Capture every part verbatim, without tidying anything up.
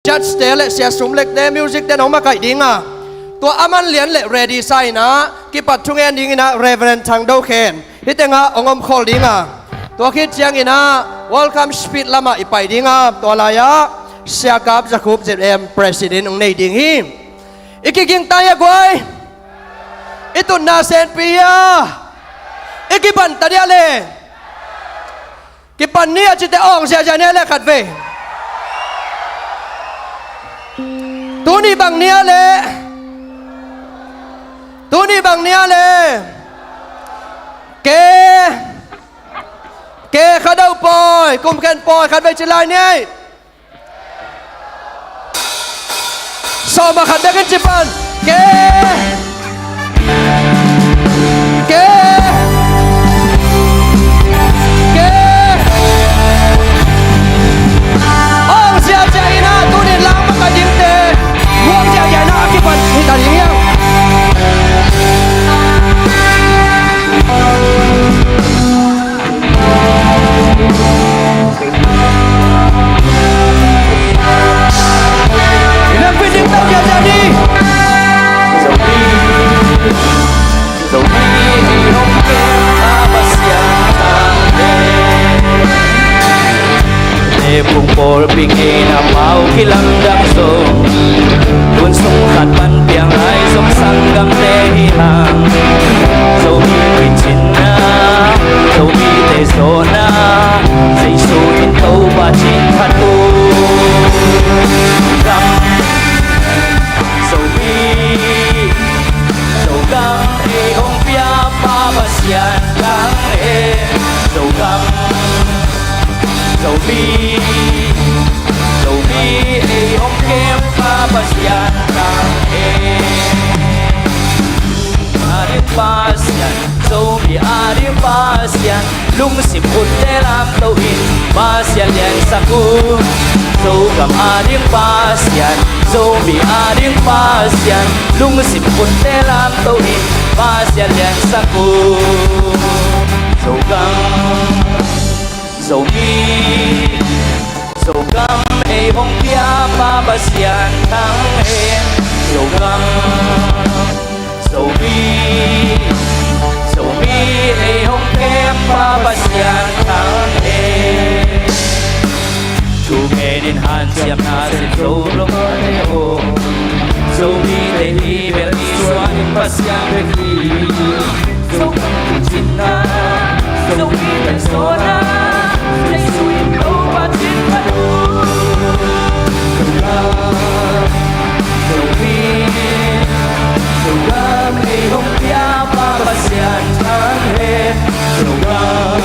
Judge te le Sia Sum Lek te, music te nong makaih ding a, tua a man lian le ready sa in ah kipat thungen ding in ah Reverend Thang Do Khen hih teng ah hong om khol ding a, tua khit ciangin ah welcome speech lamah i pai ding a, tua lai-ah Sia Kap Za Khup Z M President hong nei ding hi. I kiging ta hia guai? I tutna senpi hia? I kipan ta dia le? Kipan ni a cite awng ziahziah ni a le khat vei. Tuni bang ni a le? Tuni bang ni a le? Ke, ke Kha Do pawi, kum khen pawi khat vei ci lai ni. Sawm a khat bekin ci pan. Ke. Ke. Ke. Awng ziahziah in ah tuni lang maka dingte, awng ziahziah in ah a kipan hi ta ding hiang. Lepung pawlpi ngeina pau kilamdang zo. Hun sung khat pan piang lai zong sanggamte hi hang. Zomi kicinna, Zomite zawhna, Jesu in Topa cin khat uh. Gam Zomi, Zogam ei hong piapa Pasian thang hen. Zogam, Zomi, Zomi ei hong kempa Pasian thang hen. A ding Pasian, Zomi a ding Pasian, lungsim khutte lamto in Pasian liansak un. Zogam a ding Pasian, Zomi a ding Pasian, lungsim khutte lamto in Pasian liansak un. Zogam, Zomi, Zogam ei hong piapa Pasian thang hen. Zogam, Zomi, Zomi ei hong kempa Pasian thang hen. Thu ngenin hanciamna sin Zo lawmte aw, Zomite i bel i suan in Pasian bek hi. Zogam kicinna, Zomite zawhna, Jesu in Topa cin khat uh. Zogam, Zomi, Zogam ei hong piapa Pasian thang hen. Zogam,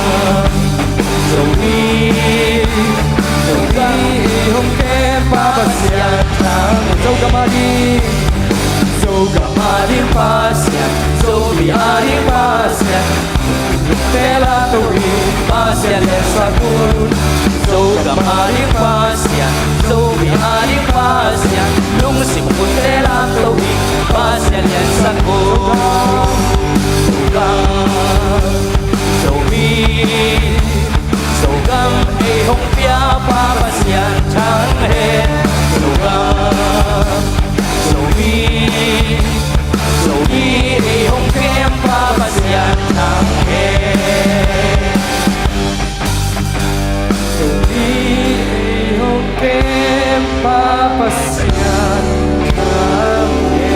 Zomi, Zomi ei hong kempa Pasian thang. Zogam a ding, Zogam a ding Pasian, Zomi a ding Pasian, te lamto in Pasian liansak un. Zogam a ding Pasian, Zomi a ding Pasian, lungsim khutte lamto in Pasian liansak un. Zogam, Zomi, Zogam ei hong piapa Pasian thang hen. Zogam, Zomi, Zomi ei hong kempa Pasian thang hen. Zomi ei hong kempa Pasian thang hen.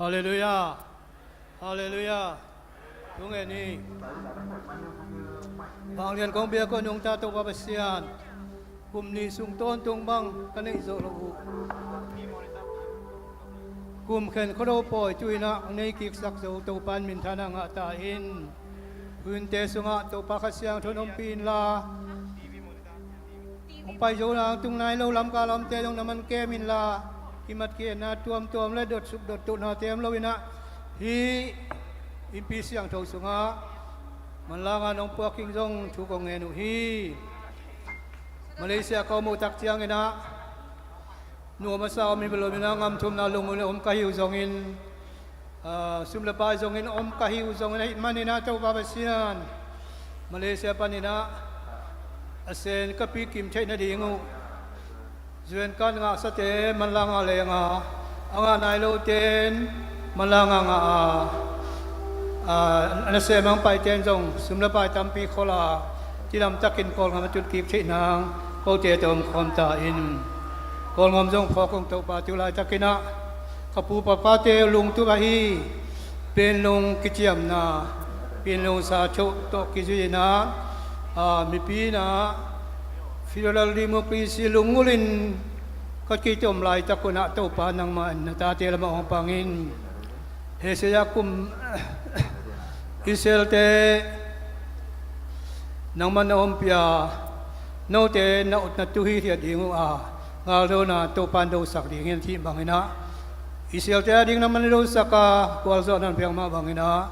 Halleluiah. Halleluiah. Thu ngen ni. Vanglian kong biak uh nungta Topa Pasian, kum nih sung tawntung bang ka neih zawh loh uh. Kum khen Khuado pawi tu-in ah hong nei kiksak zo Topa in minthanna ngah ta in. Hunte sungah Topa Kha Siangtho in ompih inla, hong pai zo nang tung nai lo lamka lamte zong na man kem inla, kimat kietna tuamtuam le dotsuk dottuhnate om loin ah hih innpi siangtho sungah Manlanga nong puak ing zong thu kong ngen uh hi. Malaysia ka om uh tak ciangin ah, nuam a sa om hi lo-in ah, ngam thumna lungmuang om ka hi uh zongin, ah, sum le pai zongin om ka hi uh zongin, ahih manin ah Topa Pasian, Malaysia panin ah a sen ka pi kim theih nading uh, zuan kan ngahsate manlanga leng a, a ngah nai lote in manlanga ngah a, a, a nasem a hong paite in zong sum le pai tampi khol a, cidamtakin Kawlgam a tut kik theih nang kote tawh om khawm ta in. Kawlgam zong phawk ung Topa, tu laitakin ah ka pu pa pate lungtup ahi Panglong kiciamna, Panglong sa tho tawh kizui in ah, a, mipi in ah federal democracy lungngulh in ka kitom laitak un ah, Topa, nangmah in na tate lamah hong pang in. Hesia kum Israelte nangmah na ompih a, note na utna tu hithiat ding uh a, galdona Topa in dosak ding hi, a cih bangin ah, Israelte a ding nangmah na dosak a, gualzawhna na piak mah bangin ah,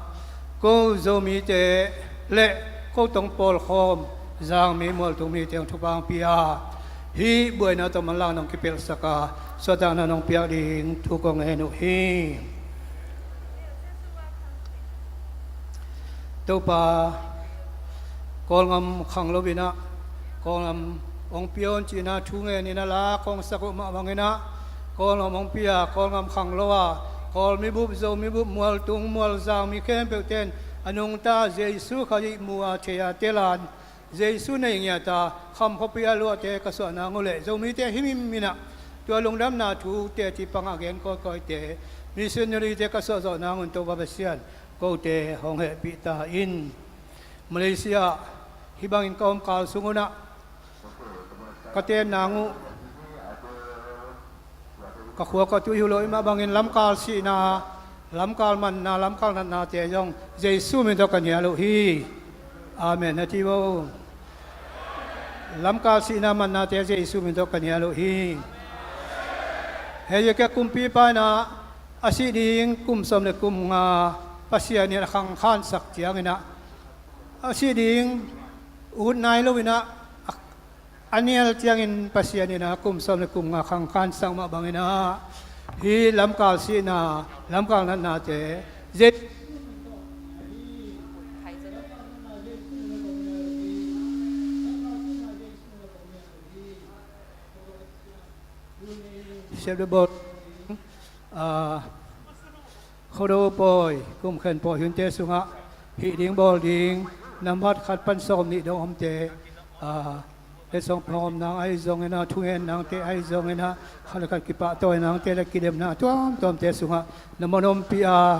ko Zomite le ko tawh pawlkhawm Zangmi mualtung mite hong thupha hong pia, hih buaina tawh manlang nong kipelhsak a, suahtakna nong piak ding thu kong ngen uh hi. Topa, Kawlgam khang lo-in ah, Kawlgam hong pia un ci-in ah thu ngen in ah la kong sak uh mah bangin ah, Kawlgam hong pia, Kawlgam khang lo a, Kawlmi bup, Zomi bup, mualtung mualzang mi khempeuhte in a nungta Jesu Khazih mu a, thei a, tel a, Jesu nei ngiat a, kham khuapi a luahte ka suah nang uh leh, Zomite himhim in ah tua lungdamna thu teci pangah gen kawikawite, missionaryte ka suah zawh nang un Topa Pasian, kote hong hehpih ta in. Malaysia hih bangin ka om kal sung un ah ka ten nang uh, ka khua ka tui uh lo, hih mah bangin lamkal sihna, lamkal manna, lamkal natnate zong Jesu min tawh ka nial uh hi. Amen na ti vo. Lamkal sihna, mannate Jesu min tawh ka nial uh hi. Hezekiah kumpipa in ah a sih ding kum sawm le kum nga Pasian in a khangkhansak ciangin ah, a sih ding ut nai lo-in ah, a, a nial ciangin Pasian in ah kum sawm le kum nga khangkhansak mah bangin ah, hih lamkal sihna, lamkal natnate Jesu Sep le bawl, ah, Khuado pawi, Kumkhen pawi hunte sungah hih ding bawl ding, nambat khat pan sawm nih dong omte, ah, letsong pawlnang ahi zongin ah, thungen nangte ahi zongin ah, khat le khat kipahtawi nangte le kidemna tuamtuamte sungah na mon ompih a,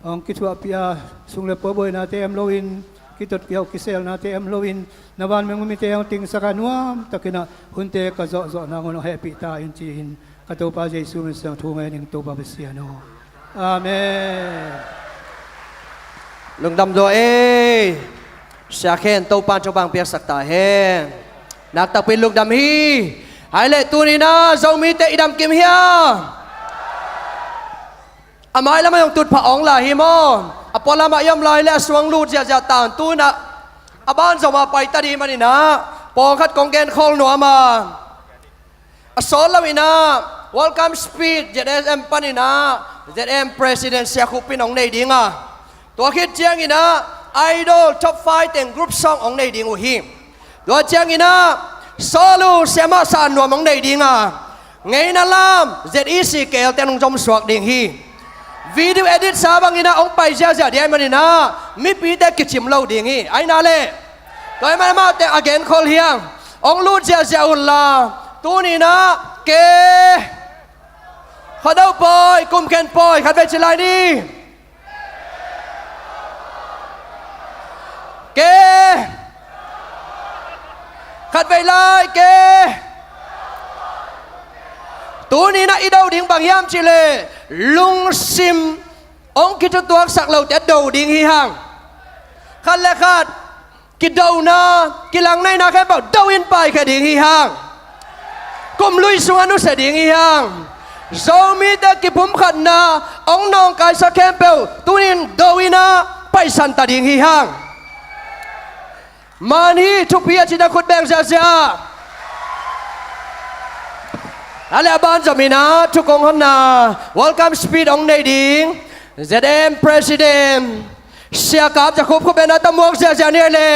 hong kithuahpih a, sum le pai buainate om loin, kitot kiau kiselnate om loin, na vanmeng mite hong tingsak a, nuamtakin ah hunte ka zawhzawh nang un hong hehpih ta in ci-in ka Topa Jesu min suang thu ngen ing Topa Pasian aw. Amen. Lungdam zaw ei. Sia Khen, Topa in thupha hong piaksak ta hen. Naktakpi lungdam hi. Hai leh tuni-in ah Zomite i damkim hiam? A mai lamah zong tutphah awng lai hi maw? A pualamah i om lai leh a suang lut ziahziah ta un, tu-in ah a ban zong mah paita ding manin ah pawngkhat kong genkhawl nuam a. A sawt loin ah welcome speech Z S M panin ah Z M President Sia Khup in hong nei ding a, tua khit ciangin ah Idol top five teng group song hong nei ding uh hi. Tua ciangin ah Sawlu Siamah San Nuam hong nei ding a, Ngeina Lam Z E C K L te hong zom suak ding hi. Video edit sa bangin ah hong pai ziahziah ding ahih manin ah mipite kicim lo ding hi. Ahi na leh, tua ahih manin amahte a genkhol hi hang. Hong lut ziahziah un la, tuni-in ah ke, Khuado pawi, Kumkhen pawi, khatvei ci lai ni. Ke. Khatvei lai, ke. Tuni-in ah i do ding bang hiam cih leh lungsim hong kithutuaksak lote do ding hi hang. Khat le khat kidona, kilangneihna khempeuh do in paikhia ding hi hang. Kum lui sungah nusia ding hi hang. Zomite kipumkhatna hong nawngkaisak khempeuh tuni-in do in ah paisan ta ding hi hang. Man hi, thupi a cina khut beng ziahziah. A le a ban zom ina thu kong honna welcome speech hong nei ding Z M President Sia Kap Za Khup khut beng na tawh muak ziahziah ni le.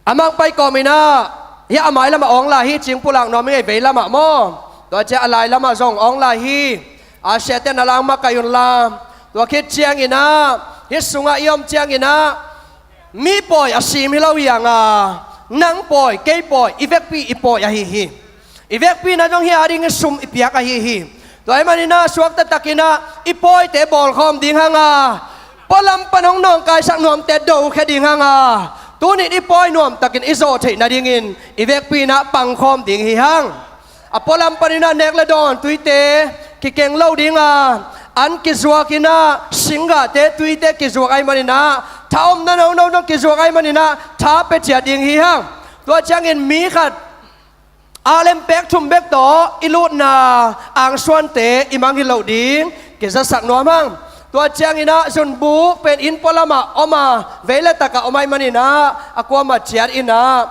A mangpai kawm ina, hia a mai lamah awng lai hi, cing pulak nuam i ngei vei lamah maw? Tua ciah a lai lamah zong awng lai hi. A siate na lang mah kai un la. Tua khit ciang ina, hih sungah i om ciang ina, mi pawi a sim hi lo hi hang a, nang pawi, kei pawi, i vekpi i pawi ahi hi. I vekpi na zong hia ding i sum i piak ahi hi. Tua ahih manin ah suakta takin ah i pawite bawlkhawm ding hang a, pualam pan hong nawngkaisak nuamte dokhia ding hang a, tuni-in i pawi nuamtakin i zawh theih nadingin i vekpi in ah pangkhawm ding hi hang. A pualam panin ah nek le dawn tuite kikeng lo ding a, an kizuak in ah singgahte tuite kizuak ahih manin ah, tha omna nono zong kizuak ahih manin ah tha pia ciat ding hi hang. Tua ciangin mi khat a lem pek thum bek tawh i lutna angsuante i mangngilh loh ding kizasak nuam hang. Tua ciangin ah zunbuk pen inn pualamah om a, vei le takah om ahih manin ah a kuamah ciat in ah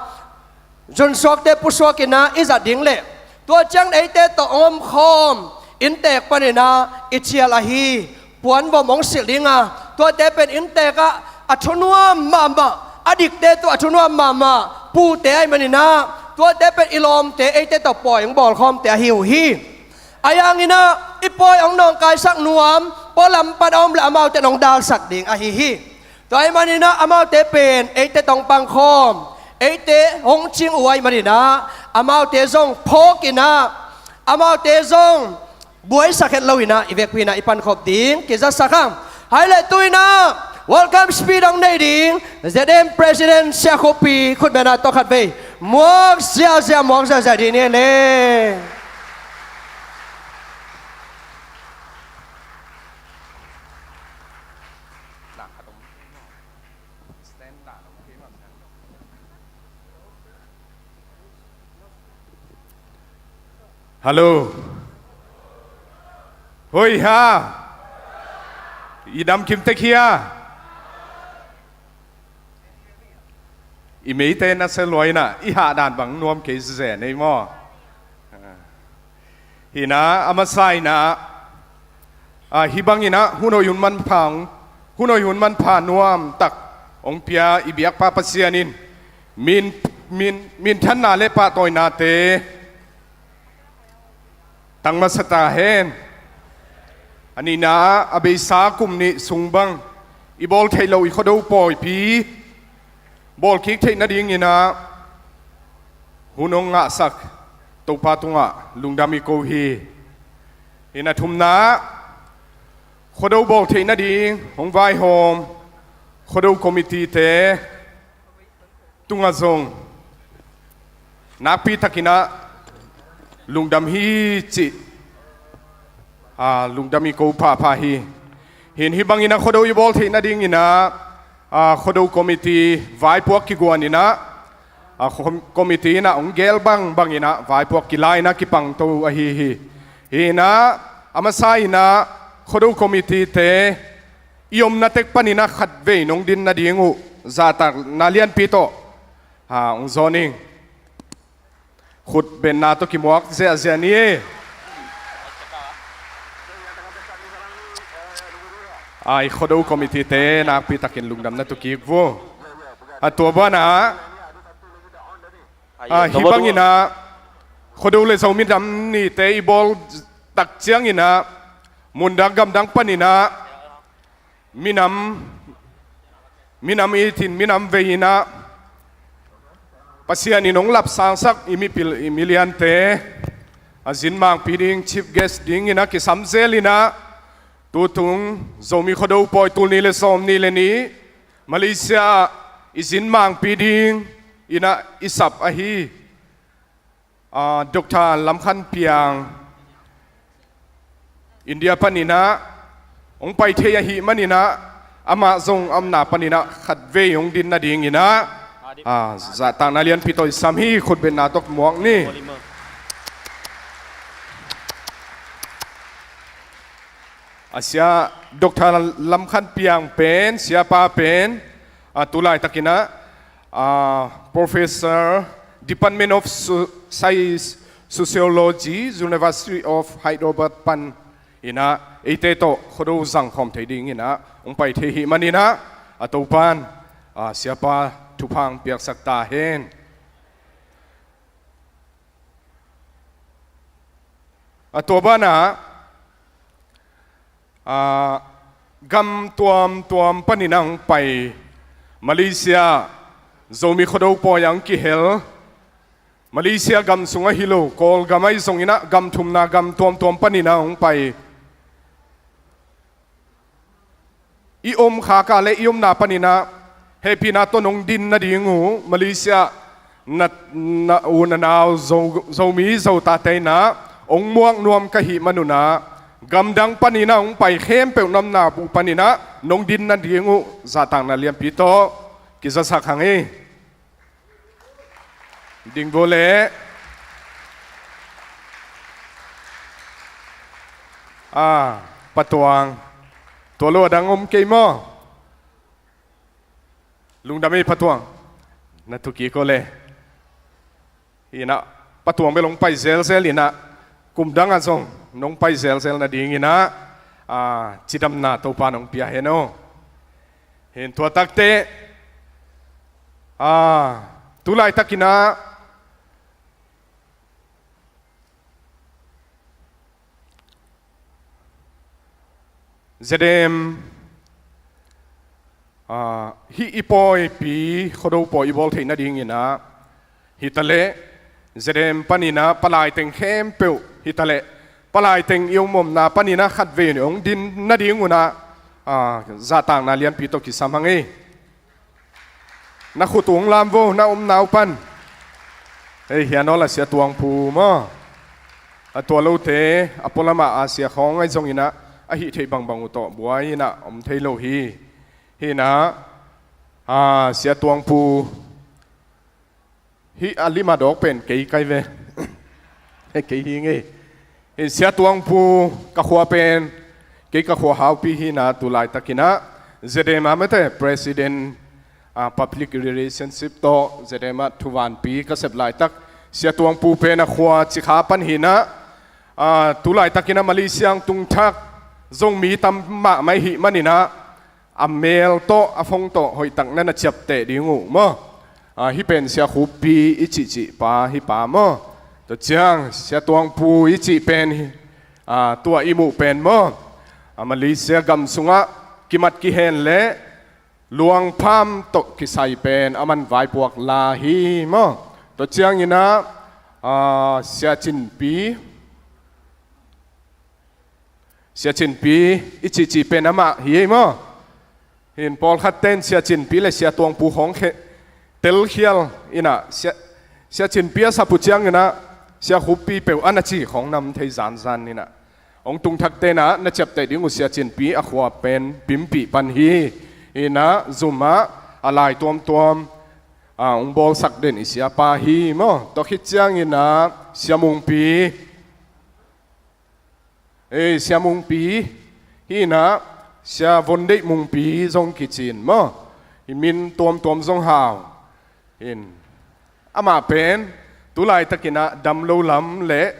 zunsuakte pusuak in ah i zat ding leh, tua ciang eite tawh hong omkhawm inntek panin ah i cial ahi puanvom hong silh ding a, tuate pen inntek ah a thunuam mahmah, a dikte tawh a thunuam mahmah pute ahih manin ah, tuate pen i lawmte, eite tawh pawi hong bawlkhawmte ahi uh hi. Ahi hangin ah i pawi hong nawngkaisak nuam pualam pan a om leh amaute in hong dalsak ding ahi hi. Tua ahih manin ah amaute pen eite tawh hong pangkhawm, eite hong cing uh ahih manin ah amaute zong phawk in ah, amaute zong buaisak het lo in ah i vekpi in ah i pankhop ding kizasak hang. Hai le tu in ah welcome speech hong nei ding Z M President Sia Khup Pi khut beng na tawh khat vei muak ziahziah, muak ziahziah ding ni le. Hallo. Hoi ha. I dam kim tek hia? I meite na se luai na, i hah dan bang nuam kei zen ei maw? Hi na, a masa in ah, a, hih bangin ah hun hoih hun manpha hong, hun hoih hun manpha nuam tak hong pia i biakpa Pasian in min, min, minthanna le pahtawinate tang masa ta hen. A nihna ah, a beisa kum nih sung bang i bawl theih loh i Khuado pawipi bawl kik theih nadingin ah hun hong ngahsak Topa tungah lungdam i ko hi. Hi na, a thumna ah, Khuado bawl theih nading hong vaihawm Khuado committee-te tungah zong nakpi takin ah lungdam hi cih, a, lungdam i ko phapha hi. Hi in, hih bangin ah Khuado i bawl theih nadingin ah, a, Khuado committee vaipuak kiguan in ah, a, com-, committee in ah hong gel bangbang in ah vaipuak kila in ah kipangto ahi hi. Hi in ah, a masa in ah Khuado committee-te i omna tek panin ah khatvei nong din nading uh zahtakna lianpi tawh, ha, hong zawn ing. Khut bengna tawh kimuak ziahziah ni. Ai, Khuado committee-te nakpi takin lungdamna tu kik vo. A tua banah, a, hih bangin ah Khuado le Zomi Nam Nite i bawl tak ciangin ah mundang gamdang panin ah minam, minam itin, minam vei in ah Pasian in hong lapsangsak i mipil, i miliante, a zinmangpi ding chief guest dingin ah kisam zel in ah, tutung Zomi Khuado pawi tul nih le sawmnih le nih Malaysia ah i zinmangpi dingin ah i sap ahi, a, Doctor Lam Khan Piang, India panin ah hong pai thei ahih manin ah, amah zong a omna panin ah khatvei hong din nadingin ah, a, zahtakna lianpi tawh i sam hi. Khut bengna tawh muak ni. A sia Doctor Lam Khan Piang pen, siapa pen, a, tu laitakin ah, a, Professor, Department of So-, Science, Sociology, University of Hyderabad pan in ah, eite tawh Khuado zangkhawm thei dingin ah hong pai thei ahih manin ah, a Topan, a, siapa thupha hong piaksak ta hen. A tua banah, a, gam tuamtuam panin ah hong pai, Malaysia, Zomi Khuado pawi ah hong kihel, Malaysia gam sung ahi lo, Kawlgam ahi zongin ah gam thumna gam tuamtuam panin ah hong pai. I om khak a le i omna panin ah hehpihna tawh nong din nading uh Malaysia na, na u na nau Zo, Zomi Zotate in ah hong muak nuam ka hih manun ah, gamdang panin ah hong pai khempeuh namna bu panin ah nong din nading uh zahtakna lianpi tawh kizasak hang hi. Ding vo le. A, Pa Tuang. Tua lo a dang om kei maw? Lungdam ei Pa Tuang. Na thu kik o le. Hi in ah, Pa Tuang bel hong pai zelzel in ah, kum dang ah zong nong pai zelzel nadingin ah, a, cidamna Topa nong pia hen aw. Hi in tua takte, a, tu laitakin ah, ZDM, a, hih i pawipi, Khuado pawi i bawl theih nadingin ah, hi ta leh, ZDM panin ah palai teng khempeuh, hi ta leh, palai teng i om omna panin ah khatvei in hong din nading un ah, a, zahtakna lianpi tawh kisam hang hi. Na khut uh hong lam vo, na omna uh pan. Hei, hi a nawl a Sia Tuang Pu maw? A tua lote, a pualam ah a sia khawng ahi zongin ah, a hih theih bangbang uh tawh buai in ah om thei lo hi. Hi in ah, a, Sia Tuang Pu. Hih a lim a dawk pen kei kai ve. Kei hi ngei. Hi Sia Tuang Pu ka khua pen, kei ka khua haupi hi in ah tu laitakin ah, ZDM ah mate President, a, Public Relationship tawh ZDM ah thuvanpi ka sep laitak, Sia Tuang Pu pen a khua Cikha pan hi in ah, a, tu laitakin ah Malaysia hong tung thak Zomi tam mahmah ahih manin ah, a mel tawh, a phone tawh hoihtak na na ciapteh ding uh maw? A, hih pen Sia Khuppi i cihcih pa, hih pa maw? Tua ciang, Sia Tuang Pu i cih pen hi, a, tua i muh pen maw? A, Malaysia gam sungah kimat kihen le luangpham tawh kisai pen a man vaipuak la hi maw? Tua ciangin ah, a, Sia Cinpi, Sia Cinpi i cihcih pen amah hi ei maw? Hi in pawlkhat ten Sia Cinpi le Sia Tuang Pu khawng khe telkhial in ah Sia, Sia Cinpi a sap uh ciangin ah Sia Khuppi peuh a na ci khawng na om thei zanzan in ah. Hong tung thak ten ah na ciapteh ding uh Sia Cinpi a khua pen Pimpih pan hi. Hi in ah zum ah a lai tuamtuam, a, hong bawlsak den i siapa hi maw? Tua khit ciangin ah Sia Mungpi. Ei, Sia Mungpi, hi in ah, Sia Von Deih Mungpi zong kici in maw? Hi min tuamtuam zong hau. Hi in, amah pen, tu laitakin ah, dam lo lam le,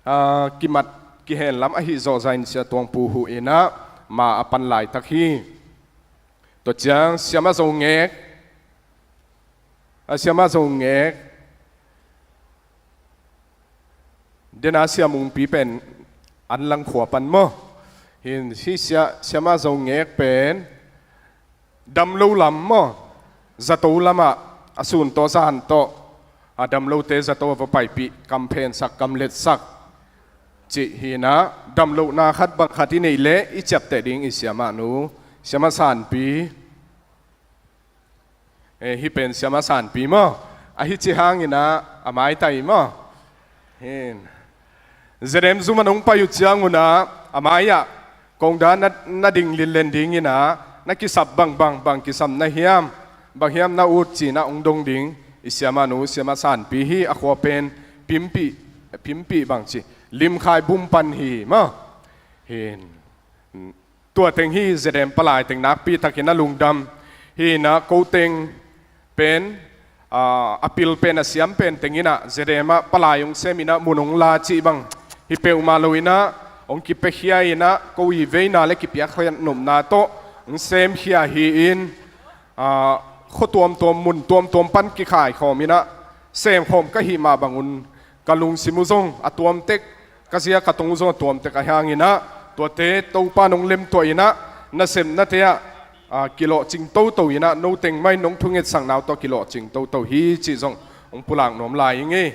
a, kimat kihen lam ahi zawh zah in Sia Tuang Pu huh in ah, ma a pan laitak hi. Tua ciang, Sia Ma Zo Ngek, a, Sia Ma Zo Ngek, den a Sia Mungpi pen an lang khua pan maw? Hi in hih Sia, Sia Ma Zo Ngek pen dam lo lam maw? Zato lamah a sun tawh zan tawh a dam lote zato a va paipih, kam phensak, kam letsak cih hi in ah, dam lohna khat bang khat i neih leh i ciapteh ding i Sia Ma nu, Sia Ma Sanpi. Eh, hih pen Sia Ma Sanpi maw? A hi ci hangin ah, a maitai maw? Hin. ZDM zum a nong pai uh ciangun ah, a mai-ah kong dan na, na ding linlen dingin ah, na kisap bangbang, bang kisam na hiam, bang hiam na ut ci-in ah hong dong ding i Sia Ma nu, Sia Ma Sanpi hi. A khua pen Pimpih, Pimpih bang ci, Limkhai Bum pan hi maw? Hin. Tua teng hi, Zedem palai teng nakpi takin a lungdam hi inah, ko teng pen, a, a pil pen, a siam pen teng inah Zedem ah palai hong sem inah mun hong la cih bang hi peuhmah lo inah, hong kipiakhia inah, ko i veina le kipiakhia nopna tawh hong semkhia hi in, a, khua tuamtuam, mun tuamtuam pan kikhaikhawm inah semkhawm ka hih mah bangun ka lungsim uh zong a tuamtek, ka zia ka tong uh zong a tuamtek ahih hang inah, tuate Topa nong lemtuah inah, nasepnate ah, a, kilawhcing toto inah, no teng mah in nong thungetsakna uh tawh kilawhcing toto hi cih zong hong pulak nuam lai ing ei.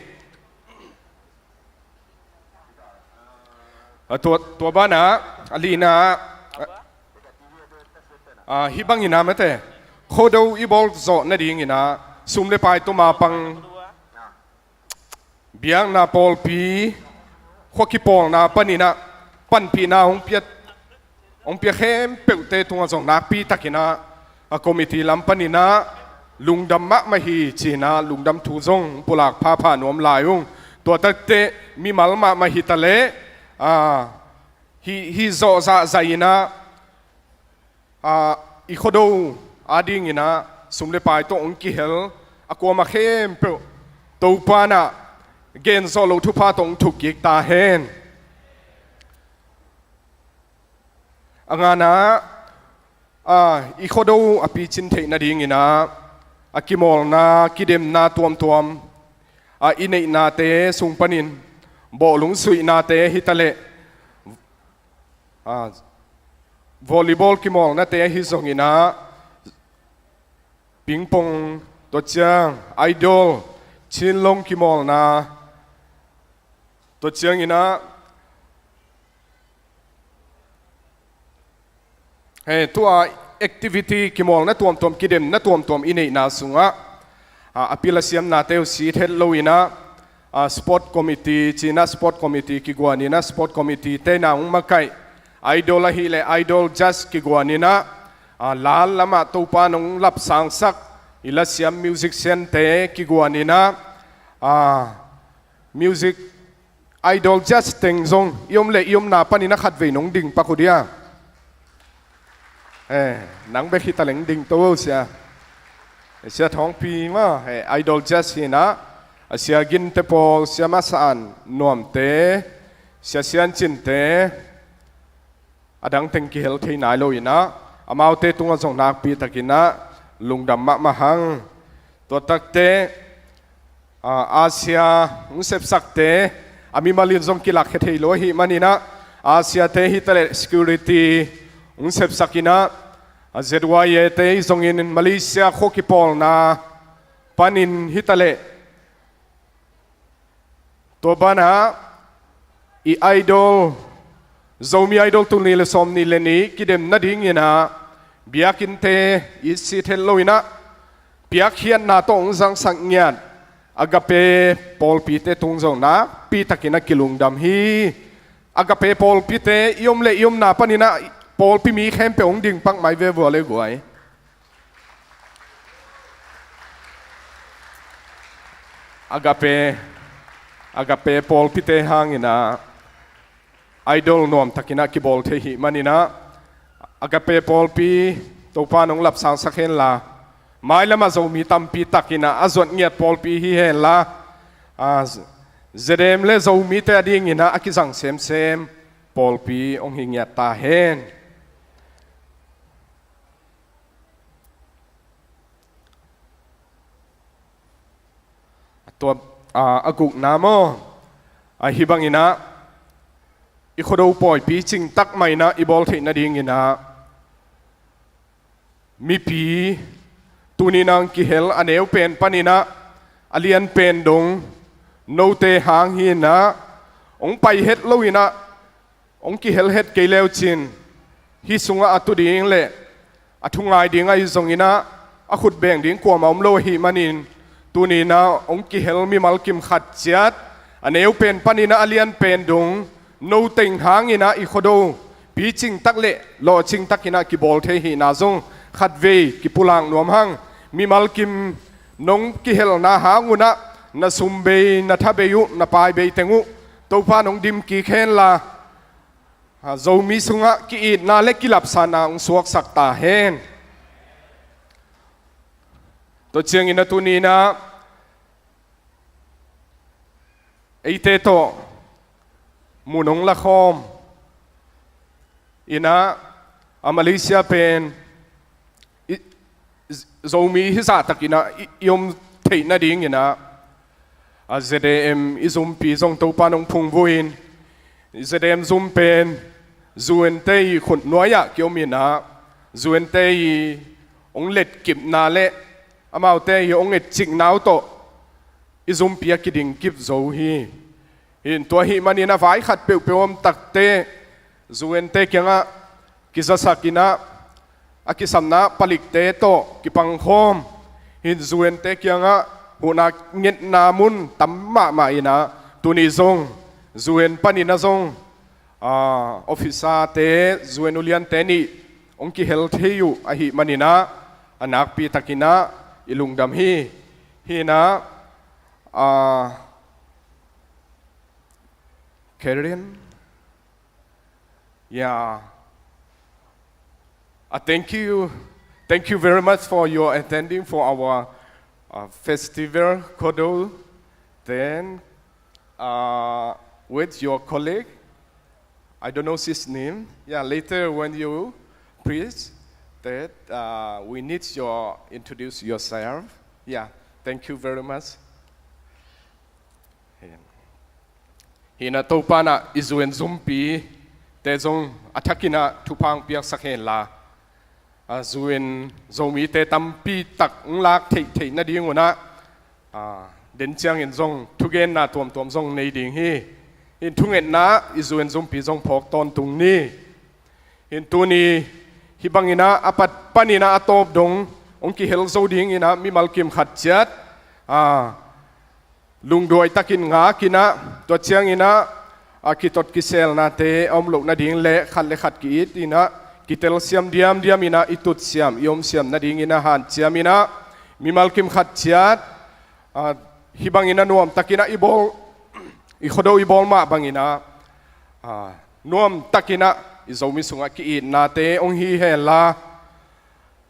A, tua, tua banah a lina, a, hih bangin ah mate, Khuado i bawl zawh nadingin ah sum le pai tuma pang biakna pawlpi khua kipawlna panin ah panpihna hong pia, hong pia khempeuhte tungah zong nakpi takin ah, a, committee lam panin ah lungdam mahmah hi ci-in ah lungdam thu zong pulak phapha nuam lai ung. Tua takte mimal mahmah hi taleh, a, hih, hih zawh zahzah inah, a, i Khuado adingin ah sum le pai tawh hong kihel a kuamah khempeuh Topa in ah gen zawh loh thupha tawh hong thukkik ta hen. A ngana, a, i Khuado a picin theih nadingin ah a kimawlna, kidemna tuamtuam, a, i neihnate sung panin bawhlung suihnate hi taleh, a, volleyball kimawlnate ahi zongin ah, pingpong, tua ciang idol, chinlong kimawlna, tua ciangin ah, he, tua activity kimawlna tuamtuam, kidemna tuamtuam i neihna sungah, a, a pil a siamnate uh sit het lo inah, a, sport committee ci-in ah sport committee kiguan inah, sport committee te in ah hong makaih, idol ahih leh idol judge kiguan inah, a, lal lamah Topa nong lapsangsak i lasiam musician-te kiguan inah, a, music idol judge teng zong i om le i omna panin ah khatvei nong ding pak uh dia. Eh, nang bek hi taleng ding to sia. Eh, Sia Thawngpi mah, eh, idol judge hi inah, a, Sia Ginte pawl, Sia Masa An Nuamte, Sia Sian Cinte, a dang teng kihel thei nai lo inah, amaute tungah zong nakpi takin ah lungdam mahmah hang. Tua takte, a, Asia hong sepsakte, a, mimal in zong kilakkhia thei lo ahih manin ah, Asia-te hi taleh security hong sepsak inah, a, Z Y A-te hi zongin Malaysia khua kipawlna panin hi taleh, tua banah i idol, Zomi Idol tul nih le sawm nih le nih kidem nadingin ah biakinnte i sit het lo inah, piakkhiatna tawh hong zangsak ngiat Agape pawlpite tung zong nakpi takin ah kilungdam hi. Agape pawlpite i om le i omna panin ah pawlpi mi khempeuh hong ding pak mai ve vua le guai. Agape, Agape pawlpite hangin ah idol nuam takin ah kibawl thei hi manin ah, Agape pawlpi Topa nong lapsangsak henla, mailam ah Zomi tampi takin ah a zuat ngiat pawlpi hi henla, a, Zedem le Zomite adingin ah a kizang semsem pawlpi hong hi ngiat ta hen. A tua, a, a gukna maw, a, hih bangin ah i Khuado pawi picing tak mah in ah i bawl theih nadingin ah mipi tuni-in ah hong kihel a neu pen panin ah a lian pen dong note hang hi-in ah hong pai het lo in ah hong kihel het kei leu cin, hih sungah a tu ding le a thu ngai ding ahi zongin ah a khut beng ding kuamah om lo ahih manin, tuni-in ah hong kihel mimal kim khat ciat a neu pen panin ah a lian pen dong no teng hangin ah i Khuado picing tak le lawhcing takin ah kibawl thei hihna zong khatvei kipulak nuam hang. Mimal kim nong kihelna hang un ah na sum bei, na tha bei uh, na pai bei teng uh Topa nong dim kik henla, a, Zomi sungah ki-itna le kilapsanna hong suaksak ta hen. Tua ciangin a tuni-in ah eite tawh mun hong lakhawm in ah, a Malaysia pen i, Zomi hizahtakin ah i, i om theih nadingin ah, a Z A M i zumpi zong Topa'n hong phungvuh in, Z A M zum pen U N te i khut nuai-ah kiom in ah, U N te i hong letkipna le amaute i hong etcikna uh tawh i zumpi a kidingkip zo hi. Hi in, tua ahih manin a vai khat peuhpeuh om takte U N te kiangah kizasak in ah, a kisapna palikte tawh kipangkhawm. Hi in, U N te kiangah huhna ngetna mun tam mahmah in ah, tuni zong U N panin ah zong, ah, officer te, U N uliante nih hong kihel thei uh ahih manin ah, a nakpi takin ah i lungdam hi. Hi in ah, ah, Karen. Yeah. Uh, thank you. Thank you very much for your attending for our, uh, festival, Kodo. Then, uh, with your colleague, I don't know his name. Yeah, later when you preach, that, uh, we need your introduce yourself. Yeah, thank you very much. Hi in ah, Topa'n ah i U N zumpite zong a thakin ah thupha hong piaksak hen la, a, U N Zomite tampi tak hong lak theih theih nadingun ah, a, den ciangin zong thugenna tuamtuam zong nei ding hi. Hi in, thungetna i U N zumpi zong phawk tawntung ni. Hi in, tuni hih bangin ah a pat panin ah a tawp dong hong kihel zo dingin ah mimal kim khat ciat, a, lungduai takin ngak in ah, tua ciangin ah, a, kitot kiselnate a om loh nading le khat le khat ki-it in ah, kitelsiam diamdiam in ah i tutsiam i omsiam nadingin ah hanciam in ah, mimal kim khat ciat, a, hih bangin ah nuamtakin ah i bawl, i Khuado i bawl mah bangin ah, a, nuamtakin ah i Zomi sungah ki-itnate hong hi hen la,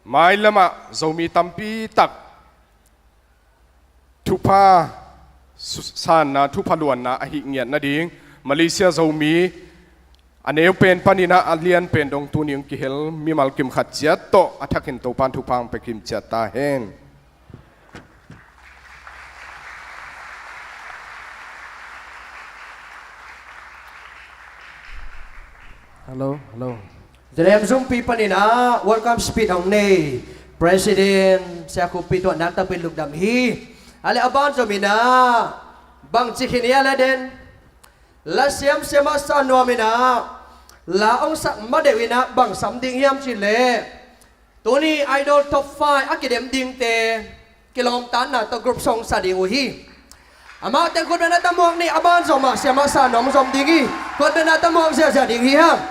mailamah Zomi tampi tak thupha su-, sanna, thupha luanna ahih ngiat nading, Malaysia Zomi a neu pen panin ah a lian pen dong tuni hong kihel mimal kim khat ciat tawh a thakin Topa'n thupha hong pia kim ciat ta hen. Hello, hello. Z A M zumpi panin ah welcome speech hong nei President Sia Khup Pi Tuan nakpi takin lungdam hi. A leh a ban zom in ah bangci khin hiam a leh den? La siamsiam a sa nuam in ah, la hong sak ma deuh in ah bang sam ding hiam cih leh, tuni Idol Top five a kidem dingte kilawmtatna tawh group song sa ding uh hi. Amau teng khutbetna tamuak ni, a ban zom ah siam a sa nuam zom ding hi. Khutbetna tamuak ziahziah ding hi hang.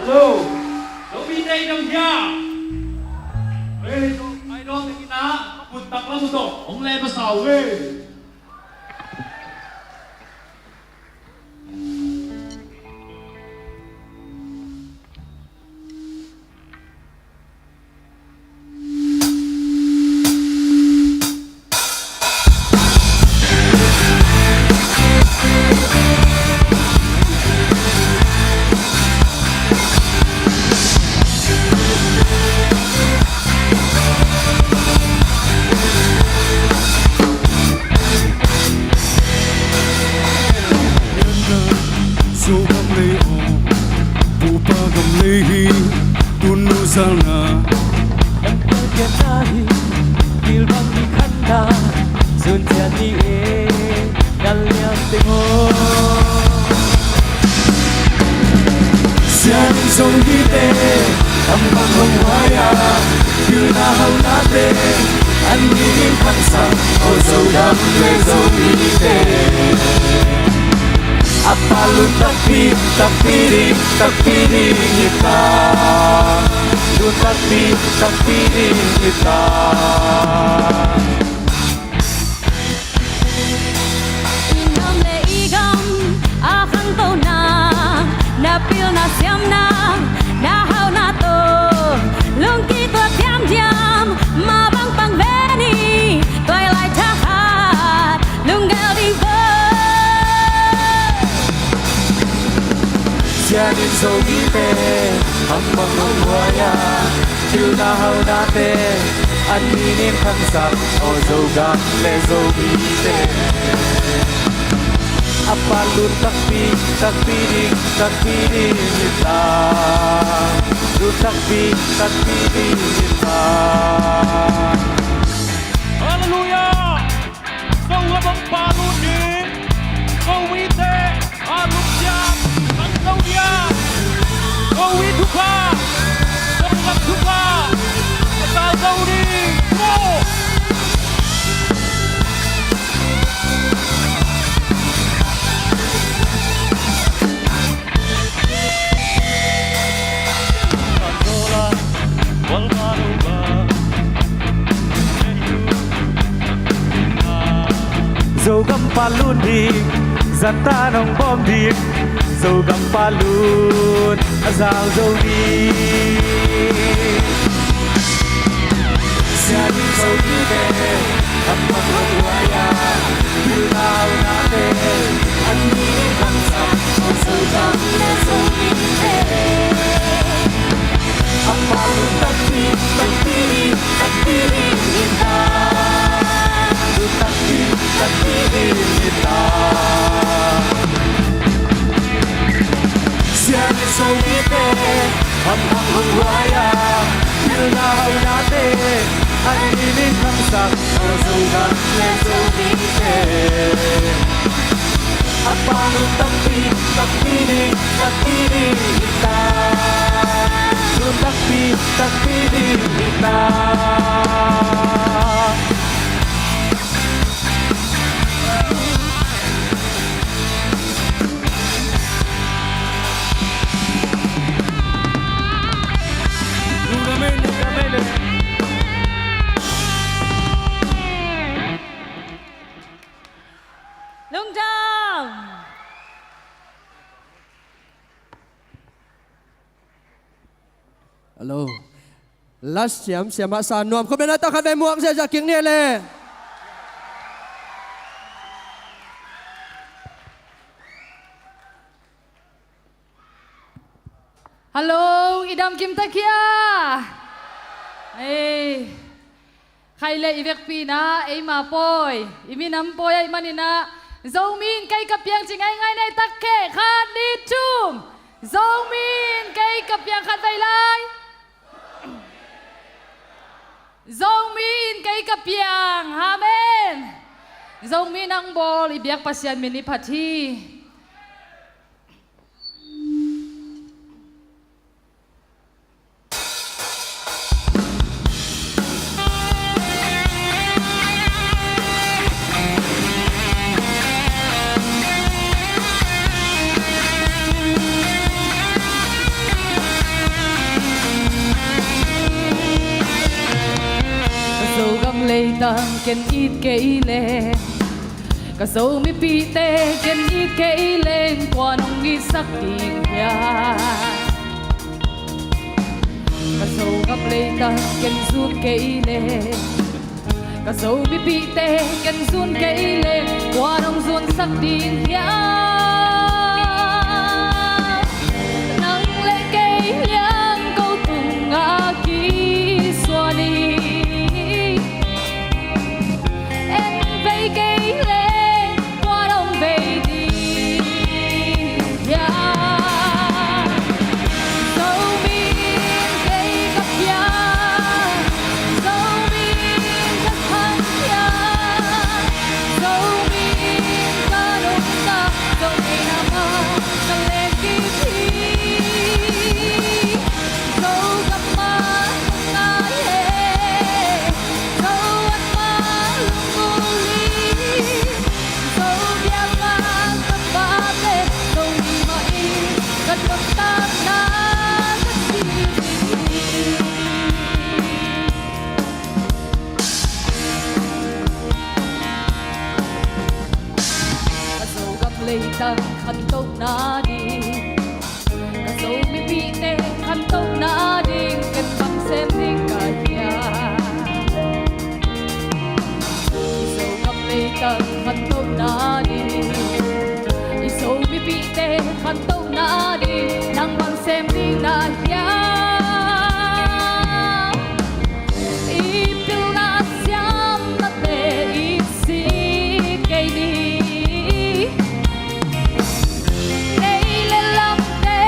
Hello. Zomi tei dam hiam? Hei, Idol teng in ah, a put tak lam uh tawh hong leh masa uh hei. Zo gam lei aw, Bupa gam lei hi, tun Salna. Pianna hi, thil bang hi khanna, sun ciat ni e, ngal liam teng aw. Sian in Zomite, a bang hong huai a, pilna haunate, an min in khangsak, aw Zogam le Zomite. A pa lut takpi, takpi ding, takpi ding hi ta. Lut takpi, takpi ding hi ta. I nam le i gam a khangtona, na pilna siamna, na hauna tawh lungkituak diamdiam, mah bang pang ve ni, tuailai thakhat lunggel ding vo. Sian in Zomite, a bang hong huai a, pilna haunate, an min in khangsak, aw Zogam le Zomite. A pa lut takpi, takpi ding, takpi ding hi ta. Lut takpi, takpi ding hi ta. Halleluiah! Zogam a pa lut ni. Zomite a lungsiam, a Zomite a, Zomi thupha, Zogam thupha, a ta Zomi, go! Zogam pa lut ding, zatan hong bawm ding, Zogam pa lut a zang zo ding. Sian in Zomite, a bang hong huai a, pilna haunate, an min in khangsak, aw Zogam le Zomite. A pa lut takpi, takpi ding, takpi ding hi ta. Lut takpi, takpi ding hi ta. Sian in Zomite, a bang hong huai a, pilna haunate, an min in khangsak, aw Zogam le Zomite. A pa lut takpi, takpi ding, takpi ding hi ta. Lut takpi, takpi ding hi ta. Lungdam. Hello. Last siam, siam a sa nuam. Khua beng a ta khat vei muak ziahziah kik ni le. Hello, i dam kim ta kia. Ei. Khai le i vekpi in ah, eima pawi, i minam pawi ahih manin ah, Zomi in kei ka piang ci ngaingai na hi tak khe, khat, nih, thum. Zomi in kei ka piang, khat vei lai. Zomi in kei ka piang. Amen. Zomi in hong bawl i biak Pasian min i phat hi. Zogam leitang ken it kei leh, ka Zomipihte ken it kei leng, kua nong itsak ding hiam? Ka Zogam leitang ken zun kei leng, ka Zomipihte ken zun kei leng, kua nong zunsak ding hiam? Nang le kei liang ko tungah kisuan hi. En vei kei leng, kua nong vei ding hiam? Zomi in kei ka Te khantohna ding nang bang sem ding na hiam? I pilna siamnate i si kei ni. Nei le lamte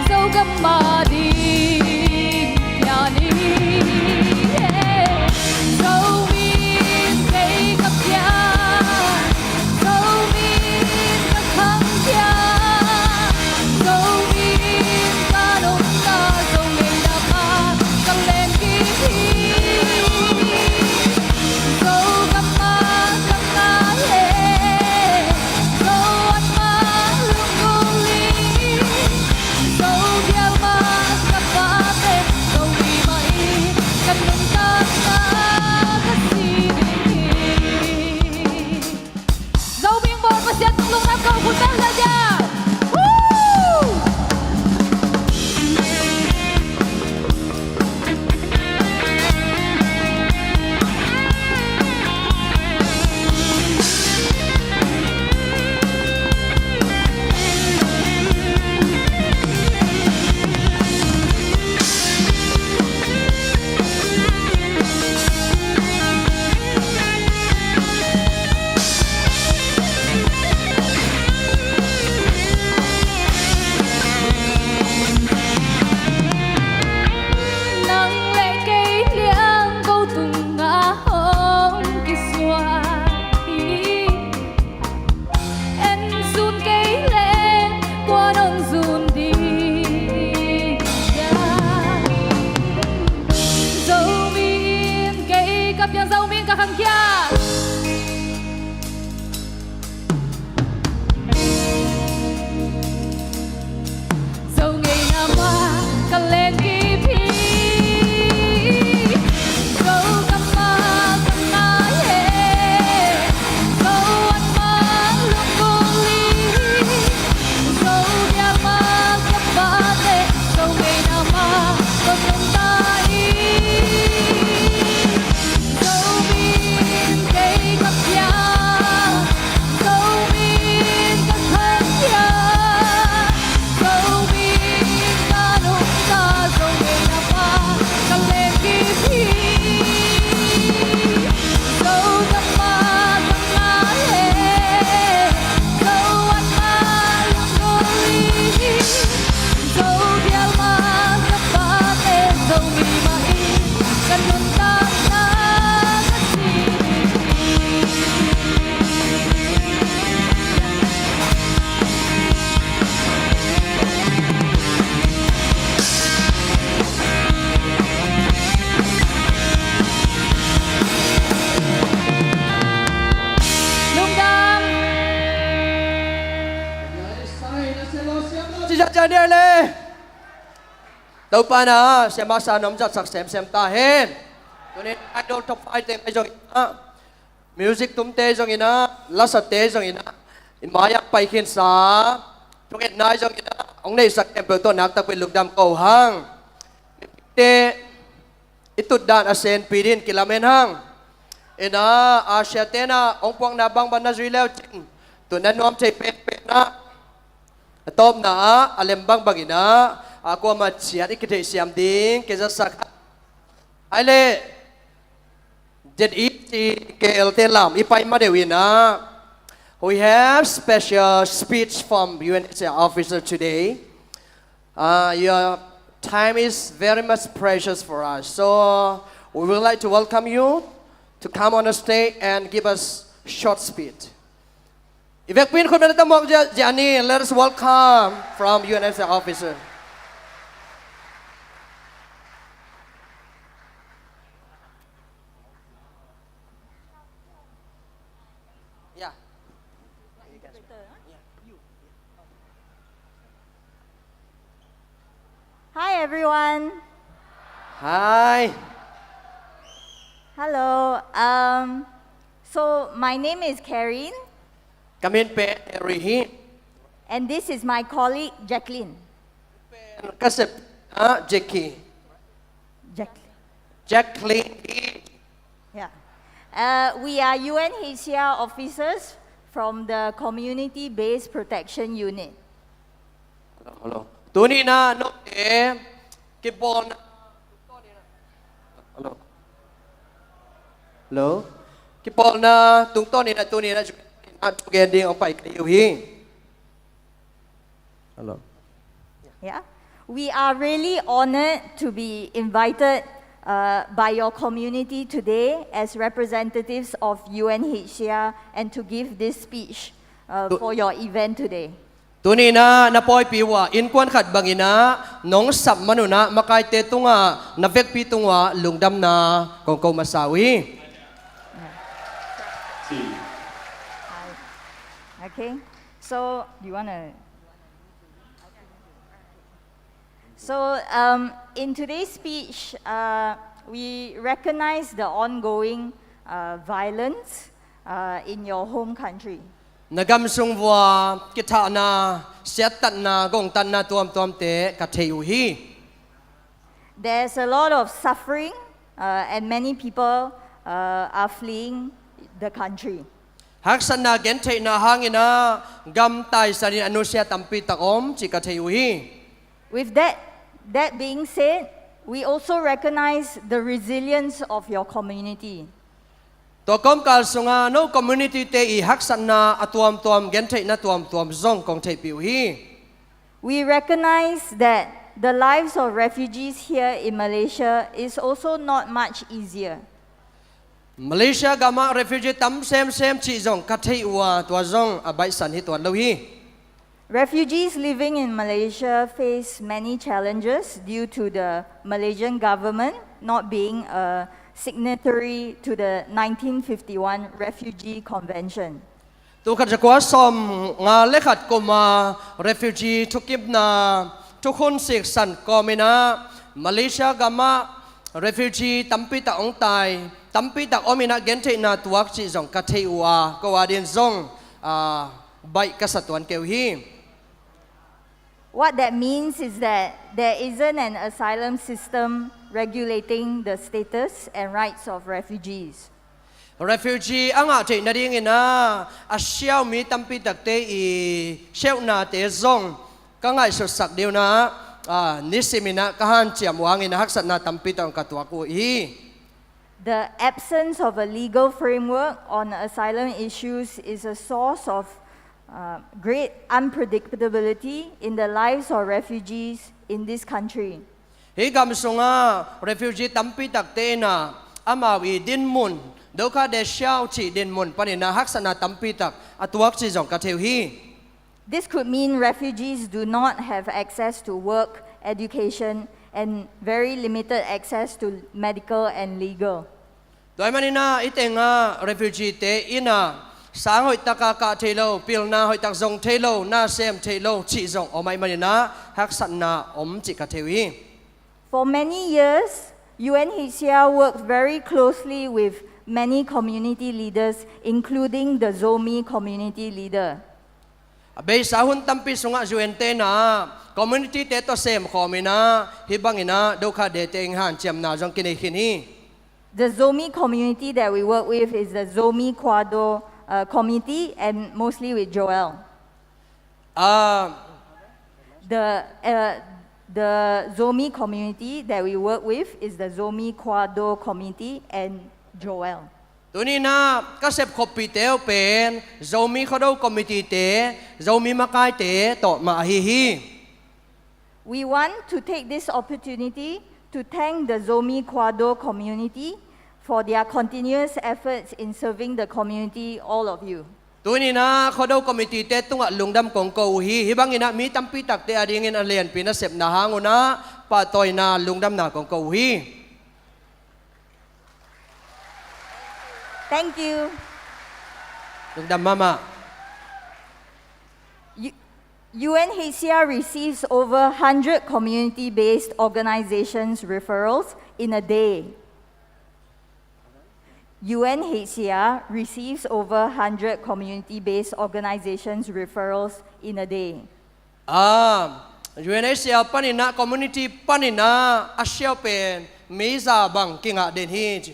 Zogam a ding pia ni. Zomi in kei ka pia, Zomi in ka khang pia, Zomi in ka nuntak, Zo ngeina mah ka len kip hi. Zogam mah ka ngai e, Zo an mah lunggulh hi. Zo bial mah ka pate, Zomi mah in ka nuntakna ka si ding hi. Zomi hong bawl Pasian tungah lungdam ko, khut beng zaw. Woo! Nang le kei liang ko tungah hong kisuak hi. En zun kei leng kua nong zun ding hiam? Zomi in kei ka piang, Zomi in ka khangkhia. Zo ngeina mah ka leng kip hi. Zogam mah ka ngai e, Zo an mah lunggulh hi. Zo bial mah ka pate, Zo ngeina mah ka nuntak hi. Zomi in kei ka pia, Zomi in ka khangkhia, Zomi in ka nuntak, Zo ngeina mah ka leng kip hi. Zogam mah ka ngai e, Zo an mah lunggulh hi. Zo bial mah ka pate, Zomi mah in ka nuntakna ka si ding hi. Lungdam. Topa na siamah sa na om zatsak semsem ta hen. Tuni-in Idol Top Five te mai zongin ah, music tumte zongin ah, lasate zongin ah, i mai-ah paikhinsa, thungetna zongin ah hong neihsak khempeuh tawh nakpi takin lungdam ko hang. Te i tutdan a senpi dingin kilamen hang. Inah, a siate na hong puakna bangbang na zui le uh cin, tu na nuam thei penpen ah, a tawpna ah a lem bangbang inah, a kuamah ciat i kitheihsiam ding kizatsak. Ai le, Z E C K L te lam i pai ma deuh inah, we have special speech from U N H C R officer today. Uh, your time is very much precious for us. So we would like to welcome you to come on the stage and give us short speech. I vekpi in khut beng ta muak ziahziah ni. Let us welcome from U N H C R officer. Yeah. Hi, everyone. Hi. Hello. Um, so, my name is Karen. Ka min pen Harry hi. And this is my colleague, Jacqueline. Pen ka sep, ah, Jackie. Jack. Jacqueline hi. Yeah. Uh, we are U N H C R officers from the Community-Based Protection Unit. Hello, hello. Tuni-in ah note kipawlna, hello, hello. Kipawlna tungtawnin ah tuni-in ah gen ding hong pai ka hi uh hi. Hello. Yeah. We are really honored to be invited uh, by your community today as representatives of U N H C R and to give this speech uh, Tu- for your event today. Tuni-in ah na pawipi uh ah innkuan khat bangin ah nong sap man un ah makaite tungah na vekpi tungah lungdamna kong ko masa uh hi. Yeah. Okay. So, do you wanna So, um, in today's speech, uh, we recognize the ongoing uh, violence uh, in your home country. Na gam sung vua kithahna, siattatna, gongtatna tuamtuamte ka thei uh hi. There's a lot of suffering, uh, and many people uh, are fleeing the country. Haksatna gentheihna hangin ah gam taisanin a nusia tampi tak om cih ka thei uh hi. With that, that being said, we also recognize the resilience of your community. Tua kawmkal sungah no community-te i haksatna a tuamtuam, gentheihna tuamtuam zong kong theihpih uh hi. We recognize that the lives of refugees here in Malaysia is also not much easier. Malaysia gamah refugee tam semsem cih zong ka thei uh a, tua zong a baihsan hi tuan lo hi. Refugees living in Malaysia face many challenges due to the Malaysian government not being a signatory to the nineteen fifty-one Refugee Convention. Tul khat za kua sawmnga le khat kuma refugee thukimna thukhun siksan kawmin ah Malaysia gamah refugee tampi tak hong tai, tampi tak omin ah gentheihna tuak cih zong ka thei uh a, ko adingin zong ah, baih ka sa tuan kei uh hi. What that means is that there isn't an asylum system regulating the status and rights of refugees. Refugee a ngah theih nadingin ah a siau mi tampi takte i siaunate zong ka ngaihsutsak ding un ah, ah, nisimin ah ka hanciam uh hangin ah haksatna tampi tak ka tuak uh hi. The absence of a legal framework on asylum issues is a source of uh, great unpredictability in the lives of refugees in this country. Hih gam sungah refugee tampi takte in ah amau i dinmun, Dokhahde siau cih dinmun panin ah haksatna tampi tak a tuak cih zong ka thei uh hi. This could mean refugees do not have access to work, education, and very limited access to medical and legal. Tua ahih manin ah i tengah refugee-te in ah sang hoihtak a kah thei lo, pilna hoihtak zong thei lo, na sem thei lo cih zong om ahih manin ah haksatna om cih ka thei uh hi. For many years, U N H C R worked very closely with many community leaders, including the Zomi community leader. A beisa hun tampi sungah U N-te in ah community-te tawh sem khawmin ah hih bangin ah Dokhahde-te ii hanciamna zong kinei khin hi. The Zomi community that we work with is the Zomi Khuado uh, community, and mostly with Joel. Ah, The, uh, the Zomi community that we work with is the Zomi Khuado community and Joel. Tuni-in ah ka sep khoppihte uh pen Zomi Khuado committee-te, Zomi makaite tawh mah ahi hi. We want to take this opportunity to thank the Zomi Khuado community for their continuous efforts in serving the community, all of you. Tuni-in ah Khuado committee-te tungah lungdam kong ko uh hi. Hih bangin ah mi tampi takte adingin a lianpi nasepna hang un ah pahtawina lungdamna kong ko uh hi. Thank you. Lungdam mahmah. U- U N H C R receives over hundred community-based organizations referrals in a day. U N H C R receives over hundred community-based organizations referrals in a day. Ah, U N H C R panin ah community panin ah a siau pen mi za bang kingah den hi ci.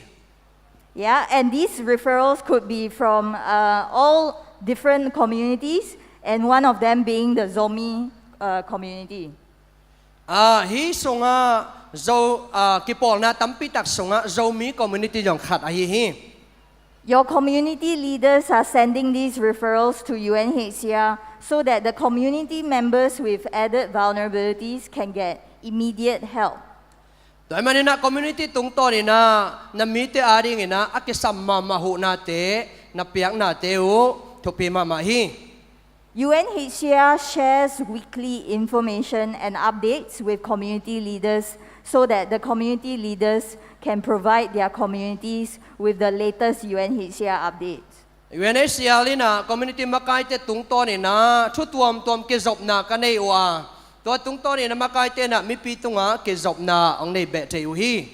Yeah, and these referrals could be from uh, all different communities, and one of them being the Zomi uh, community. Ah, hih sungah Zo, ah, kipawlna tampi tak sungah Zomi community zong khat ahi hi. Your community leaders are sending these referrals to U N H C R so that the community members with added vulnerabilities can get immediate help. Tua ahih maninah community tungtawninah na mite adinginah a kisam mahmah huhnate na piaknate uh thupi mahmah hi. U N H C R shares weekly information and updates with community leaders so that the community leaders can provide their communities with the latest U N H C R updates. U N H C R inah community makaite tungtawninah thu tuamtuam kizopna ka nei uh a, tua tungtawninah makaite inah mipi tungah kizopna hong nei beh thei uh hi.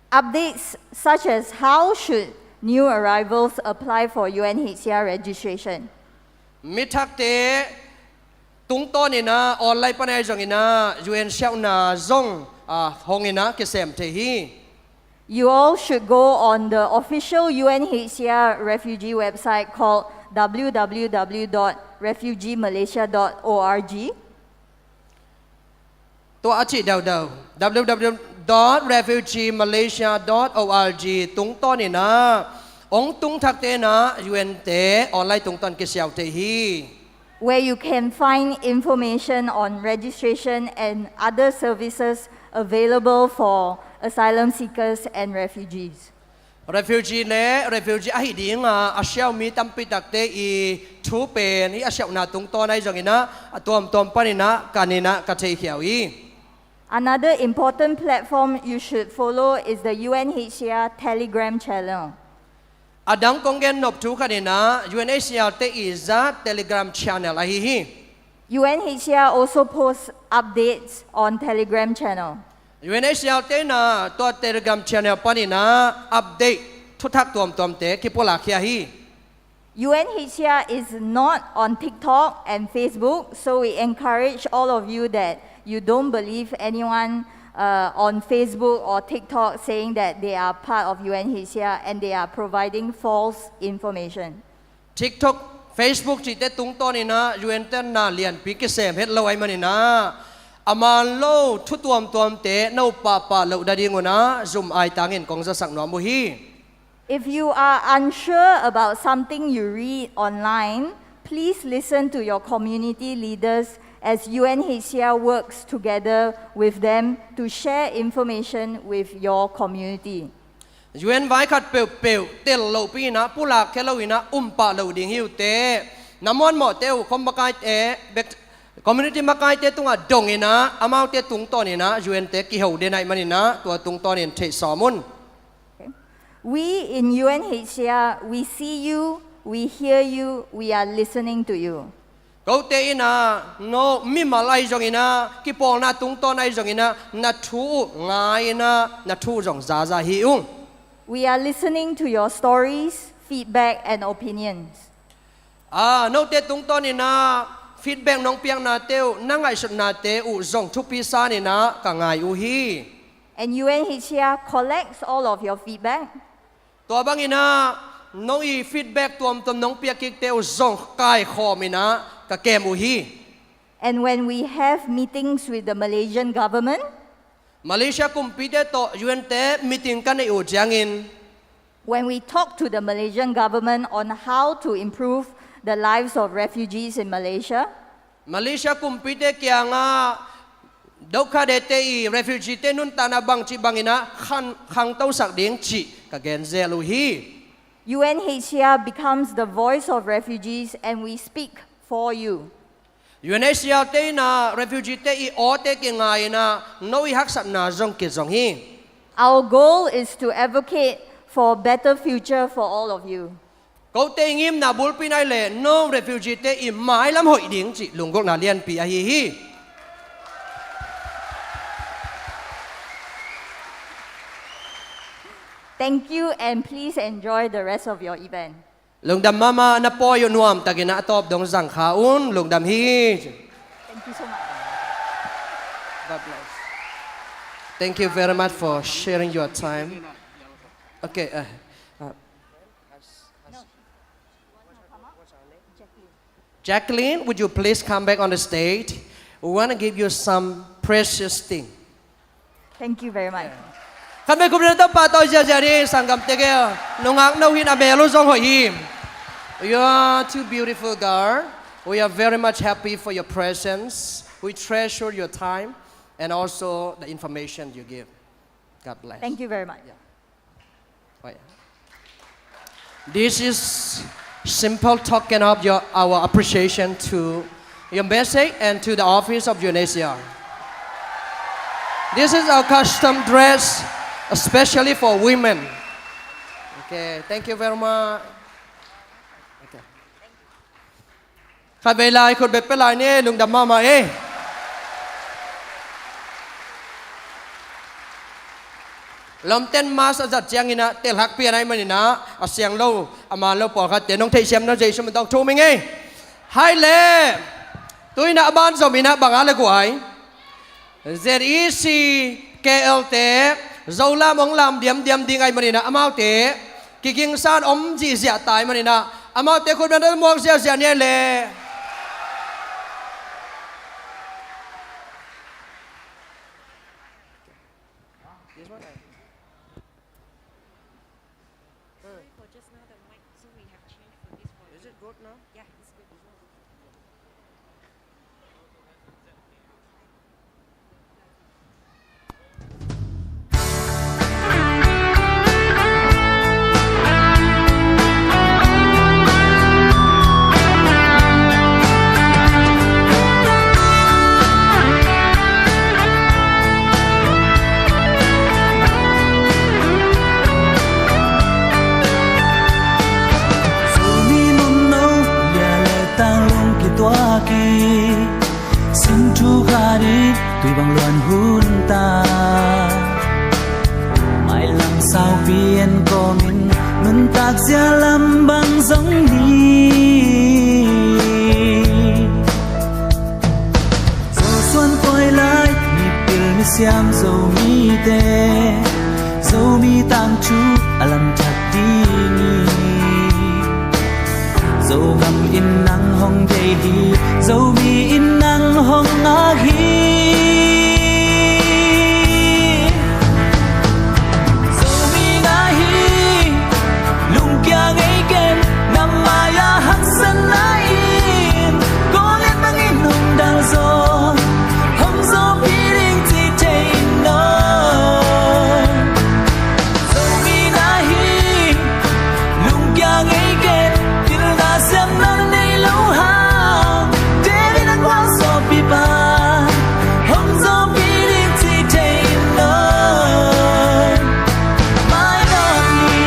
Updates such as how should new arrivals apply for U N H C R registration. Mithakte tungtawninah online pan ahi zonginah U N siauhna zong ah honginah kisem thei hi. You all should go on the official U N H C R refugee website called W W W dot refugee malaysia dot org. Tua a cih deuhdeuh, W W W dot refugee malaysia dot org tungtawninah hong tung thakte inah U N te online tungtawn kisiau thei hi. Where you can find information on registration and other services available for asylum seekers and refugees. Refugee le refugee ahi dinga a siau mi tampi takte i thu pen hih a siauhna tungtawn ahi zonginah a tuamtuam paninah kaninah ka theikhia uh hi. Another important platform you should follow is the U N H C R Telegram channel. A dang kong gen nop thu khaninah U N H C R te i zat Telegram channel ahi hi. U N H C R also posts updates on Telegram channel. U N H C R te inah tua Telegram channel paninah update thuthak tuamtuamte kipulakkhia hi. U N H C R is not on TikTok and Facebook, so we encourage all of you that you don't believe anyone uh, on Facebook or TikTok saying that they are part of U N H C R and they are providing false information. TikTok, Facebook cihte tungtawninah U N te na lianpi kisem het lo ahi maninah a man lo thu tuamtuamte no pahpah loh nadingunah zum aitangin kong zasak nuam uh hi. If you are unsure about something you read online, please listen to your community leaders as U N H C R works together with them to share information with your community. U N vai khat peuhpeuh tel lohpi inah pulakkhia loinah umpah loh ding hi uh teh. Na muanmawhte uh khom makaite bek, community makaite tungah donginah amaute tungtawninah U N te kiho den ahi maninah tua tungtawnin theih sawm un. We in U N H C R, we see you, we hear you, we are listening to you. Kote inah no mimal ahi zonginah kipawlna tungtawn ahi zonginah na thu uh ngai inah na thu uh zong zaza hi ung. We are listening to your stories, feedback and opinions. Ah, note tungtawninah feedback nong piaknate uh na ngaihsutnate uh zong thupi saninah ka ngai uh hi. And U N H C R collects all of your feedback. Tua banginah no i feedback tuamtuam nong piak kikte uh zong kaikhawminah ka kem uh hi. And when we have meetings with the Malaysian government, Malaysia kumpite tawh U N te meeting ka neih uh ciangin, when we talk to the Malaysian government on how to improve the lives of refugees in Malaysia, Malaysia kumpite kiangah dokhadete i refugee te nuntakna bangcih banginah khan khangtosak ding cih ka genzel uh hi. U N H C R becomes the voice of refugees and we speak for you. U N H C R te inah refugee te i awte kingai inah no i haksatna zong kizong hi. Our goal is to advocate for a better future for all of you. Kote i ngimna bulpi nai leh no refugee te i mailam hoih ding cih lunggulhna lianpi ahi hi. Thank you and please enjoy the rest of your event. Lungdam mahmah, na pawi uh nuamtakin a tawp dong zangkha un. Lungdam hi. Thank you so much. God bless. Thank you very much for sharing your time. Okay, uh, uh, Jacqueline, would you please come back on the stage? We want to give you some precious thing. Thank you very much. Khat vei khum lian tawh pahtawi ziahziah ni, sanggamte, nungak no hi in, a mel uh zong hoih hi. You are too beautiful girl. We are very much happy for your presence. We treasure your time and also the information you give. God bless. Thank you very much. Yeah. Wait. This is simple token of your, our appreciation to your message and to the office of U N H C R. This is our custom dress, especially for women. Okay, thank you very much. Okay. Khat vei lai khut bek pia lai ni, lungdam mahmah ei. Lawmten mask a zat ciangin ah telhak pian ahih manin ah a siang lo a man lo pawlkhatte nong theihsiam na Jesu min tawh thum ing ei. Hai le, tu-in ah a ban zom in ah bang a le guai Z E C K L te Zolam hong lam diamdiam ding ahih manin ah amaute kigingsan om zihziah ta ahih manin ah amaute khut beng muak ziahziah ni le. Sorry for just now, the mic, so we have changed for this volume. Is it good now? Yeah, it's good. Zomi Munno lia le tanglung kituak hi. Sinthu khat in tui bang luan hun ta. Mailam saupi en kawmin nuntak zia lam bang zong hi. Zosuan koi lai mipil misiam Zomite Zomi tangthu a lam that ding hi. Zogam in nang hong deih hi, Zomi in nang hong ngak hi. Zomi na hi, lungkia ngei ken, na mai-ah haksatna in, kawlet bangin hong dal zaw, hong zawpi ding ci thei in aw. Zomi na hi, lungkia ngei ken, pilna siamna nei lo hang. David a kuang sawpipa, hong zawpi ding ci thei in aw. Mai nawn ni.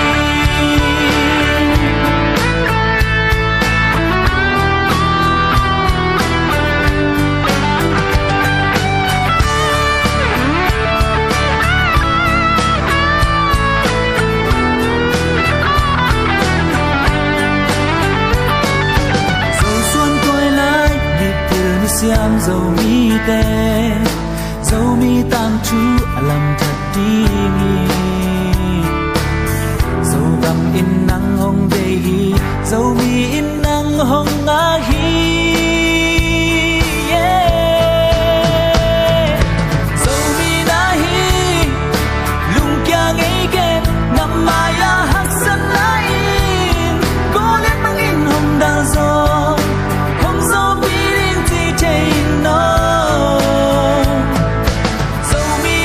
Zosuan koi lai mipil misiam Zomite Zomi tangthu a lam that ding hi. Zogam in nang hong deih hi, Zomi in nang hong ngak hi. Yeah. Zomi na hi, lungkia ngei ken, na mai-ah haksatna in, kawlet bangin hong dal zaw, hong zawpi ding ci thei in aw. Zomi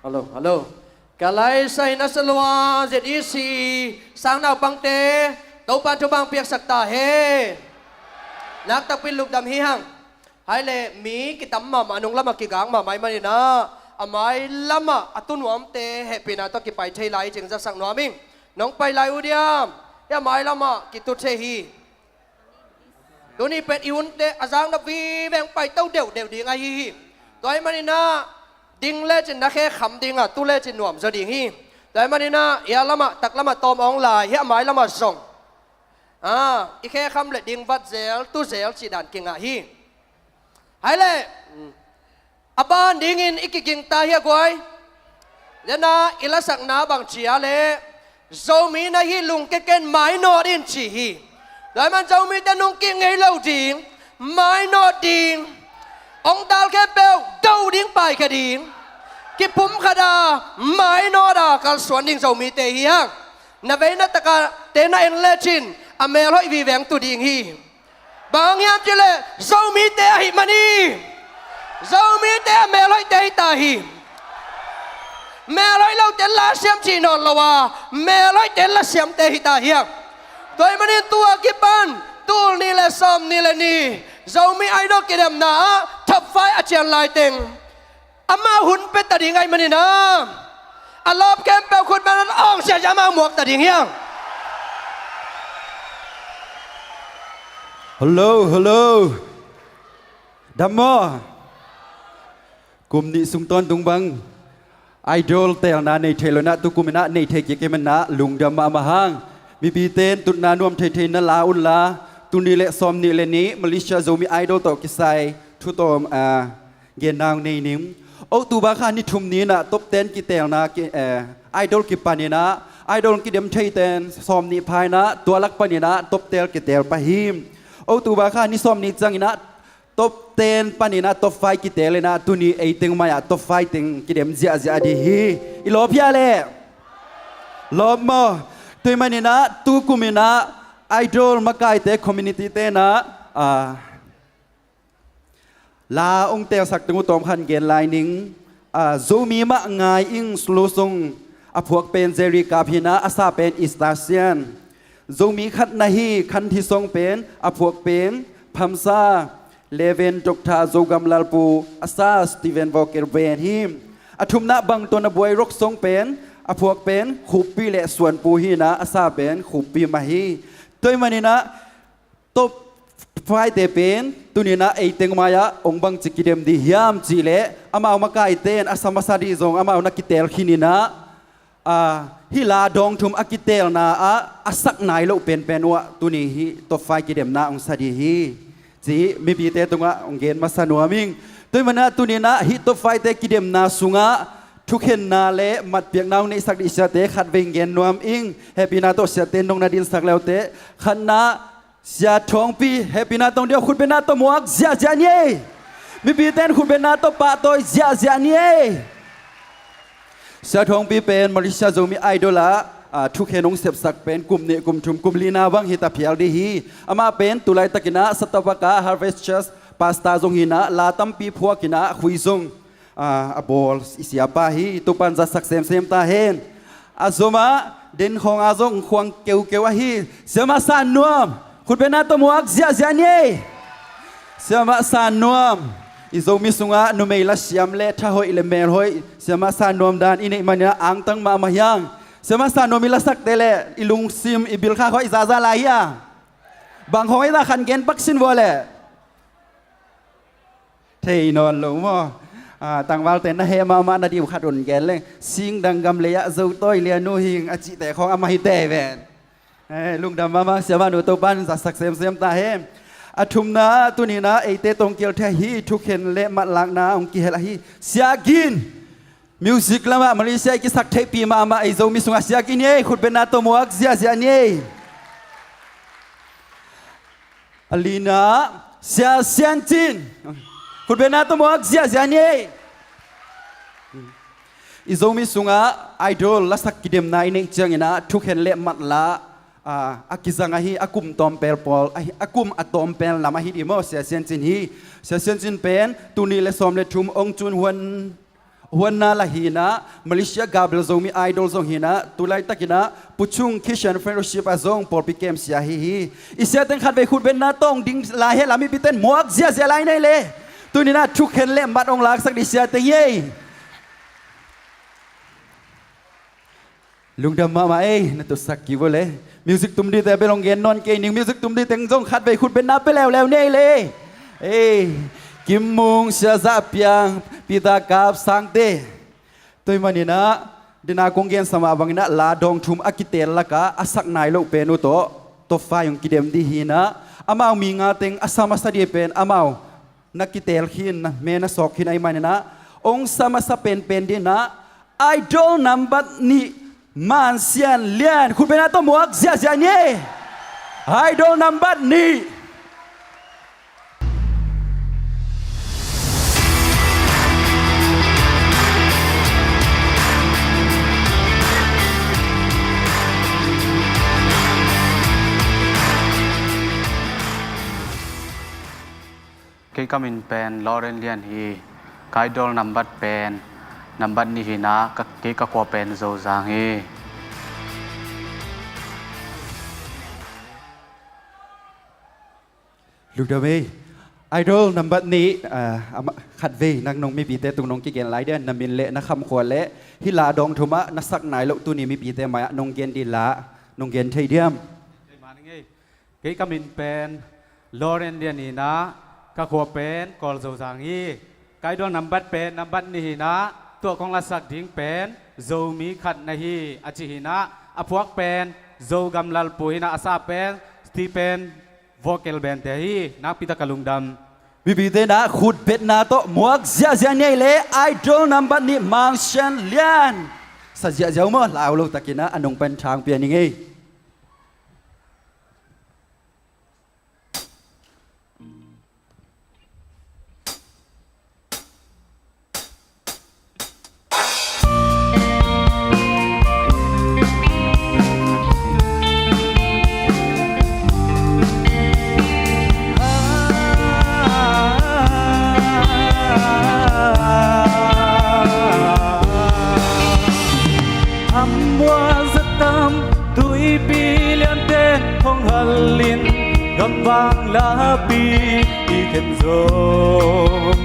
Hello, hello. Ka laisa in a salua Z E C sang naupangte Topan thupha piaksak ta hen. Naktakpi lukdam hi hang. Hai le mi kitam mahmah, a nung lamah kigak mahmah ahih manin ah, a mai lamah a tu nuamte hehpihna tawh kipai thei lai cing zasak nuam ing. Nong pai lai uh diam? Hih a mai lamah kitu thei hi. Tuni pen i hunte a zak na vive hong paito deuhdeuh ding ahi hi. Tua ahih manin ah ding lecin na khe kham ding a, tu lecin nuam zaw ding hi. Tua ahih manin ah hih a lamah, tak lamah tawm a hong lai, hih a mai lamah zong, ah, i khe kham le ding vat zel, tu zel cih dan kingah hi. Hai le, a ban dingin i kiging ta hi a guai. Tua ahih manin ah i lasakna bang ci hiam cih leh, Zomi na hih lungkia ken mainawt in ci hi. Tua ahih manin Zomite nungkik ngei lo ding, mainawt ding. Hong dal khempeuh do ding, paikhia ding. Kipumkhat a, mainawt a kalsuan ding Zomite hi hang. Na vei na tak a te na en lecin a melhoih vive hong tu ding hi. Bang hang hiam cih leh Zomite ahih man hi. Zomite a melhoihte hi ta hi. Melhoih lote la siam cih nawn lo a, melhoihte la siamte hi ta hi hang. Tua ahih manin tu a kipan tul nih le sawmnih le nih Zomi Idol kidemna ah top five a cian lai teng amah hun pia ta ding ahih manin ah, a lawp khempeuh khut beng awng siasia amah muak ta ding hi hang. Hello, hello. Dam maw? Kum nih sung tawntung bang Idol teelna nei thei lo in ah, tu kum in ah nei thei kik ahih manin ah lungdam mahmah hang. Mipite in tutna nuam theithei na la un la, tul nih le sawmnih le nih Malaysia Zomi Idol tawh kisai thu tawm, ah, genna hong nei ning. October kha ni thum ni in ah top ten kiteelna ki, eh, Idol kipan in ah, Idol kidem theite in sawmnih pha in ah, tua lak pan in ah top ten kiteel pah hi. October kha ni sawmnih ciangin ah top ten pan in ah top five kiteel in ah, tuni ei teng mai ah top five teng kidem ziahziah ding hi. I lawp hia leh? Lawp maw? Tua ahih manin ah tu kum in ah Idol makaite, community te in ah, ah, la hong teelsak teng uh tawm khat gen lai ning. Ah, Zomi mah ngai ing slow song a phuak pen Jerry Kap hi in ah, a sa pen Easter Sian. Zomi khat na hi Khan Thi Song pen a phuak pen Phamsa, Reverend Doctor Zogam Lalpu, a sa Stephen Vocal Band hi. A thumna Bang Ton a buai rock song pen a phuak pen Khuppi le Suanpu hi in ah, a sa pen Khuppi mah hi. Tua ahih manin ah top five te pen tuni in ah ei teng mai ah hong bangci kidem ding hiam cih leh, amau makaite in a sa masa ding zong amau na kiteel khin in ah, ah, hih la dawng thum a kiteelna ah a sak nai loh penpen uh ah tuni hih top five kidemna hong sa ding hi, ci mipite tungah hong gen masa nuam ing. Tua ahih manin ah tuni in ah hih top five te kidemna sungah thukhenna le matpiakna hong neihsak ding siate khatvei hong gen nuam ing. Hehpihna tawh siate in nong na dinsak le uh teh. Khatna, Sia Thawngpi, hehpihna tawh hong dia, khutbetna tawh muak ziahziah ni ei. Mipite in khutbetna tawh pahtawi ziahziah ni ei. Sia Thawngpi pen Malaysia Zomi Idol ah, ah, thukhen hong sepsak pen kum nih, kum thum, kum lina bang hi ta phial ding hi. Amah pen tu laitakin ah Satapaka Harvest Church pastor zong hi in ah, la tampi phuak in ah, khui zong, ah, a bawl i siapa hi. Topan zatsak semsem ta hen. A zomah den khawng a zong khuang keukeu ahi Siamah San Nuam, khutbetna tawh muak ziahziah ni ei. Siamah San Nuam, i Zomi sungah numei la siam le thahoih le melhoih, Siamah San Nuam dan i neih manin ah angtang mahmah hi hang. Siamah San Nuam i lasakte le i lungsim, i bilkha khawng i zaza lai hi a. Bang khawng i za khan gen pak sin vua leh. Thei nawn lo maw? Ah, tangvalte na heh mahmah na ding uh khat un gen leng. Singdang gam lei ah Zotawi lianu hing a cihte khawng amah hi teh ven. Eh, lungdam mahmah, Siamah Nu, Topan zatsak semsem ta hen. A thumna, tuni in ah eite tawh hong kihel thei hi, thukhen le matlakna hong kihel ahi Sia Gin. Music lamah Malaysia i kisak theihpih mahmah ei Zomi sungah Sia Gin ni ei, khutbetna tawh muak ziahziah ni ei. A lina, Sia Sian Cin, khutbetna tawh muak ziahziah ni ei. I Zomi sungah Idol lasak kidemna i neih ciangin ah thukhen le matla, ah, a kizang ahi a kum tawmpel pawl, ahi, a kum a tawmpel lam ahi ding maw, Sia Sian Cin hi. Sia Sian Cin pen tul nih le sawm le thum Ong Cun Huan huanna lah hi-in ah, Malaysia Gabel Zomi Idol zong hi-in ah, tu laitakin ah Puchung Christian Fellowship ah zong pawlpi kem sia ahi hi. I siateng khatvei khutbetna tawh hong ding lai hen la, mipite in muak ziahziah lai ni ei le. Tuni-in ah thukhen le mat hong laksak ding siateng hi ei. Lungdam mahmah ei, na tutsak kik uh le. Music tum dingte bel hong gen nawn kei ning, music tum dingte zong khatvei khutbetna pia leuleu ni ei le. Ei, Kim Mung, Sia Za Piang, Peter Kap, Sangte. Tua ahih manin ah, tu-in ah kong gensa mah bangin ah la dawng thum a kiteel lakah a sak nai loh pen uh tawh top five hong kidem ding hi-in ah, amau mi nga teng a sa masa ding pen amau na kiteel khin, na me na sawk khin ahih manin ah, hong sa masa penpen dingin ah Idol nambat nih, Mansian Lian. Khutbetna tawh muak ziahziah ni ei. Idol nambat nih. Kei ka min pen Lauren Lian hi. Ka Idol nambat pen nambat nih hi-in ah, ka, kei ka khua pen Zozang hi. Lungdam ei. Idol nambat nih, ah, amah, khatvei nang nong mipite tung nong kigen lai diam, na min le na khamkhua le hih la dawng thum ah na sak nai loh tuni mipite mai-ah nong gen ding la, nong gen thei diam? Kei ka min pen Lauren Lian hi-in ah, ka khua pen Kawl Zozang hi. Ka Idol nambat pen nambat nih hi-in ah, tua kong lasak ding pen Zomi Khat Na Hi a ci hi-in ah, a phuak pen Zogam Lalpu hi-in ah, a sa pen Stephen Vocal Band te hi. Nakpi takin ka lungdam. Mipite in ah khutbetna tawh muak ziahziah ni ei le, Idol nambat nih, Mansian Lian. Sa ziahziah uh maw, lau lo takin ah a nung pan thang pia ning ei. Amua zatam tuipi liante hong halin, gamvang lapi i khen zong,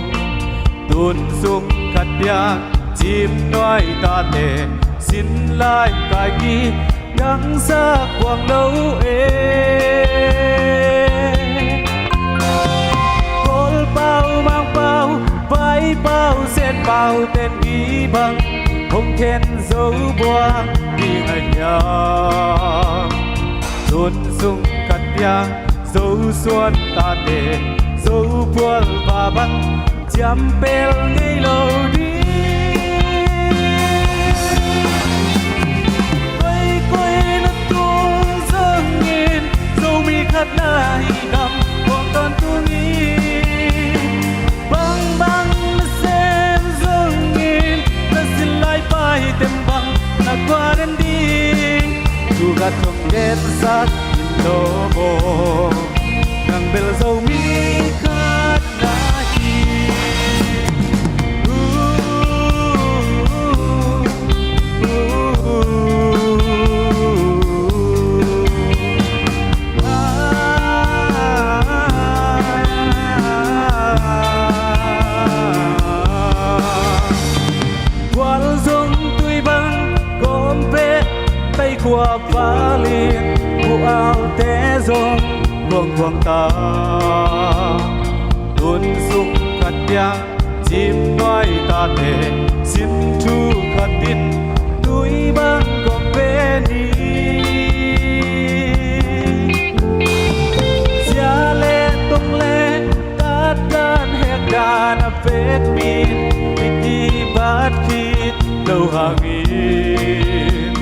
tun sung khat piang cim nuai tate, sin lai kai ki dangsak buang lo e. Kawl pau, Mang pau, Vai pau, Sen pau ten i bang, hong khen zo buang ding a hiam? Tun sung khat piang Zosuan tate, Zophual va bang ciampel ngei lo ding. Koikoi na tung zongin, Zomi Khat Na Hi Nam kong tawntung in, bangbang na sem zongin, na sin lai pai tem bang na kua den ding? Thu khat hong gensak in lo maw, nang bel Zomi Khat Na Hi. Gual zong tui bang gawm pek, taikhua valin, bu aute zong luang kuang ta. Tun sung khat piang cim nuai tate, sin thu khat in tui bang gawm pe ni. Sia le tong le tat dan hek dan a vet min, i kibat khit lo hangin,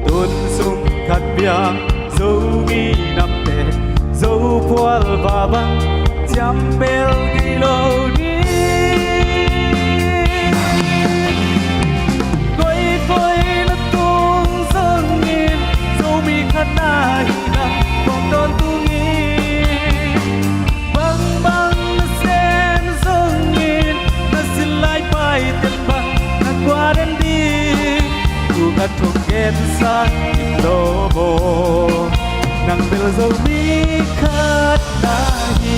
tun sung khat piang Zomi Namte, Zophual va bang ciampel ngei lo ding. Koikoi na tung zongin, Zomi Khat Na Hi Nam kong tawntung in, bangbang na sem zongin, na sin lai pai tem bang Sa in lo maw, nang bel Zomi khat na hi.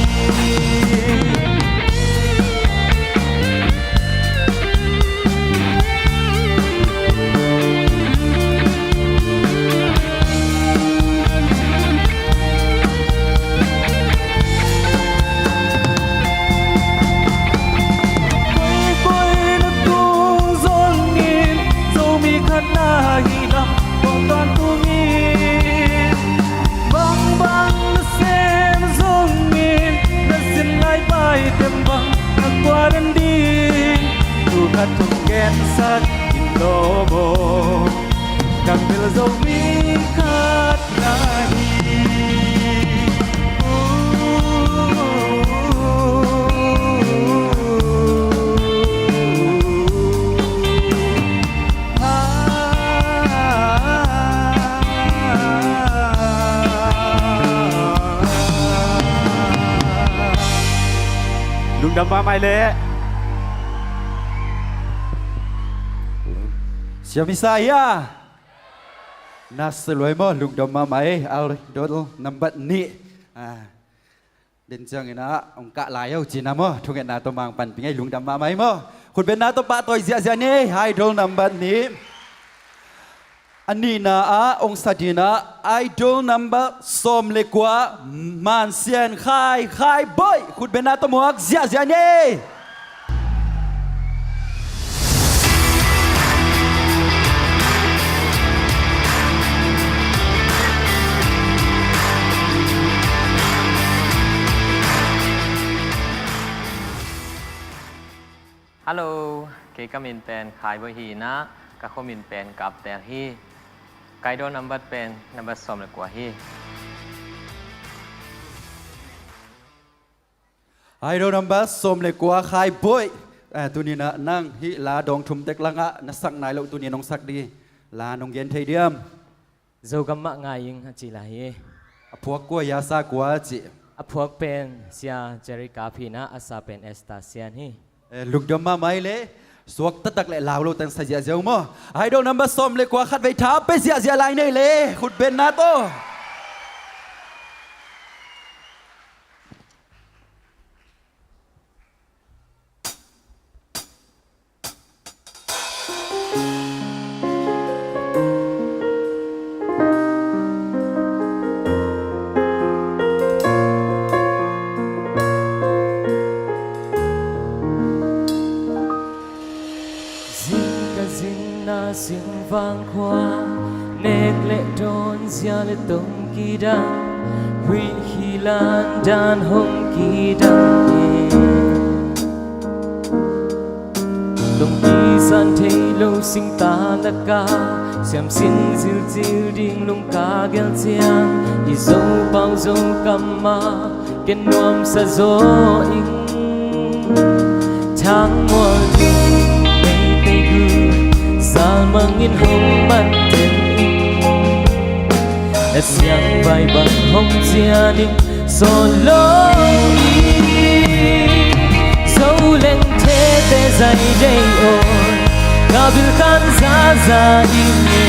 Koi koi na tung zongin Zomi khat na hi lam kong tawntung hi. Bangbang na sem zongin na sin lai pai tem bang na kuadan ding. Tu khat tung gensak in lo maw, nang bel Zomi khat na hi. Lungdam mahmah leh. Siam i sa hia? Na sa luai maw, lungdam mahmah ei, Idol nambat nih. Ah, den ciangin ah, ong kah lai au cina maw, thungetna tawh mang panpih ngei, lungdam mahmah ei maw. Khutbenna tawh pahtawi ziahziah ni, Idol nambat nih. A nihna ah, ong sa dina, Idol nambat sawm le kua, Mansian Khai, Khai Boih. Khutbenna tawh muak ziahziah ni. Hello, kei ka min pen Khai Boih hi inah, ka khuamin pen Kaptel hi. Ka Idol nambat pen nambat sawm le kua hi. Idol nambat sawm le kua Khai Boih. Eh, tuni inah nang hih la dawng thum tek langah na sak nai loh, tuni nong sak ding la nong gen thei diam? Zogam mah ngai ing a ci lai hi. A phuak kua, a sa kua a ci? A phuak pen Sia Jerry Kap hi inah, a sa pen Esther Sian hi. Eh, lungdam mahmah ei leh, suak taktak leh lau lo teng sa ziahziah uh maw. Idol nambat sawm le kua, khatvei tha pia ziahziah lai ni leh, khutbenna tawh. Zing ka zingna singvang khua, nek le dawn zia le tong kidang, huih hi lan dan hong kidang hi. Tong kizan thei lo singta laka, siamsin zilzil ding lungka gel ciang, i Zopau Zokam ah ken nuamsa zaw ing. Thang mual ding Meitei gu, salmang in hong man den ing. A siang vai bang hong cian ing, sawl lo ing. Zo leng thete zai dei aw, ka bil kan zaza ing e.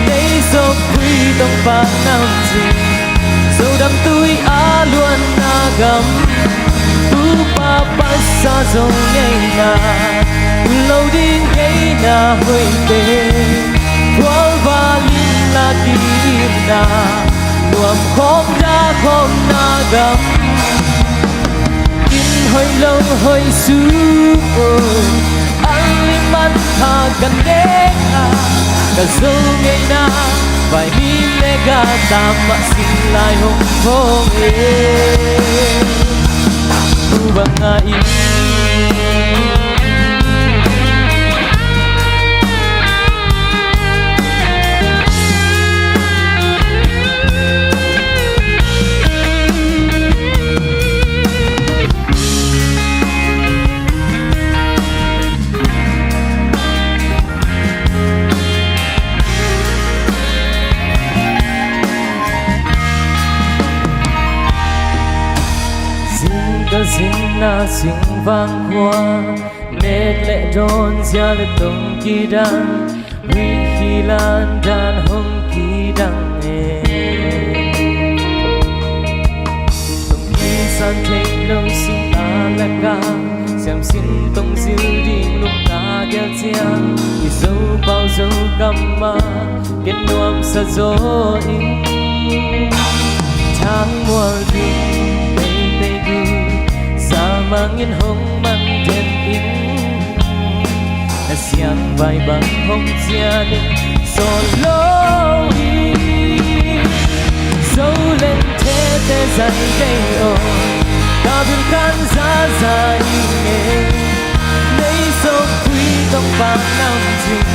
Nei Zopui tong pak nam cing, Zodam tui a luanna gam, pupa pasa zo ngeina, un lo ding ngeina hoihte, khualva lim la kihna, nuam khawm da khawmna gam, inn hoih lo hoih sung aw. An lim an pha kan nek a, ka Zo ngeina vai him le ga tam mah sing lai hong hong e. Hu bang a i Zing ka zingna singvang khua, nek le dawn zia le tong kidang, Huih kilan dan hong kidang e. Tong kisan thei lo singta laka, siamsin tong zil ding lungka gel ciang, i Zopau Zogam ah ken nuamsa zaw ing. Thang mual ding teitei gu, zamang in hong man den ing. Na siang vai bang hong cian in, sawl lo hi. Zo leng thete zai dei aw, ka bil kan zaza ing e. Nei sawm pui tong pang nam cin,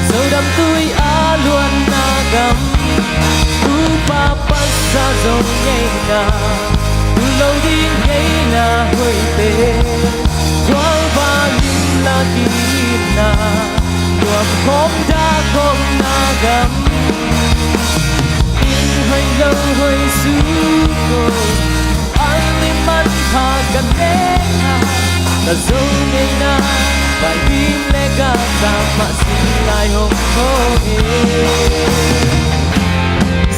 Zodam tui a luanna gam, upa pasa zo ngeina, tu lo ding ngeina hoihte, kualva lim la kina, nuam khawm dah khawm na gam, inn hoih lo hoih su ko, an lim an pha ka nena, ka Zo ngeina, bai bim le ka tam mah sin lai hong ko e.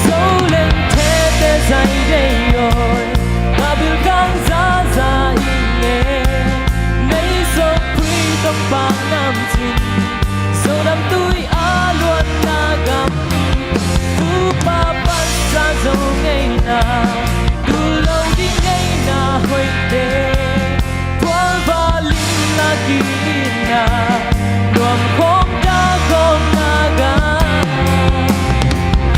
Zo leng thete zai dei aw, ka bil kan zaza ing e. Nei sawm pui tong pang nam cin, Zodam tui a luanna gam, upa pasa zo ngeina, tu lo ding ngeina hoihte, kualva lim la kina, nuam khawm dah khawm na gam,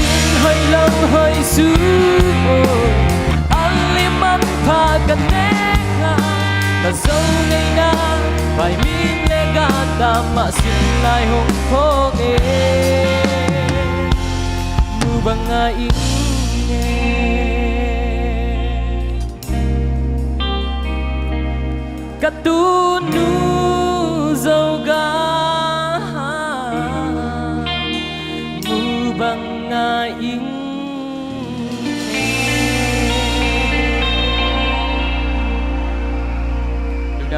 inn hoih lo hoih su ko, an lim an pha ka nena, ka Zo ngeina, bai mim le ka tam mah sin lai hong phawk e. Mu bang ngai ing e. Ka tunu Zogam, mu bang ngai ing.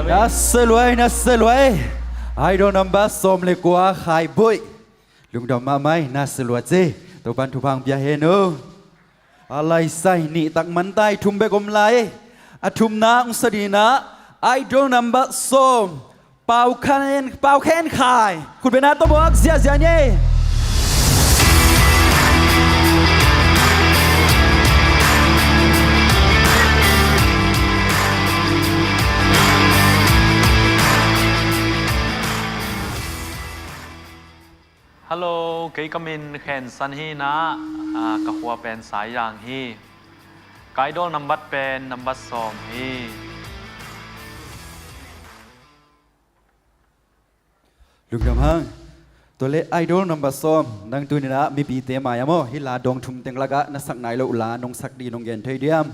Na se luai, na se luai. Idol number sawm le kua, Khai Buih. Lungdam mahmah, na se luai ci. Topan thupha pia hen aw. A lai sai nih tak man tai, thum bek om lai. A thumna ung sa dina, Idol number sawm, Pau Khen, Pau Khen Khai. Khut bena tawh muak ziahziah ni. Hello, kei ka min Khen San hi na, ah, ka khua pen Saizang hi. Ka Idol number pen number sawm hi. Lungdam hang. Tua le Idol number sawm, nang tuni na mipite mai-ah maw, hih la dong thum teng lakah na sak nai loh la nong sak ding nong gen thei diam?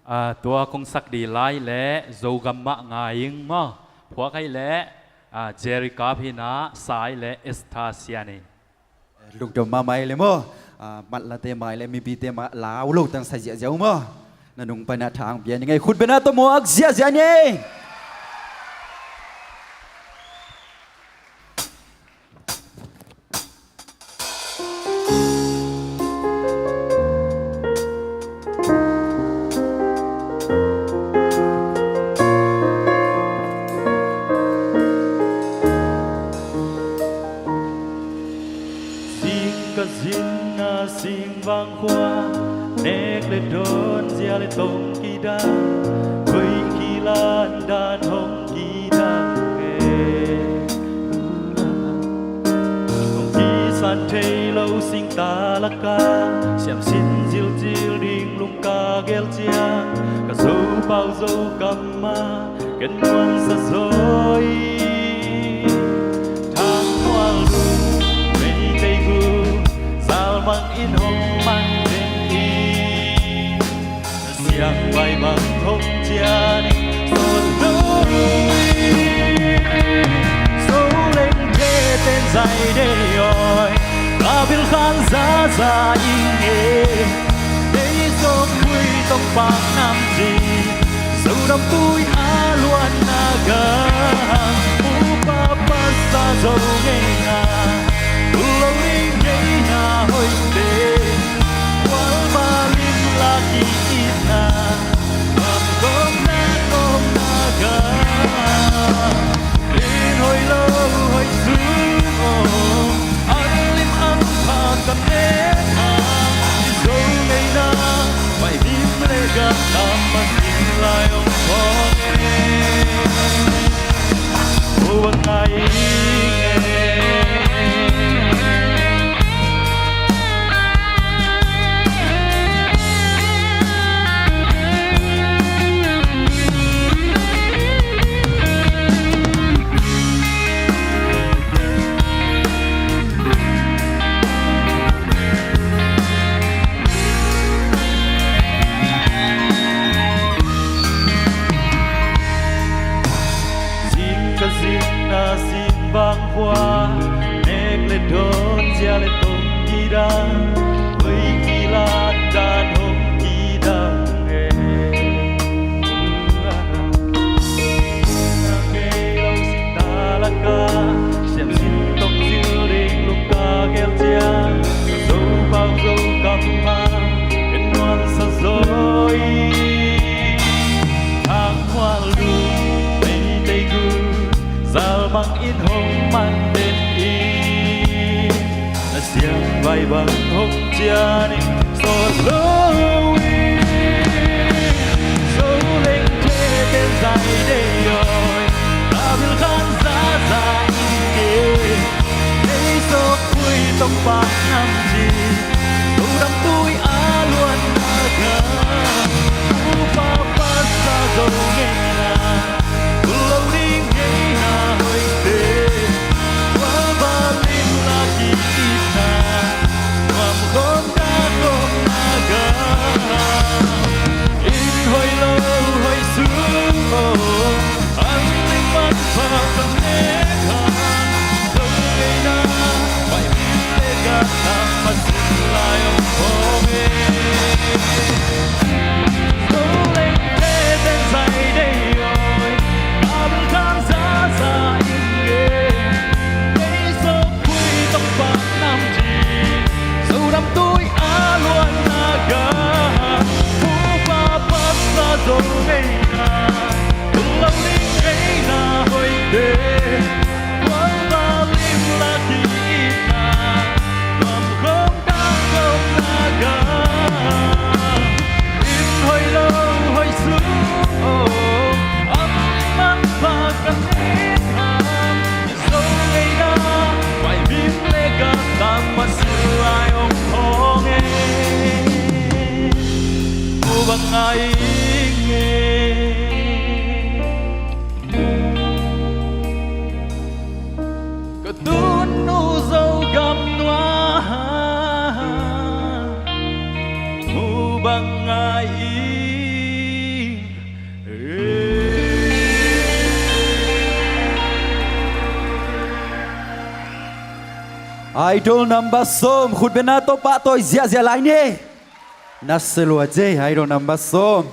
Ah, tua kong sak ding lai le Zogam mah ngai ing maw. Phuak ahih leh, ah, Jerry Kap hi na, Sai le Esther Sian hi. Lungdam mahmah le maw. Ah, matlate mai le mipite mai lau lo tang sai ziahziah uh maw. Na nung paina thang pia ni ngei, khut bena tawh muak ziahziah ni. Sing ka zin a sing vang khua, nek le dawn zia le tong kidang, khuih kilan dan hong kidang e. Hong kisan thei lo singta lakah, siamsin zilzil ding lungka gel ciang, ka Zopau Zogam ah ken nuamsa zaw hi. Thang mual lum meitei gu, zalmang in hong man den hi. Siang vai bang hong cian in sawt lo hi. Zo leng theten zai dei aw, ka bil khan zaza ing e. Ei sawm pui tong pang nam ci, Zodam tui a luanna gam, upa pasa zo ngeina, tu Dang, hoih kilat dan hong kidang e. Ngei lo sita laka, siamsin tong zil ding lungka gel ciang, Zo pau Zo kam ma, ken nuamsa zaw hi. Thang mual du, meitei gu, zal mang in hong man den i. Na siang vai bang hong cian in sawt lo i. Zo leng thete zai dei awi, na bil khan zaza in e. Ei sawk pui tong pak nam ci, Zo dam tui a luan na ga. Upa pasa Zo ngeina, lo ding ngeina hoihte. Tua va lim la ki itna, nuam khom ta khom na ga. In hoih lo hoih sung o, an ling man pha kan ne khan. Zo ngeina, vai lim le ga tang ma sin lai ong khom e. Zo leng theten zai dei awi, a bil khan zaza in e. Ei sawk pui tong pak nam ci, Zo dam tui a luan na ga. Upa pasa Zo ngeina, lo ding ngeina hoihte. Tua va lim la ki itna, nuam khom ta khom na ga. In hoih lo hoih sung o, an man pha kan ne khan. Zo ngeina, vai lim le ga tang ma sin lai ong khom e. Mu bang ngai ing e. Ka tun nu Zogam nuai mu bang ngai ing. Idol number sawm, khutbetna tawh pahtawi ziahziah lai ni. Na sia lua ei, Idol number sawm.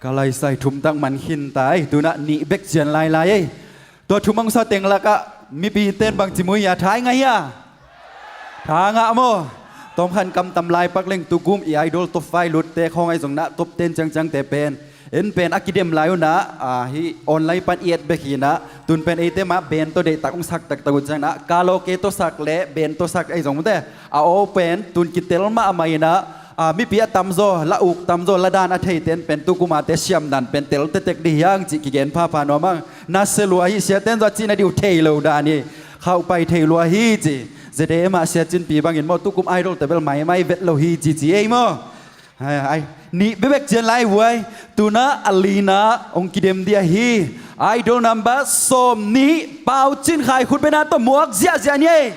Ka laisai thum tak man khin ta ei, tu-in ah nih bek cian lailai ei. Tua thum hong sa teng lakah mipite'n bangci mu hiam, tha i ngah hiam? Tha ngah maw? Tawmkhat kam tam lai pak leng tukum i Idol top five lutte khawng ahi zongin ah top ten ciangciangte pen, en pen a kidem lai un ah, a, hih online pan i et bek hi-in ah, tu-in pen eite mah band tawh deihtak hong sak taktak uh ciangin ah, karaoke tawh sak leh band tawh sak ahi zong uh teh, a aw pen tu-in kitel mahmah in ah, a, mipi a tamzaw, la uk tamzaw, la dan a theite'n pen tukum a te siamdan pen tel tektek ding hi hang cih kigen phapha nuam hang. Na sia lua hi, siate'n zong a cihna ding uh thei lo dan hi. Khauh pai thei lua hi ci. Zede mah sia Cinpi bangin maw, tukum Idol te bel maimai vet lo hi ci ci ei maw. Ai, ai. Nih bekbek cian lai ei. Tu-in ah a lina hong kidem ding ahi, Idol number sawmnih, Pau Cin Khai, khutbetna tawh muak ziahziah ni ei.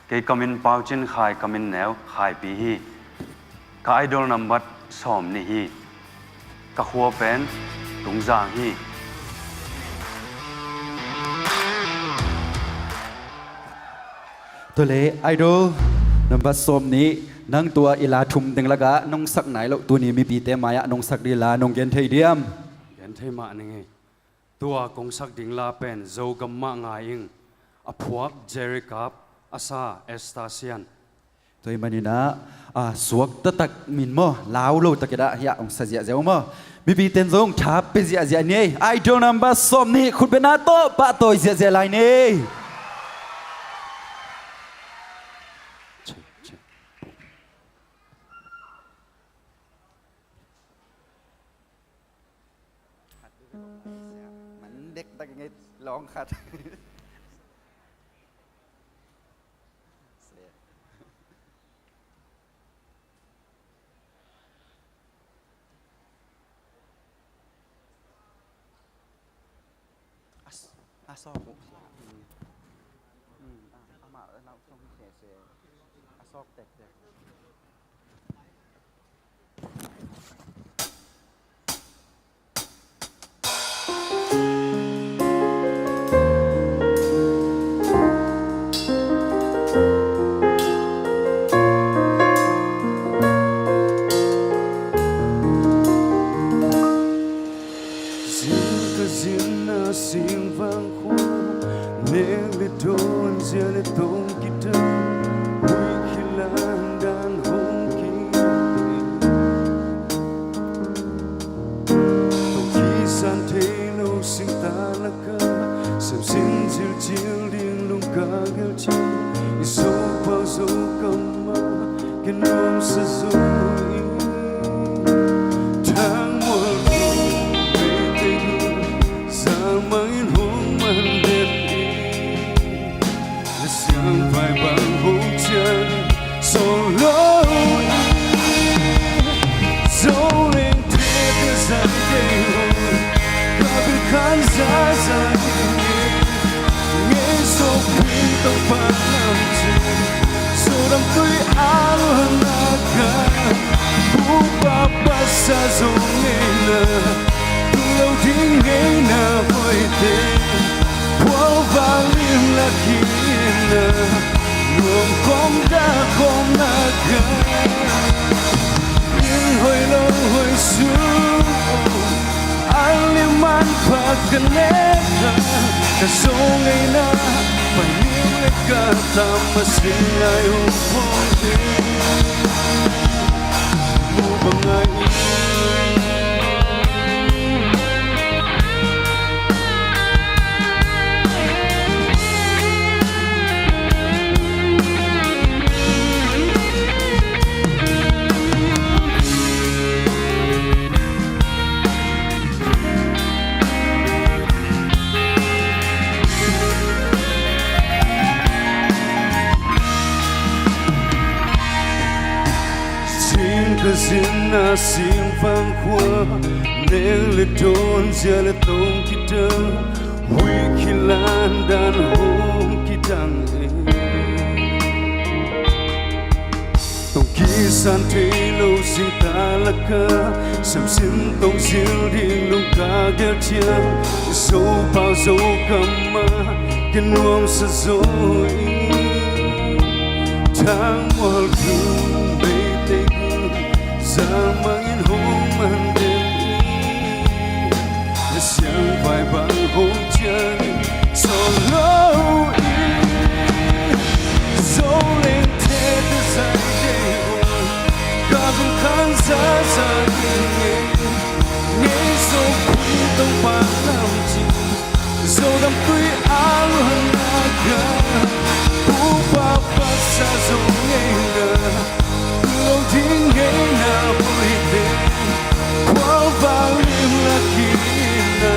Kei ka min Pau Cin Khai, ka min neu Khaipi hi. Ka Idol number sawmnih hi. Ka khua pen Tungzang hi. Tua leh Idol number sawmnih, nang tua i la thum teng lakah nong sak nai loh, tuni mipite mai-ah nong sak ding la nong gen thei diam? Gen thei mah ning ei. Tua kong sak ding la pen Zogam mah ngai ing. A phuak Jerry Kap, a sa Esther Sian. Tua ahih manin ah, a, suak taktak min maw, lau lo takin ah hiah hong sa ziahziah uh maw. Mipite'n zong tha pia ziahziah ni ei. Idol number sawmnih, khutbetna tawh pahtawi ziahziah lai ni ei. Man dektak ing ei, lawng khat. A s-, a sawk uh. Mm. Mm, a, a Zin ka zin na sing vang khua, nek le dawn zia le tong kita, hui khilan dan hong ki. Tong kisan thei lo sing ta laka, sem sin zil zil ding lungka gel cin, i zo pau zo kam ma, ken nuam sa zo i. Thang mual ki, bei te hi, za mang in hong man den i. Na siang vai bang hong cian, solo i. Zo leng te te zang te hong, ka bil khan za za i. Ngei sok pin tong pa lam ci, so dam tui a luan na ka. Pu pa pa sa zo ngei na, tu lo ding ngei na hoi te. Pual vang lim la ki na, nuam kong da kong na ka. In hoi lo hoi su, an lim man pa ka ne ka. Ka zo ngei na, pa lim le ka tam ma sin lai hong phong te. Mu bang ngai. Sing ka zin na sing vang khua, neng le dawn zia le tong kita, hui khilan dan hong kidang e. Tong kisan thei lo sing ta laka, sem sin tong zil ding lungka gel ciang, zo pau zo kam ma, ken nuam sa zo i. Thang mual kum bei te kum, za mang in hong man den i. Na siang vai bang hong cian, solo i. Zo leng te te zai te hong, ka kum khan za za i. Ngei zo pui tong pa lam ci, zo dam tui a luan na ka. Pu pa pa sa zo ngei na, tu lo ding ngei na hoi te. Pual vang lim la ki na,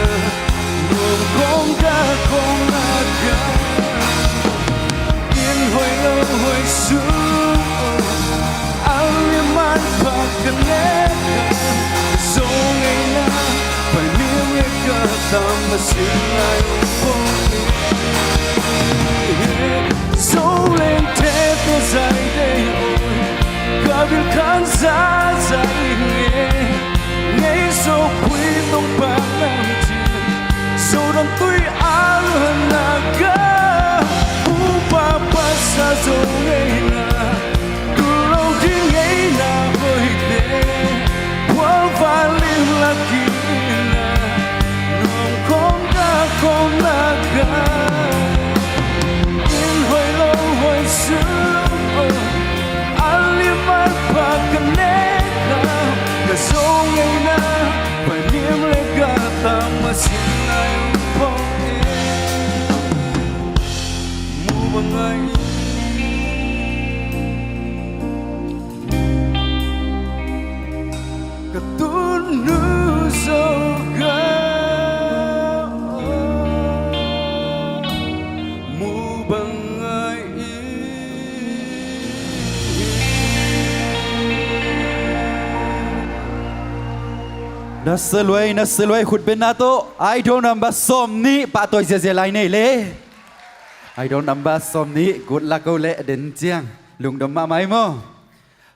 nuam kong da kong na ka. In hoi lo hoi su, an lim man pa ka ne ka. Zo ngei na, pa lim le ka tam ma sin lai hong phong i. Zo leng te te zai te hong, ka bil khan za za i nge. Ngei zo pui tong pa lam ci, zo dam tui a luan na ka. Pu pa pa sa zo ngei na, tu lo ding ngei na hoi te. Pual vang lim la ki na, nuam kong da kong na ka. In hoi lo hoi su, oh, an lim man pa ka ne ka. Ka zo ngei na, pa lim le ka tam ma sin lai hong phong e. Mu bang ngai. Ka tun nu zo ka, mu bang ngai. Na sa luai, na sa luai, khut benna tawh. Idol number sawm nih, pahtawi ziazia lai nei le. Idol number sawm nih, good luck o leh den ciang. Lungdam mahmah ei maw.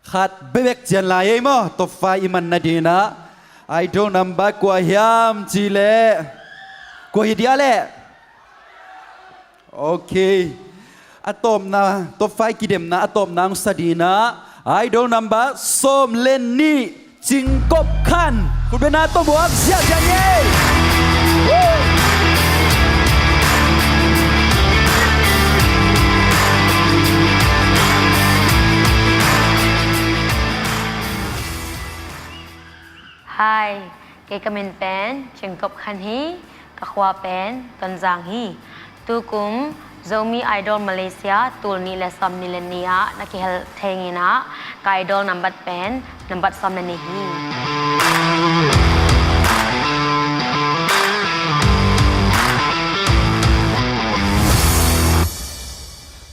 Khat bebek cian lai ei maw, top five i man nadinah. Idol number kua hiam cih leh, kua hi dia leh? Ok. A tawpna, top five kidemna a tawpna hong sa dinah Idol number sawm le nih, Cingkop Khan. Khutbetna tawh muak ziahziah ni ei. Hi, kei ka min pen Cingkop Khan hi, ka khua pen Tonzang hi. Tukum Zomi Idol Malaysia tul nih le sawm nih le nih ah na kihel thei nginah ka idol nambat pen nambat sawm le nih hi.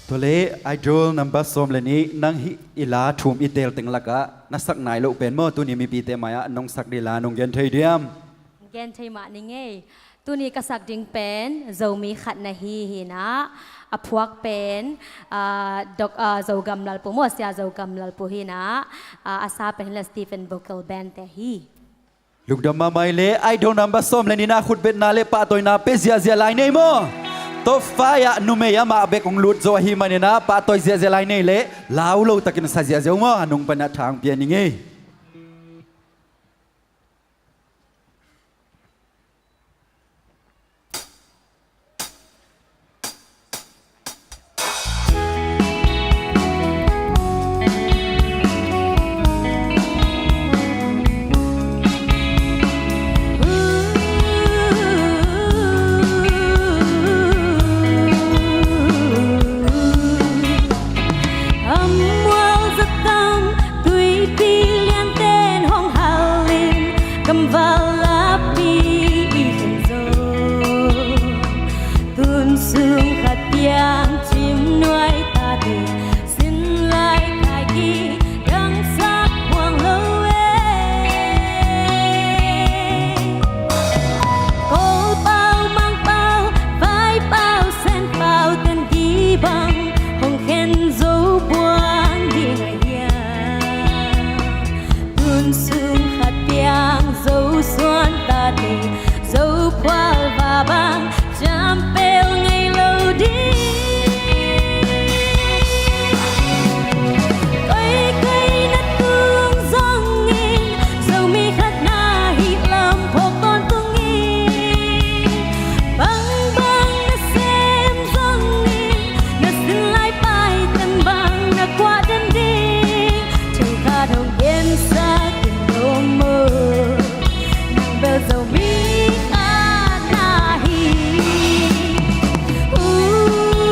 Tua leh idol number sawm le nih, nang hih i la thum i tel teng lakah na sak nai loh pen maw, tuni mipite mai-ah nong sak dih la nong gen thei diam? Gen thei mah ning ei. Tuni ka sak ding pen Zomi Khat Na Hi hinah, a phuak pen, ah, Dok-, ah, Zogam Lalpu maw, Sia Zogam Lalpu hinah, ah, a sa pen hi leh Stephen Vocal Band te hi. Lungdam mahmah ei leh, idol number sawm le nihna khutbetna le pahtawina pia ziahziah lai ni ei maw. Top five ah numei amah bek hong lut zo ahih maninah pahtawi ziahziah lai ni ei leh, lau lo takin sa ziahziah o maw, a nung panah tha hong pia ning ei. A mual zatam tuipi lianten hong hal in, kamval lapi i khen zo. Tun sung khat piang cim nuai tate, sin lai kai ki dang sak huang lo e. Kawl pau, Mang pau, Vai pau, Sen pau, ten ki bang hong khen zo buang ding a hiam? Tun sung khat piang Zo suan tate, Zo phual va bang ciampel ngei lo ding. Koikoi na tung zongin Zomi Khat Na Hi lam phawk tawntung in, bangbang na sem zongin na sin lai paiten bang na kuah den ding. Thil khat hong gensak in om maw, nang bel Zomi Khat Na Hi. Uh.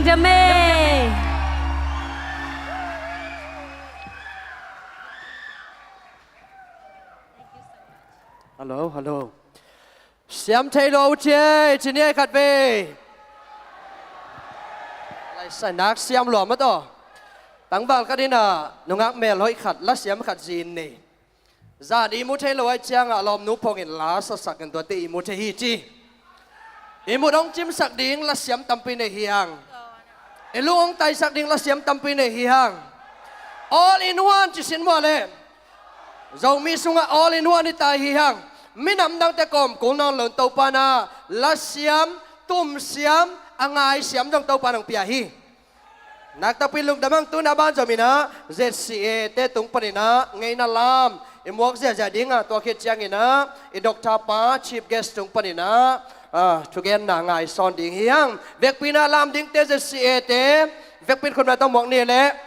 Amen. Hello, hello. Siam thei lo uh ci ei, ci ni ei khat ve. Lai sa nak siam lua mah tawh. Tangval khat in ah nungak melhoih khat, lasiam khat zi in nei. Zan ihmu thei lo ahih ciangah lawmnu phongin la sasak in tuate ihmu thei hi ci. Ihmu dong cimsak ding lasiam tampi nei hi hang. I lung hong taisak ding lasiam tampi nei hi hang. All in one ci sin mua leh. Zomi sungah all in one i tai hi hang. Minam dangte kawm kul nawn lo in Topa in ah lasiam, tumsiam, a ngaisiam zong Topa in hong pia hi. Naktakpi lungdam hang. Tu-in a banzom in ah Z C A te tung panin ah ngeina lam i muak ziahziah ding a, tua khit ciangin ah i doctor pa chief guest tung panin ah, ah, thugenna ngai sawn ding hi hang. Vekpi in ah lam dingte Z C A te vekpi in khutna tawh muak ni leh.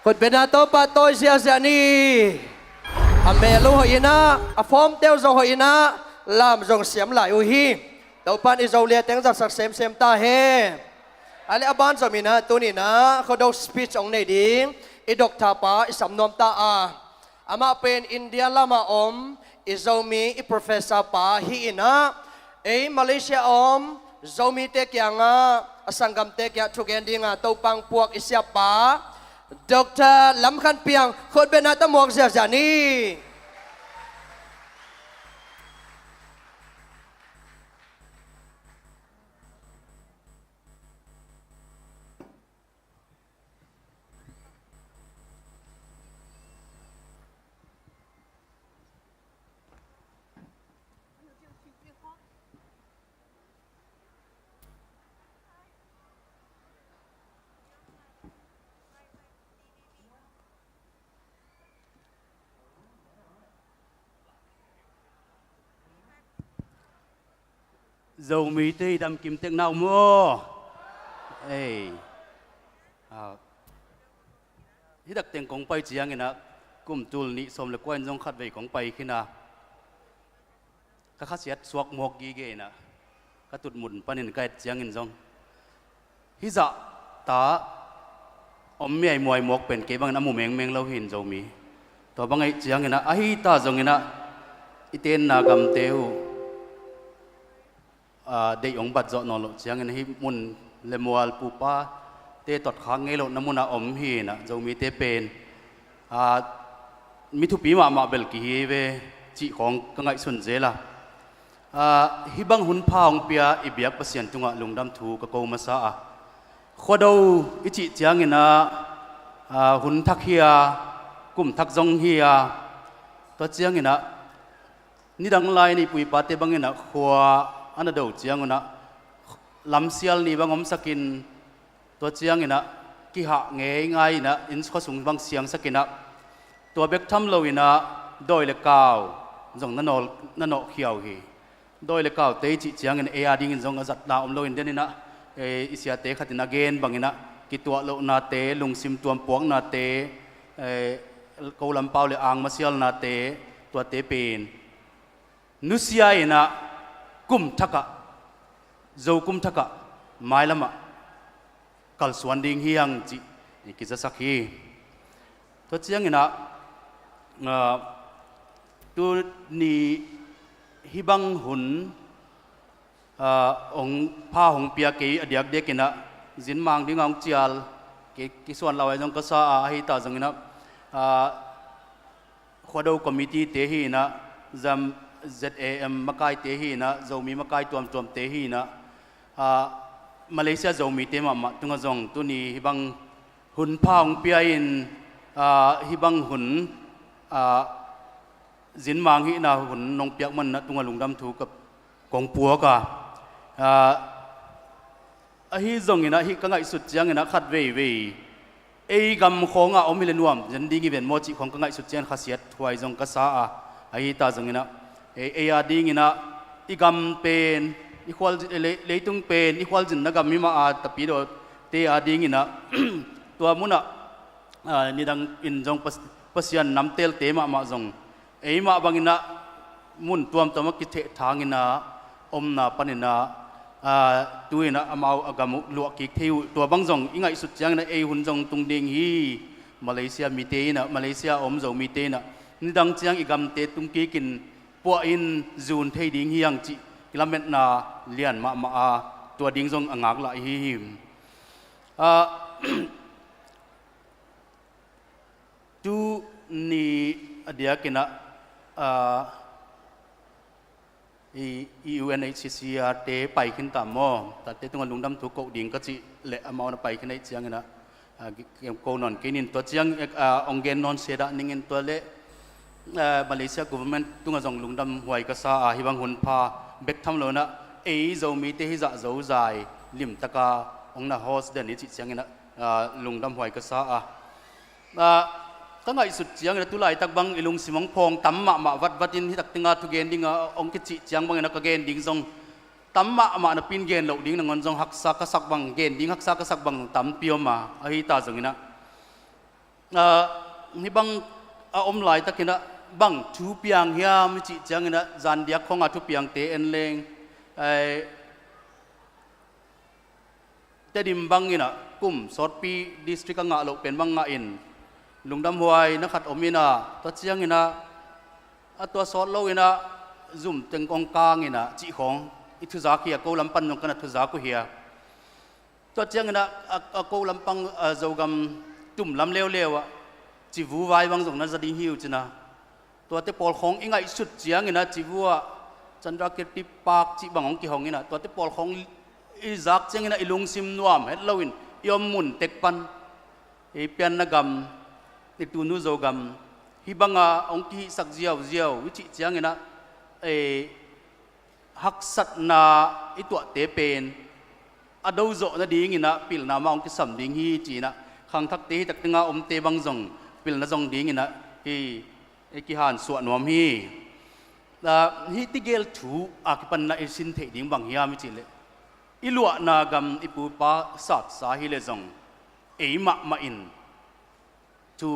Khutbetna Topa tawi ziahziah ni. A mel uh hoih inah, a fawmte uh zong hoih inah, lam zong siam lai uh hi. Topa in i Zo lia teng zatsak semsem ta hen. A le a ban zom inah, tuni inah Khuado speech hong nei ding i doctor pa i sam nuam ta a, amah pen India lamah om i Zomi i professor pa hi inah, ei Malaysia a om Zomite kiangah, a sanggamte kiangah thugen dinga Topa hong puak i siapa Doctor Lam Khan Piang, khutbetna tawh muak ziahziah ni. Zomite i damkim tek na uh maw? Ei. Ah. Hih dak teng kong pai cianginah kum tul nih sawm le kua in zong khatvei kong pai khin a, ka khasiat suak mawk gige inah, ka tutmun panin ka et ciangin zong hih zahta om miaimuai mawk pen kei bangin a mu mengmeng lo hi in Zomi. Tua bang ahih cianginah, ahi ta zonginah i tenna gamte uh, aa, deih hong bat zawh nawn loh ciangin hih mun le mual pupate totkhak ngei lohna munah om hi inah, Zomite pen, aa, mi thupi mahmah bel kihi ve cih khawng ka ngaihsun zel a. Aa, hih bang hun pha hong pia i biak Pasian tungah lungdam thu ka ko masa a. Khuado i cih cianginah, aa, hun thak hi a, kum thak zong hi a, tua cianginah nidang lai-in i pu i pate banginah khua a na do ciangunah lamsial ni bang omsakin, tua cianginah kihah ngeingai inah inn khuasung bang siangsakinah, tua bek tham loinah dawi le kau zong na nawh, na nawhkhia uh hi. Dawi le kaute i cih ciangin ei a dingin zong a zatna om loin deninah, eh, i siate khatin a gen banginah kituah lohnate, lungsim tuam puaknate, eh, ko lampau le ang masialnate, tuate pen nusia inah kum thakah, Zo kum thakah mailamah kalsuan ding hi hang cih i kizasak hi. Tua cianginah, ah, tuni hih bang hun, ah, hong pha hong pia kei a diakdiakinah zinmang dingah hong cial kei, kisuan lau ai zong ka sa a, ahi ta zonginah, ah, Khuado committee te hi inah, zam Z A M makaite hi inah, Zomi makai tuamtuamte hi inah, aa, Malaysia Zomite mahmah tungah zong tuni hih bang hun pha hong pia in, aa, hih bang hun, aa, zinmang hihna hun nong piak manin a tungah lungdam thu ka kong puak a. Aa, Ahi zonginah hih ka ngaihsut cianginah khat veivei ei gam khawngah om hi le nuam zen ding hi ven maw cih khawng ka ngaihsut ciangin khasiat huai zong ka sa a. Ahi ta zonginah ei, ei a dinginah i gam pen, i khual, le-, leitung pen i khualzinna gam hi mah a, tapidawte a dinginah tua munah, ah, nidang in zong Pas-, Pasian namtelte mahmah zong eimah banginah mun tuamtuamah kithehthang inah omna paninah, aa, tu-inah amau a gam uh luahkik thei uh. Tua bang zong i ngaihsut cianginah ei hun zong tung ding hi. Malaysia mite inah, Malaysia a om Zomite inah nidang ciang i gamte tungkikin puahin zun thei ding hi hang cih kilametna lian mahmah a, tua ding zong a ngaklah ihi hi. Aa, Tuni a diakinah, aa, i, i U N H C R te pai khin ta maw? Tate tungah lungdam thu koh ding ka cih leh amau na pai khin ahih cianginah, aa, ko nawn kei nin tua ciang, aa, ong gen nawn se dah ningin tua leh, aa, Malaysia government tungah zong lungdam huai ka sa a, hih bang hun pha bek tham lo inah ei Zomite hih zah zozai limtaka ong na host den i cih cianginah, aa, lungdam huai ka sa a. Aa, ka ngaihsut ciangin a tulaitak bang i lungsim hong phawng tam mahmah vatvatin hi taktinga thugen dinga hong kicih ciang bangin a ka gen ding zong tam mahmah napi-in gen loh ding nangawn zong haksa ka sak bang, gen ding haksa ka sak bang tampi om a, ahi ta zonginah, Ah, hih bang a om laitakin ah bang thu piang hiam i cih ciangin ah, zandiak khawng a thupiangte en leng, ai, Tedim bangin ah kum sawtpi district a ngah loh pen bang ngahin lungdamhuai na khat om in ah, tua ciangin ah a tua sawt loin ah zum teng kong kangin ah cih khawng i thuzak hi a, ko lam pan zong ka na thuzak uh hi a. Tua ciangin ah a, a ko lampang, a, Zogam tum lam leuleu ah civu vai bang zong na za ding hi uh cin a. Tuate pawl khawng i ngaihsut ciangin ah civu ah Chandrakirti Park cih bang hong kihong in ah, tuate pawl khawng i zak ciangin ah i lungsim nuam het loin i om mun tek pan, i pianna gam, i tunu Zogam hih banga hong kihihsak ziauziau i cih ciangin ah, e, haksatna i tuahte pen a dozawh nadingin ah pilna mah hong kisam ding hi ci-in ah, khangthakte hi takte nga omte bang zong pilna zong dingin ah hi, i kihansuah nuam hi. Ah, hih tegel thu a kipan in ah i sin theih ding bang hiam i cih leh, i luahna gam i pu i pa satsa hi leh zong ei mahmah in thu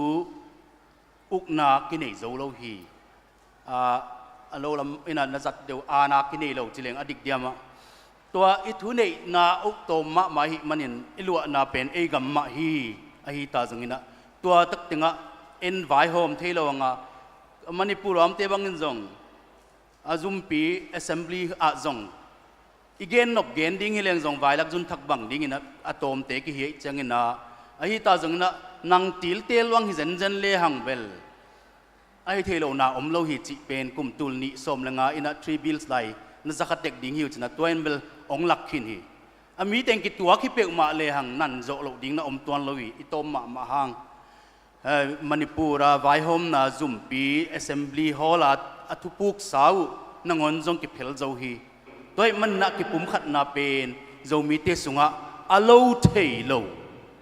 ukna kinei zo lo hi. Ah, a lo lam in ah na zat deuh aana kinei lo ci leng a dik diam ah. Tua i thuneihna uh tawm mahmah ahih manin i luahna pen ei gam mah hi. Ahi ta zongin ah tua tak tengah en vaihawm thei lo hang a, Manipur a omte bangin zong a zumpi assembly ah zong i gen nop gen ding hi leng zong vailak zunthak bang dingin a, a tawmte kihiaih ciangin ah, ahi ta zongin ah nang tiltel luang hi zenzen le hang bel, ahi thei lo na om lo hi cih pen kum tul nih sawm le nga in ah three bills lai na za khat dek ding hi uh cin a, tua in bel hong lak khin hi. A mi teng kituak hi peuhmah le hang nan zawh loh ding na om tuan lo hi, i tawm mahmah hang. Eh, Manipur a vaihawmna zumpi assembly hall a, a thupuksa uh nangawn zong kiphel zo hi. Tua ahih manin ah kipumkhatna pen Zomite sungah a lo thei lo,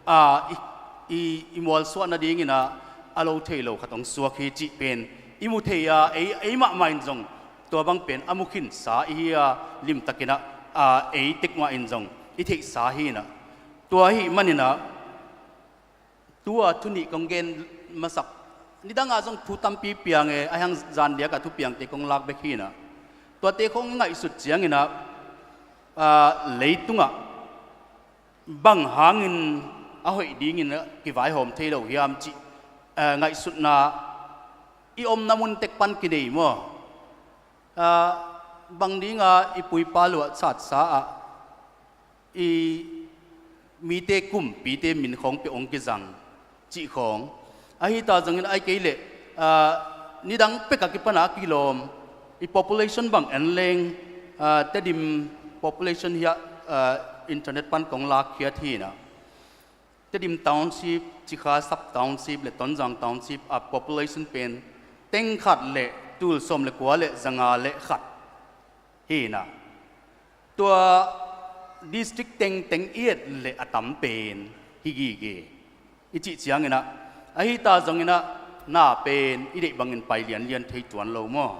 a, i, i, i mualsuah nadingin ah a lo thei lo khat hong suak hi cih pen i mu thei a, ei, ei mahmah in zong tua bang pen a mu khinsa i hi a, limtakin ah, a, ei tek mah in zong i theihsa hi in ah. Tua ahih manin ah tua thu nih kong gen masak, nidang ah zong thu tampi piang e, ahi hang zandiak a thupiangte kong lak bek hi in ah. Tuate khawng i ngaihsut ciangin ah, ah, leitungah bang hangin a hoih dingin ah kivaihawm thei lo hiam cih, ah, ngaihsutna i omna mun tek pan kinei maw? Ah, bang dinga i pu i pa luah satsa ah i mite kumpite min khawng peuh hong kizang cih khawng. Ahi ta zongin ahih kei leh, ah, nidang pek a kipan a kilawm, i population bang en leng, ah, Tedim population hi a, ah, internet pan kong lakkhiat hi in ah. Tedim Township, Cikha Sub Township le Tonzang Township a population pen teng khat le tul sawm le kua le zanga le khat hi in ah. Tua district tengteng i et leh a tam pen hi gige i cih ciangin ah, ahi ta zongin ah na pen i deih bangin pai lianlian thei tuan lo maw?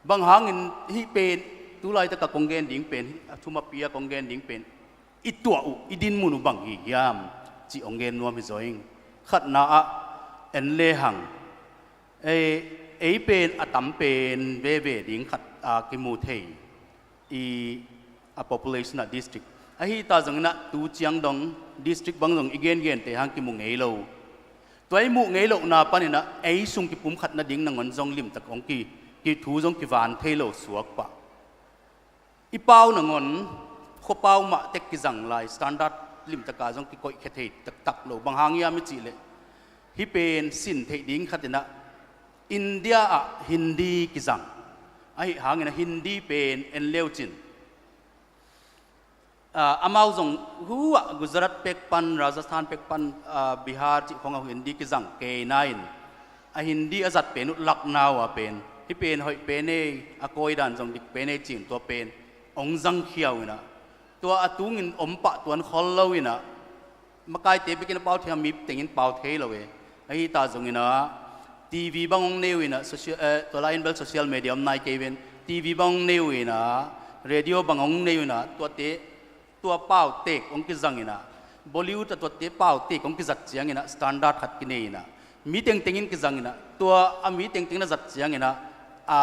Bang hangin hih pen, tu laitak a kong gen ding pen, a thumapi a kong gen ding pen, i tuah uh, i dinmun uh bang hi hiam cih hong gen nuam hi zaw ing. Khatna ah en le hang, ei, ei pen a tam pen veve ding khat a kimu thei i, a population a district. Ahi ta zongin ah tu ciang dong district bang zong i gengente hang kimu ngei lo. Tua i muh ngei lohna panin ah ei sung kipumkhat nading nangawn zong limtak hong ki, ki thu zong kivan thei lo suak pah. I pau nangawn khuapau mah tek kizang lai, standard limtak a zong kikoihkhia thei taktak lo. Bang hang hiam i cih leh, hih pen sin theih ding khat in ah India ah Hindi kizang. Ahih hangin ah Hindi pen en leu cin, ah, amau zong hu ah Gujarat pek pan, Rajasthan pek pan, ah, Bihar cih khawng ah Hindi kizang kei na in, a Hindi a zat pen uh lakna uh a pen, hih pen hoih pen ei, a kawi dan zong dik pen ei ci-in tua pen hong zangkhia uh in ah, tua a tungin om pah tuan khol lo in ah, makaite bekin a pau thei a, mi tengin pau thei lo e. Ahi ta zongin ah TV bang hong nei uh in ah, social, eh, tua lai-in bel social media om nai kei ven, TV bang hong nei uh in ah, radio bang hong nei uh in ah, tuate, tua pau tek hong kizang in ah, Bollywood a tuatte paute kong kizat ciangin ah standard khat kinei in ah, mi tengteng in kizang in ah, tua a mi tengteng na zat ciangin ah, a,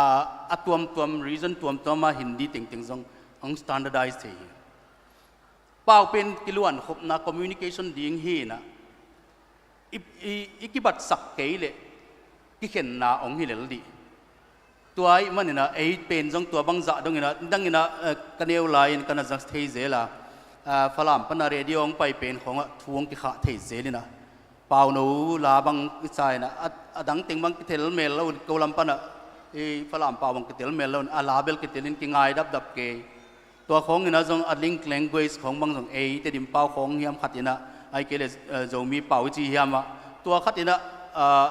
a tuamtuam, region tuamtuam a Hindi tengteng zong hong standardize thei hi. Pau pen kiluan khopna communication ding hi in ah, i, i, i kibatsak kei leh kikhenna hong hi lel dih. Tua ahih manin ah ei pen zong tua bang zah dongin ah, dangin ah, eh, ka neu lai-in ka na zak thei zel a, ah, Falam pan a radio hong pai pen khawngah thu hong kikhah thei zel in ah, pauno la bang i sa in ah, a, a dang teng bang kitel mel lo in, ko lam pan ah i Falam pau bang kitel mel lo in, a la bel kitel in kingai dapdap kei. Tua khawng in ah zong a link language khawng bang zong eite dim pau khawng hiam khat in ah, ahih kei leh, eh, Zomi pau i ci hiam ah, tua khat in ah, ah,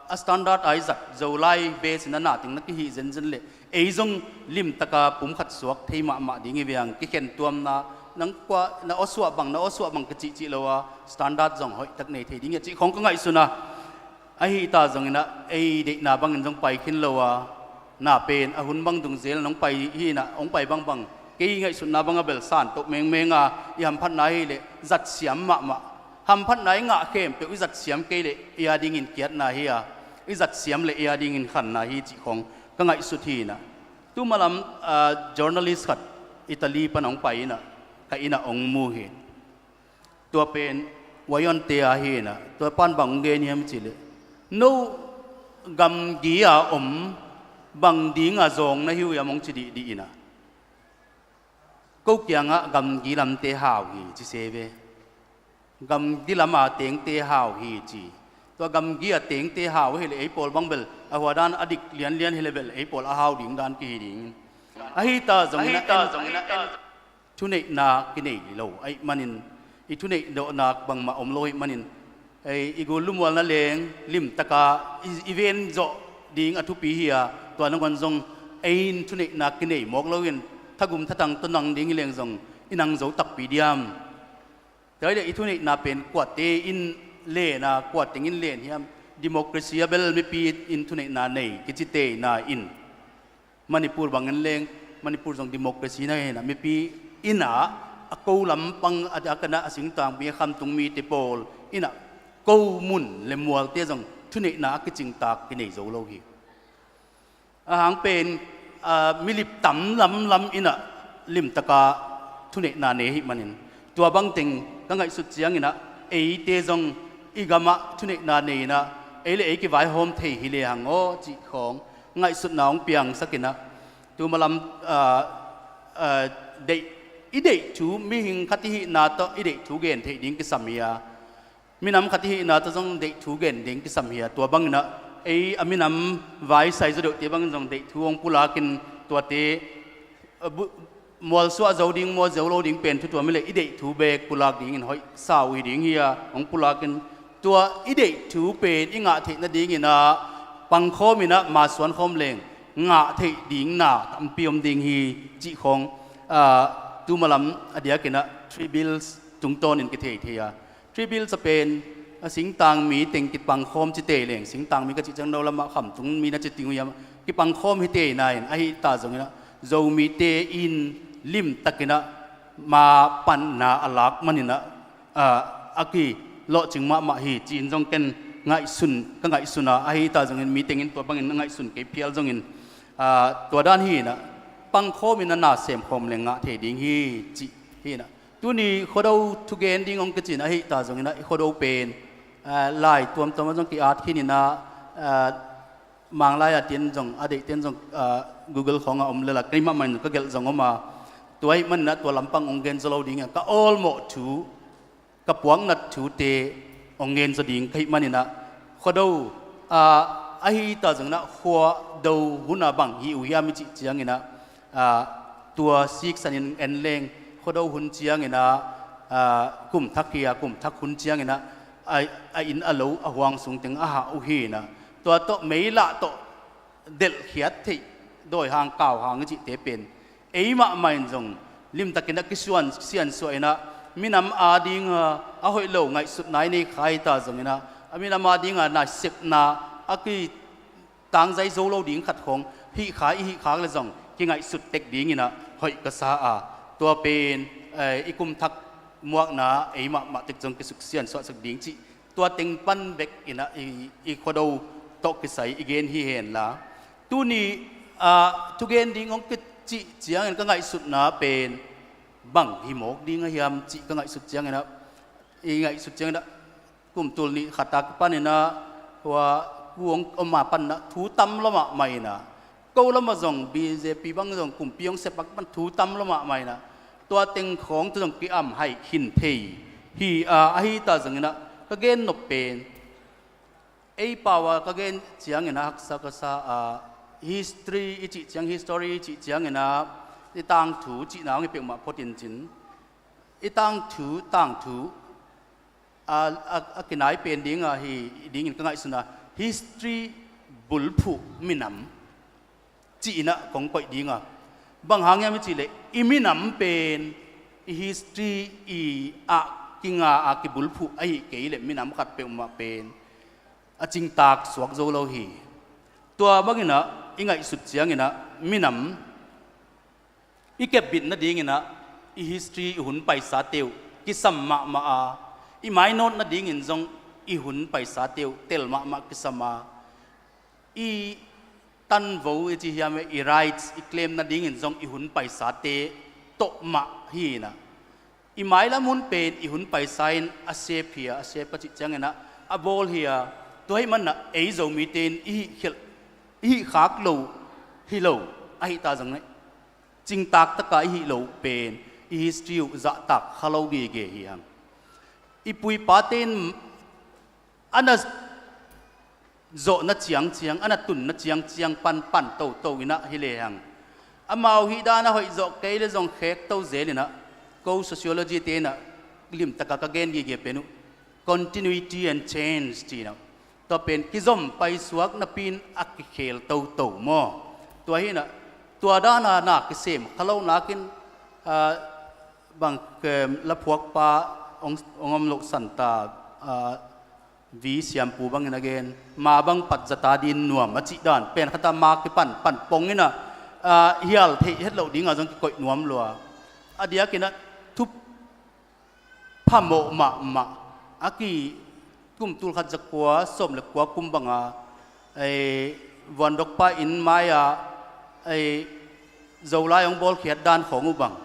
a standard a i zat Zolai base in ah na teng na kihih zenzen leh ei zong limtaka pum khat suak thei mahmah ding hi veng. Kikhen tuamna, nang kua na awsuah bang, na awsuah bang ka cihcih lo a, standard zong hoihtak nei thei ding hi a cih khawng ka ngaihsun a. Ahi ta zongin ah ei deihna bangin zong pai khin lo a, na pen a hun bang dungzel in hong pai hi in ah, hong pai bangbang kei ngaihsutna bang a bel san toh mengmeng a, i hamphatna hi leh zat siam mahmah. Hamphatna i ngah khempeuh i zat siam kei leh i a dingin kiatna hi a, i zat siam leh i a dingin khanna hi cih khawng ka ngaihsut hi in ah. Tu malam, ah, journalist khat Italy pan hong pai in ah, ka inn ah hong mu hi. Tua pen Wayonte a hi in ah, tua pan bang hong gen hiam cih leh, no gamgi a om bang ding a zawng na hi uh hiam hong ci dihdih in ah, ko kiangah gamgi lamte hau hi ci se ve. Gamgi lam a tengte hau hi ci. Tua gamgi a tengte hau hi leh ei pawl bang bel a hua dan a dik lianlian hi leh bel ei pawl a hau ding dan kihi ding. Ahi ta zongin ah, thuneihna kinei lo ahih manin, i thuneih dawhnak bangmah om lo ahih manin, ei, i gul lumualna leng limtaka i, i ven zawh ding a thupi hi a, tua nangawn zong ei in thuneihna kinei mawk lo in, thagum thatang tawh nang ding hi leng zong i nang zo takpi diam? Tua hi leh i thuneihna pen kuate in len a, kua teng in len hiam? Democracy a bel mipi in thuneihna nei kici teina in, Manipur bangin leng, Manipur zong democracy na hi in ah, mipi in ah a ko lampang a, a kana a singtangpi a khamtung mite pawl in ah ko mun le mualte zong thuneihna a kicingtak kinei zo lo hi. A hang pen, ah, milip tam lamlam in ah limtaka thuneihna nei ahih manin, tua bangteng ka ngaihsut ciangin ah eite zong i gamah thuneihna nei in ah, ei le ei kivaihawm thei hi lehang aw cih khawng ngaihsutna hong piangsak in ah, tu malam, ah, ah, deih, i deih thu, mihing khat i hihna tawh i deih thu gen theih ding kisam hi a, minam khat i hihna tawh zong deih thu gen ding kisam hi a, tua bangin ah ei a minam vaisai zaw deuhte bangin zong deih thu hong pulakin tuate, ah, bu-, mualsuah zo ding, mual zo lo ding pen thu tuam hi leh i deih thu beek pulak dingin hoih sa uh hi ding hi a, hong pulakin tua i deih thu pen i ngah theih nadingin ah pangkhawm in ah masuan khawm leng ngah theih ding na tampi om ding hi cih khawng, ah, tu malam a diakin ah Three Bills tungtawnin kithei thei a, Three Bills a pen, a singtangmi teng kipangkhawm ci tei leng, singtangmi ka cih ciang no lamah khamtung mi na ci ding uh hiam, kipangkhawm hi tei na in, ahi ta zongin ah Zomite in limtakin ah ma panna a lak manin ah, ah, a kilawhcing mahmah hi ci-in zong ken ngaihsun, ka ngaihsun a, ahi ta zongin mi tengin tua bangin a ngaihsun kei phial zongin, ah, tua dan hi in ah pangkhawm in ah na semkhawm leng ngah thei ding hi cih hi in ah. Tuni Khuado thugen ding hong kici in ahi ta zongin ah i Khuado pen, ah, lai tuamtuam ah zong ki-at khin in ah, ah, Manglai a ten zong, a deih ten zong, ah, Google khawngah om lel a, keimah mah in ka gelh zong om a, tua ahih manin ah tua lampang hong gen zaw lo ding a, ka awlmawh thu, ka puaknat thute hong gen zaw ding ka hih manin ah, Khuado, ah, ahi ta zongin ah Khuado hun a bang hi uh hiam i cih ciangin ah, ah, tua siksanin en leng Khuado hun ciangin ah, ah, kum thak hi a, kum thak hun ciangin ah, a, a inn a lo a huang sung teng a hah uh hi in ah, tua tawh meilah tawh delhkhiat theih, dawihang kauhang i cihte pen ei mahmah in zong limtakin a kisuan siansuah in ah, minam ading a, a hoih lo ngaihsutna i nei kha hi ta zongin ah, a minam ading a nasepna a kitangzai zo lo ding khat khawng hih kha, i hih khak leh zong kingaihsut tek dingin ah hoih ka sa a, tua pen, eh, i kum thak muakna ei mahmah tek zong kisuksian suahsak ding cih tua teng pan bek in ah i, i Khuado tawh kisai i gen hi hen la. Tuni ah thugen ding hong kicih ciangin ka ngaihsutna pen bang hi mawk ding a hiam cih ka ngaihsut ciangin ah, i ngaihsut ciangin ah kum tul nih khat a kipan in ah hua kuang om a pan in ah thu tam lua mahmah in ah, ko lam ah zong B J P bang zong kumpi hong sep a kipan thu tam lua mahmah in ah, tua teng khawng tawh zong ki-am hai khin thei hi a, ahi ta zongin ah ka gen nop pen ei pau a ka gen ciangin ah haksa ka sa a, history i cih ciang, history i cih ciangin ah i tangthu cihna hong hi peuhmah phot in cin, i tangthu, tangthu a, a, a kinai pen ding a hi dingin ka ngaihsun a, history bulphuh minam cih in ah kong koih ding a, bang hang hiam i cih leh i minam pen i history i ah kinga a kibulphuh ahi kei leh minam khat peuhmah pen a cingtak suak zo lo hi. Tua bangin ah i ngaihsut ciangin ah minam i kepbit nadingin ah i history, i hun paisate uh kisam mahmah a, i mainawt nadingin zong i hun paisate uh tel mahmah kisam a, i tanvo i ci hiam e, i rights i claim nadingin zong i hun paisate tawh mah hi in ah, i mailam hun pen i hun paisa in a sep hi a, a sep ka cih ciangin ah a bawl hi a, tua ahih manin ah ei Zomite in i hih khialh, i hih khak lo hi lo ahi ta zong, cingtak taka i hih loh pen i history uh zahtak kha lo gige hi hang. I pu i pate in a na zawhna ciangciang, a na tunna ciangciang panpan toto in ah hi lehang, amau hih dan a hoih zawh kei le zong khek to zel in ah, ko sociology te in ah limtaka ka gen gige pen uh continuity and change ci in ah, tua pen kizom paisuak napi in a kikhel toto maw? Tua hi in ah, tua dan a na kisem kha lo nakin, ah, bang, em, laphuakpa hong, hong om loh santa, ah, V Siampu bangin a gen, ma bang pat zata din nuam a cih dan pen khat a ma kipan pan pong in ah, ah, hial theih het loh ding a zong kikoih nuam lua. A diakin ah thu phamawh mahmah a ki, kum tul khat za kua sawm le kua kum banga, ei, vuandokpa inn mai-a, ei, Zolai hong bawlkhiat dan khawng uh bang,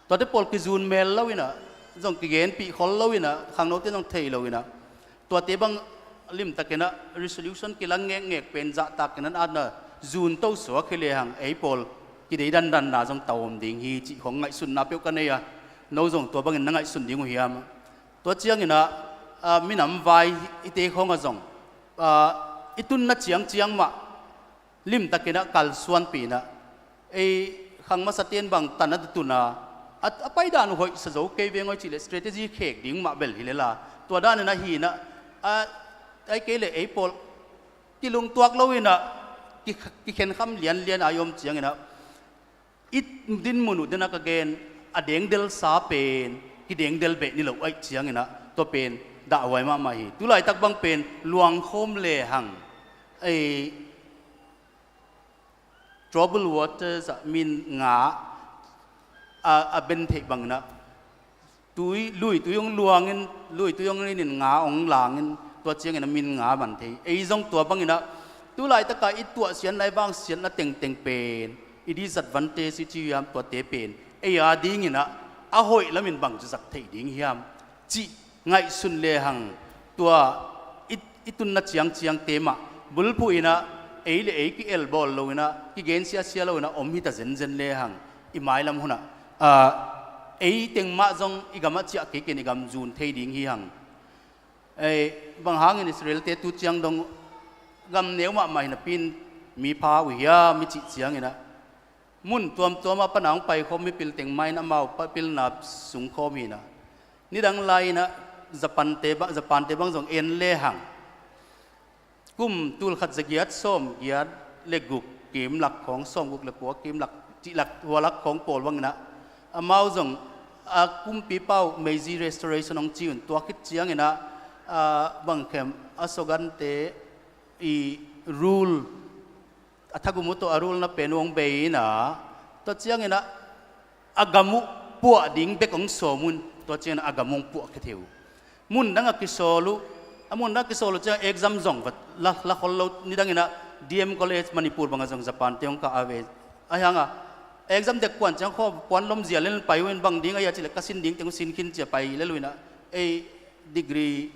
tuate pawl kizun mel lo in ah, zong kigenpih khol lo in ah, khangnote zong thei lo in ah, tuate bang limtakin ah resolution kilang ngekngek pen zahtakin an atna zun to suak hi lehang ei pawl kidei dandanna zong tawm ding hi cih khawng ngaihsunna peuh ka nei a, no zong tua bangin na ngaihsun ding uh hiam? Tua ciangin ah, ah, minam vai i te khawng ah zong, ah, i tunna ciangciang mah limtakin ah kalsuanpih in ah, ei khang masate in bang tan a tun a, a, a paidan uh hoihsa zo kei veng aw i cih leh strategy khek ding mah bel hi lel a, tua danin ah hi in ah, a, ai kei leh ei pawl kilungtuak lo in ah, ki, kikhenkham lianlian a i om ciangin ah, i dinmun uh den a ka gen, a dengdelsa pen kidengdel beh ni lo ahih ciangin ah, tua pen dahhuai mahmah hi. Tulaitak bang pen luangkhawm lehang, ei, trouble waters ah min nga a, a ben theih bangin ah, tui, lui tui hong luangin, lui tui hong inin nga hong langin, tua ciangin a min nga man thei. Ei zong tua bangin ah, tulaitaka i tuahsiatna, i vangsiatna tengteng pen, i disadvantage i ci hiam, tuate pen ei a dingin ah a hoih lamin bang zat theih ding hiam cih ngaihsun lehang, tua i, i tunna ciangciangte mah bulphuh in ah, ei le ei ki-elbawl lo in ah, kigen siasia lo in ah om hita zenzen lehang, i mailam hun ah, ah, ei teng mah zong i gam ah ciah kei ken i gam zun thei ding hi hang. Ei, bang hangin Israel-te tu ciang dong gam neu mahmah hi napi in mi pha uh hiam i cih ciangin ah, mun tuamtuam ah pan a hong paikhawm mipil teng mah in amau pa pilna sungkhawm hi in ah, nidang lai in ah Japan-te ba, Japan-te bang zong en lehang, kum tul khat za giat sawm giat le guk kimlak khawng, sawm guk le kua kimlak, cihlak, hualak khawng pawl bangin ah, amau zong a kumpipa uh Meiji Restoration hong ci un, tua khit ciangin ah, ah, bangkhem a Shogun-te i rule, a thagum uh tawh a rule-na pen uh hong bei in ah, tua ciangin ah a gam uh puah ding bek hong sawm un, Tua ciangin a gam hong puahkhia thei uh. Mun dang a kisawl uh, a mun dang a kisawl uh ciang exam zong va la, la khol lo, nidangin ah D M College Manipur bangah zong Japan te hong kah a ve. Ahi hangah exam dek kuan ciang khaw puan lom zia len pai uh in bang ding a hia cih leh ka sin ding teng uh sin khin ci a pai lel uh in ah ei degree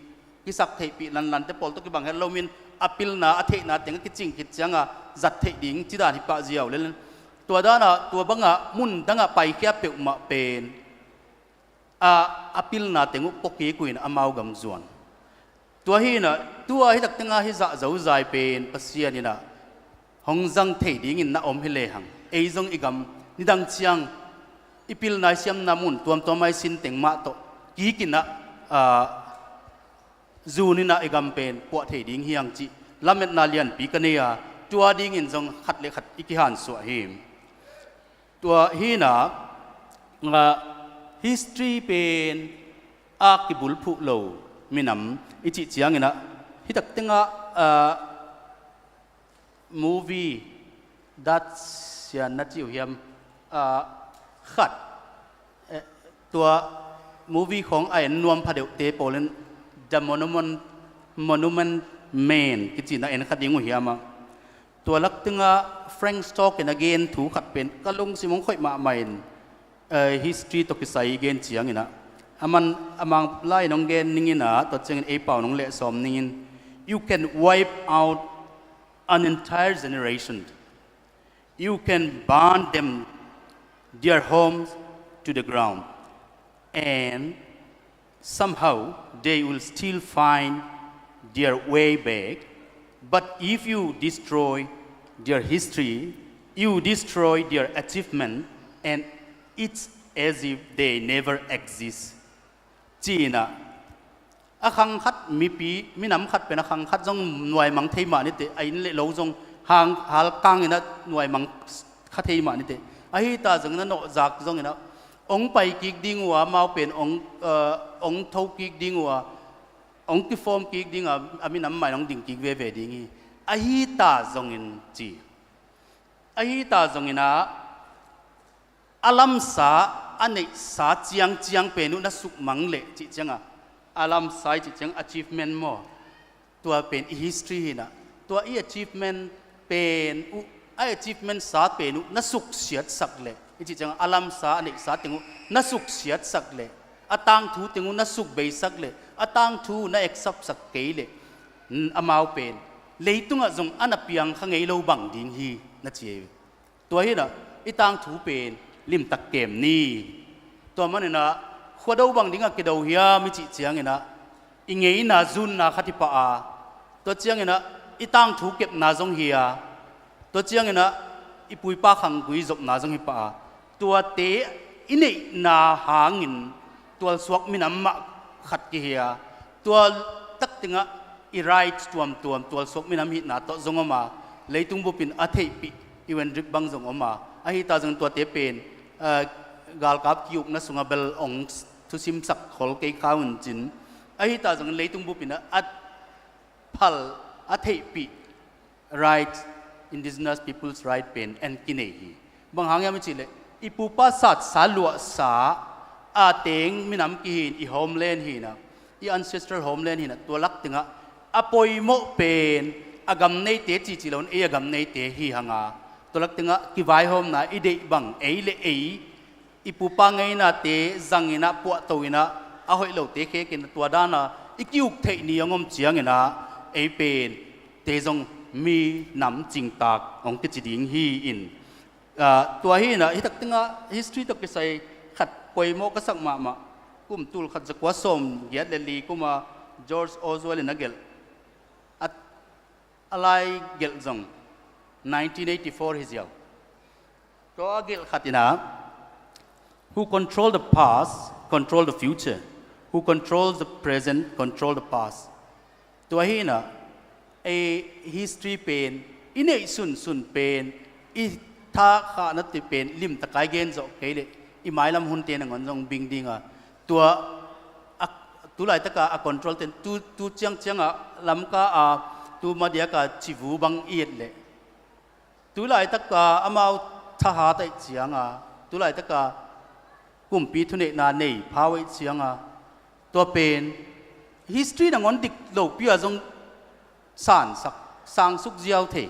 kisak theihpih lanlante pawl tawh kibang het lomin a pilna a theihna teng a kicing khit ciangah zat theih ding ci dan hi pah ziau lel. Tua danah tua bangah mun dangah paikhia peuhmah pen a, a pilna teng uh pua kik uh in amau gam zuan. Tua hi inah tua hi tak tengah hi zah zozai pen Pasian inah hong zang thei dingin na om hi lehang ei zong i gam nidang ciang i pilna i siamna mun tuamtuam a i sin teng mah tawh kik inah, a, zun inah i gam pen puah thei ding hi hang cih lametna lianpi ka nei a, tua dingin zong khat le khat i kihansuah hi. Tua hi inah, a, history pen a kibulphuh lo minam i cih ciang inah hi tak tengah, a, movie dat sian na ci uh hiam, a, khat, eh, tua movie khawng a en nuam phadeuhte pawl in The Monument, Monument Man kici na en kha ding uh hiam ah. Tua lak tengah Frank Stock in a gen thu khat pen ka lungsim hong khoih mahmah in, eh, history tawh kisai i gen ciang inah a man a mang lai in hong gen ning inah tua ciangin ei pau in hong lehsawm ning in, you can wipe out an entire generation. You can burn them, their homes to the ground, and somehow they will still find their way back. But if you destroy their history, you destroy their achievement, and it's as if they never exist. Ci inah a khang khat mipi, minam khat pen a khang khat zong nuaimang thei mah niteh, a inn le lo zong hang halkang inah nuaimang kha thei mah niteh. Ahi ta zong inah nawhzak zong inah hong pai kik ding uh a, amau pen hong, eh, hong tho kik ding uh a, hong kifawm kik ding a, a minam mah in hong ding kik veve ding hi. Ahi ta zongin ci. Ahi ta zong inah a lamsa, a neihsa ciangciang pen uh na sukmang leh cih ciangah, a lamsa i cih ciang achievement maw? Tua pen i history hi inah tua i achievement pen uh, a achievement sa pen uh na suksiatsak leh i cih ciangah a lamsa, a neihsa teng uh na suksiatsak leh, a tangthu teng uh na sukbeisak leh, a tangthu uh na accept sak kei leh, n-, amau pen leitungah zong a na piang kha ngei lo bang ding hi na ci hi. Tua hi inah i tangthu pen limtak kem ni. Tua man inah khua do bang dingah kido hiam i cih ciang inah i ngeina zunna khat hi pah a, tua ciang inah i tangthu kepna zong hi a, tua ciang inah i pu i pa khanggui zopna zong hi pah a, tuate i neihna hangin tualsuak minam mah khat kihi a, tua tak tengah i rights tuamtuam tualsuak minam hihna tawh zong om a, leitung bup in a theihpih i wenrik bang zong om a, ahi ta zong tuate pen, eh, galkap ki-ukna sungah bel hong thusimsak khol kei kha un cin, ahi ta zong leitung bup in a phal a theihpih right, indigenous people's right pen en kinei hi. Bang hang hiam i cih leh i pupa satsa luahsa a teng minam kihi in, i homeland hi inah, i ancestral homeland hi inah, tua lak tengah a poimawh pen a gam neite cici lo in ei a gam neite hi hang a, tua lak tengah kivaihawmna i deih bang ei le ei i pupa ngeinate zang inah puahto inah a hoih lote khek in tua dana i ki-uk theih ni hong om ciang inah ei pen te zong mi nam cingtak hong kici ding hi in. Ah, tua hi inah hi tak tengah history tawh kisai khat poimawh ka sak mahmah. Kum tul khat zakua sawm giat le li kuma George Orwell in a gelh, a, a lai gelh zong nineteen eighty-four hi ziau. Tua a gelh khat inah, who control the past control the future, who control the present control the past. Tua hi inah ei history pen i neih sunsun pen, i thakhahna ti pen limtak a i gen zawh kei leh i mailam hunte nangawn zong bing ding a, tua a, tu laitaka a control ten tu, tu ciangciang a Lamka a tu madiaka civu bang i et leh tu laitaka amau thahat ahih cianga tu laitaka kumpi thuneihna nei pha uh ahih cianga, tua pen history nangawn dik lopi ah zong sansak, sangsuk ziau thei.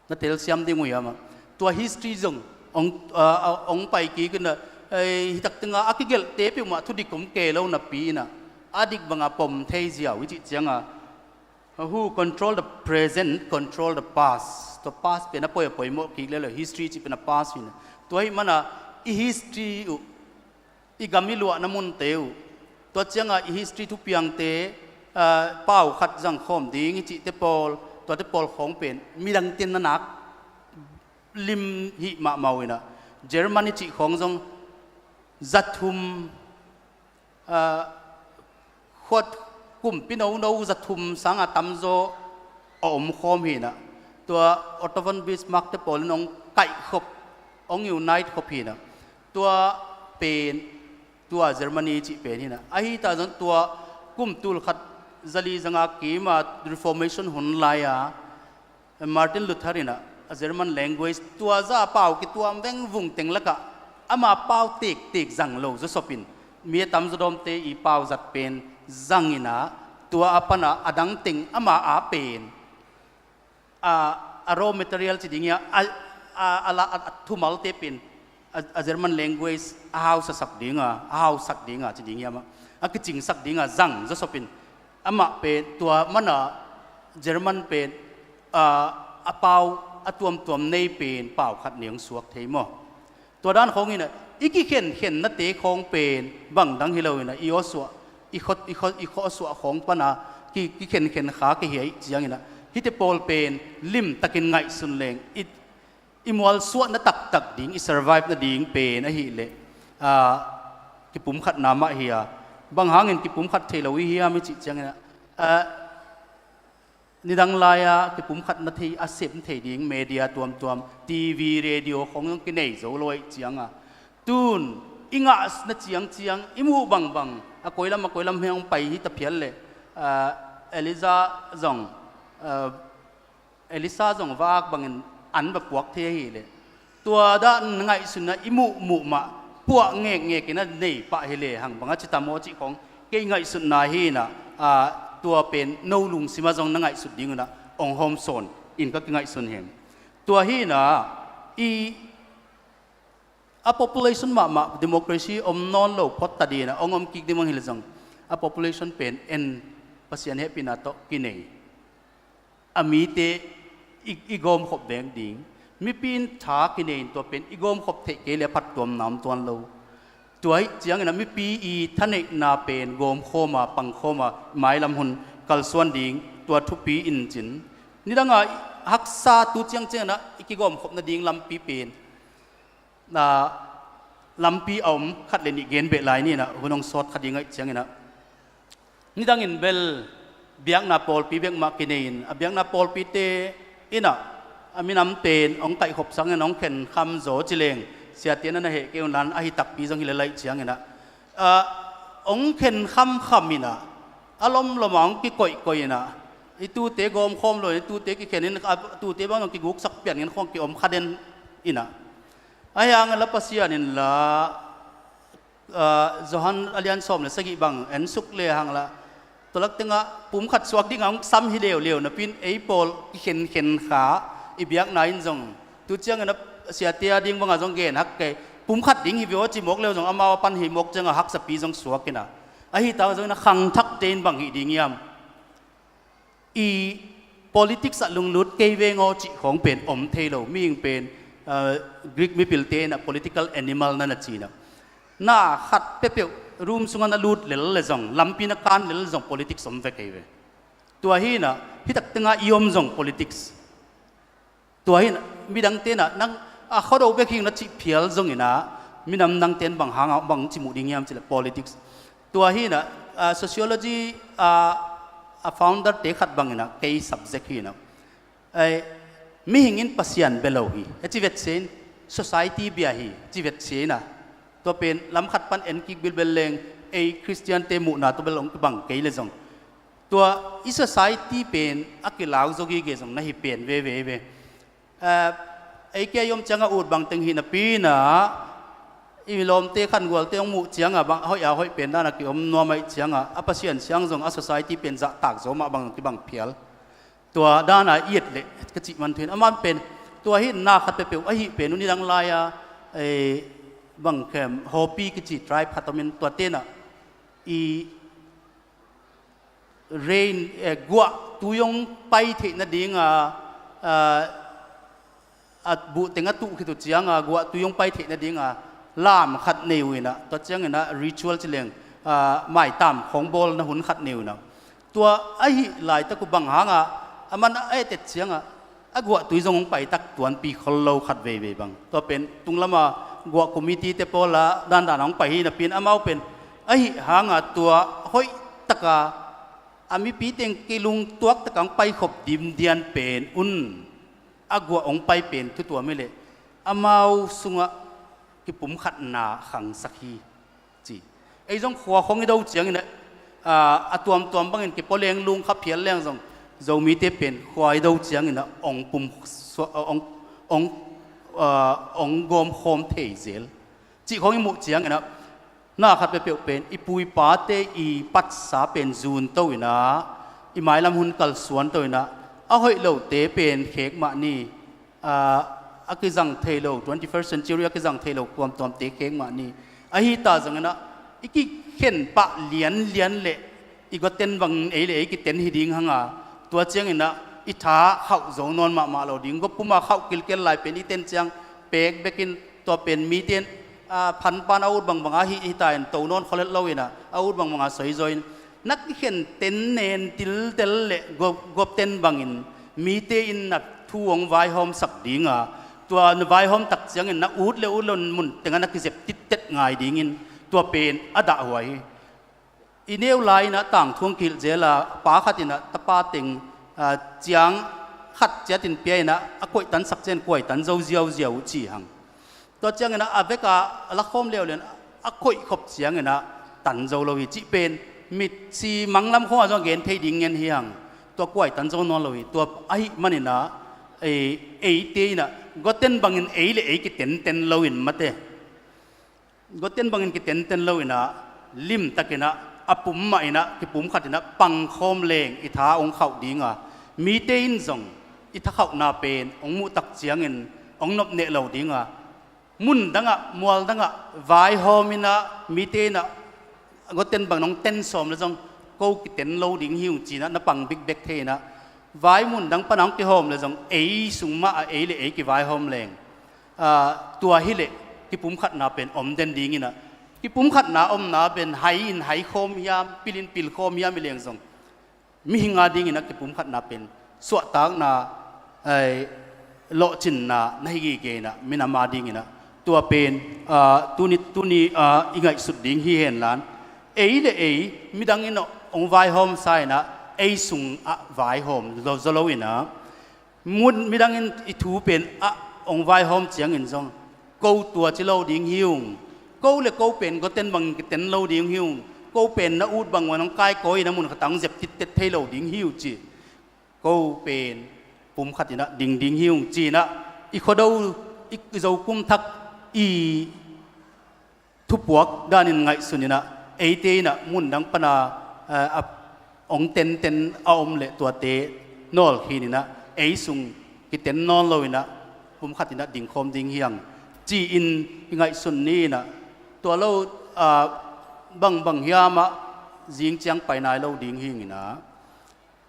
Na telsiam ding uh hiam ah? Tua history zong ong, ah, ah, ong pai kik inah, eh, hitak tenga a kigelhte peuhmah thudik om kei lo napi inah, a dik banga pom thei ziau i cih cianga, who control the present control the past. Tua past pen a poi a poimawh kik lel lo, history cih pen a past hi inah. Tua ahih mana i history uh, i gam i luahna munte uh, tua cianga i history thupiangte, ah, pau khat zangkhawm ding i cihte pawl, tuate pawl khawng pen midangte na nak lim hih mahmah uh inah, German i cih khawng zong zathum, ah, khuat kumpi nono zathum sanga tamzaw a omkhawm hi inah, tua Otto von Bismarck te pawlin ong kaihkhop, ong unite khop hi inah, tua pen, tua Germany cih pen hi inah. Ahi ta zong tua kum tul khat zali zanga kima Reformation hun lai-a Martin Luther inah a German language tua za a pau kituam vengvung teng lakah ama pau tektek zang lo zawsopin, mi a tamzaw dawmte i pau zat pen zang inah, tua a pana a dang teng ama a pen, a, a raw material ci ding hia, a, a, a, la, a, a thumalte pen a, a German language a hausasak dinga, a hausak dinga ci ding hiam ah, a kicingsak dinga zang zawsopin, amah pen tua mana German pen, a, a pau a tuamtuam nei pen pau khat nei hong suak thei maw? Tua dan khawng inah i kikhenkhen nate khawng pen bang dang hi lo inah, i awsuah, i khawh, i khawh, i khawhsuah khawng pana ki, kikhenkhen kha kei hi ahih ciang inah, hihte pawl pen limtakin ngaihsun leng i, i mualsuahna taktak ding, i survive nading pen ahih leh, ah, kipumkhatna mah hi a, bang hangin kipumkhat thei lo i hiam i cih ciang inah, ah, nidang lai-a kipumkhatna thei, a sem thei ding media tuamtuam, TV, radio khawng zong kinei zo lo ahih cianga, tun i ngahna ciangciang i muh bangbang a koilam a koilam heng hong pai hi ta phial leh, ah, Elijah zong, ah, Elisha zong va ak bangin an va puak thei ahih leh, tua dan ngaihsunna i muhmuh mah puah ngekngek inah nei pah hi lehang bang a ci ta maw cih khawng kei ngaihsutna hi inah, ah, tua pen no lungsimah zong na ngaihsut ding unah ong hawmsawn in ka kingaihsun hi. Tua hi inah i, a population mahmah democracy om nawn lo phot ta dinah ong om kik ding bang hi leh zong, a population pen en, Pasian hehpihna tawh kinei, a mite i, i gawmkhop veng ding. Mipi in tha kinei in tua pen i gawmkhop theih kei leh a phattuamna om tuan lo. Tua ahih ciang inah mipi i thaneihna pen gawmkhawma, pangkhawma, mailam hun kalsuan ding tua thupi in cin. Nidanga haksa tu ciangciang inah i kigawmkhop nading lampi pen, na, lampi a om khat le nih gen beh lai ni inah, hun hong sawt kha ding ahih ciang inah, nidangin bel biakna pawlpi bek mah kinei in, a biakna pawlpite inah a minam pen hong kaihkhop sangin hong khenkham zaw ci leng, siate na na heh kei un la, ahi takpi zong hi lel ahih ciang inah, ah, hong khenkhamkham inah, a lomlom ah hong kikoihkoih inah, i tute gawmkhawm lo in, i tute kikhen in, a tute bang zong kiguksak pian in khawng kiom kha den inah. Ahi hang la Pasian in la, ah, Johan a lian sawm le sagih bang en suk lehang la, tua lak tengah pumkhat suak dingah hong sam hi leuleu napi in ei pawl kikhenkhen kha, i biakna in zong tu ciang inah siate a ding bangah zong gen hak kei, pumkhat ding hi ve aw ci mawk leu zong amau a pan hi mawk ciangah haksapi zong suak inah. Ahi ta zong inah khangthakte in bang hih ding hiam? I politics ah lunglut kei veng aw cih khawng pen om thei lo. Mihing pen, ah, Greek mipilte inah political animal na na ci inah, na khat peuhpeuh room sungah na lut lel le zong, lampi na kan lel le zong politics om ve kei ve. Tua hi inah, hitak tengah i om zong politics. Tua hi inah midangte inah nang a khuado bek hi ing na cih phial zong inah, minam nangte in bang hangah bang ci muh ding hiam cih leh politics. Tua hi inah, ah, sociology, ah, a founder te khat bang inah kei subject hi inah, ai, mihing in Pasian bia lo hi a ci vetsia in, society bia hi ci vetsia inah, tua pen lam khat pan en kik bilbel leng, ei Khristiante muhna tua bel hong kibang kei le zong, tua i society pen a kilau zaw gige zong na hi pen veve hi ve. Ah, ei kia i om ciangah ut bangteng hi napi inah, i lawmte khangualte hong muh cianga bang hoih a hoih pen dana kiom nuam ahih cianga a Pasian siang zong a society pen zahtak zaw mah bang kibang phial. Tua dana i et leh ka cih man thuin aman pen tua hi na khat peuhpeuh ahi pen un i dang lai-a, eh, bang khem Hopi kici tribe khat omin tua tenah i rain, eh, guah tui hong pai theih nadinga, ah, a buhteng a tuh khit uh cianga guah tui hong pai theih nadinga lam khat nei uh inah, tua cianginah ritual ci leng, ah, maitam khawng bawlna hun khat nei uh inah. Tua ahi laitak uh bang hanga a man a etet cianga a guah tui zong hong paitak tuanpi khol lo khat veivei bang. Tua pen tunglama guah committee te pawla dandan hong pai hi napi-in amau pen ahi hanga tua hoihtaka a mipi teng kilungtuak taka hong paikhop dimdian pen un a guah hong pai pen thutuam hileh amau sungah kipumkhatna khangsak hi ci. Ei zong khua khong i do cianginah, a, a tuamtuam bangin kipua leng lungkha phial leng zong Zomite pen khua i do cianginah ong pum sua-, ong, ong, a, ong gawmkhawm thei zel cih khong i muh cianginah na khat peuhpeuh pen i pu i pate i patsa pen zunto inah i mailam hun kalsuanto inah a hoih lote pen khek mah ni, a, a kizang thei lo, twenty-first century a kizang thei lo kuamtuamte khek mah ni. Ahi ta zonginah i kikhen pah lianlian le i goten bangin ei le ei kiten hi ding hanga tua cianginah i tha khauh zo nawn mahmah lo ding. Gop puma khauh kilkel lai pen i ten ciang pek bekin tua pen mite in, a, phanpan a ut bangbanga hi, hita in to nawn kholhet lo inah a ut bangbanga soizaw in na kikhen ten nen tiltel le gop, gop ten bangin mite in na thu hong vaihawmsak dinga tua na vaihawm tak ciangin na ut le ut lo mun tengah na kizep tittet ngai dingin tua pen a dahhuai hi. I neu lai inah tangthu hong kihilh zela pa khat inah tapa teng, a, ciang khat ciatin pia inah a koihtansak cian kuaitan zo ziauziau uh ci hang. Tua cianginah a veka a lakhawm leuleu in a koihkhop cianginah tan zo lo hi cih pen mitsi manglam khawngah zong a gen thei ding ngen hi hang. Tua kuaitan zo nawn lo hi. Tua ahi maninah ei, eite inah goten bangin ei le ei kitenten loin mate goten bangin kitenten lo inah limtakinah a pum mah inah kipumkhat inah pangkhawm leng i tha hong khauh dinga mite in zong i thakhauhna pen hong muhtak ciangin hong nopneh lo dinga mun dangah mual dangah vaihawm inah mite inah goten bang nong ten sawm le zong ko kiten lo ding hi ung cinah na pang bikbek thei inah vai mun dang pana hong kihawm le zong ei sung mah a ei le ei kivaihawm leng. Aa, tua hileh kipumkhatna pen om den dinginah kipumkhatna omna pen hai in hai khawm hiam, pil in pil khawm hiam i leng zong mihing a dinginah kipumkhatna pen suahtakna, ai, lawhcinna na hi gige inah minam a dinginah tua pen, aa, tuni, tuni, aa, i ngaihsut ding hi henlan ei le ei midang in hong vaihawmsa inah ei sungah vaihawm lo, zaw lo inah mun midang in i thu pen ah hong vaihawm ciangin zong ko tua ci lo ding hi ung. Ko le ko pen goten bangin kiten lo ding hi ung. Ko pen na ut bang wan hong kaikawi inah mun khatah hong zep tittet thei lo ding hi uh ci. Ko pen pumkhat inah ding ding hi ung cinah i Khuado i, i Zokum Thak i thupuak danin ngaihsun inah eite inah mun dang pana, eh, a hong tenten a om leh tuate nawlkhin inah ei sung kiten nawn lo inah pumkhat inah dingkhawm ding hi hang ci-in i ngaihsun ni inah tua lo, ah, bangbang hiamah zing ciang pai nai lo ding hi inginah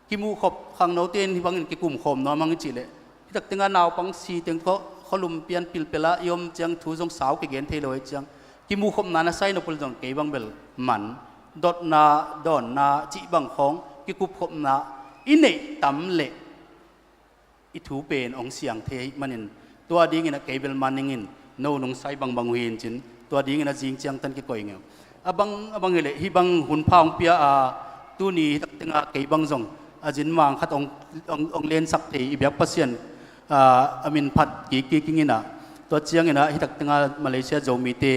kimuhkhop khangnote in hih bangin kikumkhawm nuam hang i cih leh hih tak tengah naupang si teng khaw, khualum pian pilpel ah i om ciang thu zong sau kigen thei lo ahih ciang kimuhkhopna na sai nop uh le zong kei bang bel man dotna dawnna cih bang khawng kikupkhopna i neih tam leh i thu pen hong siang thei ahih manin tua dinginah kei bel man ingin no nung sai bangbang uh hi in cin tua dinginah zing ciangtan kikoih ngeu. A bang, a bang hileh hih bang hunpha hong pia a tuni hih tak tengah kei bang zong a zin mang khat hong, hong, hong lensak thei i biak Pasian, ah, a min phat kik kik inginah tua cianginah hih tak tengah Malaysia Zomite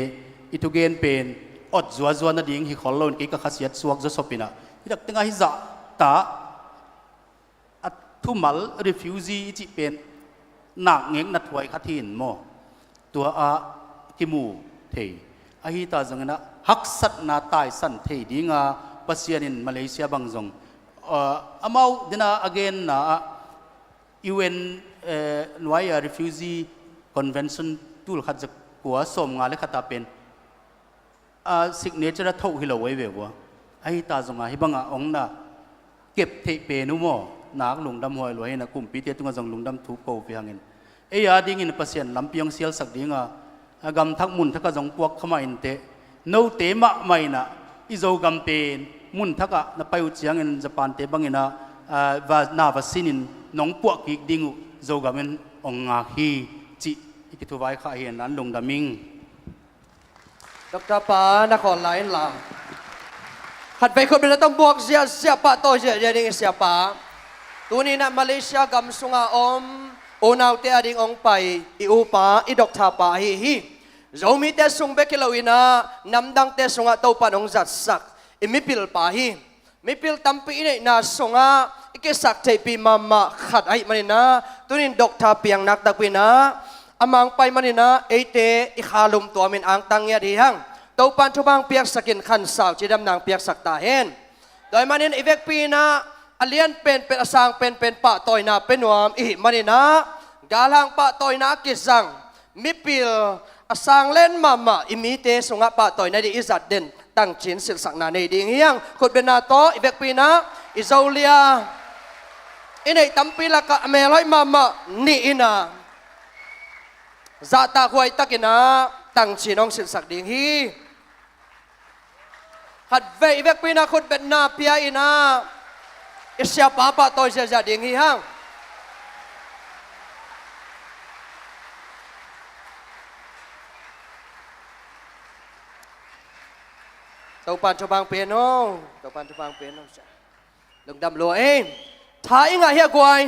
i thugen pen awt zuazua nading hi khol loin kei ka khasiat suak zawsop inah hih tak tengah hih zahta a thumal refugee i cih pen nakngek nathuai khat hi in maw? Tua ah kimu thei. Ahi ta zongin ah haksatna taisan thei dinga Pasian in Malaysia bang zong, ah, amau dena a genna ah U N, eh, nuai-a Refugee Convention tul khat za kua sawm nga le khat ah pen, ah, signature a thoh hi lo ei ve vua. Ahi ta zongah hih bangah hong na kep theih pen uh maw, nak lungdam huai lua hi in ah kumpite tungah zong lungdam thu ko ve hangin. Ei a dingin Pasian lampi hong sialsak dinga, a gamthak munthakah zong puak kha mah inteh, note mahmah in ah i Zogam pen munthakah na pai uh ciangin Japan-te bangin ah, ah, va, na va sinin nong puah kik ding uh Zogam in hong ngak hi cih i kithuvaikha hi in ah lungdam ing. Doctor pa, na khawl lai inla. Khatvei khut beng na tawh buak ziahziah, pahtawi ziahziah ding i siapa. Tuni-in ah Malaysia gam sunga om unaute a ding hong pai i upa, i doctor pa ahi hi. Zomite sung bek hi loin ah namdangte sungah Topan hong zatsak i mipil pa hi. Mipil tampi i neihna sungah i kisaktheihpih mahmah khat ahih manin ah, tuni-in doctor piang nak takpi in ah, a mang pai manin ah eite i kha lum tuamin angtang ngiat hi hang. Topan thupha hong piaksakin khansau cidamna hong piaksak ta hen. Tua ahih manin i vekpi in ah a lian penpen, a sang penpen pahtawina pia nuam i hih manin ah, galhang pahtawina a kizang mipil a sanglen mahmah i mite sungah pahtawina ding i zat den tangcin silhsakna nei ding hi hang. Khutbetna tawh i vekpi in ah i Zolia i neih tampi lakah a melhoih mahmah nih in ah zahtakhuai takin ah tangcin hong silhsak ding hi. Khatvei i vekpi in ah khutbetna pia in ah i siapa pahtawi ziahziah ding hi hang. Topan thupha hong pia in aw. Topan thupha hong pia in aw. Lungdam lua ei. Tha i ngah hia guai?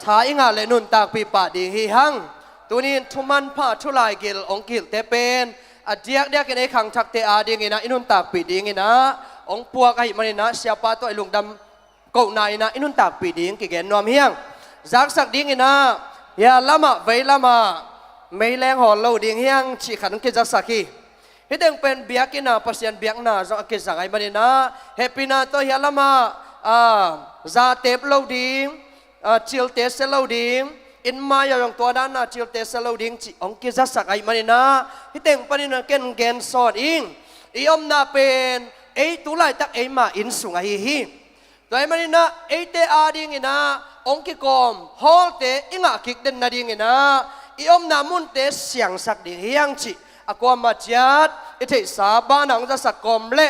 Tha i ngah leh nuntakpih pah ding hi hang. Tuni-in thu manpha, thu laigil hong kihilhte pen a diakdiakin ei khangthakte a dingin ah i nuntakpih dingin ah hong puak ahih manin ah siapa tawh i lungdam kohna in ah i nuntakpih ding kigen nuam hi hang. Zaksak dingin ah hia lamah, vei lamah meileng hawl lo ding hi hang cih khat hong kizasak hi. Hih teng pen biakinn ah Pasian biakna zong a kizang ahih manin ah hehpihna tawh hia lamah, ah, za tep lo ding, ah, cilte sia lo ding, inn mai ah zong tua dan a cilte sia lo ding cih hong kizasak ahih manin ah hih teng panin ah ken gen sawn ing. I omna pen ei tu laitak eima inn sung ahi hi. Tua ahih manin ah eite a dingin ah hong kikawm hawlte i ngah kik den nadingin ah i omna munte siangsak ding hi hang cih a kuamah ciat i theihsa banah hong zasak kawm leh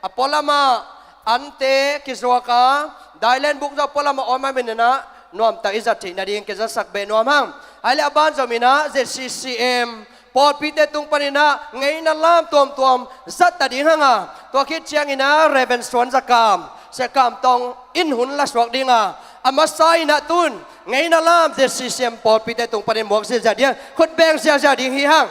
a pualamah ante kizuak a, dailenbuk zong a pualamah om ahih manin ah nuamtak i zat theih nading kizasak beh nuam hang. Ahih leh a ban zom in ah Z C C M pawlpite tung panin ah ngeina lam tuamtuam zat ta ding hang a, tua khit ciangin ah Reverend Suan Za Kam, Sia Kam Tawng in hun la suak ding a, a masa in ah tun ngeina lam Z C C M pawlpite tung panin muak ziahziah ding, khut beng ziahziah ding hi hang.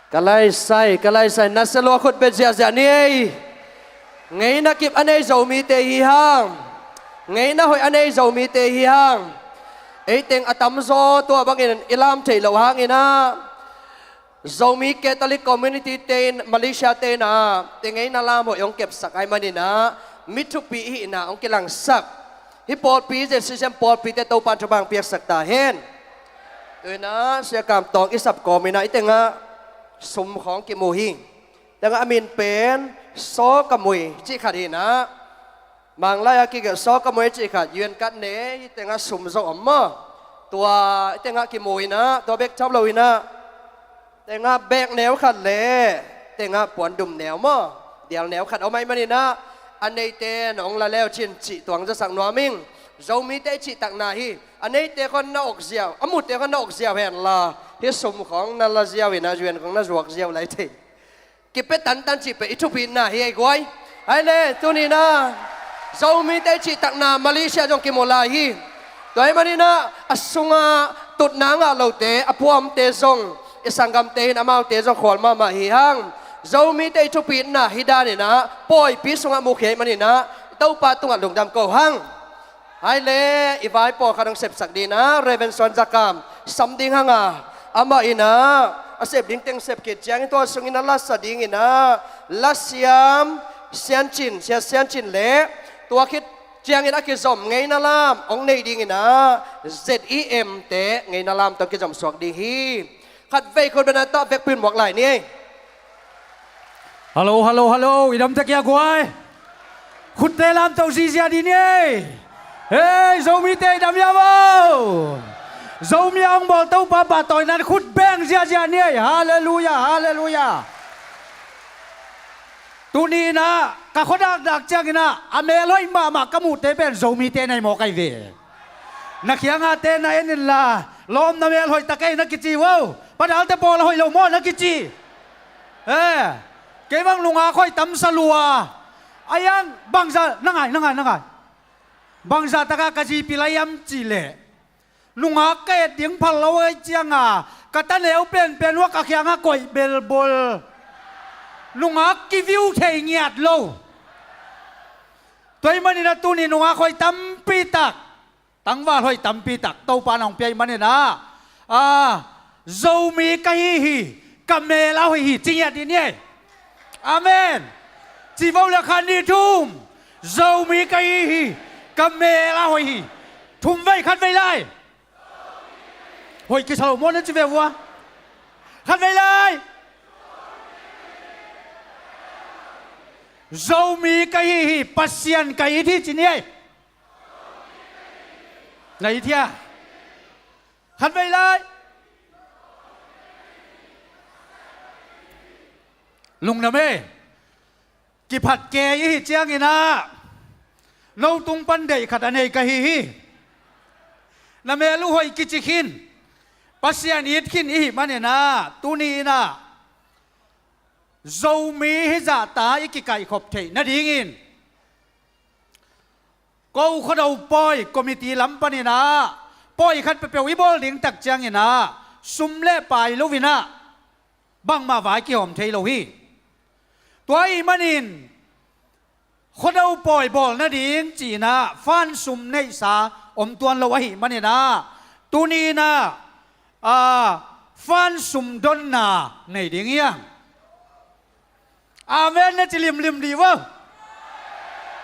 Ka laisai, ka laisai, na sia lua khut beng ziahziah ni ei. Ngeina kip a nei Zomite hi hang. Ngeina hoih a nei Zomite hi hang. Eiteng a tamzaw tua bangin i lam theih loh hangin ah, Zomi Catholic Community te in, Malaysia te in ah, te ngeina lam hoih hong kepsak ahih manin ah, mi thupi i hihna hong kilangsak. Hih pawlpi, J C C M pawlpite Topa'n thupha hong piaksak ta hen. Tu-in ah, Sia Kam Tawng i sap kawmin ah, i tengah sum khawng kimu hi. Tengah a min pen Saw Ka Mui cih khat hi-in ah, Manglai a kigelh Saw Ka Mui cih khat, U N card nei, i tengah sum zo om maw. Tua i tengah kimu in ah, tua bek tham lo in ah, tengah bek neu khat le tengah puandum neu maw, dial neu khat om ahih manin ah, a neite nong la leu cin cih tuang zasak nuam ing. Zomite i cihtakna hi. A neite khawng na awk ziau, a mute khawng na awk ziau hen la, hih sum khawng na la ziau in ah, U N khawng na zuak ziau lai thei. Kipia tantan cih pen i thupitna hi ei guai. Hai le, tuni-in ah, Zomite i cihtakna Malaysia zong kimu lai hi. Tua ahih manin ah, a sungah tutna ngah lote, a puamte zong, i sanggamte hi-in, amaute zong khual mahmah hi hang. Zomite i thupitna hi danin ah, pawipi sungah mukhia ahih manin ah, Topa tungah lungdam ko hang. Hai le, i vai pawlkhat hong sepsak ding in ah, Reverend Suan Za Kam sam ding hang a, amah in ah, a sep ding teng sep khit ciangin tua sungin a lasa ding in ah, lasiam Sian Cin, Sia Sian Cin le, tua khit ciangin a kizom ngeina lam hong nei ding in ah, Z I M te ngeina lam tawh kizom suak ding hi. Khatvei khut beng a tawh vekpi-in muak lai ni. Hallo, hallo, hallo. I dam tek hia guai? Khutte lamto ziahziah dih ni. Hei, Zomite, i dam hia vo? Zomi a hong bawl Topa pahtawinan khut beng ziahziah ni. Halleluiah, halleluiah. Tuni-in ah, ka khua dakdak ciangin ah, a mel hoih mahmah ka muhte pen Zomite na hi mawk ahi ve. Na khiangahte na en inla, lawm, na mel hoih ta kei na kici vo. Pa Dalte pawl a hoih lo maw na kici. Eh, kei bang nungak hoih tam sa lua. A iang bangzah, na ngai, na ngai, na ngai. Bangzah takah ka zi pil a hiam cih leh, nungak ka et ding phal lo ahih ciangin, ka taneu penpen uh a ka khiangah koih belbul. Nungak kiview thei ngiat lo. Tua ahih manin ah tuni nungak hoih tampi tak, tangval hoih tampi tak Topa in hong pia ahih manin ah, ah, Zomi ka hi hi, ka mel a hoih hi, ci ngiat dih ni. Amen. Ci vo le, khat, nih, thum. Zomi ka hi hi, ka mel a hoih hi. Thumvei, khatvei lai. Hoih kisa lo maw na ci ve vua. Khatvei lai. Zomi ka hi hi, Pasian ka it hi, ci ni ei. Na it hia? Khatvei lai. Lungdam ei. Kiphat kei i hih ciangin ah, no tung pan deih khat a nei ka hi hi. Na mel uh hoih kici khin, Pasian it khin i hih manin ah, tuni-in ah, Zomi hizahta i kikaihkhop theih nadingin, ko Khuado pawi committee lam panin ah, pawi khat peuhpeuh i bawl ding tak ciangin ah, sum le pai lo-in ah, bangmah vai kihawm thei lo hi. Tua ahih manin, Khuado pawi bawl nading ci-in ah, fund sum neihsa om tuan lo ahih manin ah, tuni-in ah, ah, fund sum donna nei ding hi hang. Amen na ci limlim dih vo.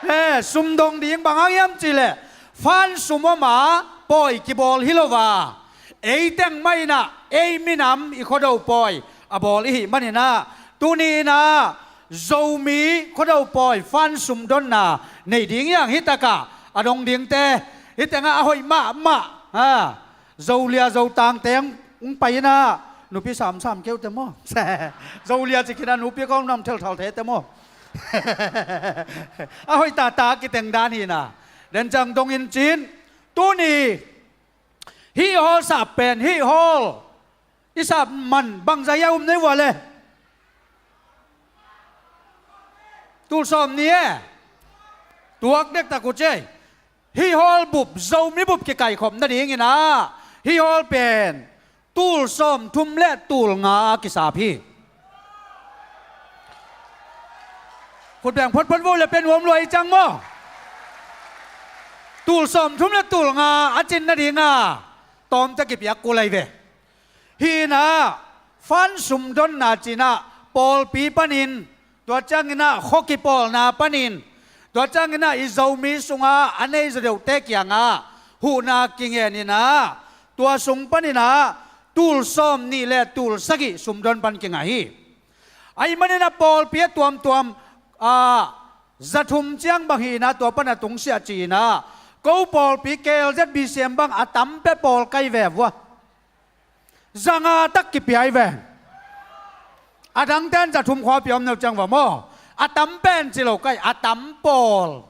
Eh, sum dong ding bang hang hiam cih leh, fund sum om a pawi kibawl hi lo a, ei teng mah in ah, ei minam i Khuado pawi a bawl i hih manin ah, tuni-in ah, Zomi Khuado pawi fund sum donna nei ding hi hang. Hih takah a dong dingte, hih tengah a hoih mahmah, ha, Zolia Zotangte hong pai-in ah, nupi samsam keute maw? Zolia ci khin a, nupi kong nam thelthal thete maw? A hoih tata kiteng dan hi-in ah, den ciang dong in cin, tuni hih hall sap pen, hih hall i sap man bangzah hia um na hi vua le? Tul sawm ni e. Tuak dektak uh ci ei. Hih hall bup, Zomi bup kikaihkhop nadingin ah, hih hall pen tul sawmthum le tul nga a kisap hi. Khut beng photphot vo le pia nuam lua hi ciang maw? Tul sawmthum le tul nga a cin nadinga tawmte kipiak kul ahi ve. Hih inah fan sum donna ci-inah pawlpi panin, tua cianginah khua kipawlna panin, tua cianginah i Zomi sungah a nei zaw deuhte kiangah huhna kingen inah, tua sung paninah tul sawm nih le tul sagih sumdon pan kingah hi. Ahih maninah pawlpi a tuamtuam, a, za thum ciang bang hi inah tua pan a tungsiah ci-inah, ko pawlpi K L Z B C M bang a tam pia pawl kai ve vua. Za nga tak kipia hi ve. A dangten za thum khuapia om no ciang va maw? A tam pen ci lo kai, a tam pawl.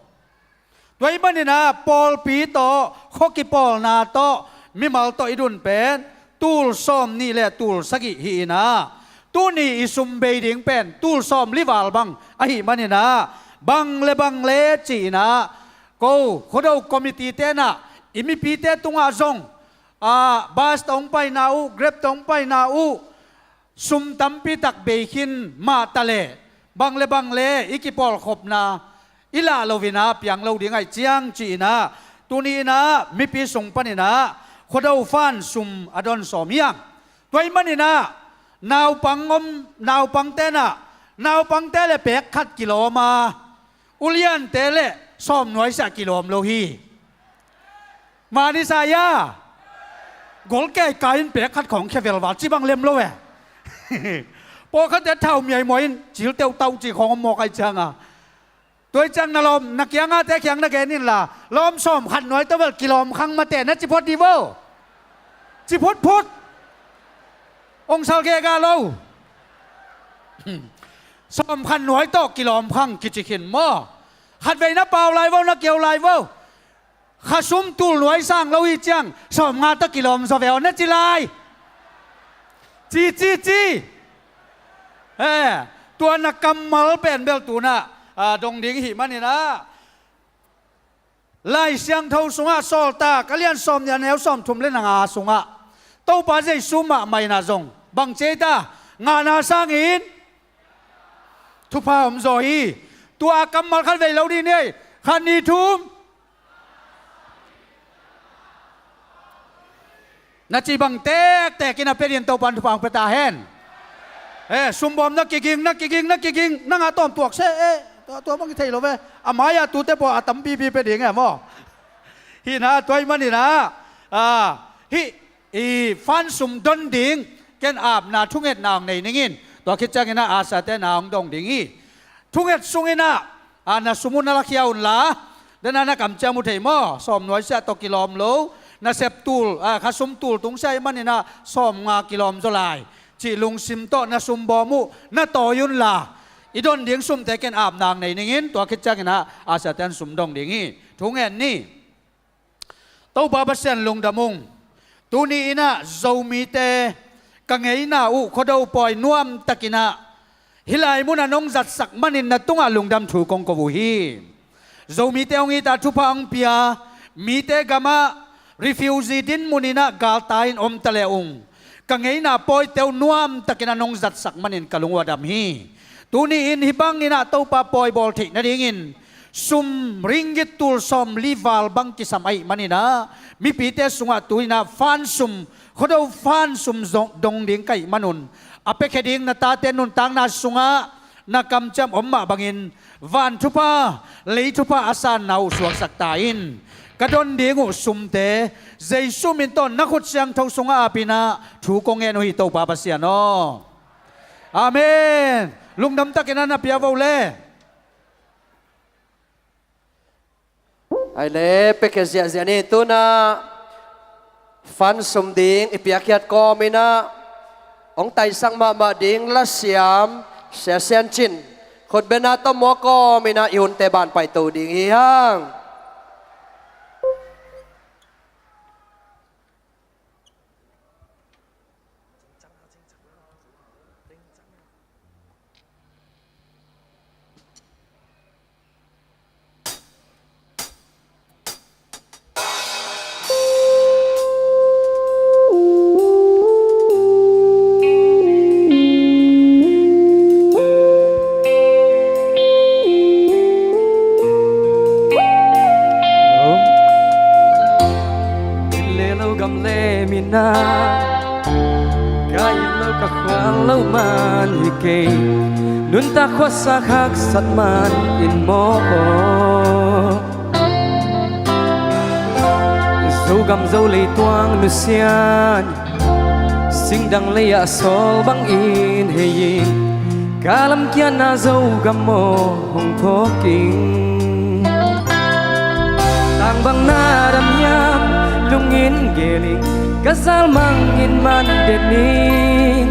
Tua ahih maninah pawlpi tawh, khua kipawlna tawh, mimal tawh i dun pen tul sawm nih le tul sagih hi inah, tuni i sum bei ding pen tul sawm li val bang ahih maninah, bang le bang le ci-inah, ko Khuado committee tenah i mipite tungah zong, a, bus tawh hong paina uh, Grab tawh hong paina uh, sum tampi tak bei khin mah taleh, bang le bang le i kipawlkhopna i lah lo inah piang lo ding ahih ciang ci-inah, tuni inah mipi sung paninah Khuado fan sum a don sawm hi hang. Tua ahih maninah naupang om, naupang tenah, naupangte le pek khat kilawm a, uliante le sawm nuaisiah kilawm lo hi. Mani sa ia, golkei kai in pek khat khawng khia velval ci bang lem lo e. Pawlkhatte thau miaimuai in cil teuhtauh ci khawng om mawk ahih cianga, tua ahih ciang na lawm, na kiangahte kiang na gen inla, lawm sawm khat nuai tawh bel kilawm khang mateh na ci phot dih vo. Ci phutphut. Ong sal gehgah lo. Sawm khat nuai tawh kilawm khang kici khin maw? Khatvei na pau lai vo, na keu lai vo. Kha sum tul nuai sang lo hi ciang sawm nga tawh kilawm zaw ve aw na ci lai. Ci, ci, ci. Eh, tua na kammal pen bel tunah, ah, dong ding hih maninah, Lai Siangtho sungah Sawltak a lian sawm nih a neu sawm thum le na nga sungah Topa Jesu mahmah inah zong bang ci ei ta? Ngahna sangin thupha om zaw hi. Tua kammal khat vei lo dih ni ei. Khat nih thum. Na cih bang tektek in a pia dingin Topa'n thupha hong pia ta hen. Eh, sumbawm na kiging, na kiging, na kiging, nang a tawm tuak seh, eh, tua, tua bang i thei lo ve. A mai-ah tute pawl a tampipi pia ding e maw? Hih na tua ahih maninah, ah, hih i fan sum don ding, ken apna thungetna hong nei ning in. Tua khit ciangin ah asate na hong dong ding hi. Thunget sungin ah, ah, na sum uh na lakhia unla, dena na kamciam uh thei maw? Sawm nuaisiah tawh kilawm lo, na sep tul, ah, kha sum tul tungsiah ahih maninah sawm nga kilawm zaw lai cih lungsim tawh na sumbawm uh na tawi unla, i don ding sumte ken apna hong nei ning in. Tua khit ciangin ah asate in sum dong ding hi. Thungen ni. Topa Pasian lungdam ung. Tuni in ah Zomite ka ngeina uh Khuado pawi nuamtakin ah hih lai munah nong zatsak manin na tungah lungdam thu kong ko uh hi. Zomite hong it a thupha hong pia, mite gamah refugee dinmun in ah galtai in om ta le ung, ka ngeina pawite uh nuamtakin ah nong zatsak manin ka lung uh a dam hi. Tuni in hih bangin ah Topa pawi bawl theih nadingin sum ringgit tul sawm li val bang kisam ahih manin ah mipite sungah tu in ah fan sum, Khuado fan sum zong dong ding ka hih manun, a piakhia ding na tate nuntakna sungah na kamciam om mah bangin van thupha, lei thupha a sanna uh suaksak ta in. Ka don ding uh sumte Jesu min tawh na khut siangtho sungah ap in ah thu kong ngen uh hi, Topa Pasian aw. Amen. Lungdam takin ah na pia vo le. Ai le, piakhia ziahziah ni. Tu in ah fan sum ding i piakkhiat kawm in ah hong taisak mahmah ding lasiam Sia Sian Cin, khutbetna tawh mua kawm in ah i hunte ban paito ding hi hang. Ka it lo ka khual lo man hi kei, nuntak khuasak haksat man in maw aw. Zogam Zolei tuang nusian, singdang lei-ah sawl bangin hei in, ka lamkiatna Zogam aw hong phawk ing. Tang bang na dam hiam, lungin geel ing, ka zal mangin man den ing.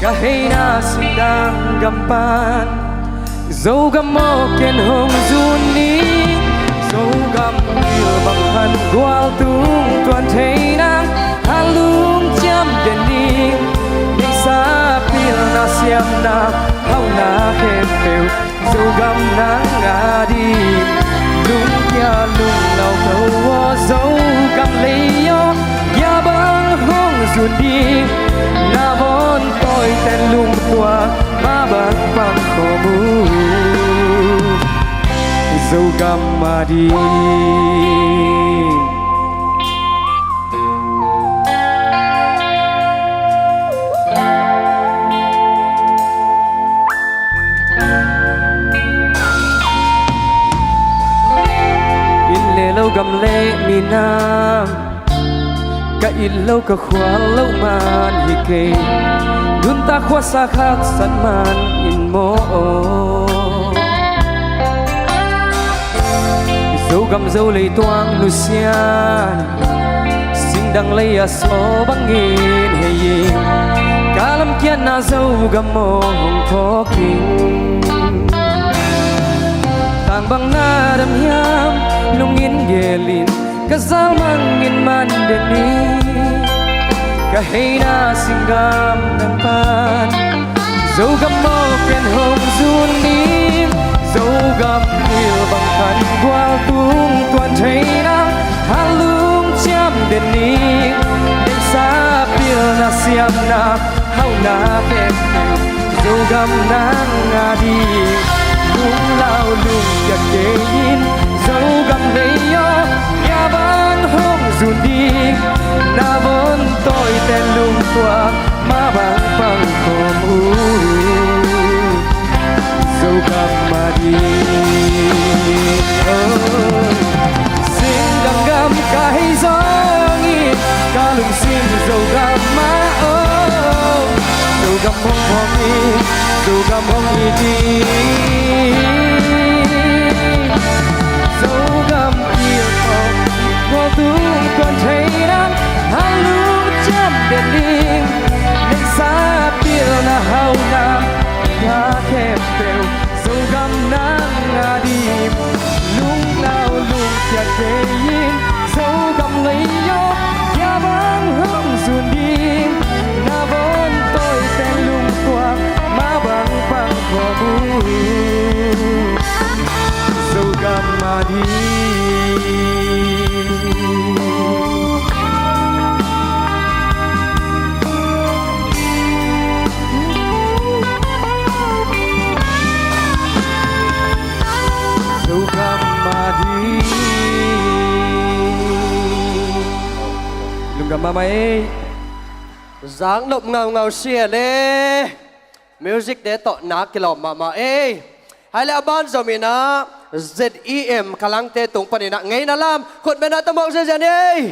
Ka heina singdang gam pan, Zogam aw ken hong zun ning. Zogam pil bang khan gual tung tuan thei nang, a lungciam den ning. Neihsa pilna siamna hauhna khempeuh, Zogam nang a ding. Lungkia lunglau ko aw, Zogam lei aw, gia bang hong zun ding. Na vun tawiten lungtuak, mah bang pang khawm uh, Zogam a ding. Inn le lo, gam le minam, ka it lo ka khual lo man hi kei, nuntak khuasak haksat man in maw aw. Zogam Zolei tuang nusian, singdang lei-ah sawl bangin hei in, ka lamkiatna Zogam aw hong phawk ing. Tang bang na dam hiam, lungin geel in, ka zal mangin man den ing. Ka heina singdang gam pan, Zogam aw ken hong zun ning. Zogam pil bang khan gual tung tuan thei nang, a lungciam den ning. Neihsa pilna siamna hauhna khempeuh, Zogam nang a ding. Lunglau lungkia kei in, Zogam lei aw, gia bang hong zun ding. Na vun tawiten lungtuak, mah bang pang khawm uh, Zogam a ding. Oh. Singdang gam ka hi zongin, ka lungsim Zogam mah aw. Zogam hong phawk ing, Zogam hong it ing. Zogam pil aw, gual tung tuan thei nang, a lungciam den ning. Neihsa pilna hauhna khempeuh, Zogam nang a ding. Lunglau lungkia kei in, Zogam lei aw, gia bang hong zun ding. Na vun tawiten lungtuak, mah bang pang khawm uh, Zogam a ding. Zogam a ding. Lungdam mahmah ei. Zaknop ngaungau sia le. Music te tawh nak kilawm mahmah ei. Hai le a ban zom in ah Z E M Kalangte tung panin ah ngeina lam khut beng ah ta mawk ziahziah ni ei.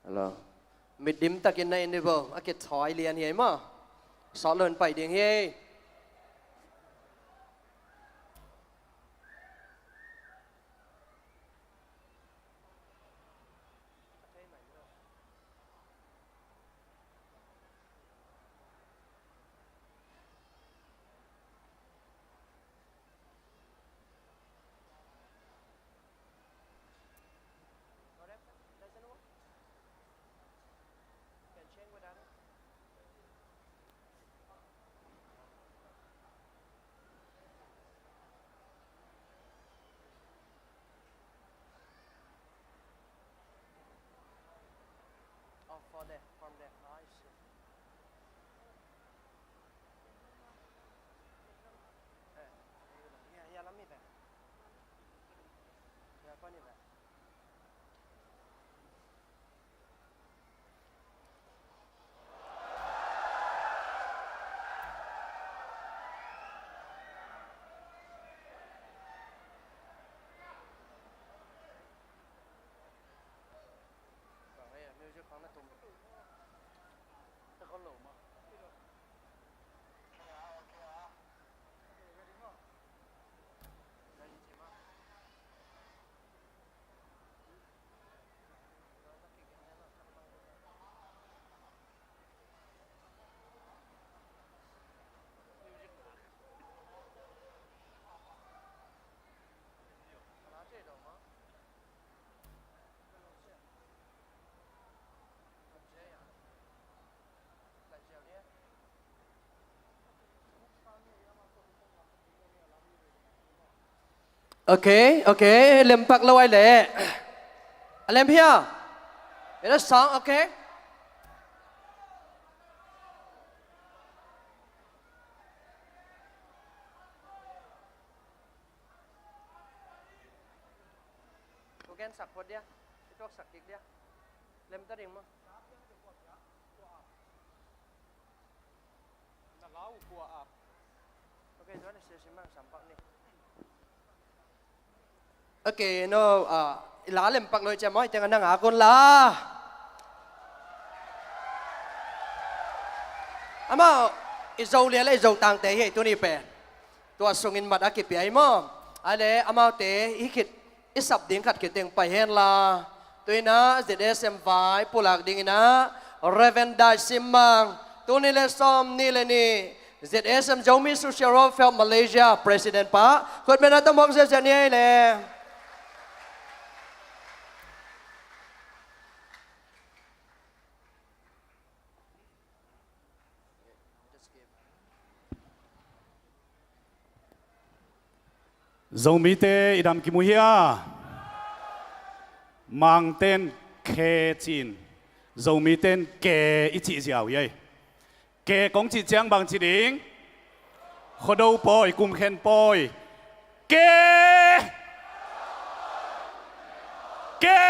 Hello. Mitdim takin na en ni bo, a kithawi lian hi ei maw. Sawt lo in pai ding hi ei. Oh, for the, from the, I see. Eh, yeah, yeah, let me back. Yeah, funny back. Ok, ok, lempak lo ai leh. A lem hia? Ila sang, ok. Tua gen sak phot dia. I tuak sak kik dia. Lem ta ding maw. Ok, no, ah, i la lempak lo i ciam maw, i teng a na ngak un la. Amau i Zo lian le i Zo tangte hi ei tuni pen. Tua sungin mat a kipia hi maw. Ai le amaute hi khit i sap ding khat khit teng pai hen la. Tu in ah Z S M vai pulak ding in ah Reverend Dai Sim Mang, tul nih le sawm nih le nih, Z S M Zomi Social Welfare of Malaysia President pa, khut beng a tawh muak ziahziah ni ei le. Zomite i dam kimu hia? Mangten khe ci-in, Zomiten ke i cih ziau hi ei. Ke kong cih ciang bang ci ding? Khuado pawi, kumkhen pawi. Ke! Ke!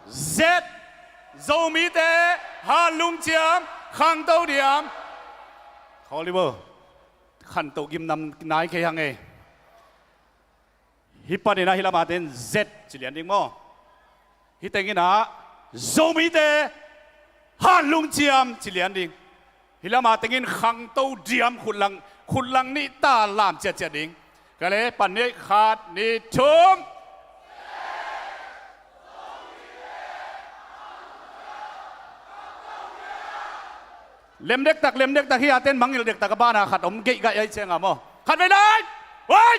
Zet! Zomite hatlung ciam, khangto diam. Khawl hi bo. Khanto gimnam nai kei hang ei. Hih panin ah hih lamah ten zet ci lian ding maw? Hih tengin ah Zomite hatlung ciam ci lian ding. Hih lamah tengin khangto diam, khutlang, khutlang nih ta lam ciatciat ding. Ka le pan nih, khat, nih, thum. Lem dektak, lem dektak, hih a ten mangngilh dektak a, bana khat om geihgaih a, i cianga maw. Khat vei lai. Wai!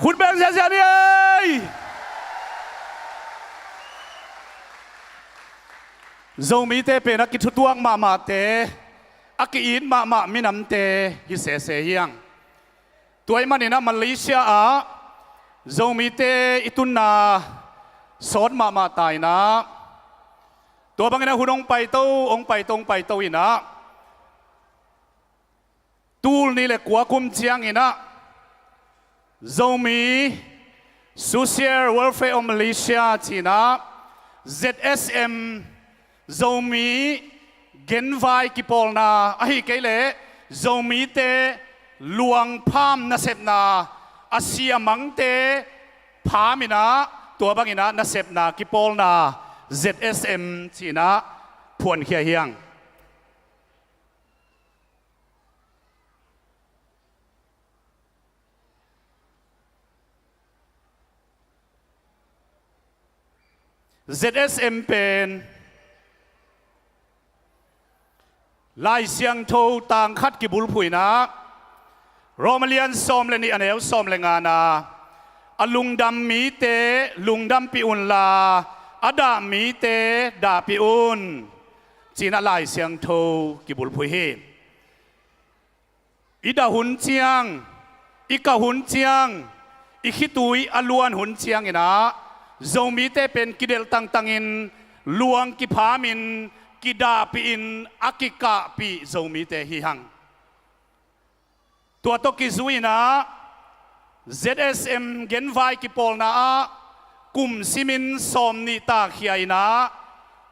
Khut beng ziahziah ni ei. Zomite pen a kithutuak mahmahte, a ki-it mahmah minamte hi sese hi hang. Tua ahih manin ah Malaysia ah Zomite i tunna sawt mahmah ta in ah, tua bangin ah hun hong paito, hong paito, hong paito in ah, tul nih le kua kum ciangin ah Zomi Social Welfare of Malaysia ci-in ah Z S M, Zomi genvai kipawlna, ahih kei leh Zomite luang pham nasepna, a siamangte pham in ah, tua bangin ah nasepna kipawlna Z S M ci-in ah phuankhia hi hang. Z S M pen Lai Siangtho tang khat kibulphuh in ah, Rom a lian sawm le nih, a neu sawm le nga-na, a lungdam mite lungdampih unla, a dah mite dahpih un, ci-in ah Lai Siangtho kibulphuh hi. I dah hun ciang, i kah hun ciang, i khitui a luan hun ciangin ah, Zomite pen kidelh tangtangin, luang kiphamin, kidahpihin a kikahpih Zomite hi hang. Tua tawh kizui-in ah, Z S M genvai kipawlna ah kum simin sawmnih ta khia in ah,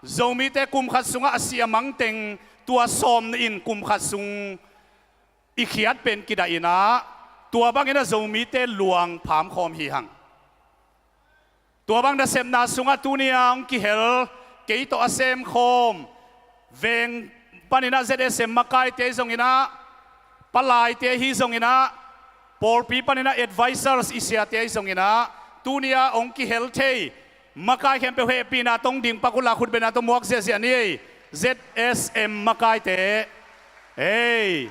Zomite kum khat sungah a siamang teng tua sawmnih in kum khat sung i khiat pen kidah in ah, tua bangin ah Zomite luang phamkhawm hi hang. Tua bang nasepna sungah tuni-a hong kihel, kei tawh a semkhawm, veng panin ah Z S M makaite zongin ah, palaite ahi zongin ah, pawlpi panin ah advisors i siate ahi zongin ah, tuni-a hong kihel thei makai khempeuh hehpihna tawh ding pak unla, khutbetna tawh muak ziahziah ni ei. Z S M makaite, ei,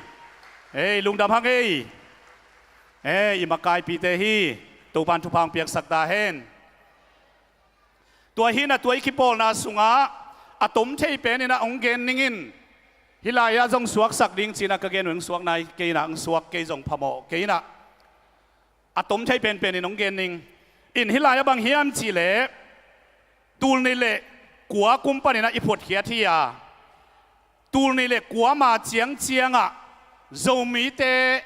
ei, lungdam hang ei. Ei, i makaipite hi. Topa'n thupha hong piaksak ta hen. Tua hi in ah, tua i kipawlna sungah a tom thei penin ah hong gen ning in. Hih lai-ah zong suaksak ding ci-in ah ka gen uh, hong suak nai kei in ah, hong suak kei zong phamawh kei in ah, a tom thei penpenin hong gen ning in. Hih lai-ah bang hiam cih leh, tul nih le kua kum panin ah i phuatkhiat hi a, tul nih le kua ma ciangciangah Zomite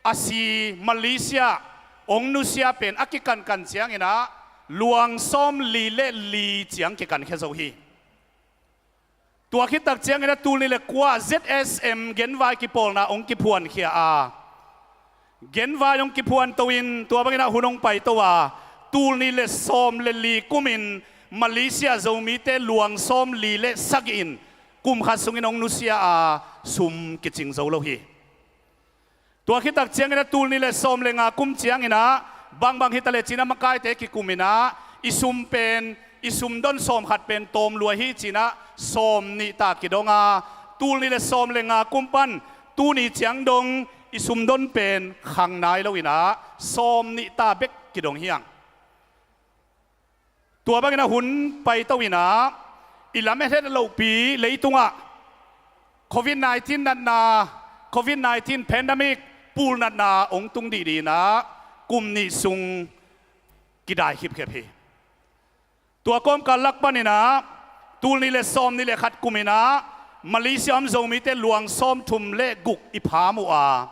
a si, Malaysia hong nusia pen a kikankan ciangin ah, luang sawmli le li ciang kikankhia zo hi. Tua khit tak ciangin ah tul nih le kua Z S M genvai kipawlna hong kiphuankhia a, genvai hong kiphuanto in, tua bangin ah hun hong paito a, tul nih le sawm le li kumin Malaysia Zomite luang sawmli le sagih in kum khat sungin hong nusia a, sum kicing zo lo hi. Tua khit tak ciangin ah tul nih le sawm le nga kum ciangin ah, bangbang hi ta leh ci-in ah makaite kikum in ah, i sum pen, i sumdon sawmkhat pen tawm lua hi ci-in ah sawmnih ta kidong a, tul nih le sawm le nga kum pan tuni ciang dong i sumdon pen khang nai lo in ah, sawmnih ta bek kidong hi hang. Tua bangin ah hun paito in ah, i lamet het lohpi leitungah Covid nineteen natna, Covid nineteen pandemic pulnatna hong tung dihdih in ah, kum nih sung kidai khipkhep hi. Tua kawmkal lak panin ah, tul nih le sawmnih le khat kumin ah, Malaysia om Zomite luang sawmthum le guk i pham uh a,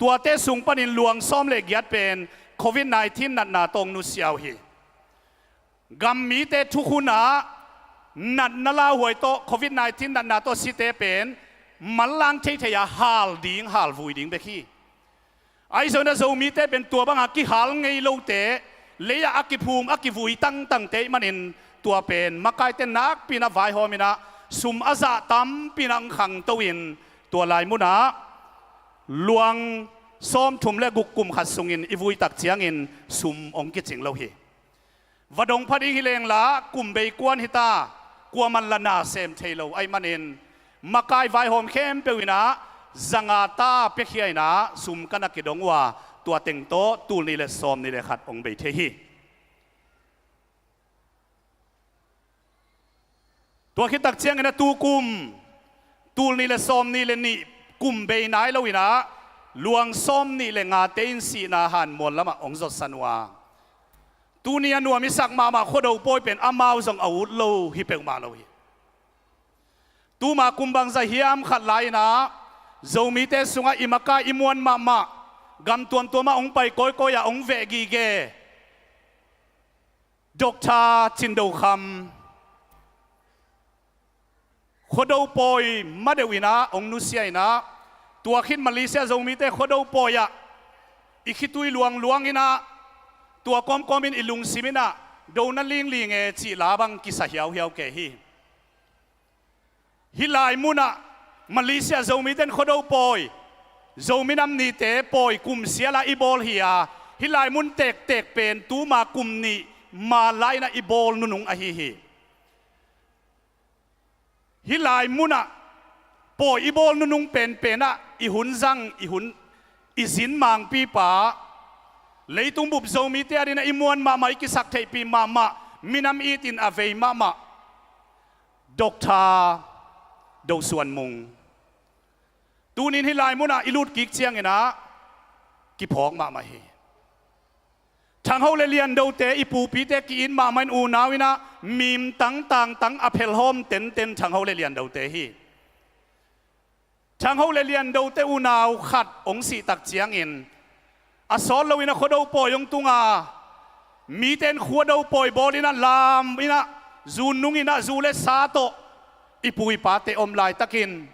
tuate sung panin luang sawm le giat pen Covid nineteen natna tawh hong nusia uh hi. Gam mite thukhun ah natna lauhuai tawh Covid nineteen natna tawh site pen manlang theithei a, hal ding, hal vui ding bek hi. Ahi zongin ah Zomite pen tua banga kihal ngei lote, lei-ah a kiphum, a kivui tangtangte ahih manin, tua pen makaite nakpi-in ah vaihawm in ah, sum a zah tampi-in ah hong khangto in, tua lai munah luang sawmthum le guk kum khat sungin i vui tak ciangin sum hong kicing lo hi. Va dong pha ding hi leng lah, kum bei kuan hi ta, kuaman la na sem thei lo ahih manin, makai vaihawm khempeuh in ah, za nga ta piakhia in ah, sum ka na kidong uh a, tua teng tawh tul nih le sawmnih le khat hong bei thei hi. Tua khit tak ciangin ah tu kum, tul nih le sawmnih le nih kum bei nai lo in ah, luang sawmnih le ngate in sihna hanmual lamah hong zotsan uh a, tuni a nuam i sak mahmah Khuado pawi pen amau zong a ut lo hi peuhmah lo hi. Tuma kum bangzah hiam khat lai-in ah, Zomite sungah i makai i muan mahmah, gam tuamtuamah hong pai kawikawi a hong veh gige Doctor Cin Do Kham, Khuado pawi ma deuh in ah hong nusia in ah, Tua khit Malaysia Zomite Khuado pawi ah i khitui luangluang in ah, tua kawmkawm in i lungsim in ah, dona lingling e cih la bang kisa hiauhiau kei hi. Hih lai munah Malaysia Zomite in Khuado pawi, Zomi Nam Nite pawi kum sial a i bawl hi a, hih lai mun tektek pen tuma kum nih ma lai-in ah i bawl nunung ahi hi. Hih lai munah pawi i bawl nunung penpen ah i hun zang, i hun, i zin mangpipa, leitung bup Zomite adingin ah i muan mahmah, i kisaktheihpih mahmah, minam itin a vei mahmah Doctor Do Suan Mung, tuni-in hih lai munah i lut kik ciangin ah kiphawk mahmah hi. Thang Ho le Lian Dote, i pupite ki-it mahmah in, unau in ah mimtang tangtang a phelhawm tenten Thang Ho le Lian Dote hi. Thang Ho le Lian Dote unau khat hong sih tak ciangin, a sawt loin ah Khuado pawi hong tung a, mite in Khuado pawi bawl in ah, lam in ah, zu nung in ah, zu le sa tawh i pu i pate om laitakin,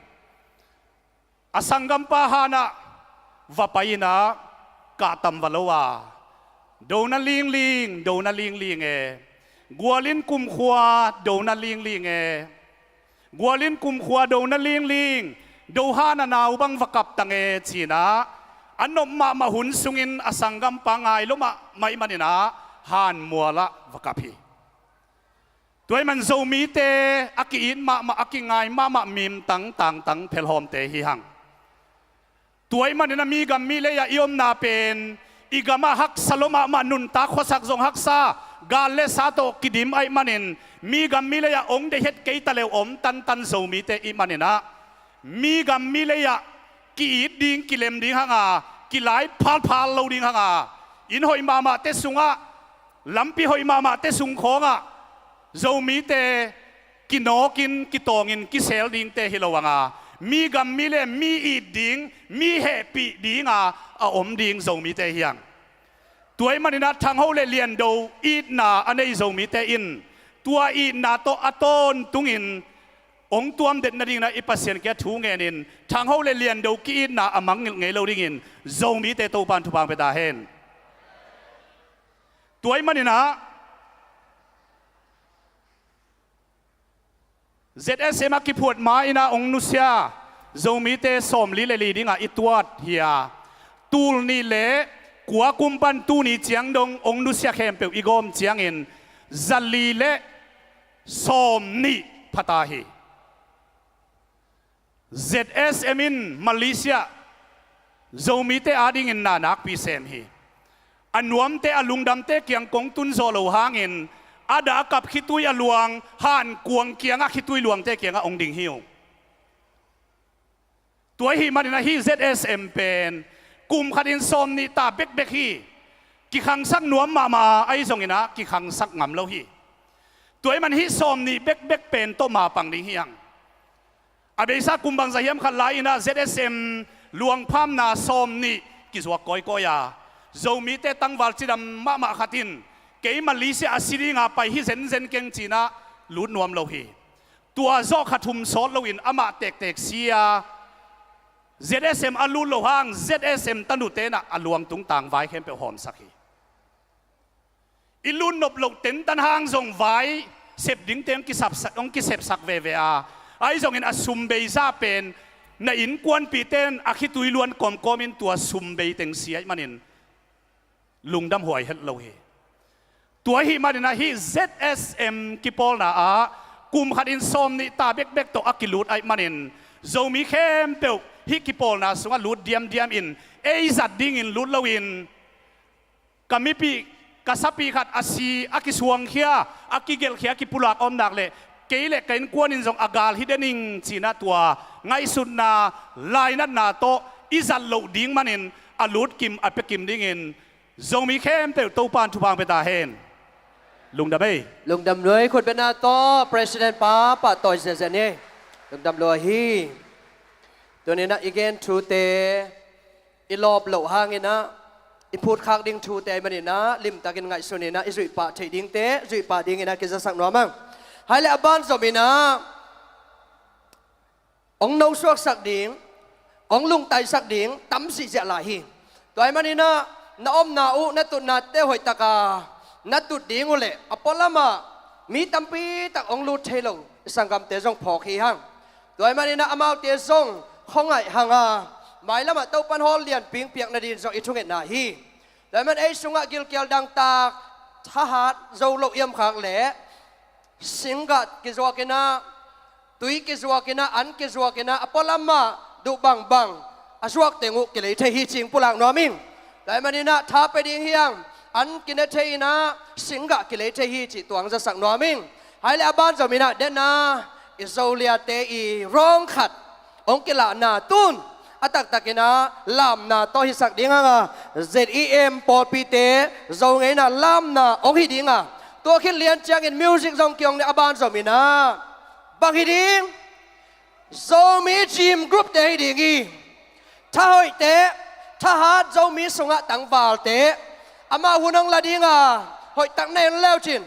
a sanggampa han ah va pai in ah, kahtam va lo a, dona lingling, dona lingling e, gualin kumkhua dona lingling e, gualin kumkhua dona lingling, do han a nau bang va kap tang e ci-in ah, a nop mahmah hun sungin a sanggampa ngai lo mahmah ahih manin ah, han mual ah va kap hi. Tua ahih man Zomite a ki-it mahmah, a kingai mahmah mimtang tangtang phelhawmte hi hang. Tua ahih manin ah mi gam mi lei ah i omna pen, i gam ah haksa lua mahmah, nuntak khuasak zong haksa, gal le sa tawh kidim ahih manin, mi gam mi lei ah hong deih het kei ta leh om tantan Zomite i hih manin ah, mi gam mi lei ah ki-it ding, kilem ding hang a, kilai phalphal lo ding hang a, inn hoih mahmahte sungah, lampi hoih mahmahte sung khawngah Zomite kinawkin, kitawngin, kisel dingte hi lo hang a, mi gam mi lei ah mi it ding, mi hehpih ding a, a om ding Zomite hi hang. Tua ahih manin ah Thang Ho le Lian Do itna a nei Zomite in, tua itna tawh a tawntungin hong tuam det nadingin ah i Pasian kiang thu ngenin, Thang Ho le Lian Do ki-itna a mangngilh ngei lo dingin Zomite Topa'n thupha hong pia ta hen. Tua ahih manin ah Z S M a kiphuak ma-in ah hong nusia Zomite sawmli le li dingah i tuat hi a, tul nih le kua kum pan tuni ciang dong hong nusia khempeuh i gawm ciangin, zali le sawmnih pha ta hi. Z S M in Malaysia Zomite adingin na nakpi sem hi. A nuamte, a lungdamte kiang kong tun zawh loh hangin, a dah a kap khitui a luang, hankuang kiangah khitui luangte kiangah hong ding hi ung. Tua ahih manin ah hih Z S M pen kum khatin sawmnih ta bekbek hi. Kikhangsak nuam mahmah, ahi zongin ah kikhangsak ngam lo hi. Tua ahih man hih sawmnih bekbek pen tawh mapang ding hi hang. A beisa kum bangzah hiam khat lai-in ah Z S M luangphamna sawmnih kizuak kawikawi a, Zomite tangval cidam mahmah khat in, kei Malaysia a si dinga pai hi zenzen keng ci-in ah lut nuam lo hi. Tua zawh kha thum sawt loin amah tektek si a, Z S M a lut loh hang Z S M tanute in ah a luangtung tangvai khempeuh hawmsak hi. I lut nop loh tentan hang zong vai sep dingte hong kisapsak, hong kisepsak veve a, ahi zongin a sum bei zah pen na innkuanpihte in a khitui luan kawmkawm in tua sum bei teng si ahih manin lungdam huai het lo hi. Tua ahih manin ah hih Z S M kipawlna ah kum khatin sawmnih ta bekbek tawh a kilut ahih manin, Zomi khempeuh hih kipawlna sungah lut diamdiam in, ei zat dingin lut loin, ka mipih, ka sapih khat a si, a kisuangkhia, a kigelhkhia, a kipulak a om nak leh, kei le ka innkuan in zong a gal hi den ing ci-in ah tua ngaihsutna, lainatna tawh i zat loh ding manin a lutkim, a piakim dingin Zomi khempeuh Topa'n thupha hong pia ta hen. Lungdam ei. Lungdam lua ei. Khutbetna tawh President pa pahtawi zenzen ei. Lungdam lua hi. Tuni-in ah i gen thute i lawp loh hangin ah, i phutkhak ding thute ahih manin ah limtakin ngaihsun in ah i zuih pah theih dingte zuih pah dingin ah kizasak nuam ing. Hai le a ban zom in ah hong nosuaksak ding, hong lungtaisak ding tam sihsiah lai hi. Tua ahih maninah na omna uh, na tutnate hoihtaka na tut ding uh leh a pualamah mi tampitak hong lut thei lo i sanggamte zong phawk hi hang. Tua ahih maninah amaute zong khuangaih hanga mailamah Topan hawl lianpi piak nading zong i thungetna hi. Tua ahih man ei sungah gilkial dangtak, thahat zo lo i om khak leh singgah kizuakinah, tui kizuakinah, an kizuakinah a pualamah duh bangbang a zuak teng uh kilei thei hi cih pulak nuam ing. Tua ahih maninah tha pia ding hi hang, an kine thei inah singgah kilei thei hi cih tuang zasak nuam ing. Hai leh a ban zominah dena i Zoliate i rawng khat hong kilahna tun a taktakinah lamna tawh hisak ding hanga, Z E M pawlpite Zo ngeina lamna hong hi dinga, tua khit lian ciangin music zong kihong ni a ban zominah bang hi ding? Zomi gym group te hi ding hi. Thahoihte, thahat Zomi sungah tangvalte, amau hun hong la dinga, hoihtak na en leucin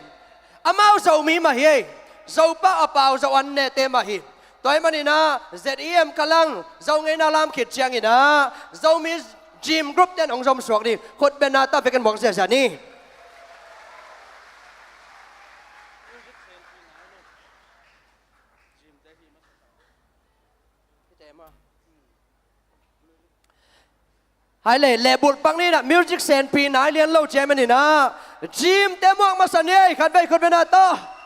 amau Zomi mah hi ei. Zopau a pau Zo an nete mah hi. Tua ahih maninah Z E M kalang Zo ngeina lam khit cianginah Zomi gym group ten hong zomsuak ding. Khutbetna tawh vek in muak ziahziah ni. Hai leh, lehbulh pak ninah music senpi nai lian lo ciai maninah gymte muak masa ni ei, khatvei khutbetna tawh.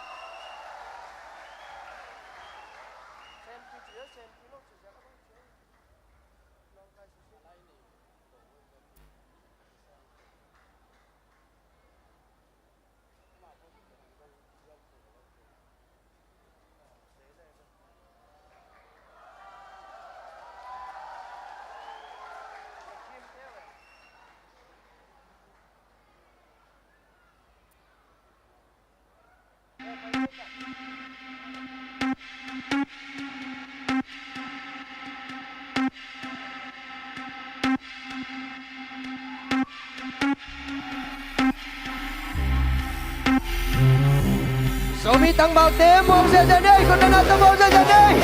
Zomi tangvalte muak ziahziah ni ei, khutbetna tawh muak ziahziah ni ei.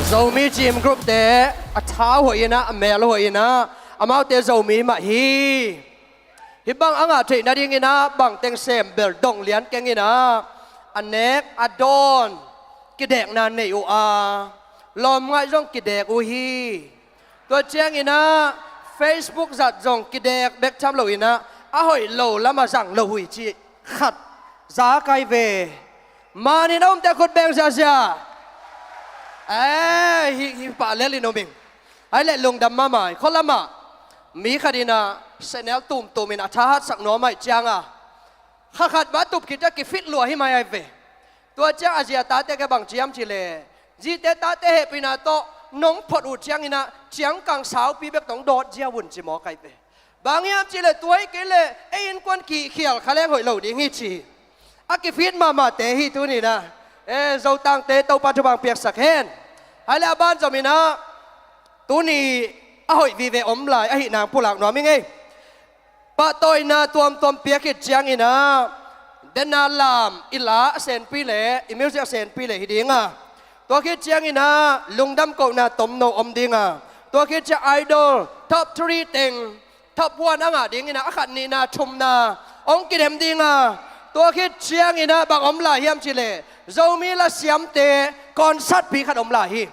Zomi gym group te a thau hoih inah, a mel hoih inah, amaute Zomi mah hi. Hih bang a ngah theih nading inah bangteng sem bel dong lian keng inah, a nek a dawn kidekna nei uh a, lawm ngaih zong kidek uh hi. Tua ciang inah Facebook zat zong kidek bek tham lo inah, a hoih lo lamah zang lo uh hi cih khat za kai ve. Manin a umte khut beng ziazia. Eh, hi, hi pah lel in um ing. Ai leh lungdam mahmah hi. Khua lamah mi khat inah senel tumtum in a thahatsak nuam ahih cianga, kha khat mah tup khit ciang kifit lua hi mai ai ve. Tua ciang a zia tate ke bang ciam ci leh, zite tate hehpihna tawh nong phot uh ciang inah ciangkang saupi bek tong dawt zia vun ci mawk ai ve. Bang hiam cih leh tua hi kei leh ei innkuan kihkhial kha leng hoih lo ding hi ci. A kifit mahmahte hi tuni inah. Eh, Zotangte Topa thupha piaksak hen. Ai leh a ban zom inah tuni a hoih vive om lai ahih nang pulak nuam ing ei. Pahtawina tuamtuam piak khit ciang inah, dena lam i la a senpi le i music a senpi le hi dinga, tua khit ciang inah lungdam kohna tomno om dinga, tua khit ciang idol top three teng top one a ngah ding inah a khat nihna thumna hong kidem dinga, tua khit ciang inah bang om lai hiam cih leh Zomi lasiamte concert pi khat om lai hi.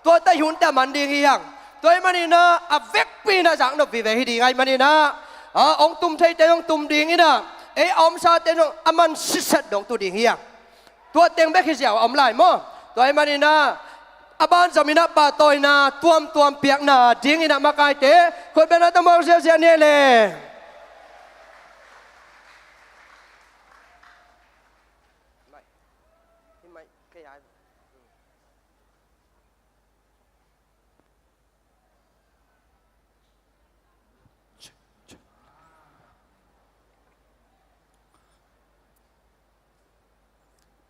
Tua tah hunte a man ding hi hang. Tua ahih man inah a vekpi inah zaknop vive hi ding ahih man inah, a hong tum theite hong tum ding inah, ei a omsate zong a man sitset dong tu ding hi hang. Tua teng bek hi ziau a om lai maw? Tua ahih man inah a ban zom inah pahtawina tuamtuam piakna ding inah makaite khut bengna tawh mawk ziazia ni le.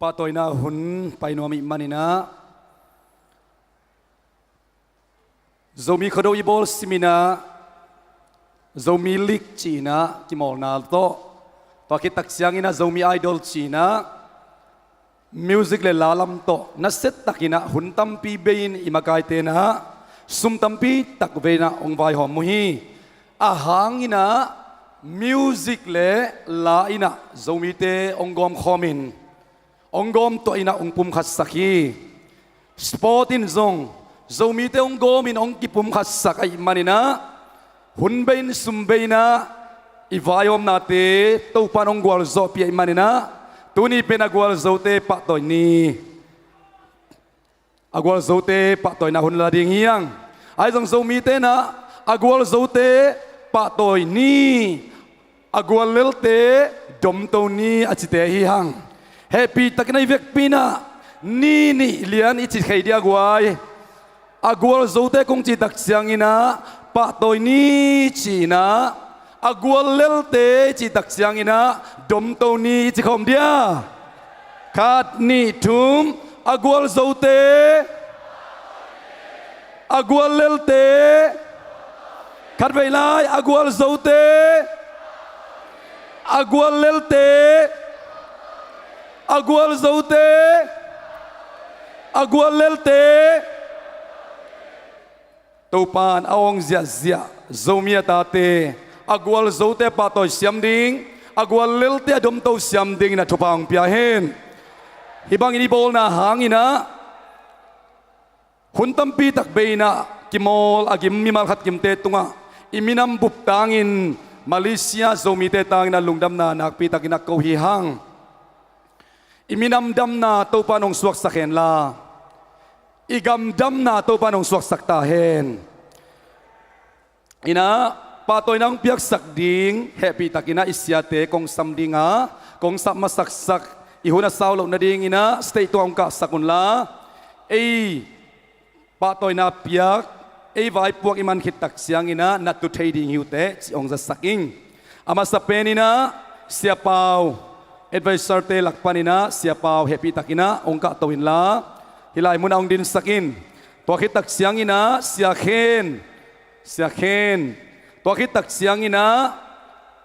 Pahtawina hun pai nuam ih man inah, Zomi Khuado i bawl sim inah, Zomi League ci inah kimawlna tawh, tua khit tak ciang inah Zomi Idol ci inah music le la lam tawh nasia tak inah hun tampi bei in i makaite inah sum tampi tak vei inah hong vaihawm uh hi. A hang inah music le la inah Zomite hong gawmkhawm in, hong gawm tuah inah hong pumkhatsak hi. Sport in zong Zomite hong gawm in hong kipumkhatsak ahih man inah, hun bei in sum bei inah i vaihawmnate Topa in hong gualzawhpih ahih man inah, tuni pen a gualzote pahtawi ni. A gualzote pahtawina hun la ding hi hang. Ahi zong Zomite inah a gualzote pahtawi ni, a guallelte domto ni a cite hi hang. Hehpih takin a i vekpi inah ni nih lian i ci khei dia guai. A gualzote kong cih tak ciang inah pahtawi ni ci inah, a guallelte i cih tak ciang inah domto ni i ci khawm dia. Khat, nih, thum. A gualzote, a guallelte. Khat vei lai, a gualzote, a guallelte, a gualzote, a guallelte. Topa in a awng ziahziah Zomi a tate, a gualzote a pahtawi siam ding, a guallelte a domto siam dingin a thupha hong pia hen. Hih bangin i bawlna hang inah hun tampi tak bei inah kimawl a gim mimal khat kimte tungah i minam bup tangin, Malaysia Zomite tangin a lungdamna nakpi takin a ko hi hang. I minam damna Topa in hong suaksak hen la, i gam damna Topa in hong suaksak ta hen. Inah pahtawina hong piaksak ding hehpih takin ah i siate kong sam dinga, kong sap masaksak, i hun a sau loh nading inah stage tungah hong kahsak unla, ei pahtawina piak, ei vaipuak i man khit tak ciang inah na tu thei ding hi uh teh ci hong zasak ing. A masa pen inah Sia Pau, adviserte lak pan inah Sia Pau hehpih takin ah hong kahto inla, hih lai munah hong dinsak in. Tua khit tak ciang inah Sia Khen, Sia Khen. Tua khit tak ciang inah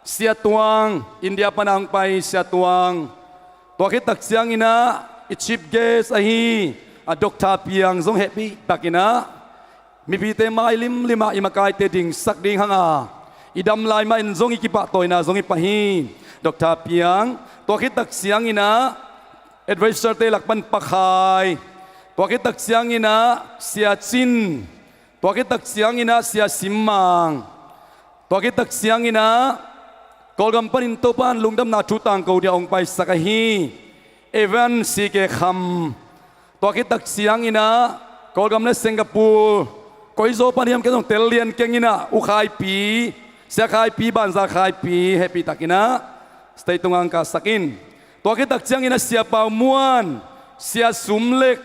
Sia Tuang, India pan a hong pai Sia Tuang. Tua khit tak ciang inah i chief guest ahi A Doctor Piang zong hehpih takin ah mipite mai limlim ah i makaite dingsak ding hang a, i dam lai mah in zong i kipahtawina zong hi pah hi. Doctor Piang, tua khit tak ciangin ah advisor-te lak pan Pa Khai, tua khit tak ciangin ah Sia Cin, tua khit tak ciangin ah Sia Sim Mang, tua khit tak ciangin ah Kawlgam panin Topa'n lungdamna thu tangko dia hong paisak ahi Evan C K Kham, tua khit tak ciangin ah Kawlgam le Singapore, koi zaw pan hiam, kei zong tel lian keng in ah, U Khai Pi, Sia Khai Pi, Banza Khai Pi, hehpih takin ah stage tungah hong kahsak in. Tua khit tak ciangin ah Sia Pau Muan, Sia Sum Lek,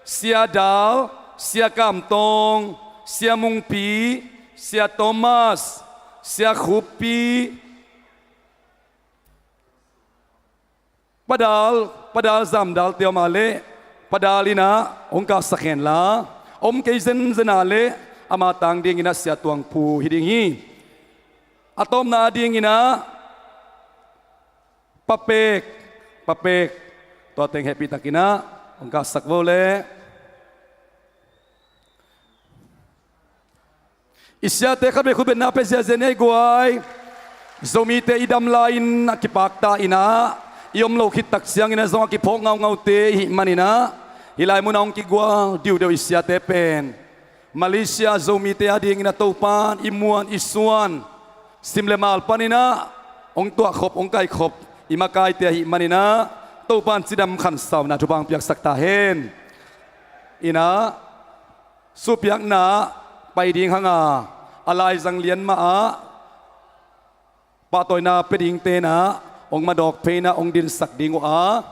Sia Dal, Sia Kam Tawng, Sia Mung Pi, Sia Thomas, Sia Khup Pi, Pa Dal, Pa Dal Zam Dal te om a leh, Pa Dal in ah hong kahsak hen la, om kei zenzen a leh ama tang dingin ah Sia Tuang Phu hi ding hi. A tawpna a dingin ah Pa Pek, Pa Pek, tua teng hehpih takin ah hong kahsak vo leh. I siate khatvei khutbetna pia ziazia ni ei guai. Zomite i dam lai-in a kipakta in ah, i om loh khit tak ciangin ah zong a kiphawk ngaungaute i hih manin ah, hih lai munah hong kigual diudeuh i siate pen Malaysia Zomite a dingin ah Topa'n i muan i suan, sim le mal panin ah hong tuahkhop, hong kaikhop i makaite ahih manin ah, Topa'n cidam khansauna thupha hong piaksak ta hen. In ah, suhpiakna pai ding hang a, a laizang lian mah ah pahtawina pia dingte in ah hong madawk phei in ah hong dinsak ding uh a,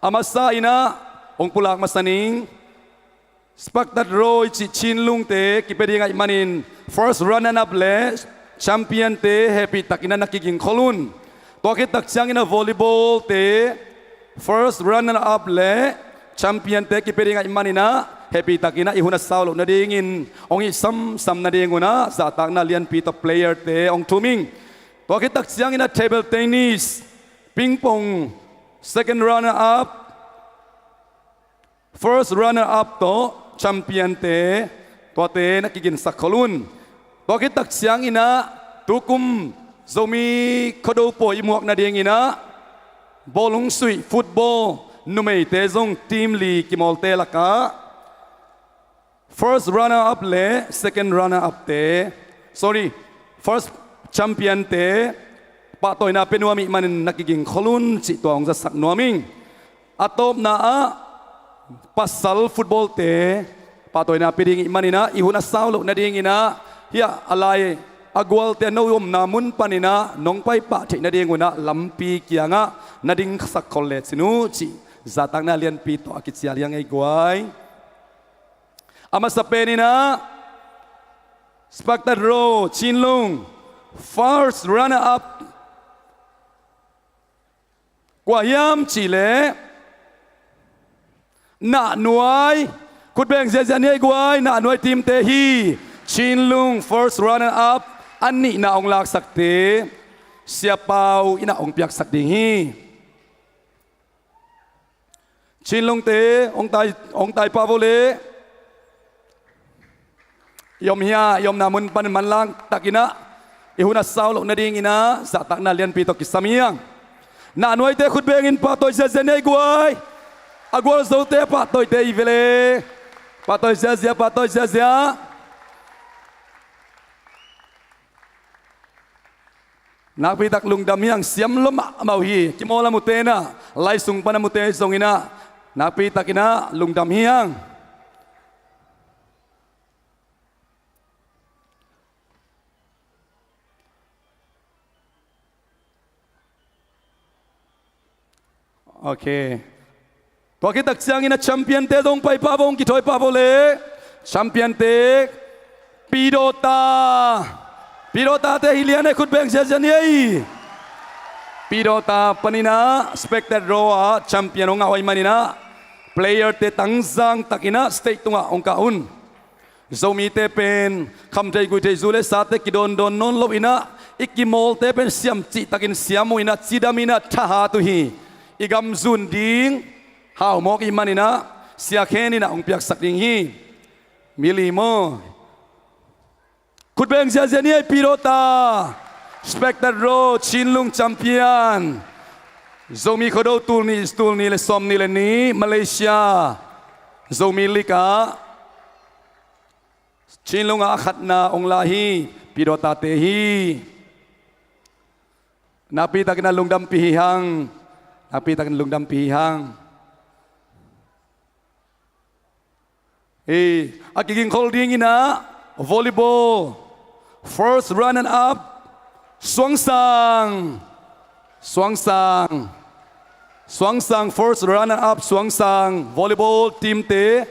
a masa in ah hong pulak masa ning. Sparktat Roy cih Chin Lungte kipia ding ahih manin first runner up le champion-te hehpih takin ah na kigingkhol un. Tua khit tak ciangin ah volleyball-te first runner up le champion-te kipia ding ahih manin ah hehpih takin ah i hun a sau loh nadingin hong hih samsam nadingun ah zahtakna lianpi tawh player-te hong thum ing. Tua khit tak ciangin ah table tennis, ping pong second runner up, first runner up tawh champion-te, tuate na kiginsak khol un. Tua khit tak ciangin ah tukum Zomi Khuado pawi i muak nadingin ah bawlung suih, football, numeite zong team li kimawlte lakah first runner up le second runner up-te, sorry, first champion-te pahtawina pia nuam ahih manin na kigingkhol un cih tua hong zasak nuam ing. A tawpna ah pasal football-te pahtawina pia ding ahih manin ah i hun a sau loh nadingin ah, hiah a lai a gualte a no omna mun panin ah nong paipah theih nadingun ah lampi kiangah na dingsak khol lecin uh cih zahtakna lianpi tawh a kicial hi hang ei guai. A masa pen in ah Sparktat Roy, Chin Lung, first runner up, kua hiam cih leh Nahnuai, khut beng ziazia ni ei guai, Nahnuai team-te hi. Chin Lung first runner up, a nihna hong laksakte Sia Pau in ah hong piaksak ding hi. Chin Lungte, hong tai, hong tai pah vo leh. I om hia, i omna mun pan manlang takin ah i hun a sau loh nadingin ah zahtakna lianpi tawh kisam hi hang. Nahnuaite khut bengin pahtawi ziazia ni ei guai. A gualzote pahtawite hi ve leh. Pahtawi ziazia, pahtawi ziazia. Nakpitak lungdam hi hang, siam lua mahmah uh hi. Kimawl a mute in ah, lai sung pan a mute zongin ah, nakpitakin ah lungdam hi hang. Ok. Tua khit tak ciangin a champion-te zong pai pah vo, hong kithawi pah vo leh. Champion-te, Pidawta. Pidawta-te hi lian ei, khut beng ziazia ni ei. Pidawta panin ah spectator row ah champion hong ngah uh ahih manin ah player-te tangzang takin ah stage tungah hong kah un. Zomite pen khamtheih guihtheih zu le sate kidondawn nawn loin ah, i kimawlte pen siam cihtakin siam uh in ah, cidam in ah, thahat uh hi. I gam zun ding hau mawk ahih manin ah, Sia Khen in ah hong piaksak ding hi. Mili maw? Khutbeng ziahziah ni ei, Pidawta, Spectator Road, Chinlung champion. Zomi Khuado tul nih, tul nih le sawmnih le nih, Malaysia Zomi League ah Chinlung ah a khatna hong la hi. Pidawta te hi. Nakpi takin a lungdampih hi hang. Nakpi takin lungdampih hi hang. Ei, a kigingkhol dingin ah volleyball first runner up, Suangsang. Suangsang. Suangsang first runner up, Suangsang volleyball team te.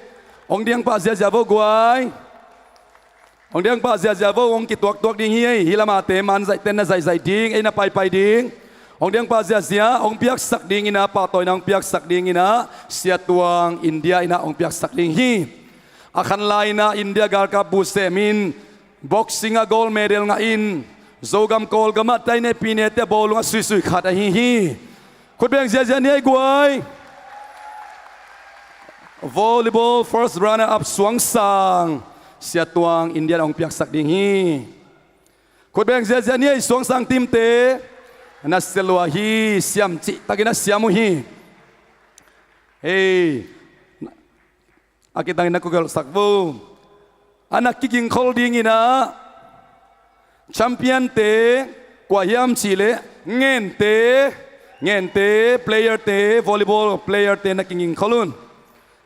Hong diang pah ziahziah vo guai. Hong diang pah ziahziah vo, hong kituaktuak ding hi ei. Hih lamah te man zaihten na zaihzaih ding, ei na paipai ding. Hong diang pah ziahziah, hong piaksak dingin ah, pahtawina hong piaksak dingin ah, Sia Tuang, India in ah hong piaksak ding hi. A khanlai in ah India galkap bu sem in, boxing ah gold medal ngah in, Zogam Kawlgam ah tainepinete bawlung a suisui khat ahi hi. Khutbeng ziahziah ni ei guai. Volleyball first runner up Suangsang, Sia Tuang, India in hong piaksak ding hi. Khutbeng ziahziah ni ei, Suangsang team te. Na sia lua hi, siam cihtakin a siam uh hi. Ei, a kitangin na kugelhsak vo. A na kigingkhol dingin ah champion te kua hiam cihleh Ngente, Ngente player te, volleyball player te na kigingkhol un.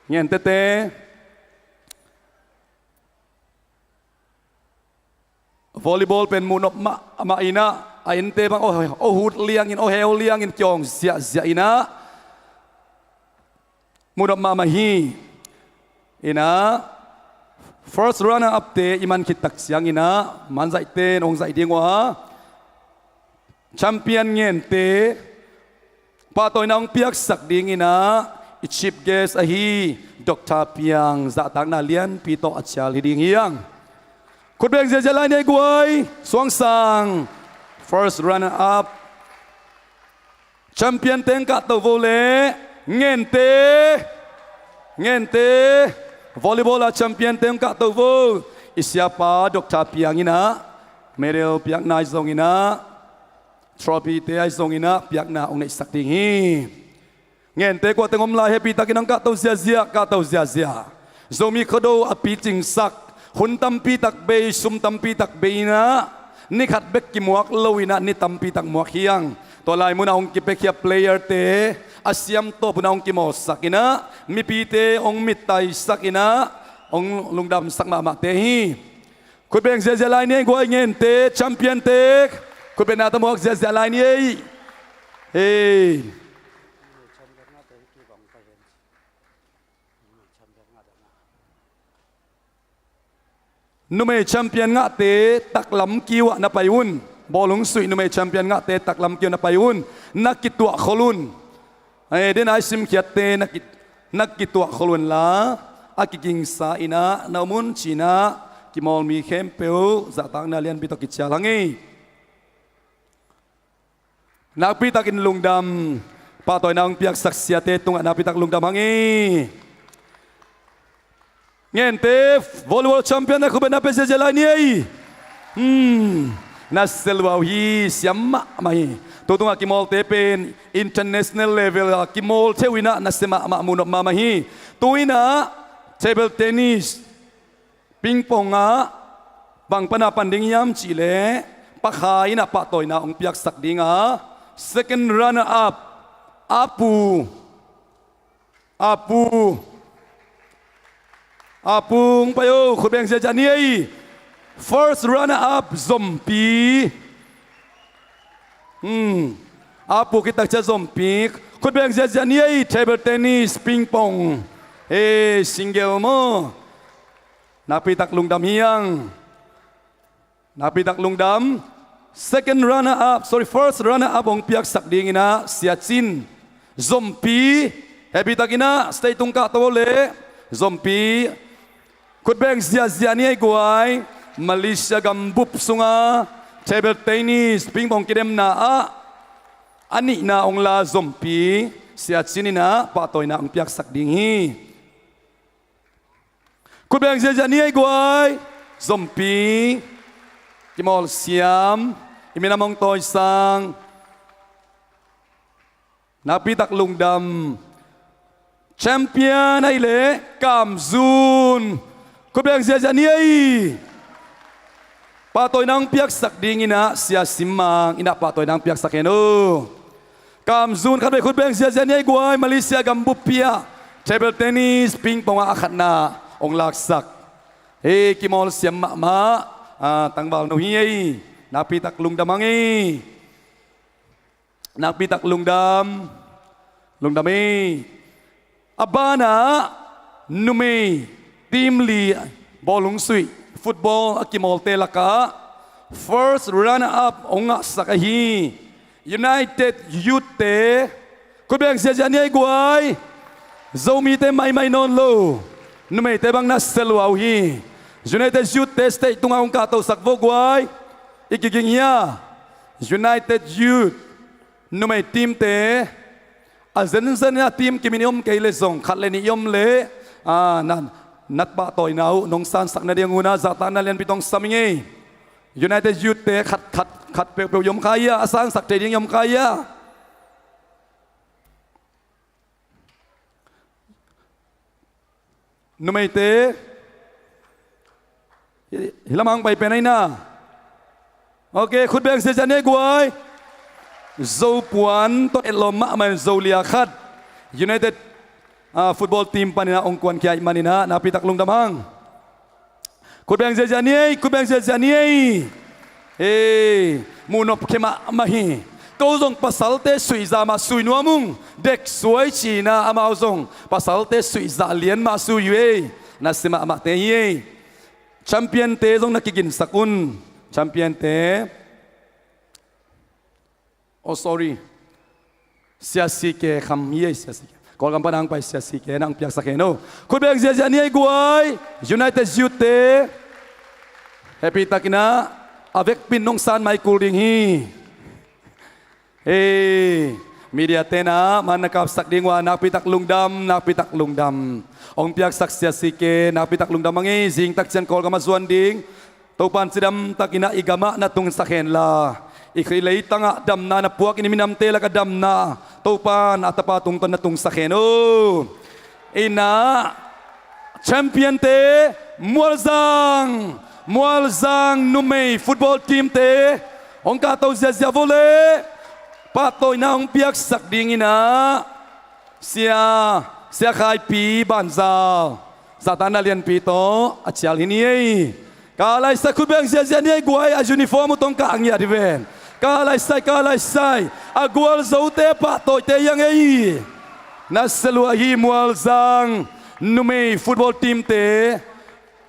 Ngente te. Volleyball pen muhnop mahmah in ah, a innte bang aw, aw hut liangin, aw heu liangin kiawng ziahziah in ah, muhnop mahmah hi. In ah, first runner up te i man khit tak ciangin ah, man zaihten hong zaih ding uh a. Champion Ngente pahtawina hong piaksak dingin ah, i chief guest ahi Doctor Piang zahtakna lianpi tawh a cial hi ding hi hang. Khutbeng ziahziah lai ni ei guai. Suangsang first runner up. Champion te hong kahto vo le. Ngente, Ngente volleyball ah champion te hong kahto vo. I siapa Doctor Piang in ah medal piakna ahi zongin ah, trophy te ahi zongin ah piakna hong neihsak ding hi. Ngente kuateng om lai, happy takin hong kahto ziahziah, kahto ziahziah. Zomi Khuado a picingsak, hun tampi tak bei, sum tampi tak bei in ah, ni khat bek kimuak lo in ah, ni tampi tak muak hi hang. Tua lai munah hong kipiakhia player te a siam tawp un ah hong kimawlsak in ah, mipite hong mittaisak in ah, hong lungdamsak mahmahte hi. Khutbeng ziahziah lai ni ei guai, Ngente champion te. Khutbeng na tamuak ziahziah lai ni ei. Hei. Numei champion ngahte taklam kiu ah na pai un. Bawlung suih numei champion ngahte taklam kiu ah na pai un. Na kituah khol un. Ei, den a i simkhiatte na ki, na kituah khol un la, a kigingsa in ah na om un ci-in ah, kimawl mi khempeuh zahtakna lianpi tawh kicial hang ei. Nakpi takin lungdam, pahtawina hong piaksak siate tungah nakpi tak lungdam hang ei. Ngente volleyball champion na khutbeng na pia ziahziah lai ni ei. Hmm, na sia lua uh hi, siam mahmah hi. Tu tungah kimawlte pen international level ah kimawl thei uh in ah, na sia mahmah, muhnop mahmah hi. Tu in ah table tennis, ping pong ah bang pan a pan ding hiam cihleh, Pa Kha in ah pahtawina hong piaksak ding a, second runner up, A Pu. A Pu. A Pu hong pai o, khutbeng ziahziah ni ei. First runner up, Zompi. Hmm. A Pu khit tak ciang Zompi. Khutbeng ziahziah ni ei, table tennis, ping pong. Ei, single maw. Nakpi tak lungdam hi hang. Nakpi tak lungdam. Second runner up, sorry, first runner up hong piaksak dingin ah, Sia Cin. Zompi, happy takin ah stage tung kahto leh. Zompi, khutbeng ziahziah ni ei guai. Malaysia gambup sungah table tennis, ping pong kidemna ah a nihna hong la Zompi, Sia Cin in ah pahtawina hong piaksak ding hi. Khut beng ziazia ni ei guai. Zompi, Kimawlsiam, i minam hong tawisang, nakpitak lungdam. Champion ahih leh Kamzun. Khut beng ziazia ni ei. Pahtawina hong piaksak dingin ah Sia Sim Mang in ah pahtawina hong piaksak hen uh. Kamzun khat vei khut beng ziazia ni ei guai. Malaysia gam buppi ah table tennis, ping pong ah a khatna hong laksak. Hei, Kimawlsiam mahmah. Ah, tangvalno hi ei. Nakpitak lungdam hang ei. Nakpitak lungdam. Lungdam ei. A banah numei team li bawlung suih football a kimawlte lakah first runner up hong ngahsak ahi United Youth te. Khut beng ziazia ni ei guai. Zomite maimai nawn lo. Numeite bang na sia lua uh hi. United Youth te stage tungah hong kahtosak vo guai. I kiging hia? United Youth numei team te. A zenzen a team kimin i om kei leh zong khat le nih i om leh, ah, na, na pahtawina uh nong sansak nading un ah zahtakna lianpi tawh sam ing ei. United Youth te khat, khat, khat peuhpeuh i om kha hia? A sansak thei ding i om kha hia? Numeite. Hi, hih lamah hong pai pen ahi na. Ok, khut beng ziazia ni ei guai. Zopuan tawh etlawm mahmah in Zolia khat United, ah, football team panin ah hong kuankhia ahih manin ah nakpitak lungdam hang. Khut beng ziazia ni ei, khut beng ziazia ni ei. Hei, muh nop khia mahmah hi. Ko zong pasalte suihzah mah sui nuam ung. Dek suai ci-in ah amau zong pasalte suihzah lian mah sui uh ei. Nasia mahmahte hi ei. Champion te zong na kiginsak un. Champion te. Oh, sorry. Sia Sike kham hi ei, Sia Sike. Kawlgam pan hong pai Sia Sike na hong piaksak hen uh. Khut beng ziazia ni ei guai. United Youth te. Happy takin ah a vekpi in nong san mai kul ding hi. Hei, media te na man na kapsak ding uh a nakpitak lungdam, nakpitak lungdam. Hong piaksak Sia Sike, nakpitak lungdam hang ei. Zingtak ciang Kawlgam a zuan ding. Topa'n cidamtakin ah i gamah na tungsak henla, i Khrih leitangah damna na puakin i minamte lakah damna Topa'n a tapa tungtawn na tungsak hen uh. Ina, champion te, Mualzang, Mualzang numei football team te hong kahto ziazia vo leh pahtawina hong piaksak dingin ah Sia, Sia Khaipi Banzau, zahtakna lianpi tawh a cial hi ni ei. Ka laisai, khut beng ziazia ni ei guai, a uniform uh tawh hong kah ngiat hi ven. Ka laisai, ka laisai. A gualzote pahtawite hi hang ei. Nasia lua hi Mualzang numei football team te.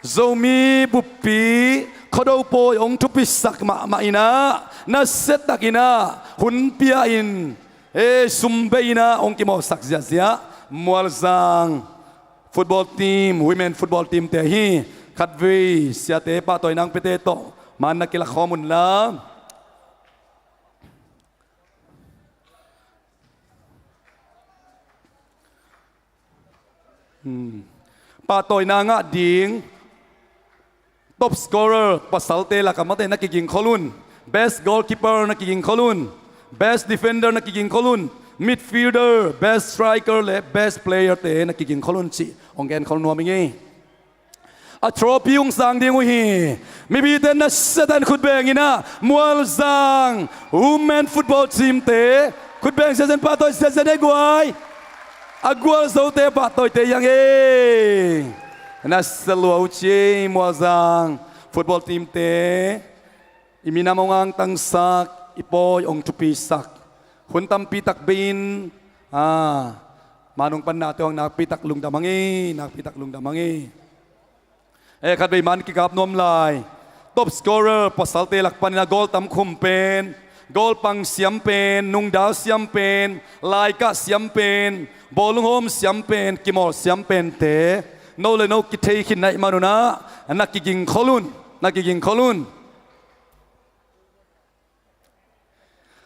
Zomi buppi Khuado pawi hong thupisak mahmah in ah, nasiatakin ah hun pia-in, e, sum bei-in ah hong kimawlsak ziahziah Mualzang football team, women football team te hi. Khatvei siate pahtawina hong piate tawh man na kilak khawm unla. Hmm. Pahtawina ngah ding top scorer pasalte lakah mate na kigingkhol un. Best goalkeeper na kigingkhol un. Best defender na kigingkhol un. Midfielder, best striker le best player te na kigingkhol un cih hong genkhol nuam ing ei. A trophy hong sang ding uh hi. Mipite nasiatakin khut bengin ah Mualzang women football team te khut beng ziahziah in, pahtawi ziahziah in ei guai. A gualzote pahtawite hi hang ei. Nasia lua uh ci ei Mualzang football team te. I minam hong angtangsak, i pawi hong thupisak, hun tampi tak bei-in, ah, man hong pannate hong nakpi tak lungdam hang ei, nakpi tak lungdam hang ei. Eh, khatvei man kikap nuam lai. Top scorer pasalte lak panin a goal tam khum pen, goal pang siam pen, nungdal siam pen, laikah siam pen, bawlung hawm siam pen, kimawl siam pente no le no kithei khin na hih man un ah na kigingkhol un, na kigingkhol un.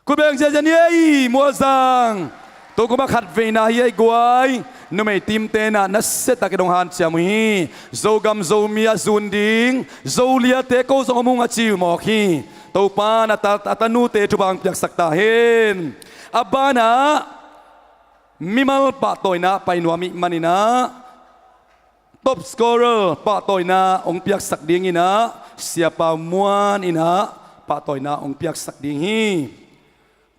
Khut beng ziahziah in ei, Mualzang. Tukum a khatveina hi ei guai. Numei team te na, na siatak i dong hanciam uh hi. Zogam Zomi a zun ding Zoliate ko zong om ung a ci uh mawk hi. Topa na ta, a tanute thupha hong piaksak ta hen. A banah mimal pahtawina pai nuam ih maninah top scorer pahtawina hong piaksak dinginah Siapa Muan inah pahtawina hong piaksak ding hi.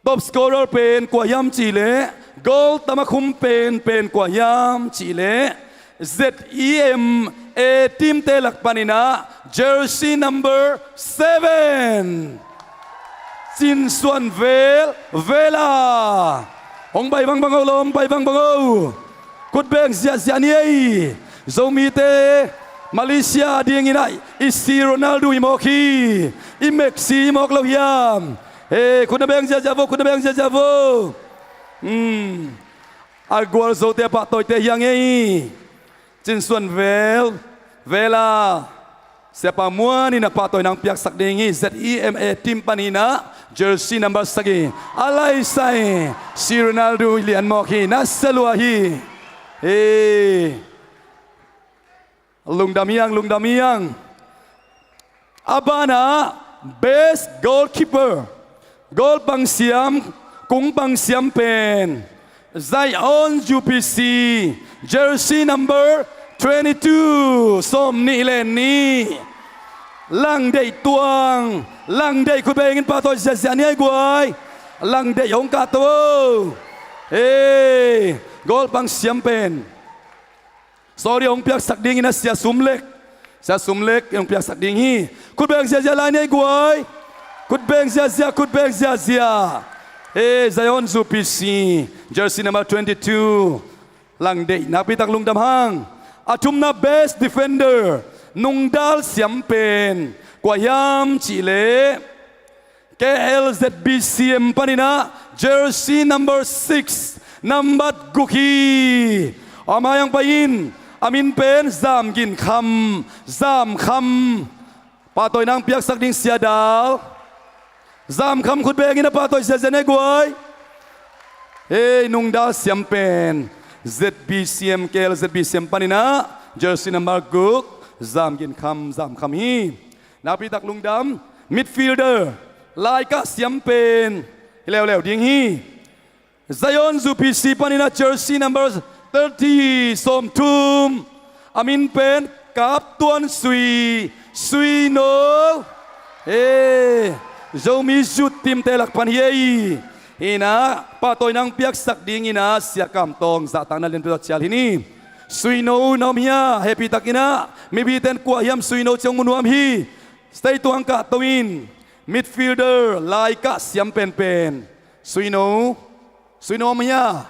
Top scorer pen kua hiam cihleh, goal tam a khum pen pen kua hiam cihleh, Z E M A team te lak paninah jersey number seven, Cin Suan Vel, Vela. Hong pai bangbang o, hong pai bangbang o. Khut beng ziahziah ni ei. Zomite Malaysia dinginah i si Ronaldo i mawk hi. I Messi i mawk lo hiam? Ei, khut na beng ziahziah vo, khut na beng ziahziah vo. Hmm. A gualzote a pahtawite hi a ngei hi. Cin Suan Vel, Vela. Siapa Muan inah pahtawina hong piaksak ding hi. Z E M A team paninah jersey number sagih, a laisai si Ronaldo i lian mawk hi. Na sia lua hi. Ei. Lungdam hiang, lungdam hiang. A banah best goalkeeper, goal pangsiam, kung pangsiam pen Zion U P C, jersey number twenty-two, sawm nih le nih, Langdeih Tuang. Langdeih, khut bengin pahtawi ziahziah ni ei guai. Langdeih hong kahto o. Ei, goal pangsiam pen Sorry, hong piaksak dingin a Sia Sum Lek. Sia Sum Lek hong piaksak ding hi. Khut beng ziahziah lai ni ei guai. Khut beng ziahziah, khut beng ziahziah. Ei, Zion U P C, jersey number twenty-two, Langdeih, nakpitak lungdam hang. A thumna best defender, nungdal siam pen kua hiam cihleh, K L Z B C M paninah jersey number six, nambat guk hi. A mai hong pai in, a min pen Zam Gin Kham, Zam Kham. Pahtawina hong piaksak ding Sia Dal. Zam Kham, khut bengin a pahtawi ziahziah ni ei guai. Ei, nungdal siam pen Z B C M, K L Z B C M paninah jersey number guk, Zam Gin Kham, Zam Kham hi. Nakpitak lungdam. Midfielder, laikah siam pen hi leuleu ding hi. Zion U P C paninah jersey number thirty, sawmthum, a min pen Kap Tuan Sui, Sui No. Ei, Zomi Youth team te lak pan hi ei. Inah pahtawina hong piaksak dinginah Sia Kam Tawng zahtakna lianpi tawh cial hi ni. Sui No na om hia? Hehpihtakinah mipite in kua hiam Sui No ci-in hong mu nuam hi. Stage tungah hong kahto in. Midfielder, laikah siam penpen Sui No. Sui No om hia?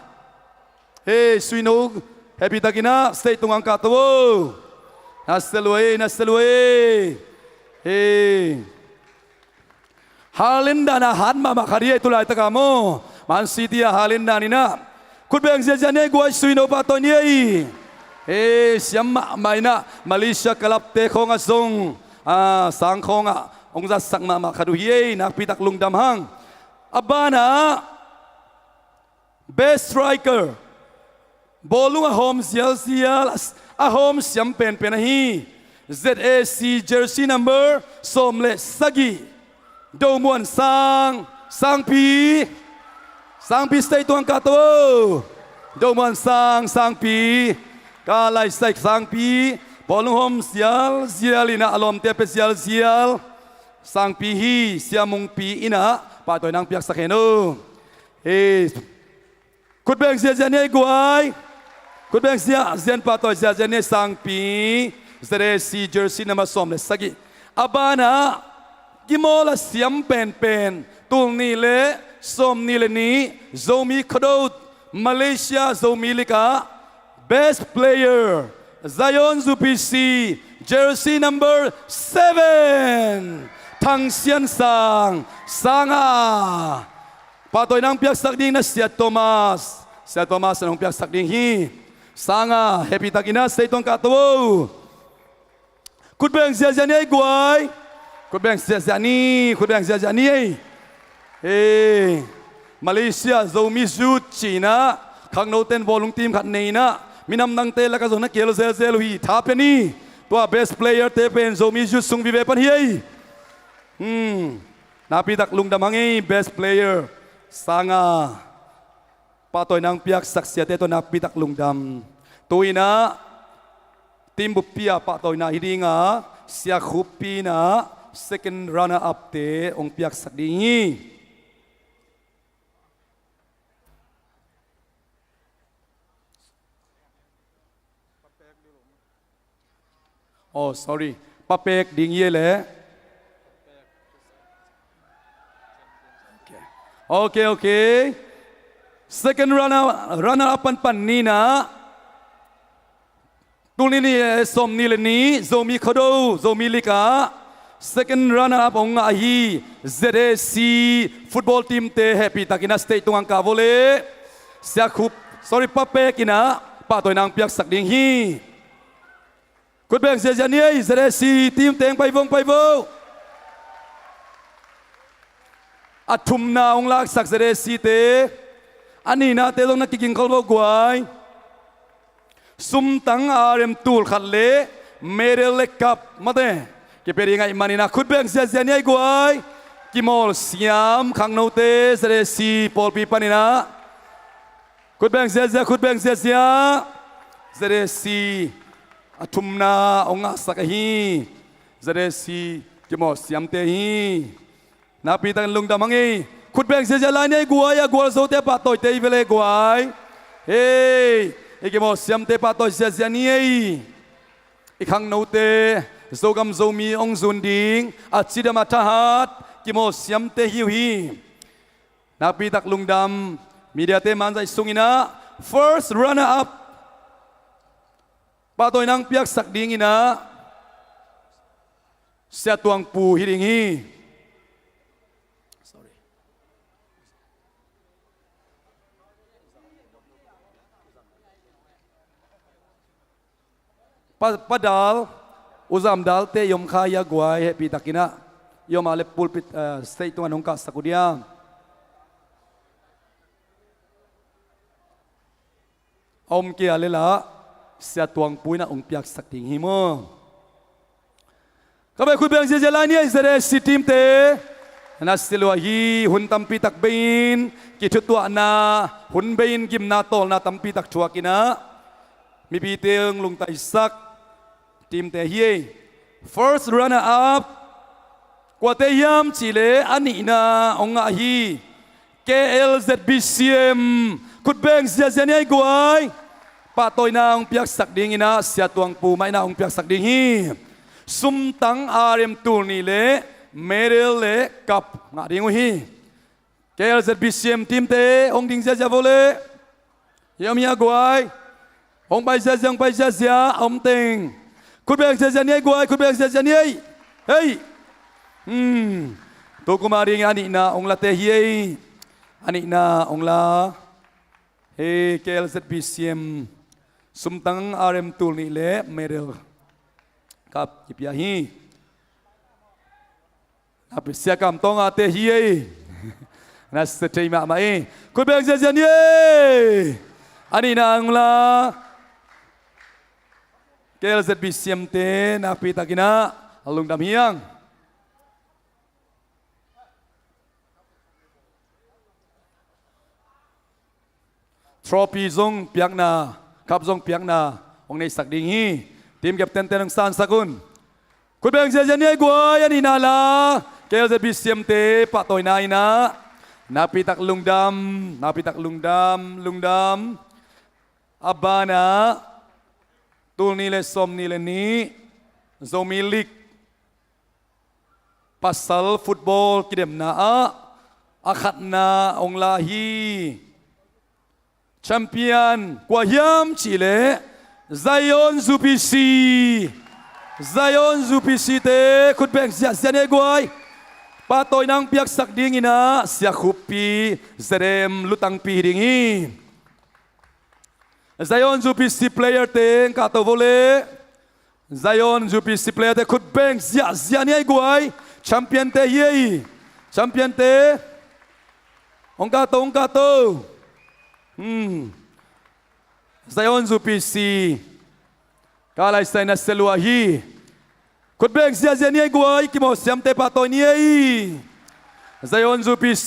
Ei, Sui No, hehpihtakinah stage tungah hong kahto o. Na sia lua ei, na sia lua ei. Ei. Haaland dan a hat mahmah khat hi ei, tu laitak a maw. Man City a Haaland dan inah. Khut beng ziahziah ni ei guai, Sui No pahtawi ni ei. Ei, siam mahmah inah, Malaysia club te khawngah zong, a, sang khawngah hong zatsak mahmah khat uh hi ei, nakpitak lungdam hang. A banah best striker, bawlung a hawm zialzial, a hawm siam penpen ahi, Z A C jersey number sawm le sagih, Do Muan Sang, Sangpi. Sangpi, stage tungah hong kahto o. Do Muan Sang, Sangpi. Ka laisai Sangpi, bawlung hawm zialzial inah a lawmte a pia zialzial Sangpi hi. Sia Mungpi inah pahtawina hong piaksak hen o. Ei, khut beng ziahziah ni ei guai. Khut beng ziahziah, pahtawi ziahziah ni ei Sangpi. Z A C jersey number sawm le sagih. A banah kimawl a siam penpen, tul nih le sawm nih le nih, Zomi Khuado, Malaysia Zomi League ah best player, Zion U P C, jersey number seven, Thang Sian Sang, Sanga. Pahtawina hong piaksak ding na Sia Thomas. Sia Thomas na hong piaksak ding hi. Sanga, hehpihtakinah stage tungah hong kahto o. Khut beng ziahziah ni ei guai. Khut beng ziahziah ni, khut beng ziahziah ni ei. Ei, Malaysia Zomi Youth ci-inah khangnote in bawlung team khat nei inah Minam dangte lakah zong na kihel zelzel uh hi, tha pia ni. Tua best player te pen Zomi Youth sung vive pan hi ei. Hmm. Nakpitak lungdam hang ei, best player sanga pahtawina hong piaksak siate tawh nakpitak lungdam. Tu-in ah team buppi-a pahtawina hi ding a, Siakhuppi in ah second runner up te hong piaksak ding hi. Oh, sorry. Papek ding hi ei leh. Ok, ok. Second runner, runner up panpan ni in ah, tul nih ni, eh, sawmnih le nih, Zomi Khuado, Zomi League ah second runner up hong ngah hi, Z A C football team te hehpihtakin ah stage tungah kah vo leh. Siakhup, sorry, Papek in ah pahtawina hong piaksak ding hi. Khut beng ziazia ni ei, Z A C team teng pai vo, pai vo. A thumna hong laksak Z A C te. A nihnate zong na kiging khol vo guai. Sumtang R M tul khat le medal le cup mate kipia ding ahih manin ah khut beng ziazia ni ei guai. Kimawl siam khangnote Z A C pawlpi panin ah. Khut beng ziazia, khut beng ziazia. Z A C a thumna hong ngahsak ahi. Z A C kimawl siamte hi. Nakpitakin lungdam hang ei. Khut beng ziazia lai ni ei guai, a gualzote pahtawite hi ve leh guai. Hei, i kimawl siamte pahtawi ziazia ni ei. I khangnote Zogam Zomi hong zun ding, a cidam a thahat kimawl siamte hi uh hi. Nakpitak lungdam, mediate manzaih sungin ah first runner up pahtawina hong piaksak dingin ah Sia Tuang Pu hi ding hi. Sorry. Pa, Pa Dal, U Zam Dal te i om kha hia guai, hehpihtakin ah i om a leh pulpit, eh, stage tungah hong kahsak uh dia. A om kei a leh lah Sia Tuang Pu in ah hong piaksak ding hi maw. Ka bei khut beng ziazia lai ni ei, Z A C team te. Na sia lua hi, hun tampi tak bei-in kithutuahna, hun bei-in gimna tawlna tampi tak thuakin ah mipite hong lungtaisak team te hi ei. First runner up kuate hiam cih leh a nihna hong ngah hi. K L Z B C M, khut beng ziazia ni ei guai. Pahtawina hong piaksak dingin ah Sia Tuang Pu mah in ah hong piaksak ding hi. Sumtang R M tul nih le medal le cup ngah ding uh hi. K L Z B C M team te hong ding ziazia vo leh. Hiam hia guai. Hong pai ziazia, hong pai ziazia, a om teng. Khut beng ziazia ni ei guai, khut beng ziazia ni ei. Hei. Hmm. Tu kum a ding a nihna hong late hi ei. A nihna hong la. Hei, K L Z B C M. Sumtang R M tul nih le medal cup kipia hi. Sia Kam Tawnga te hi ei. Na sia thei mahmah ei. Khut beng ziazia ni ei. A nihna hong la. K L Z B C M te nakpitakin ah lungdam hi hang. Trophy zong piakna, cup zong piakna hong neihsak ding hi. Team captain te hong sansak un. Khut beng ziazia ni ei guai, a nihna la. K L Z B C M te pahtawina in ah nakpitak lungdam, nakpitak lungdam, lungdam. A banah tul nih le sawmnih le nih Zomi League pasal football kidemna ah a khatna hong la hi. Champion kua hiam cih leh Zion U P C. Zion U P C te khut beng ziahziah ni ei guai. Pahtawina hong piaksak dingin ah Sia Khuppi Z M lutangpi hi ding hi. Zion U P C player te hong kahto vo leh. Zion U P C player te khut beng ziahziah ni ei guai. Champion te hi ei. Champion te. Hong kahto, hong kahto. Hmm. Zion U P C. Ka laisai na selua hi. Khutbeng ziazia ni ei guai, kimawh siamte pahtawi ni ei. Zion U P C,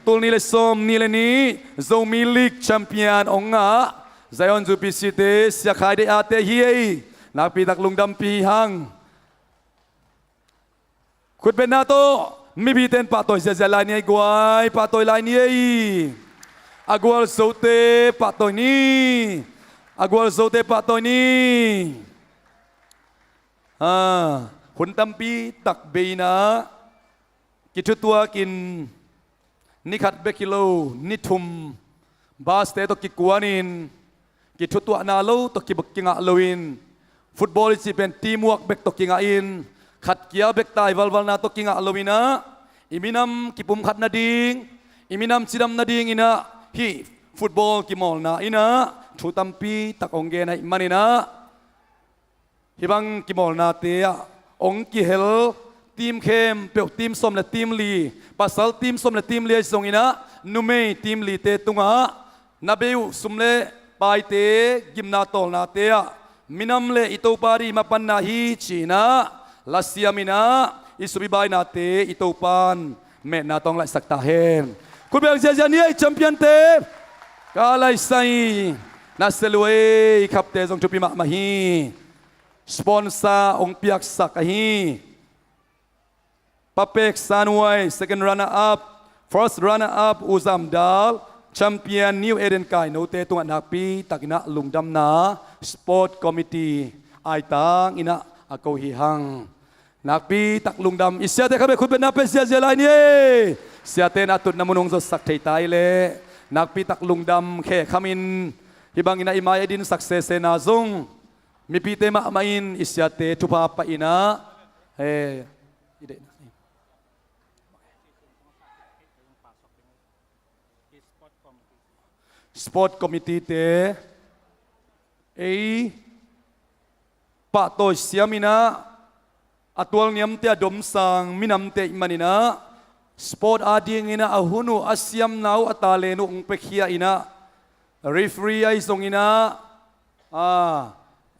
tul nih le sawm nih le nih, Zomi League champion ong ngah Zion U P C te, Sia Khai Deih ate hi ei. Nakpitak lungdampi hang. Khutbetna tawh mipite in pahtawi ziazia lai ni ei guai, pahtawi lai ni ei. A gualzote pahtawi ni. A gualzote pahtawi ni. Ah, hun tampi tak bei-in ah kithutuakin ni khat bek hi lo, ni thum bus-te tawh kikuanin, kithutuahna lo tawh ki-, kingah loin, football i cih pen teamwork bek tawh kingahin, khat kia bek tai valvalna tawh kingah loin ah, i minam kipumkhat nading, i minam cidam nadingin ah hih football kimawlna in ah thu tampi tak ong gen ahih manin ah, hih bang kimawlnate ah ong kihel team khempeuh, team sawm le team li, pasal team sawm le team li ahi zongin ah, numei team lite tungah na bei uh sum le paite, gimna tawlnate ah minam le i Topa ding mapanna hi ci-in ah lasiamin ah, i subi bainate i Topan metna tawh ong laihsak ta hen. Khutbeng ziazia ni ei, champion-te. Ka laisai na selua ei, khapte zong thupi mahmah hi. Sponsor ong piaksak ahi Pa Pek San Huai, second runner up, first runner up U Zam Dal, champion New Eden Kainote tungah nakpi takin ah lungdamna, sport committee aitang in ah a ko hi hang. Nakpi tak lungdam. I siate kha bek khutbetna pia ziazia lai ni ei. Siate in a tutna mun ong zotsak thei ta hi leh, nakpi tak lungdam khe khamin, hih bangin ah i mai a dinsak sesena zong mipite mahmah in i siate thupha pah in ah, eh, i deihna. Sport committee-te ei pahtawi siamin ah, a tualniamte a domsang minamte ahih manin ah, sport adingin ah a hun uh, a siamna uh, a talent uh ong piakhia in ah, referee ahi zongin ah, a,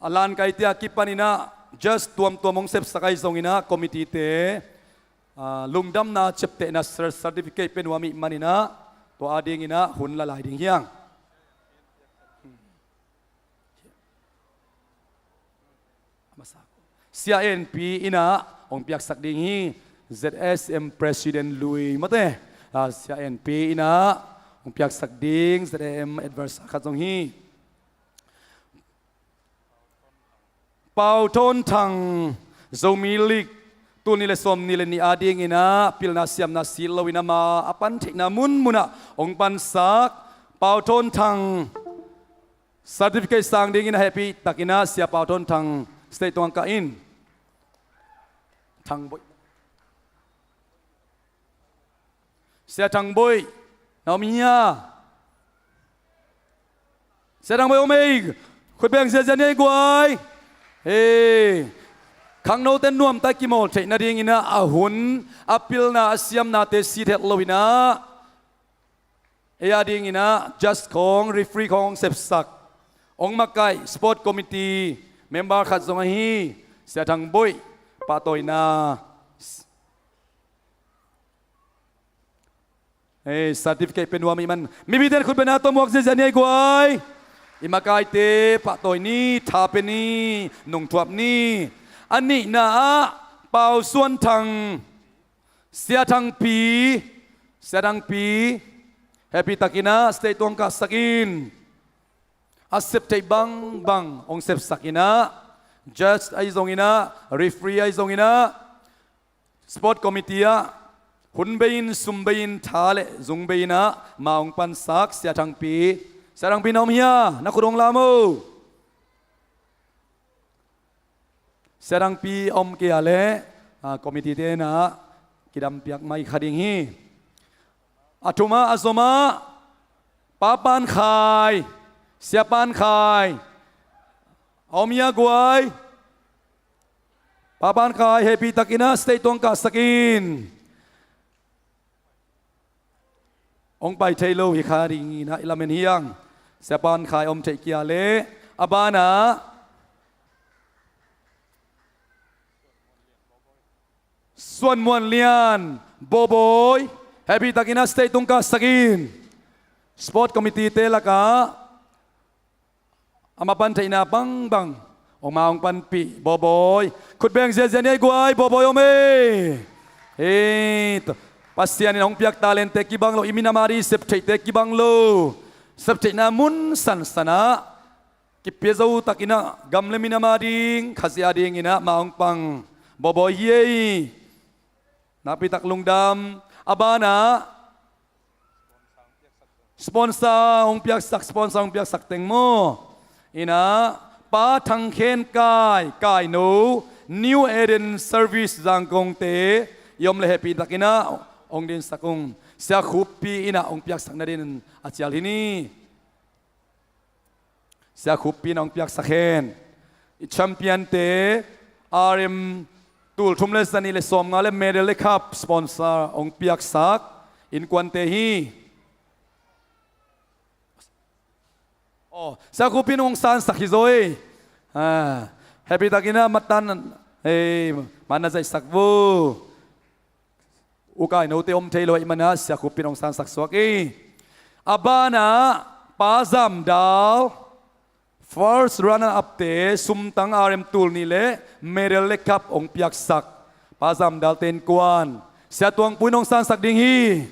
a lankaite a kipanin ah judge tuamtuam ong sepsak ahi zongin ah, committee-te, a, lungdamna ciaptehna cer-, certificate pia nuam ahih manin ah, tua adingin ah hun la lai ding hi hang. Sia En Pi in ah ong piaksak ding hi. Z S M President lui mate, a, Sia En Pi in ah ong piaksak ding Z A M adverse khat zong hi. Pau Thawn Thang, Zomi League, tul nih le sawm nih le nih adingin ah pilna siamna sit loin ama a pan theihna munmun ah ong pansak Pau Thawn Thang, certificate sang dingin a hehpih takin ah Sia Pau Thawn Thang stage tungah kah in. Thang Boih. Sia Thang Boih, na om hia? Sia Thang Boih om ei, khutbeng ziazia ni ei guai. Hei, khangnote nuamta kimawl theih nadingin ah a hun, a pilna, a siamnate sit het loin ah, ei adingin ah judge khawng, referee khawng ong sepsak, ong makaih sport committee member khat zong ahi Sia Thang Boih pahtawina. Hei, certificate pia nuam ahih man, mipite in khutbetna tawh muak ziazia ni ei guai. I makaite pahtawi ni, tha pia ni, nungthuap ni. A nihna ah Pau Suan Thang, Sia Thang Pi, Sia Thang Pi, hehpih takin ah stage tungah kahsak in. A sep theih bangbang ong sepsak in ah, judge ahi zongin ah, referee ahi zongin ah, sport committee ah hun bei-in, sum bei-in, tha le zung bei-in ah ma ong pansak Sia Thang Pi. Sia Thang Pi, na om hia? Na khut ong lam o. Sia Thang Pi om kei a leh, a, committee-te in ah kidampiak mai kha ding hi. A thum ah, a zom ah, Pa Pan Khai, Sia Pan Khai, a om hia guai? Pa Pan Khai, hehpih takin ah stage tungah kahsak in. Ong pai thei lo hi kha dingin ah i lamen hi hang. Siapan khai om theih kia leh a banah Suan Muan Lian, Bawbawi, happy takin a stage tung kah sak in. Sport committee te lakah a mapan theihna bangbang hong ma hong panpih Bawbawi. Khutbeng ziazia ni ei guai, Bawbawi om ei. Hei, Pasian in hong piak talente kibang lo, i minam a ding sep theihte kibang lo. Sep theihna mun sansan ah kipia zo takin ah gam le minam a ding, Khazih a dingin ah ma hong pang Bawbawi hi ei. Nakpi tak lungdam. A banah sponsor hong piaksak, sponsor hong piaksak teng maw? Inah Pa Thang Khen Kai, Kaino, New Eden Service Zangkong te i om le happy takin ah hong dinsak ung. Sia Khup Pi in ah hong piaksak nadingin a cial hi ni. Sia Khup Pi in hong piaksak hen. I champion te R M tul thum le zanih le sawmnga le medal le cup sponsor hong piaksak innkuante hi. Oh, Sia Khup Pi in hong sansak hi zaw ei. Ah, happy takin ah matan, eh, man na zaihsak vo. U Kainote om thei lo ahih manin ah Sia Khup Pi in hong sansak suak ei. A banah Pa Zam Dal, first runner up te sumtang R M tul nih le medal le cup hong piaksak Pa Zam Dal te innkuan Sia Tuang Pu in hong sansak ding hi.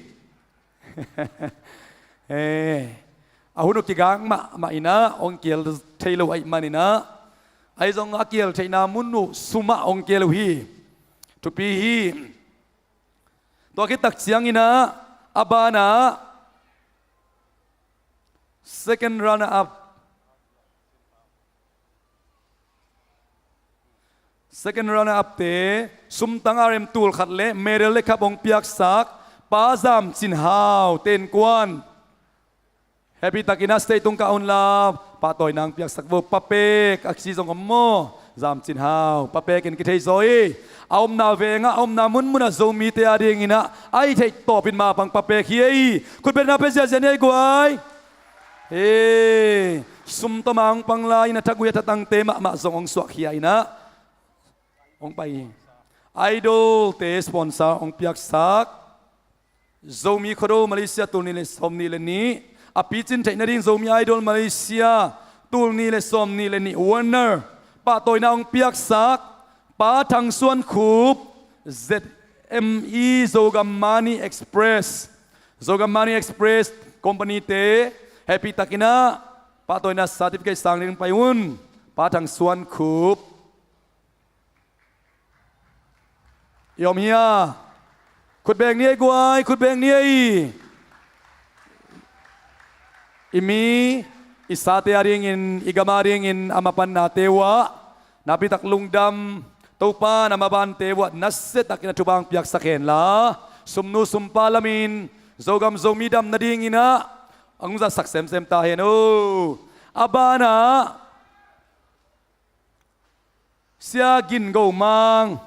Eh, a hun uh kigak mahmah in ah hong kial thei lo ahih manin ah, ahi zong a kial theihna mun uh sum ah hong kial uh hi. Thupi hi. Tua khit tak ciangin ah a banah second runner up, second runner up te sumtang R M tul khat le medal le cup hong piaksak Pa Zam Cin Hau te innkuan happy takin ah stage tung kah un la, pahtawina hong piaksak vo. Pa Pek a kici zong om maw? Zam Cin Hau, Pa Pek in kithei zaw hi. A omna veng ah, a omna munmun ah Zomite a dingin ah a hih theih tawpin ma pang Pa Pek hi ei. Khutbetna pia ziazia ni ei guai. Hei, sum tawm a hong pang lai in ah thagui a thatangte mahmah zong hong suahkhia in ah hong pai hi. Idol te sponsor hong piaksak Zomi Khuado Malaysia tul nih le sawmnih le nih, a picin theih nading Zomi Idol Malaysia tul nih le sawmnih le nih winner, pahtawina hong piaksak Pa Thang Suan Khup, Z M E Zogam Money Express, Zogam Money Express company te happy takin ah pahtawina certificate sang ding pai un. Pa Thang Suan Khup. I om hia? Khutbeng ni ei guai, khutbeng ni ei. I mi, i sate a dingin, i gam a dingin a mapannate uh ah nakpi tak lungdam. Topa in a mabante uh ah nasia takin a thupha hong piaksak hen la, sumnu sumpa lamin Zogam Zomi dam nadingin ah hong zatsak semsem ta hen aw. A banah Sia Gin Go Mang,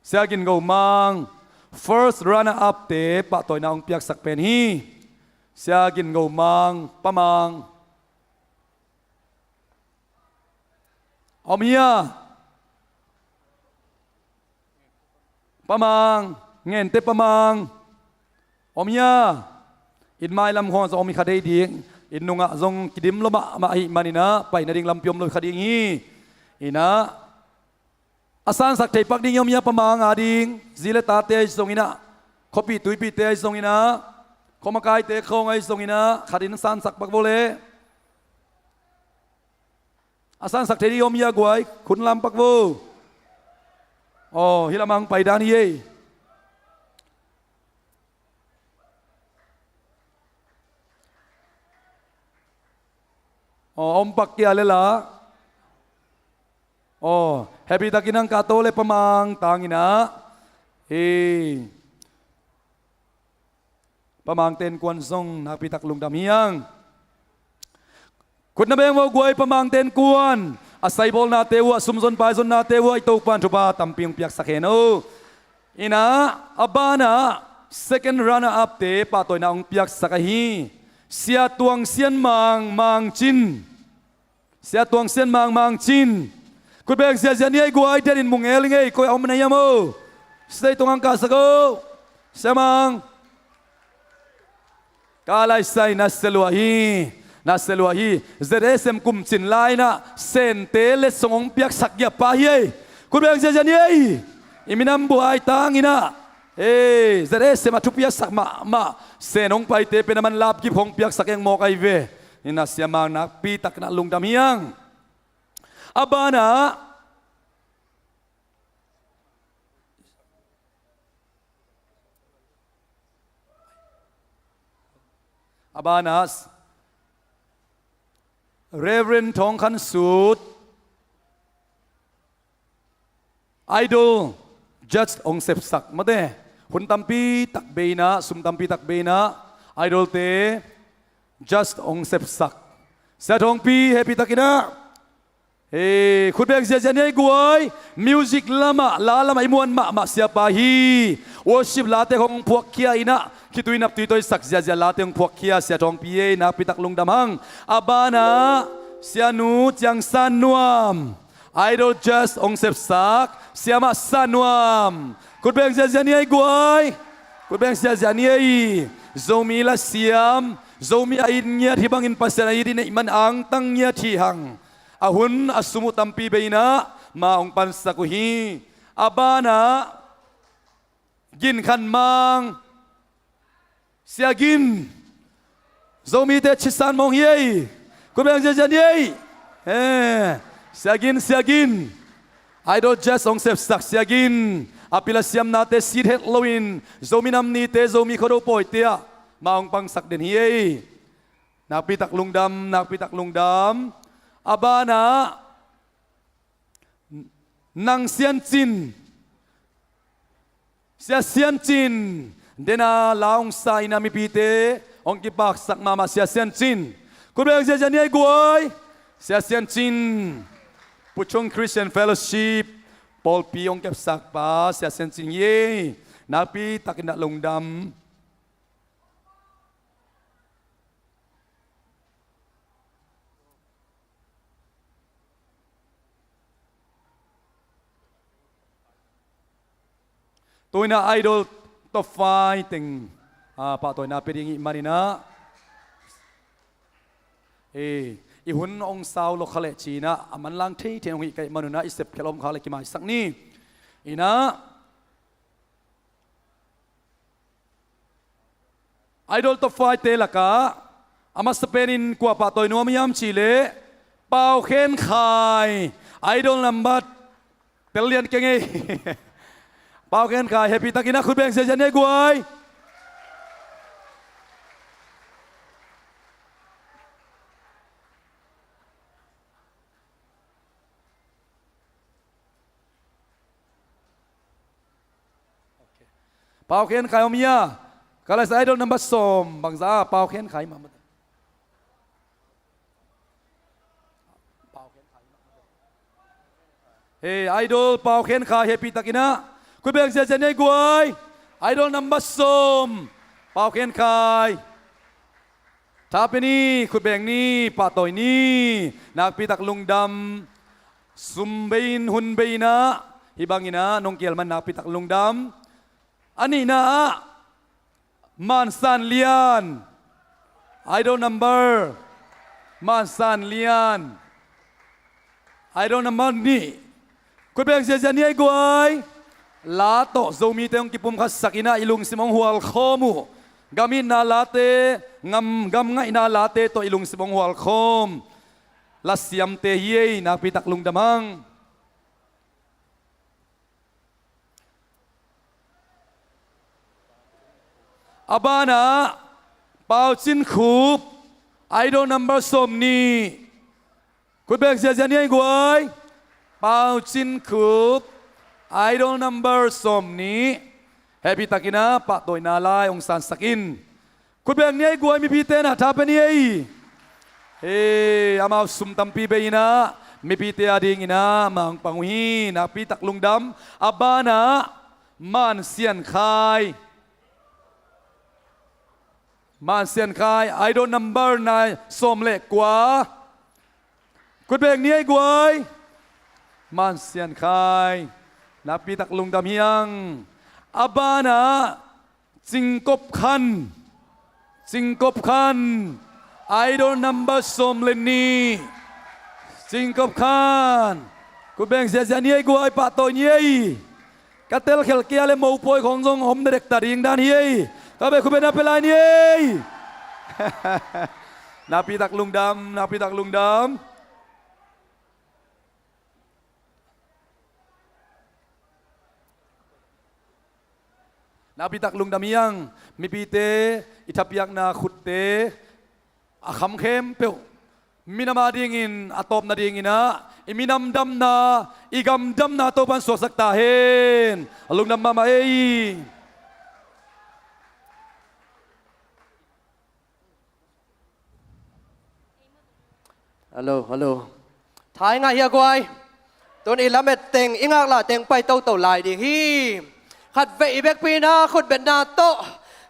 Sia Gin Go Mang, first runner up te pahtawina hong piaksak pen hi. Sia Gin Go Mang, Pa Mang. Om hia? Pa Mang, Ngente Pa Mang. Om hia? Inn mailam khawng ah zong om hi kha dei ding. Inn nungah zong kidim lua mahmah ahih manin ah pai nading lampi om lo hi kha ding hi. In ah a sansak thei pak ding i om hia Pa Mang a ding? Zi le tate ahi zongin ah, khuapi tuipite ahi zongin ah, khuamakaite khawng ahi zongin ah khat in sansak pak vo le. A sansak thei ding i om hia guai? Khut lam pak vo. Aw, hih lamah hong pai dan hi ei. Aw, a om pak kia le la. Aw, happy takin hong kah to le Pa Mang tangin ah. Hi. Pa Mangte innkuan zong nakpi tak lungdam hi hang. Khut na beng vo guai, Pa Mangte innkuan. A saibawlnate uh ah, sumzon paizonnate uh ah i Topa in thupha tampi hong piaksak hen aw. In ah a banah second runner up te pahtawina hong piaksak ahi Sia Tuang Sian Mang, Mang Cin. Sia Tuang Sian Mang, Mang Cin. Khut beng ziazia ni ei guai, den in mung el ing ei, koi a om na hiam o. Stage tungah kah sak o. Sia Mang. Ka laisai na sia lua hi. Na sia lua hi. Z S M kum cin lai na Sente letsong hong piaksak giap pa hi ei. Khut beng ziazia ni ei. I minam buai tang in ah. Ei, Z S M a thupiaksak mahmah Sen hong paite pen a man lapgip hong piaksak eng mawk ahi ve. Ina Sia Mang nakpi takin ah lungdam hi hang. A banah A banah Reverend Thawng Khan Sut, Idol judge hong sepsak mate. Hun tampi tak bei in ah, sum tampi tak bei in ah, Idol te judge hong sepsak Sia Thawngpi, happy takin ah. Hei, khut beng ziazia ni ei guai. Music lamah, la lamah i muan mahmah siapa hi. Worship late hong phuakkhia in ah, khitui naptui toisak ziazia late hong phuakkhia Sia Thawngpi ei, nakpi tak lungdam hang. A banah Sianu Ciang San Nuam, Idol judge hong sepsak Sia Mah San Nuam. Khut beng ziazia ni ei guai. Khut beng ziazia ni ei. Zomi lasiam, Zomi a it ngiat hi bangin Pasian a it i neih man angtang ngiat hi hang. A hun a sum uh tampi bei in ah ma hong pansak uh hi. A banah Gin Khan Mang, Sia Gin. Zomite cisan mawng hi ei. Khut beng ziazia ni ei. Eh, Sia Gin, Sia Gin. Idol judge hong sepsak Sia Gin. A pil a siamnate sit het loin Zomi Nam Nite, Zomi Khuado pawite ah ma hong pangsak den hi ei. Nakpi tak lungdam, nakpi tak lungdam. A banah Nang Sian Cin. Sia Sian Cin. Den a la hong sa in ah mipite hong kipaksak mahmah Sia Sian Cin. Khut beng ziazia ni ei guai. Sia Sian Cin. Pu Chung Christian Fellowship pawlpi hong kepsak pa Sia Sian Cin hi ei. Nakpi takin ah lungdam. Tu in ah Idol top five teng, ah, pahtawina pia ding i hih manin ah, eh, i hun hong sau lo kha leh ci in ah, a manlang theithei hong hih ka hih manun ah, i sepkhial om kha leh kimaisak ni. In ah Idol top five te lakah a masa penin kua pahtawi nuam hiam cih leh Pau Khen Khai, Idol number, tel lian keng ei. Pau Khen Khai, happy takin ah khut beng ziazia ni ei guai. Pau Khen Khai om hia? Ka laisa Idol number sawm bangzah a Pau Khen Khai mahmah. Hei, Idol Pau Khen Khai, happy takin ah khut beng ziazia ni ei guai. Idol number sawm, Pau Khen Khai. Tha pia ni, khut beng ni, pahtawi ni. Nakpi tak lungdam. Sum bei in, hun bei in ah, hih bangin ah nong kial man nakpi tak lungdam. A nihna ah Man San Lian, Idol number, Man San Lian, Idol number nih. Khut beng ziazia ni ei guai. La tawh Zomite hong kipumkhatsak in ah i lungsim hong hualkhawm uh. Gam itna late, gam, gam ngaihna late tawh i lungsim hong hualkhawm lasiamte hi ei, nakpi tak lungdam hang. A banah Pau Cin Khup, Idol number sawm nih. Khut beng ziazia ni ei guai. Pau Cin Khup, Idol number sawm nih. Happy takin ah pahtawina lai hong sansak in. Khut beng ni ei guai, mipite na tha pia ni ei. Hei, amau sum tampi bei in ah mipite adingin ah ma hong pang uh hi, nakpi tak lungdam. A banah Man Sian Khai. Mansian Khai, Idol number nine, sawm le kua. Khut beng ni ei guai. Mansian Khai, nakpitak lungdam hi ing. A banah Cingkop Khan. Cingkop Khan, Idol number sawm le nih. Cingkop Khan, khut beng ziahziah ni ei guai, pahtawi ni ei. Ka telkhial kia le mopawi khawng zong om dekdek ta ding dan hi ei. Ka beh khut beng na pia lai ni ei. Nakpitak lungdam, nakpitak lungdam. Nakpitak lungdam hi ing. Mipite, i thapiakna khutte a kham khempeuh minam adingin a tawp nadingin ah, i minam damna, i gam damna Topan suaksak ta hen. A lungdam mahmah ei. Hello, hello. Thai ngah hia guai. Tun i lamet teng, i ngaklah teng pai toto lai ding hi. Khatvei i vekpi-in ah khutbetna tawh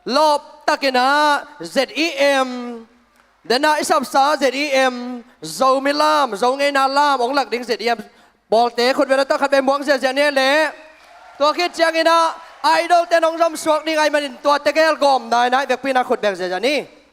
lawptakin ah Z E M, den ah i sapsa Z E M, Zomi lam, Zo ngeina lam hong lak ding Z E M pawlte khutbetna tawh khatvei muak ziahziah ni leh. Tua khit ciangin ah Idol-te hong zom suak ding ahih manin tua tegel gawm nai-in ah i vekpi-in ah khutbeng ziahziah ni.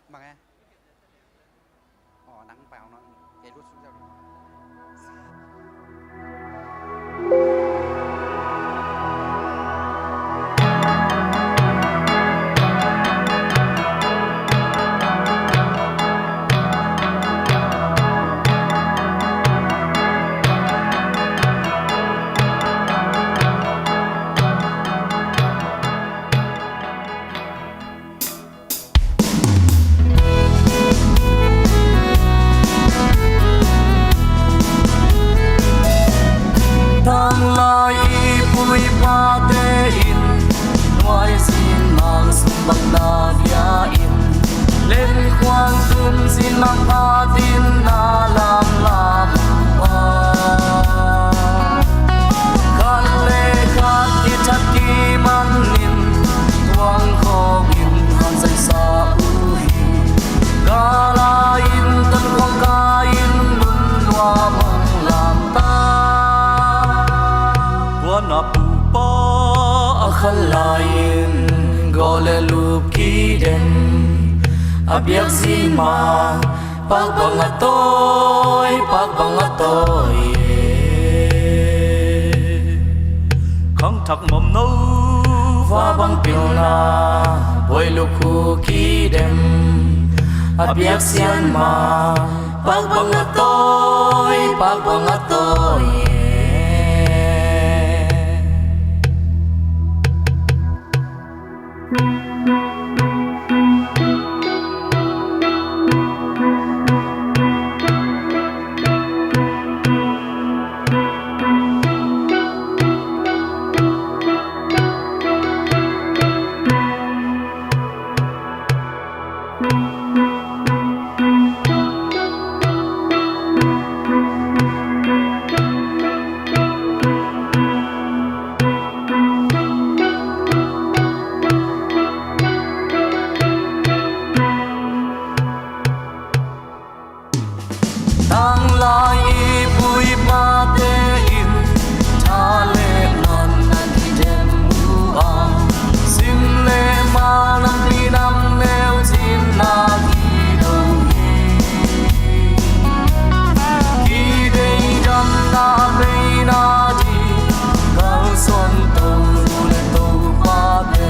Bang e. Ɔ, nang pai ɔ nɔ. Kei lut sung zau di. Tanglai i pu i pate in nuai zin mang sung bang na bia in len khuang tum zin mang phatin na lam lam uh a, khat le khat kithat kiman in tuang khawng in han zaisa uh hi. Gala in ton khuang ka in nun nuam hong lam ta. Tua na pupa a khan lai-in gawh le lup kidem a biak zin ma, pak bang a tawi, pak bang a tawi e. Khangthak mamno va bang pilna, buai lukhu kidem a biak sian ma, pak bang a tawi, pak bang a tawi e. Tanglai i pu i pate in tha le man an i dem uh a, sim le ma lam pi nam neu cin na ki do hi. Ki dei dam na bei na di, kal son to nu le to pate,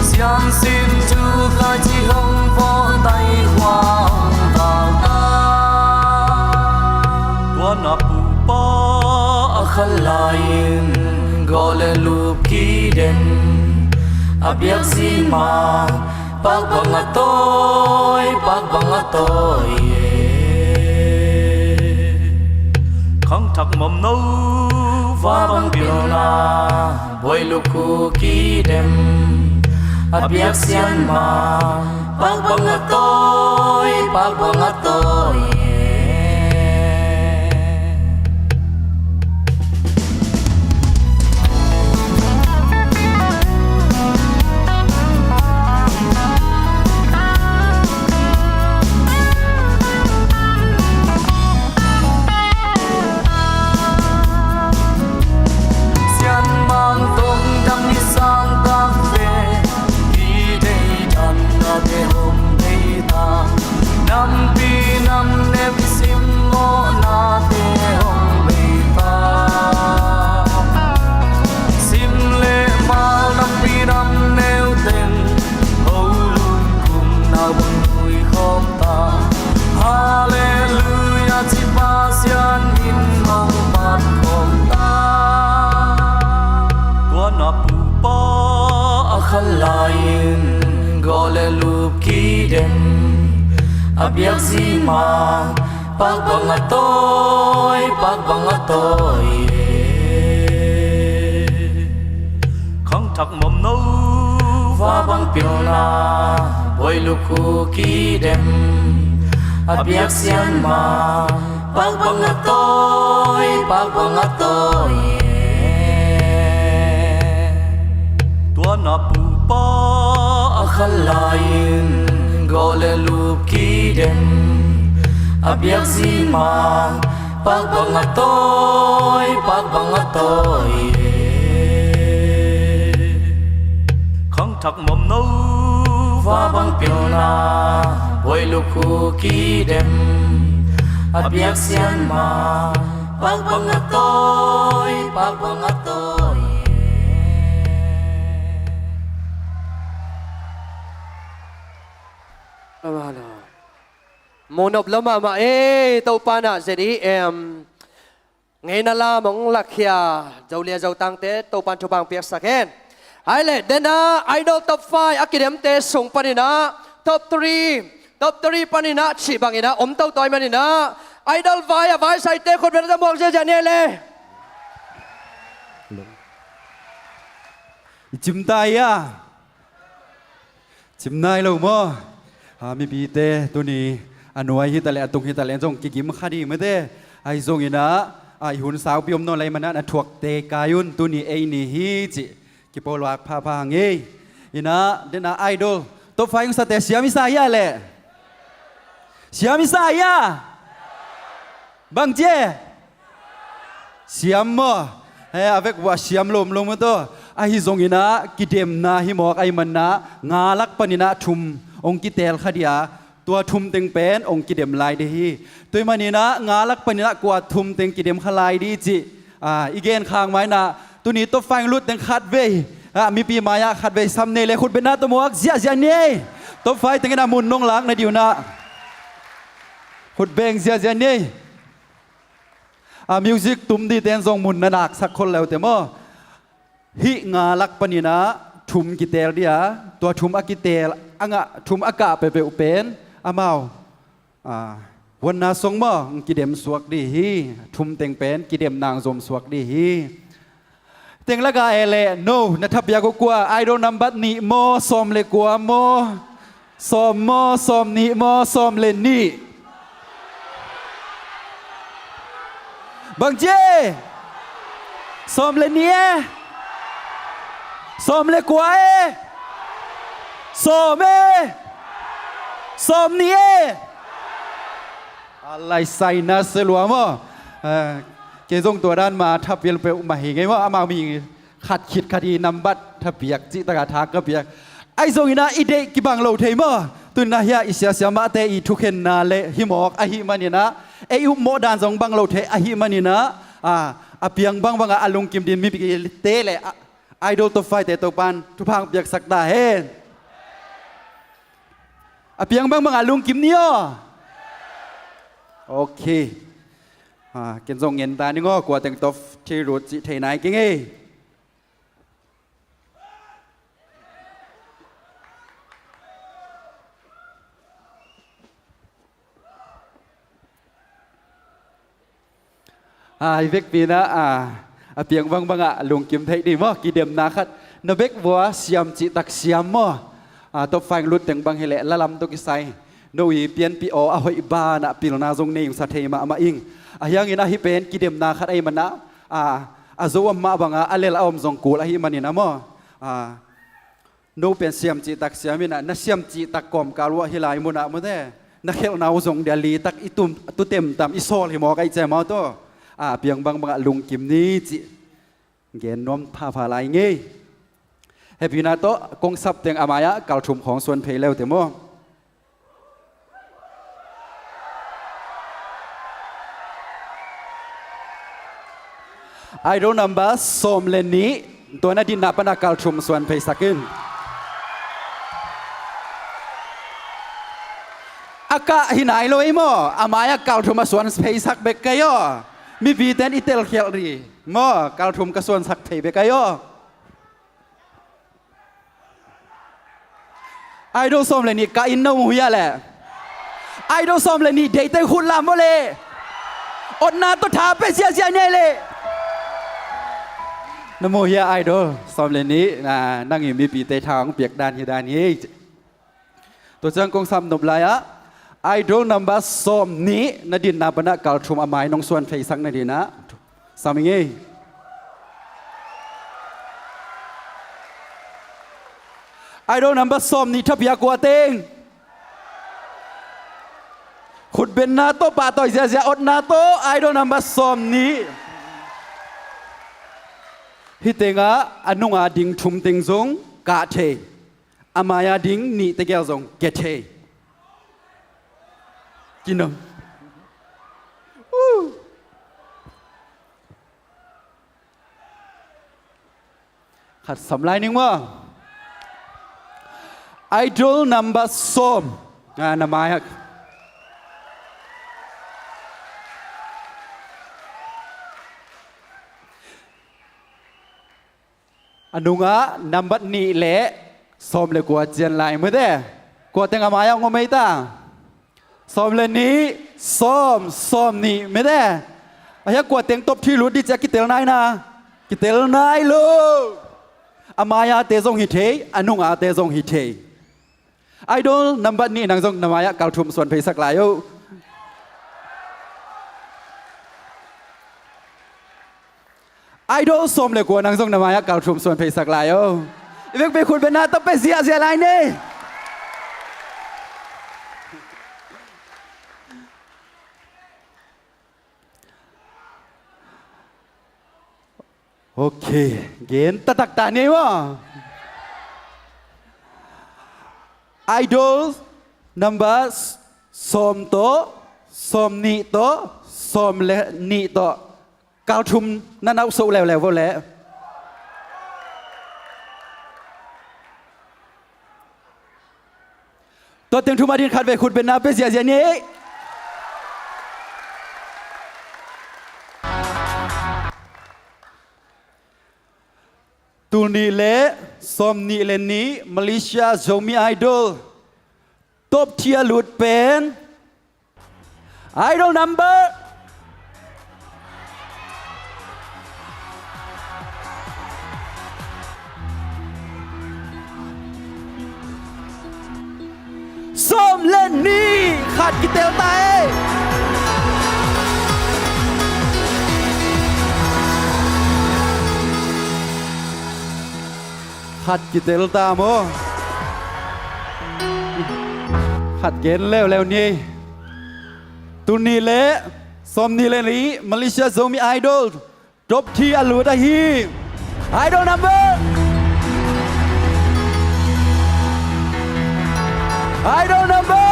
siam sin tu kai ci hong po tai hua hong tau ta. Tua na pupa a khan lai-in gawh le lup kidem a biak zin ma, pak bang a tawi, pak bang a tawi e. Khang Thak mawm no va bang pilna, buai lukhu kidem, a biak sian ma, pak bang a tawi, pak bang a tawi. Sianmang tong dang i sang tak ve, i dei dan na te hong dei ta. Nampi nam nem simmawhnate hong bei ta. Sim le mau nampi nam neu teng, ho lungkum na bang lui khawm ta. Halleluia ci Pasian min hong pat khawm ta. Tua na pupa a khan lai-in gawh le lup kidem, a biak zi ma, pak bang a tawi, pak bang a tawi. Khangthak mawm no va bang pilna, buai lukhu kidem, a biak sian ma, pak bang a tawi, pak bang a tawi. Tua na pupa a khan lai-in gawh le lup kidem, a biak zi ma, pak bang a tawi, pak bang a tawi. Khangthak mawm no va bang pilna, buai lukhu kidem, a biak sian ma, pak bang a tawi, pak bang a tawi. Amen. Mu nop lo mahmah ei, Topa na Z E M ngeina lam hong lakkhia Zolia Zotangte Topan thupha hong piaksak hen. Hai leh, dena Idol top five a kidemte sung paninah top three, top three paninah cih banginah om toto ahih maninah Idol vai a vaisaite khut beng a muak ziahziah ni ei le. I cimta ia. Cim nai lo maw? A, mipite tuni a nuai hitaleh a tung hitaleh zong kigim kha ding mate. Ahi zonginah, a, i hun saupi om nawn lai manah na thuakte kai un, tuni ei ni hi cih kipolak phapha ngei. Inah dena Idol top five hong sate siam i sa hia leh? Siam i sa hia? Bang cie? Siam maw? He, a vek vua siam lomlom maw taw? Ahi zonginah kidemna hi mawk ahih manah nga lak paninah thum hong kiteel kha dia, tua thum teng pen hong kidem lai dih hi. Tua ahih maninah nga lak paninah kua thum teng kidem kha lai dih cih, a, i gen khang mainah tuni top five hong lut teng khatvei, a, mipi mai-ah khatvei sam nei le khut beng a tawh muak ziahziah ni ei. Top five tenginah mun nong lak na dih unah khut beng ziahziah ni ei. A, music tum dite in zong mun na naksak khol leute maw? Hih nga lak paninah thum kiteel dia, tua thum a kiteel a ngah, thum a kah peuhpeuh pen amau, a, huanna song maw hong kidem suak dih hi. Thum teng pen kidemna hong zom suak dih hi. Teng laka e le no, na thapiak uh kua? Idol nambat nih maw, sawm le kua maw, sawm maw, sawm nih maw, sawm le nih? Bang cie? Sawm le nih e? Sawm le kua e? Sawm e? Sawm nih e? A lai sai na se lua maw? A, kei zong tua dan ma thapial peuh mah hi ngei maw? Amau mi khat khit khat hi nambat thapiak cih taka thak ka piak. Ahi zonginah i deih kibang lo thei maw? Tunah hiah i siasia mahte i thukhenna le hi mawk ahih maninah ei upmawh dan zong bang lo thei ahih maninah, a, a piang bangbangah a lungkim ding mipite le, a, Idol top five te Topan thupha hong piaksak ta hen. A piang bangbangah lungkim ni aw. Ok. A, ken zong ngen ta ning aw, kua teng top three lut cih thei nai keng ei. A, i vekpi in ah, a, a piang bangbang ah lungkim theih ding maw, kidemna khat. Na bek vua siam cihtak siam maw. A, top five lut teng bang hileh la lam tawh kisai no i pianpih aw a hoih banah pilna zong nei ung, sa thei mahmah ing. Ahi hangin ahi pen kidemna khat ahih manah, a, a zo om mah bangah a lel a om zong kul ahih manin ah maw. A, no pen siam cihtak siam in ah, na siam cihtak kawmkal uh ah hih lai munah mawte, na khelhna uh zong dia litak i tum, tu temtam i sawl hi maw, ka i cih maw tawh. A, piang bangbang ah lungkim ni cih gen nuam phapha lai ngei. Hehpihna tawh kong sap teng a mai-ah kalthum khawng suan phei leute maw. Idol number sawm le nih, tua na dinna pana kalthum suan pheisak in. A kah hi nai lo ei maw, a mai-ah kalthum a suan pheisak bek kei aw. Mipite in i telkhialh ding maw, kalthum ka suansak phei bek kei aw. Idol sawm le nih kah in, na mu hiam leh? Idol sawm le nih deihte khut lam vua leh. Otna tawh tha pia ziahziah ni ei leh. Na mu hiam Idol sawm le nih? Na, nang i mipite tha hong piak dan hi dan hi. Tua ciang kong sap nop lai-ah Idol number sawm nih na dinna panah kalthum a mai nong suan pheisak na dinah sam ing ei. Idol number sawm nih thapiak kua teng? Khutbenna tawh, pahtawi ziahziah, otna tawh, Idol number sawm nih. Hih tengah a nunga ding thum teng zong kah thei. A mai-a ding nih tegel zong kia thei. Kinong. Uh. Khat sam lai ning maw. Idol number sawm. Ah, na mai-ah. A nungah nambat nih le sawm le kua cian lai mete. Kua teng a mai-ah hong om ei ta? Sawm le nih, sawm, sawm nih mete. A hiah kua teng top three lut ding ci-a kitel nai na? Kitel nai lo. A mai-ate zong hi thei, a nungate zong hi thei. Idol nambat nih, nang zong na mai-ah kalthum suan pheisak lai o. Idol sawm le kua, nang zong na mai-ah kalthum suan pheisak lai o. I vekpi khutbenna tawh pia ziahziah lai ni. Ok, gen taktak ta ni maw. Idol number sawm tawh, sawm nih tawh, sawm le nih tawh kalthum na na uh so leuleu vo leh. Tua teng thum a din khatvei khutbenna pia ziahziah ni. Tul nih le sawm nih le nih Malaysia Zomi Idol top three a lut pen Idol number sawm le nih. Khat kitel ta ei. Khat kitel ta maw. Khat gen leuleu ni. Tul nih le sawm nih le nih Malaysia Zomi Idol top three a lut ahi Idol number, Idol number,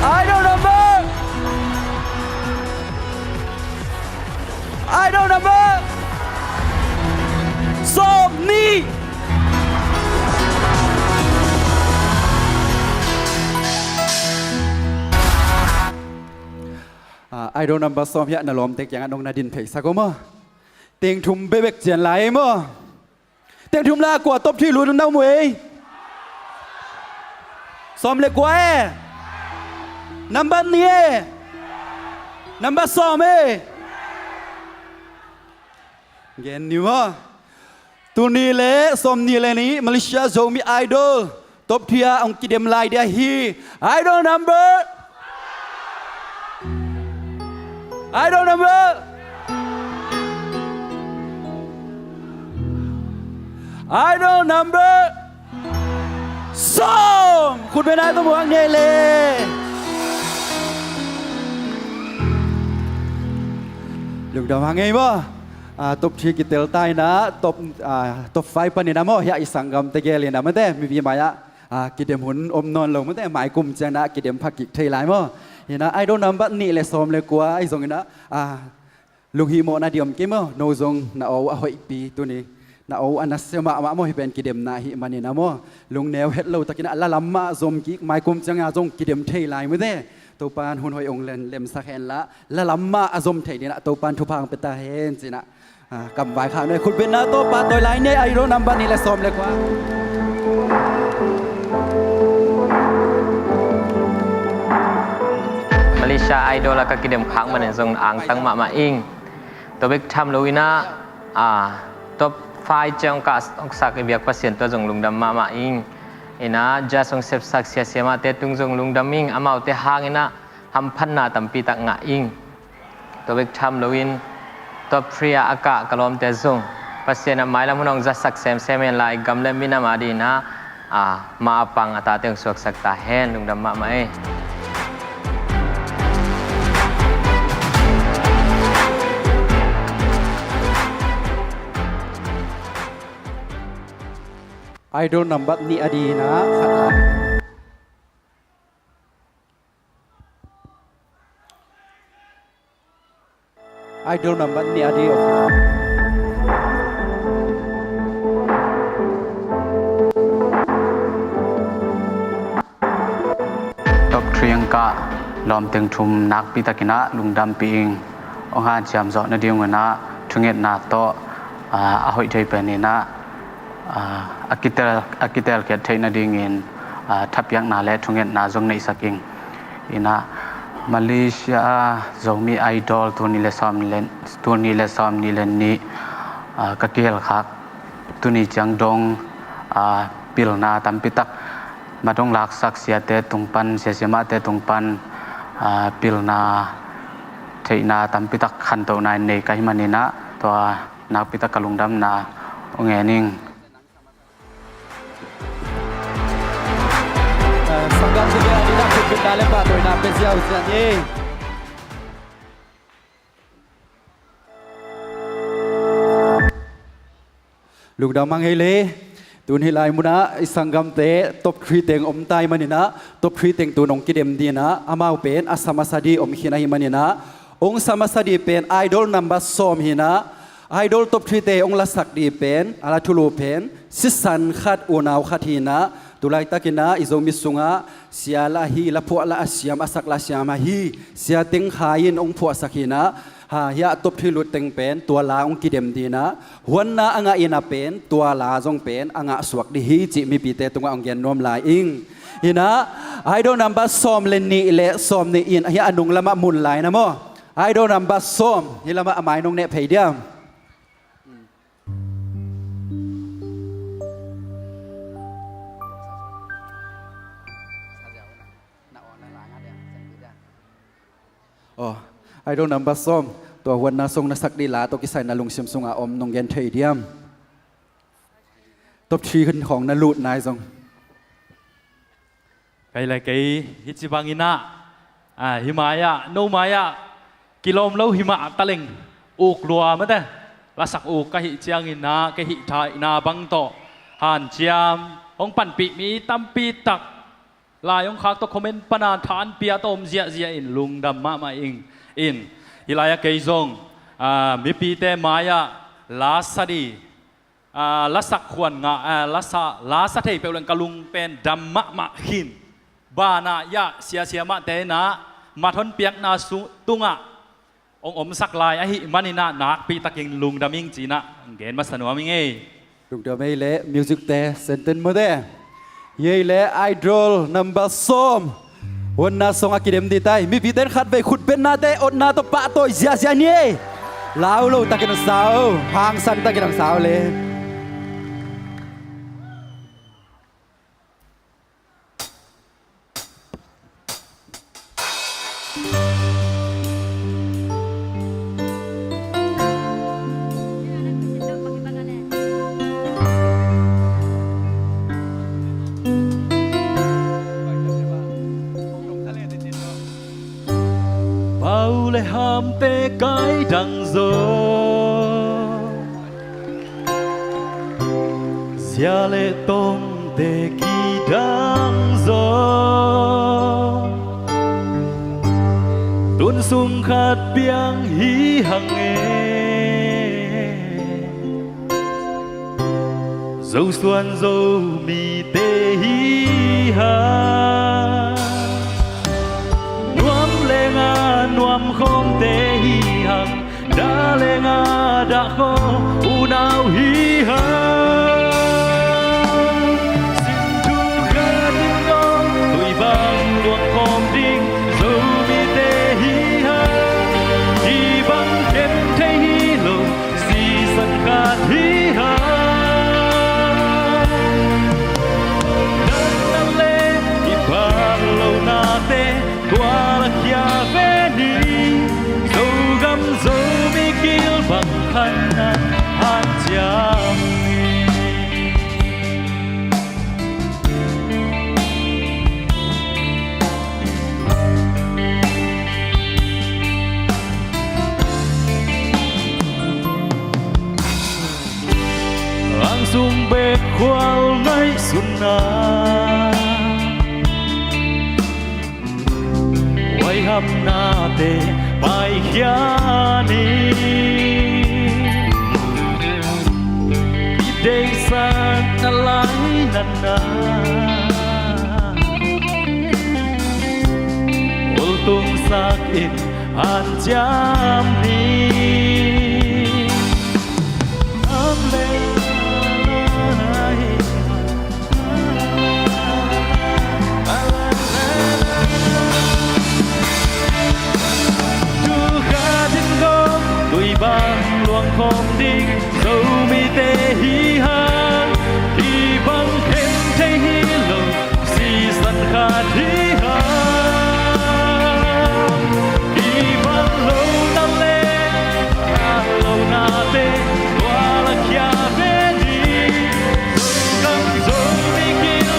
Idol number, Idol number sawm nih. Ah, Idol number sawm hiah na lawmte kiangah nong na din pheisak o maw. Teng thum bekbek cian lai ei maw. Teng thum la kua top three lut na mu ei? Sawm le kua e. Nambat nih e. Nambat sawm e. Gen ni maw. Tul nih le sawm nih le nih Malaysia Zomi Idol top three ah hong kidem lai ding ahi. Idol number. Idol number. Idol number sawm. Khut beng nai tawh muak ngei le. Lungdam hang ei maw. Ah, top three kitel ta in ah, top, ah, top five panin ah maw, hiah i sanggamte gel in ah mate, mipi mai-ah, ah, kidem hun om nawn lo mate, mai kum ciang ah kidem pha kik thei lai maw. Hi in ah, Idol number nih le sawm le kua ahi zongin ah, ah, lunghih mawhna ding om kei maw, no zong na aw a hoihpi tuni, na aw a nasia mahmah maw, hih pen kidemna ahih manin ah maw, lungneu het lo takin ah, la lam mah zom kik, mai kum ciang ah zong kidem thei lai mate. Topa'n hun hoih hong len lemsak hen la, la lam mah a zom thei ding ah Topa'n thupha hong pia ta hen ci in ah, ah, kam vaikhak ni, khut beng nai tawh pahtawi lai ni. Idol number nih le sawm le kua. Malaysia Idol ah ka kidem khak manin zong angtang mahmah ing. Tua bek tham lo in ah, ah, top five ciang ka hong sak i biak Pasian tungah zong lungdam mahmah ing. In ah, judge hong sepsak sia siamahte tung zong lungdam ing, amaute hang in ah hamphatna tampi tak ngah ing. Tua bek tham loin top three ah a kah ka lawmte zong Pasian in ah mailam hun hong zatsak semsem hen la, i gam le minam adingin ah, ah, ma a pang a tate hong suaksak ta hen. Lungdam mahmah ei. Idol number nih adingin ah khat lai. Idol number nih ading om. Top three ang kah lawm teng thum nakpi takin ah lungdampih ing. Hong hanciam zawh nading un ah thungetna tawh, ah, a hoih thei pen in ah, ah, a kitel, a kitelkhiat theih nadingin, ah, thapiakna le thungetna zong neihsak ing. In ah, Malaysia Zomi Idol tul nih le sawm le, tul nih le sawm nih le nih, ah, ka kihel khak tuni ciang dong, ah, pilna tampi tak, mat hong laksak siate tung pan, sia siamahte tung pan, ah, pilna theihna tampi tak khantohna in nei ka hih manin ah, tua nakpi tak ka lungdamna hong ngen ing. Eh, sanggam te gel adingin ah khut beng nai le pahtawina pia ziau ziau ni. Lungdam hang ei le. Tun hih lai munah i sanggamte top three teng om ta ahih manin ah, top three teng tun hong kidem dingin ah, amau pen a sa masa ding om khin ahih manin ah, hong sa masa ding pen Idol number sawm hi in ah, Idol top three te hong lasak ding pen, a la thulu pen sisan khat, unau khat hi in ah, tu laitakin ah i Zomi sungah sia lah ahi, la phuah lah a siam, a sak lah a siam ahi, sia teng khai in hong phuahsak hi in ah, ha, hiah top three lut teng pen tua la hong kidem dingin ah, huanna a ngah in ah pen tua la zong pen a ngah suak ding hi cih mipite tungah hong gen nuam lai ing. Hi in ah, Idol number sawm le nih le sawm nih in hiah a nung lamah mun lai na maw. Idol number sawm, hih lamah a mai nong neh phei diam. Oh, Idol number sawm, tua huanna song na sak ding la tawh kisai na lungsim sungah om nong gen thei diam? Top three khawng na lut nai zong. Kei le kei hih ci bangin ah, ah, hih mai-ah, no mai-ah kilawm lo himah taleng uk lua mate. Lasak uk ka hih ciangin ah, ka hih thaina bang tawh hanciam hong panpih mi tampi tak, lai hong khak tawh comment pana tha an pia tawh om ziahziah in lungdam mahmah ing. In, hih lai-ah kei zong, ah, mipite mai-ah la sa ding, ah, lasak khuan ngah, ah, lasa, lasa thei peuh leng ka lung pen dam mahmah khin. Banah hiah sia siamahte in ah mat hong piakna su-, tungah hong omsak lai ahih manin ah nakpi takin lungdam ing ci-in ah gen masa nuam ing ei. Lungdam ei le, music te senten mawte. Ei le, Idol number sawm. Huatna song a kidem ding ta hi. Mipite in khatvei khutbetnate otna tawh pahtawi ziahziah ni ei. Lau lo takin hong sa o. Hangsan takin hong sa o le. Pau le hamte kaidang zaw, zia le tongte kidang zaw, tun sung khat piang hi hang e. Zosuan Zomite hi hang, nuam lenga nuam khawmte hi hang, dah lenga dah khawm unau hi hang. Sin thu khat in kong tui bang luang khawm ding Zomite hi hang, i bang khen thei hi lo, sisan khat hi hang. Natna le i bang lonate tua la khia ve ni. Zogam Zomi Gil bang khan na hanciam ni. Ang sung bek khual ngaihsutna, huaihapnate paikhia ni. I deihsakna lainatna, oltungsak in hanciam ni. Amen. Thu khat in kong tui bang luang khawm ding Zomite hi hang, i bang khen thei hi lo, sisan khat hi hang. I bang lona le a lonate tua la khia ve ni. Zogam Zomi Gil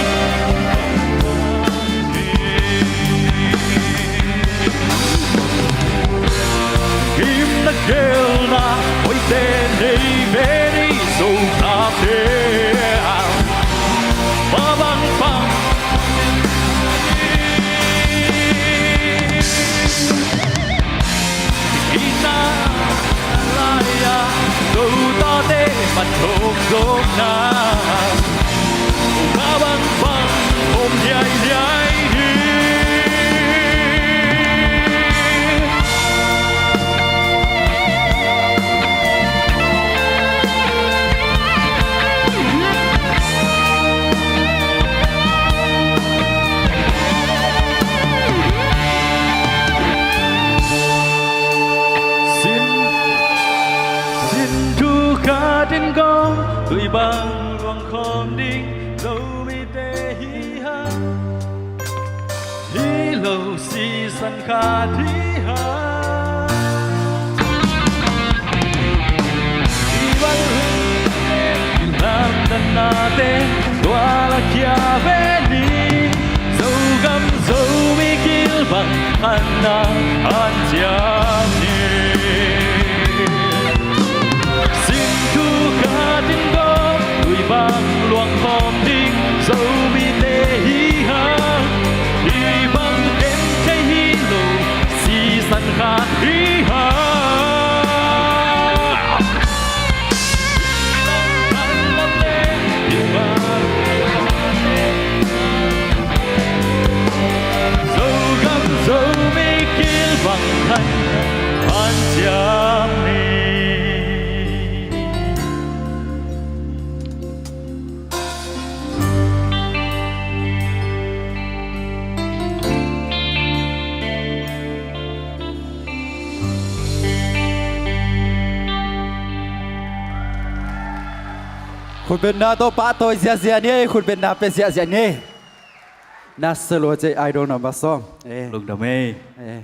himna gelna hoihte nei ve ni. Zo tate a mah bang bang ina lai-a Zo tate man thawk zawkna, mah bang bang om hiaihiai hi. Sin, sin thu khat in kong tui bang luang khawm ding Zomite hi hang, hi lo sisan khat hi hang. I bang lamdanate tua la khia ve ni. Zogam Zomi Gil bang khan na hanciam ni. Sin thu khat in kong tui bang luang khawm ding Zomite hi hang, i bang khen thei hi lo, sisan khat hi hang. Zogam Zomi Gil Khutbetna tawh pahtawi ziahziah ni ei, khutbetna pia ziahziah ni ei. Na se lua ci ei, Idol number sawm. Eh. Lungdam ei. Eh.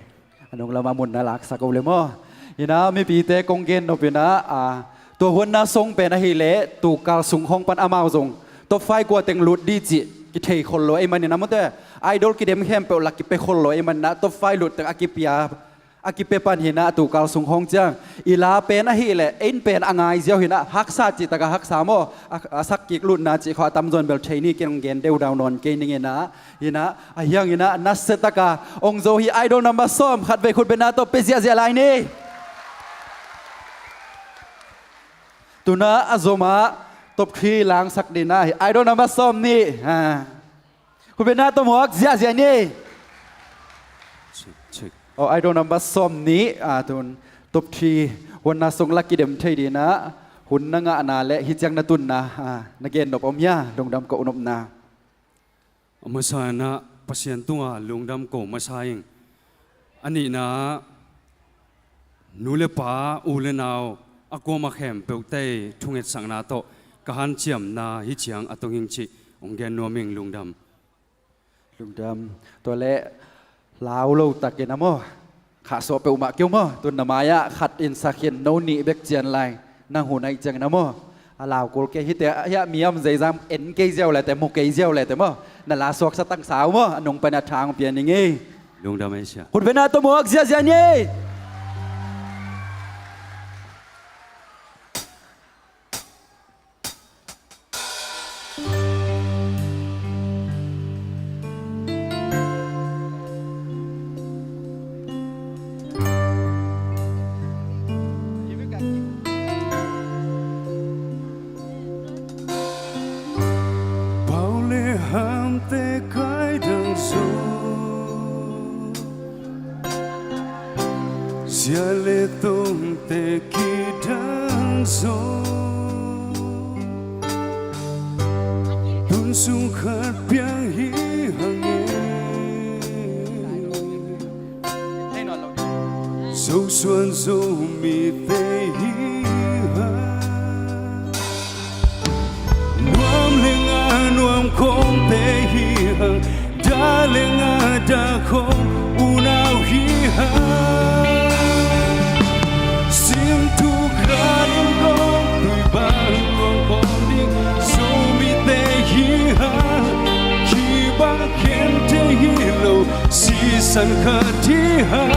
A nung lamah mun na laksak uh le maw. Hi-in ah mipite kong gen nop in ah, ah, tua huanna song pen ahih leh tu kal sung hong pan amau zong top five kua teng lut ding cih kithei khol lo ahih manin ah mawte, Idol kidem khempeuh lak kipia khol lo ahih manin ah top five lut teng a kipia, a kipia pan hi-in ah tu kal sung hong ciang i la pen ahih leh ei in pen a ngai ziau hi-in ah haksa cih tak a haksa maw, a, a sak kik lutna cih khawng a tamzaw in bel thei ni, kei hong gen deudau nawn kei ning in ah. Hi-in ah, ahi hangin ah nasia tak a hong zo hi Idol number sawm, khatvei khutbetna tawh pia ziahziah lai ni. Tu-in ah a zom ah top three langsak ding ah hi Idol number sawmnih. Ha. Khutbetna tawh muak ziahziah ni. Check, check. Oh, Idol number sawmnih, ah, tu-in top three huanna song lak kidem thei ding ah hun na ngahna le hih ciang na tunna, ah, na gen nop om hia, lungdam ko nopna? A masa in ah Pasian tungah lungdam ko masa ing. A nihna ah nu le pa, u le nau, a kuamah khempeuhte thungetsakna tawh ka hanciamna hih ciang a tong ing cih hong gen nuam ing. Lungdam. Lungdam. Tua leh lau lo takin ah maw, khahsuah peuhmah kei uh maw. Tu-in na mai-ah khat in sa khin, no nih bek cian lai, nang hun ahih ciangin ah maw. A lau kul kei hi teh, hiah mi a om zeizam en kei ziau le teh, mu kei ziau le teh maw. Na la suaksa tangsa uh maw, a nung pan a thang pia ning ei. Lungdam ei sia. Khutbetna tawh muak ziahziah ni ei. Pau le hamte kaidang zo, zia le tongte kidang zo, tun sung khat piang hi hang e. Zosuan Zomite hi hang, nuam le ngah nuam khawmte hi hang, dah le ngah dah khawm unau hi hang. Sim thuk khat in kong tui bang kong khawm ding Zomite hi hang, kibang khente hi lo, sisan khat hi hang.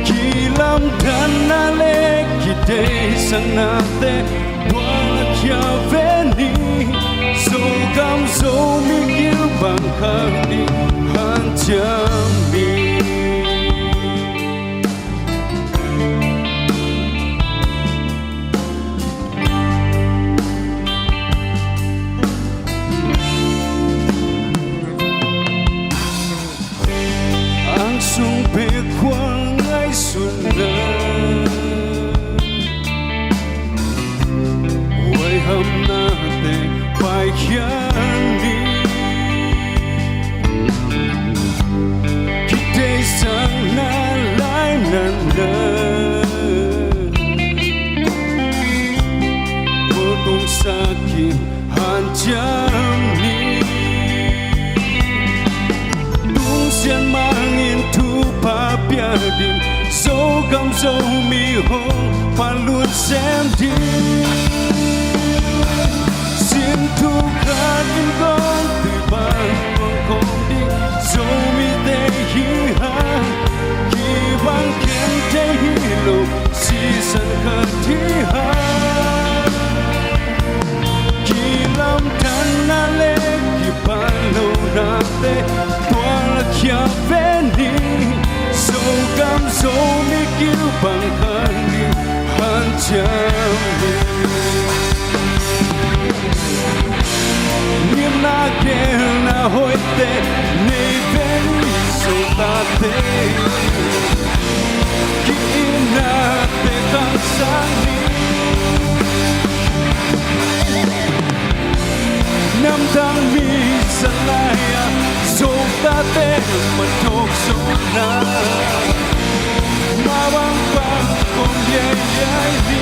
Kilamdanna le kideisaknate tua lakhia ve ni, Zogam Zomi kilbang khak ding hanciam ni. Angsung pek khuang ngaihsutna, huaihamnate paikhia ni. Kideisakna lainatna, khualtung sakin hanciam ni. Tungsiah mangin thupha pia ding, Zogam Zomi hong palut sem ding. Sim thuk khat in kong tui bang kong khawm ding Zomite hi hang, kibang khente hi lo, sisan khat hi hang. Kilamdanna le kipahlonate tua lakhia ve ni, Zogam Zomi kilbang khak ding hanciam ni. Ngimna gelna hoihte nei ve ni, Zotate, ki-itnate kangsak ni. Namdang mi zalai-ah Zotate matawk zo na, mabang bang kong yeiyei ni.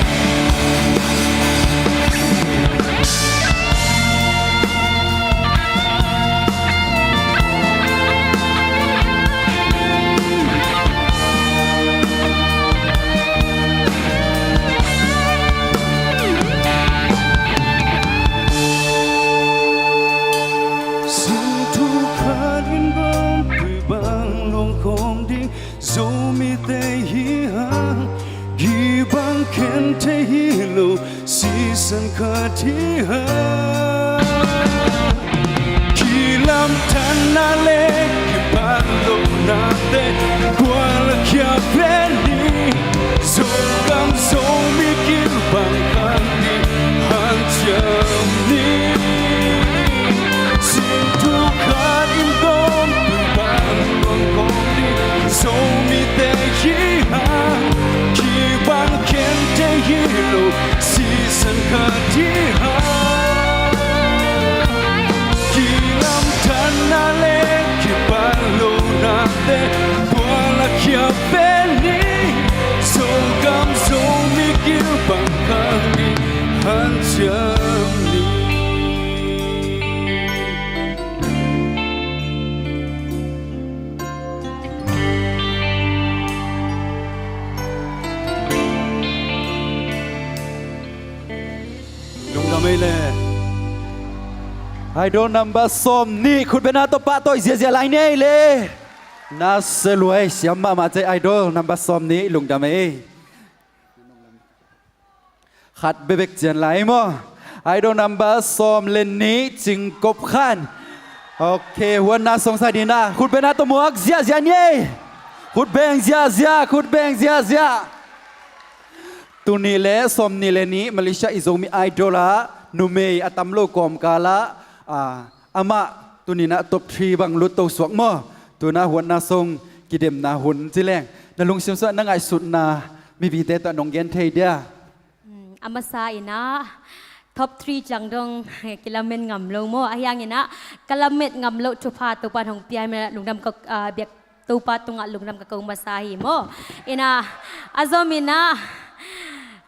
te hi hang, kibang khen thei hi lo, sisan khat hi hang. Kilamdanna le kipan lohnate gual a khia ve ni. Zogam Zomi kilbang khang ding hanciam ni. Sin thuk khat in gawmtui pan luang khawm ding Zomite hi hang, kibang khen thei hi lo, sisan khat hi hang. Kilamdanna le kipan lohnate gual a khia ve ni. Zogam Zomi kilbang khang ding hanciam ni. Lungdam ei le. Idol number sawmnih, khutbetna tawh pahtawi ziazia lai ni ei le. Na se luai siam mahmah cei Idol number sawmnih, lungdam ei. Khat bebek cian lai maw. Idol number sawm le nih, Cing Kop Khan. Ok, huatna song sa dina. Khutbetna tawh muak ziahziah ni ei. Khutbeng ziahziah, khutbeng ziahziah. Tul nih le sawmnih le nih Malaysia i Zomi Idol ah numei a tam lo kawmkal ah, ah, amah tuninah top three bang lut to suak maw. Tunah huatna song kidemna hun ci leng, na lungsim sungah na ngaihsutna mipite tawh nong gen thei dia? Mm, a masa inah top three ciang dong kilamen ngam lo maw. Ahi hanginah ka lamet ngam loh thupha Topa in hong pia hi manah lungdam ka, ah, biak Topa tungah lungdam ka ko masa hi maw. Inah a zom inah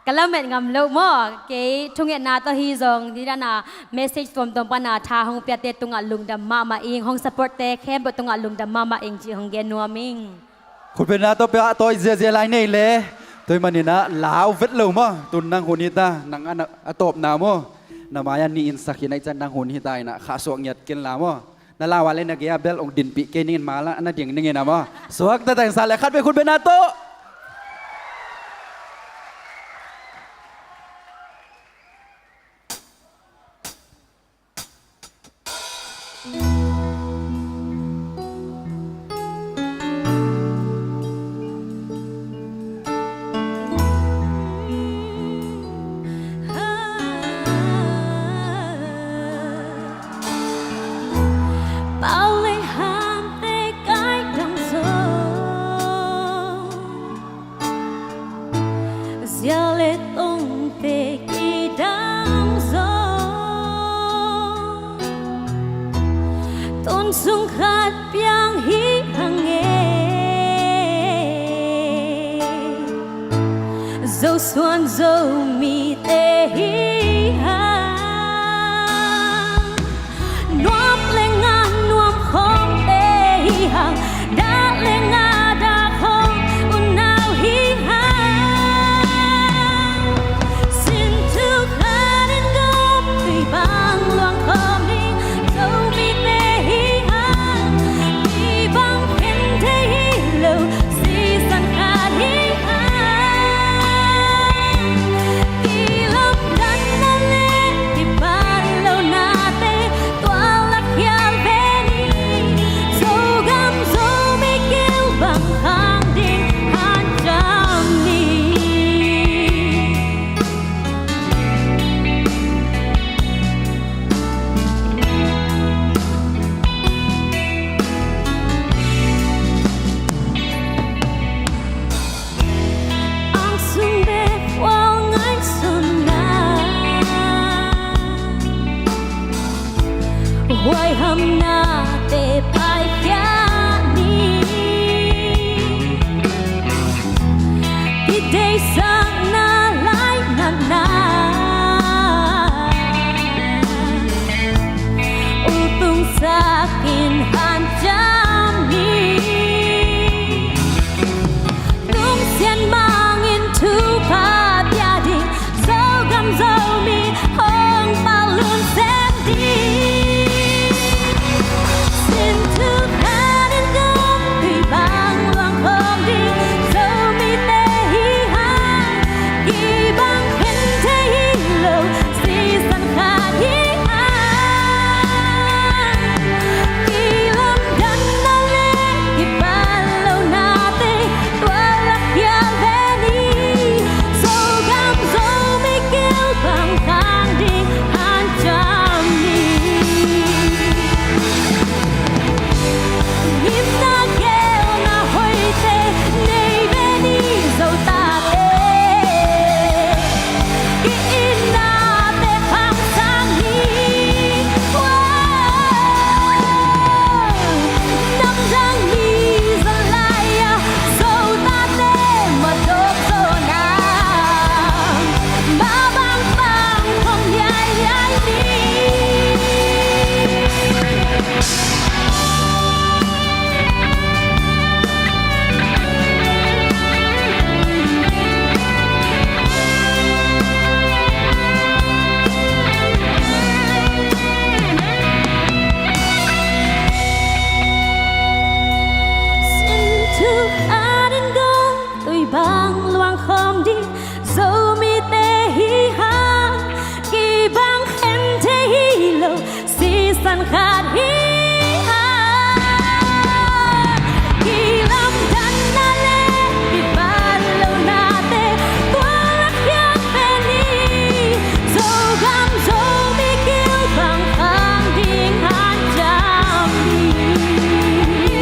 ka lamet ngam lo maw. Kei thungetna tawh hi zong, nidana message tuamtuam pana tha hong piate tungah lungdam mahmah ing, hong supportte khempeuh tungah lungdam mahmah ing ci hong gen nuam ing. Khutbetna tawh pia tawi ziazia lai nei le. Tua hi maninah lau vet lo maw. Tun nang hun hi ta, nang a, a tawpna maw. Na mai-ah ni in sakhi na i can nang hun hi ta inah khahsuah ngiat ken la maw. Na lau a le na gei a bel ong dinpih kei ningin malah a na ding ningin a maw. Suak ta ta in sa le khat vei khutbetna tawh. Pau le hante kai dang zo. Zia le tongte kidang zo. Tun sung khat piang hi hang e. Zosuan Zomite hi hang. Nuam le ngah nuam khawmte hi hang, dah le ngah dah khawm unau hi hang. Sin thuk khat in gawmtui bang luang khawm ding Zomite hi hang. Kibang khen thei hi lo, sisan khat hi hang. Kilamdanna le kipan lohnate tua lak hial ve ni. Zogam Zomi kilbang khang ding hanciam ni. Ang sung bek khual ngaihsutna, huaihamnate paikhia ni. Kideisakna lainatna, ultungsak in hanciam ni. Lungsiat mangin thupha pia ding Zogam Zomi hong palun sem ding. Sin thuk khat in gawmtui bang luang khawm ding Zo Khat hi a, kilamdanna le kipat lohnate tua lakhiat pen hi. Zogam Zomi kilbang khang ding hanciam ni.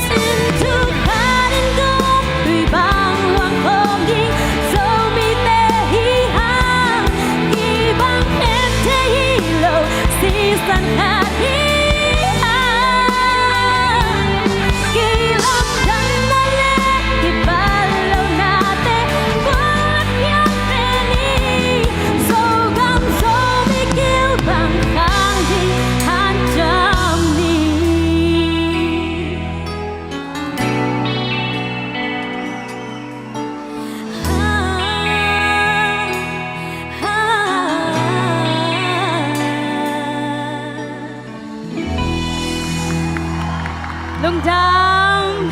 Sintu khat in gum tui bang luang khawm ding Zomite hi hang, kibang khempeuh hi lo sisan khat hi a, kilamdanna le kipat lohnate tua lakhiat pen hi. Zogam Zomi kilbang khang ding hanciam ni. Lungdam.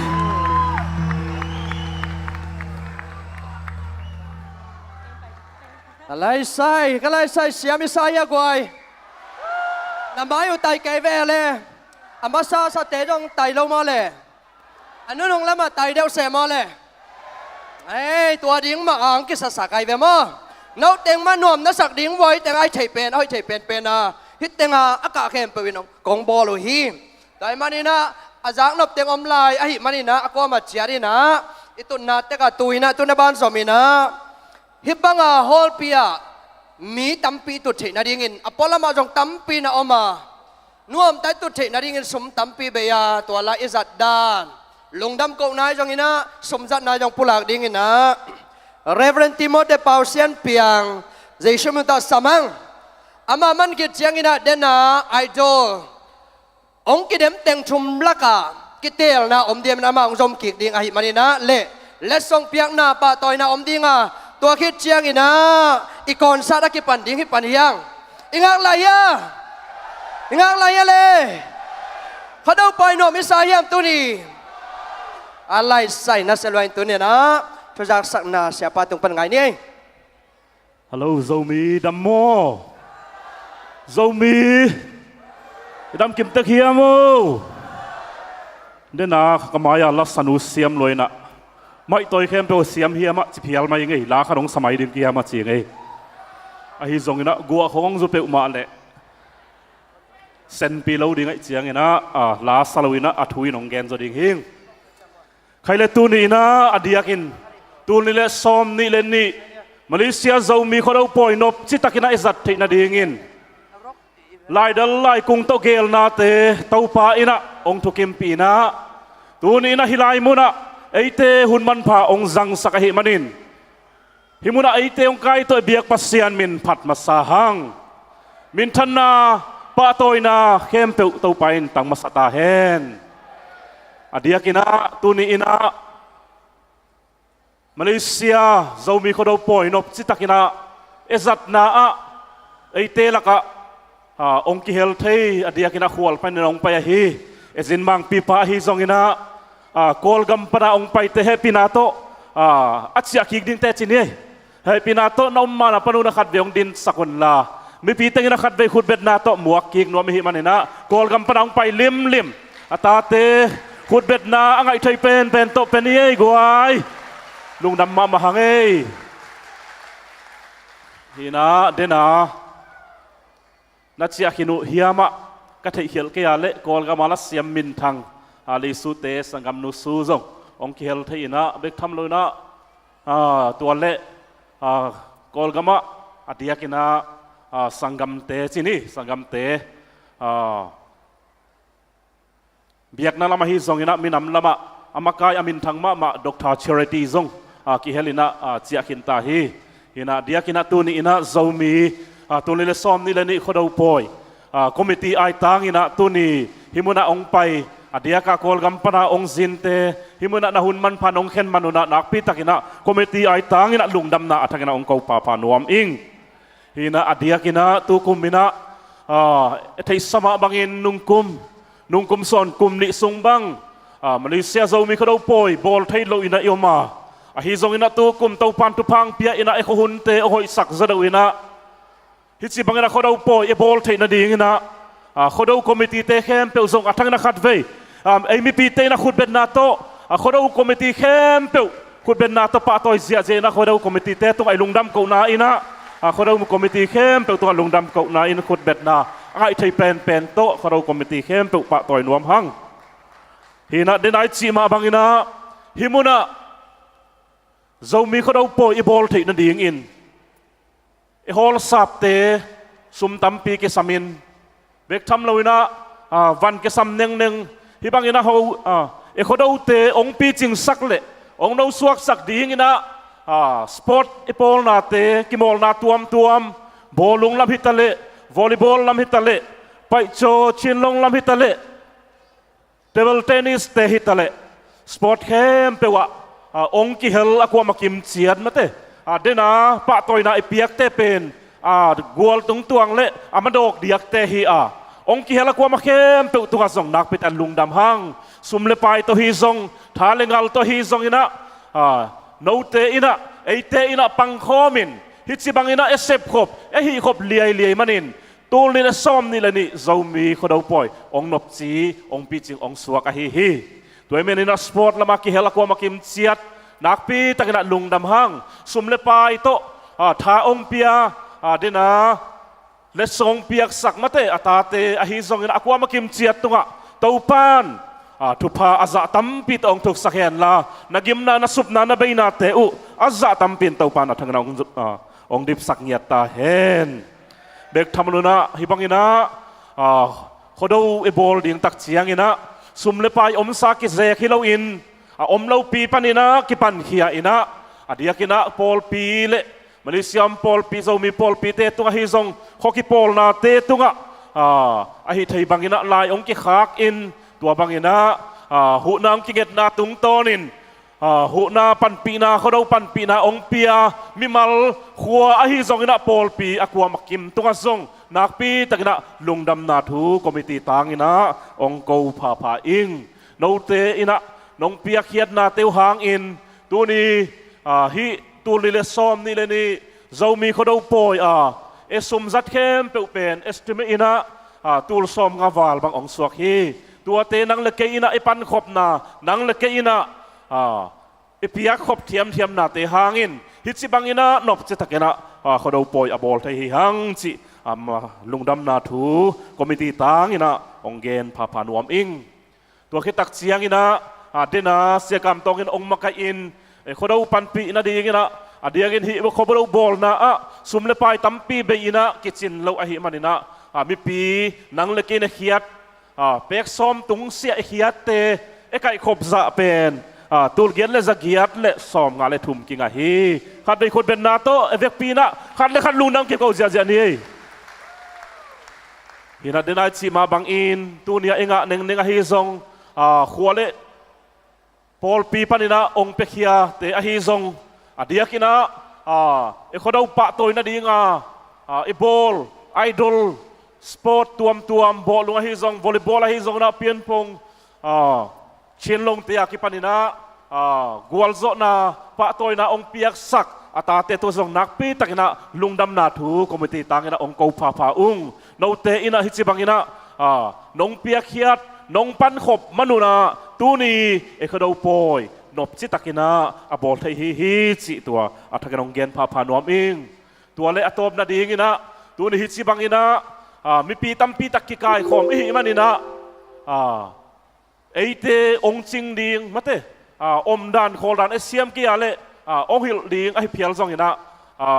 Ka laisai, ka laisai siam i sa hia guai. Na mai uh tai kei ve le. A masa sate dong tai lo maw le. A nunung lamah tai deuh se maw le. Ei, tua ding mah ang kisasak ai ve maw. Note teng mah nuam na sak ding vai teng ai thei pen, ai thei pen pen a. Hih teng a, a kah khempeuh in kong bawl uh hi. Tua ahih manin ah, a zaknop teng om lai ahih manin ah, a kuamah ciat in ah, i tutna tek ah tu in ah, tuna ban zom in ah, hih banga hawlpi ah mi tampi i tut theih nadingin, a pualamah zong tampi na om a, nuamta i tut theih nadingin sum tampi bei a, tua lai i zat dan, lungdam koh nai zong in ah, sum zat nai zong pulak ding in ah, Reverend Timothy Pau Sian Piang, Jesu min tawh sam hang. Amah man khit ciangin ah, den a idol hong kidem teng thum lakah kiteelna om diamin amah hong zom kik ding ahih manin ah, le letsong piakna pahtawina om ding a, tua khit ciangin ah i concert a kipan ding hi pan hi hang. I ngak lai hia? I ngak lai hia le? Khuado pawi nuam i sa hiam tuni? A laisai na sia luai in tuni in ah, thuzaksakna siapa tung pan ngai ni. Hello, Zomi dam maw? Zomi i dam kim tek hiam aw? Den a ka mai-a la sa nu siam lua in ah, maihtawi khempeuh siam hiam ah ci phial mai ing ei, la khat hong sa mai ding kiam ah ci ing ei. Ahi zongin ah guah khawng hong zu peuhmah leh senpi lo ding ahih ciangin ah, a, la sa lo in ah, a thu in hong gen zaw ding hing. Khai le tuni in ah, a diakin, tul nih le sawm nih le nih, Malaysia Zomi Khuado pawi nop citakin ah i zat theih nadingin, laidal laikung tawh geelnate Topa in ah hong thukimpih in ah, tuni in ah hih lai munah eite hun manpha hong zangsak ahih manin, hih munah eite hong kai tawh i biak Pasian min phat masa hang. Minthanna, pahtawina khempeuh Topa in tang masa ta hen. A diakin ah, tuni in ah, Malaysia Zomi Khuado pawi nop citakin ah, e zatna ah, eite lakah, a, hong kihel thei, a diakin ah khual panin hong pai ahi, e zin mangpipa ahi zongin ah, a, Kawlgam pana hong paite hehpihna tawh, a, a ciah kik ding teci ni. Hehpihna tawh na om mana pan un a khatvei hong dinsak unla, mipi tengin a khatvei khutbetna tawh muak kik nuam i hih manin ah, Kawlgam pana hong pai limlim a tate khutbetna a ngaih thei penpen tawh pe ni ei guai. Lungdam mahmah hang ei. Hi in ah, den a, na ciah khin uh hiam ah, ka theihkhialh kei a leh Kawlgam a la siam minthang, a, Lei Sute, sanggamnu Su zong hong kihel thei in ah, bek tham lo in ah, a, tua leh, a, Kawlgam ah, a diakin ah, a, sanggamte ci ni, sanggamte, a, biakna lam ahi zongin ah, minam lamah a makai a minthang mahmah Doctor Charity zong, a, kihel in ah, a, ciah khin ta hi. Hi in ah, a diakin ah tuni in ah Zomi, a, tul nih le sawm nih le nih Khuado pawi, a, committee aitang in ah tuni hih munah hong pai, a diaka Kawlgam pana hong zinte, hih munah na hun manpha hong khen man un ah, nakpi takin ah committee aitang in ah lungdamna a thakin ah hong ko phapha nuam ing. Hi in ah, a diakin ah tukum in ah, a, e theihsa mah bangin nungkum, nungkum sawn kum nih sung bang, a, Malaysia Zomi Khuado pawi bawl thei lo in ah i om a, ahi zongin ah tukum Topan thupha hong pia in ah, e khuahunte hong hoihsak zaw deuh in ah, hih ci bangin ah Khuado pawi e bawl theih nadingin ah, A, Khuado committee-te khempeuh zong a thangin a khatvei, a, ei mipite in a khutbetna tawh, a, Khuado committee khempeuh khutbetna tawh pahtawi ziahziah in a Khuado committee-te tungah i lungdam kohna in ah, a, Khuado committee khempeuh tungah lungdam kohna in khutbetna a ngaih thei penpen tawh Khuado committee khempeuh pahtawi nuam hang. Hi in ah, den a i cih mah bangin ah, hih munah Zomi Khuado pawi i bawl theih nadingin i hall sapte sum tampi kisam in, bek tham lo in ah, a, van kisam nengneng. Hih bangin ah ho, a, i Khuadote hong picingsak leh hong nosuaksak dingin ah, a, sport i pawlnate, kimawlna tuamtuam, bawlung lam hi ta leh, volleyball lam hi ta leh, paihcaw, chinlong lam hi ta leh, table tennis-te hi ta leh, sport khempeuh ah, a, hong kihel a kuamah kimciat mate, a, den a pahtawina i piakte pen, a, gual tungtuang leh a madawk diakte hi a, hong kihel a kuamah khempeuh tungah zong nakpi takin lungdam hang. Sum le pai tawh hi zong, tha le ngal tawh hi zong in ah, a, note in ah, eite in ah pangkhawm in, hih ci bangin ah e sepkhop, e hihkhop liailiai manin, tul nih le sawm nih le nih Zomi Khuado pawi hong nopci, hong picing, hong suak ahi hi. Tua ahih manin ah sport lamah kihel a kuamah kimciat, nakpi takin ah lungdam hang. Sum le pai tawh, a, tha hong pia, a, den a letsong hong piaksak mate, a tate ahi zongin ah a kuamah kimciat tungah Topan, a, thupha a zah tampi tawh hong thuksak henla, na gimna, na supna, na beinate uh a zah tampi in Topan a thangin ah hong, a, hong dipsak ngiat ta hen. Bek tham lo in ah, hih bangin ah, a, Khuado i bawl ding tak ciangin ah, sum le pai omsa kizek hi loin, a om lopi panin ah kipankhia in ah, a diakin ah pawlpi leh Malaysia om pawlpi, Zomi pawlpite tungah hi zong, khua kipawlnate tungah, a, ahih theih bangin ah lai hong kikhak in, tua bangin ah, a, huhna hong kingetna tungtawnin, a, huhna panpihna, Khuado panpihna hong pia mimal, khua ahi zongin ah pawlpi a kuamah kim tungah zong nakpi takin ah lungdamna thu committee tangin ah hong ko phapha ing. Note in ah nong piakkhiatnate uh hangin tuni, a, hih tul nih le sawm nih le nih Zomi Khuado pawi, a, e sum zat khempeuh pen estimate in ah, a, tul sawmnga val bang hong suak hi. Tuate nang le kei in ah i pankhopna, nang le kei in ah, a, i piakkhop thiamthiamnate hangin hih ci bangin ah nopci takin ah, a, Khuado pawi a bawl thei hi hang cih, a, lungdamna thu committee tangin ah hong gen phapha nuam ing. Tua khit tak ciangin ah, a, den a Sia Kam Tawng in hong makaih in, e, Khuado panpih nadingin ah, a diakin hih Khuado bawlna ah sum le pai tampi bei in ah kicin lo ahih manin ah, a, mipi nang le kei in a khiat, a, pek sawm tung sia i khiatte e kaihkhop zah pen, a, tul giat le za giat le sawmnga le thum kingah hi. Khatvei khutbetna tawh e vekpi in ah khat le khat lungdam kiko ziahziah ni. Hi in ah, den a i cih mah bangin tuni a i ngah nengneng ahi zong, a, khua le pawlpi panin ah hong piakhiate ahi zong, a diakin ah, a, i Khuado pahtawi nading a, a, i bawl, idol, sport tuamtuam, bawlung ahi zong, volleyball ahi zong in ah, pianpong, a, chinlongte a kipanin ah, a, gualzawhna, pahtawina hong piaksak a tate tungah zong nakpi takin ah lungdamna thu committee tangin ah hong ko phapha ung. Note in ah hih ci bangin ah, a, nong piakkhiat, nong pankhop man un ah tuni e Khuado pawi nopci takin ah a bawl thei hi hi cih tua a thakin hong gen phapha nuam ing. Tua le a tawp nadingin ah tuni hih ci bangin ah, a, mipi tampi tak kikaikhawm i hih manin ah, a, eite hong cing ding mate, a, omdan khawldan e siam kei a leh, a, hong hilh ding ahi phial zongin ah, a,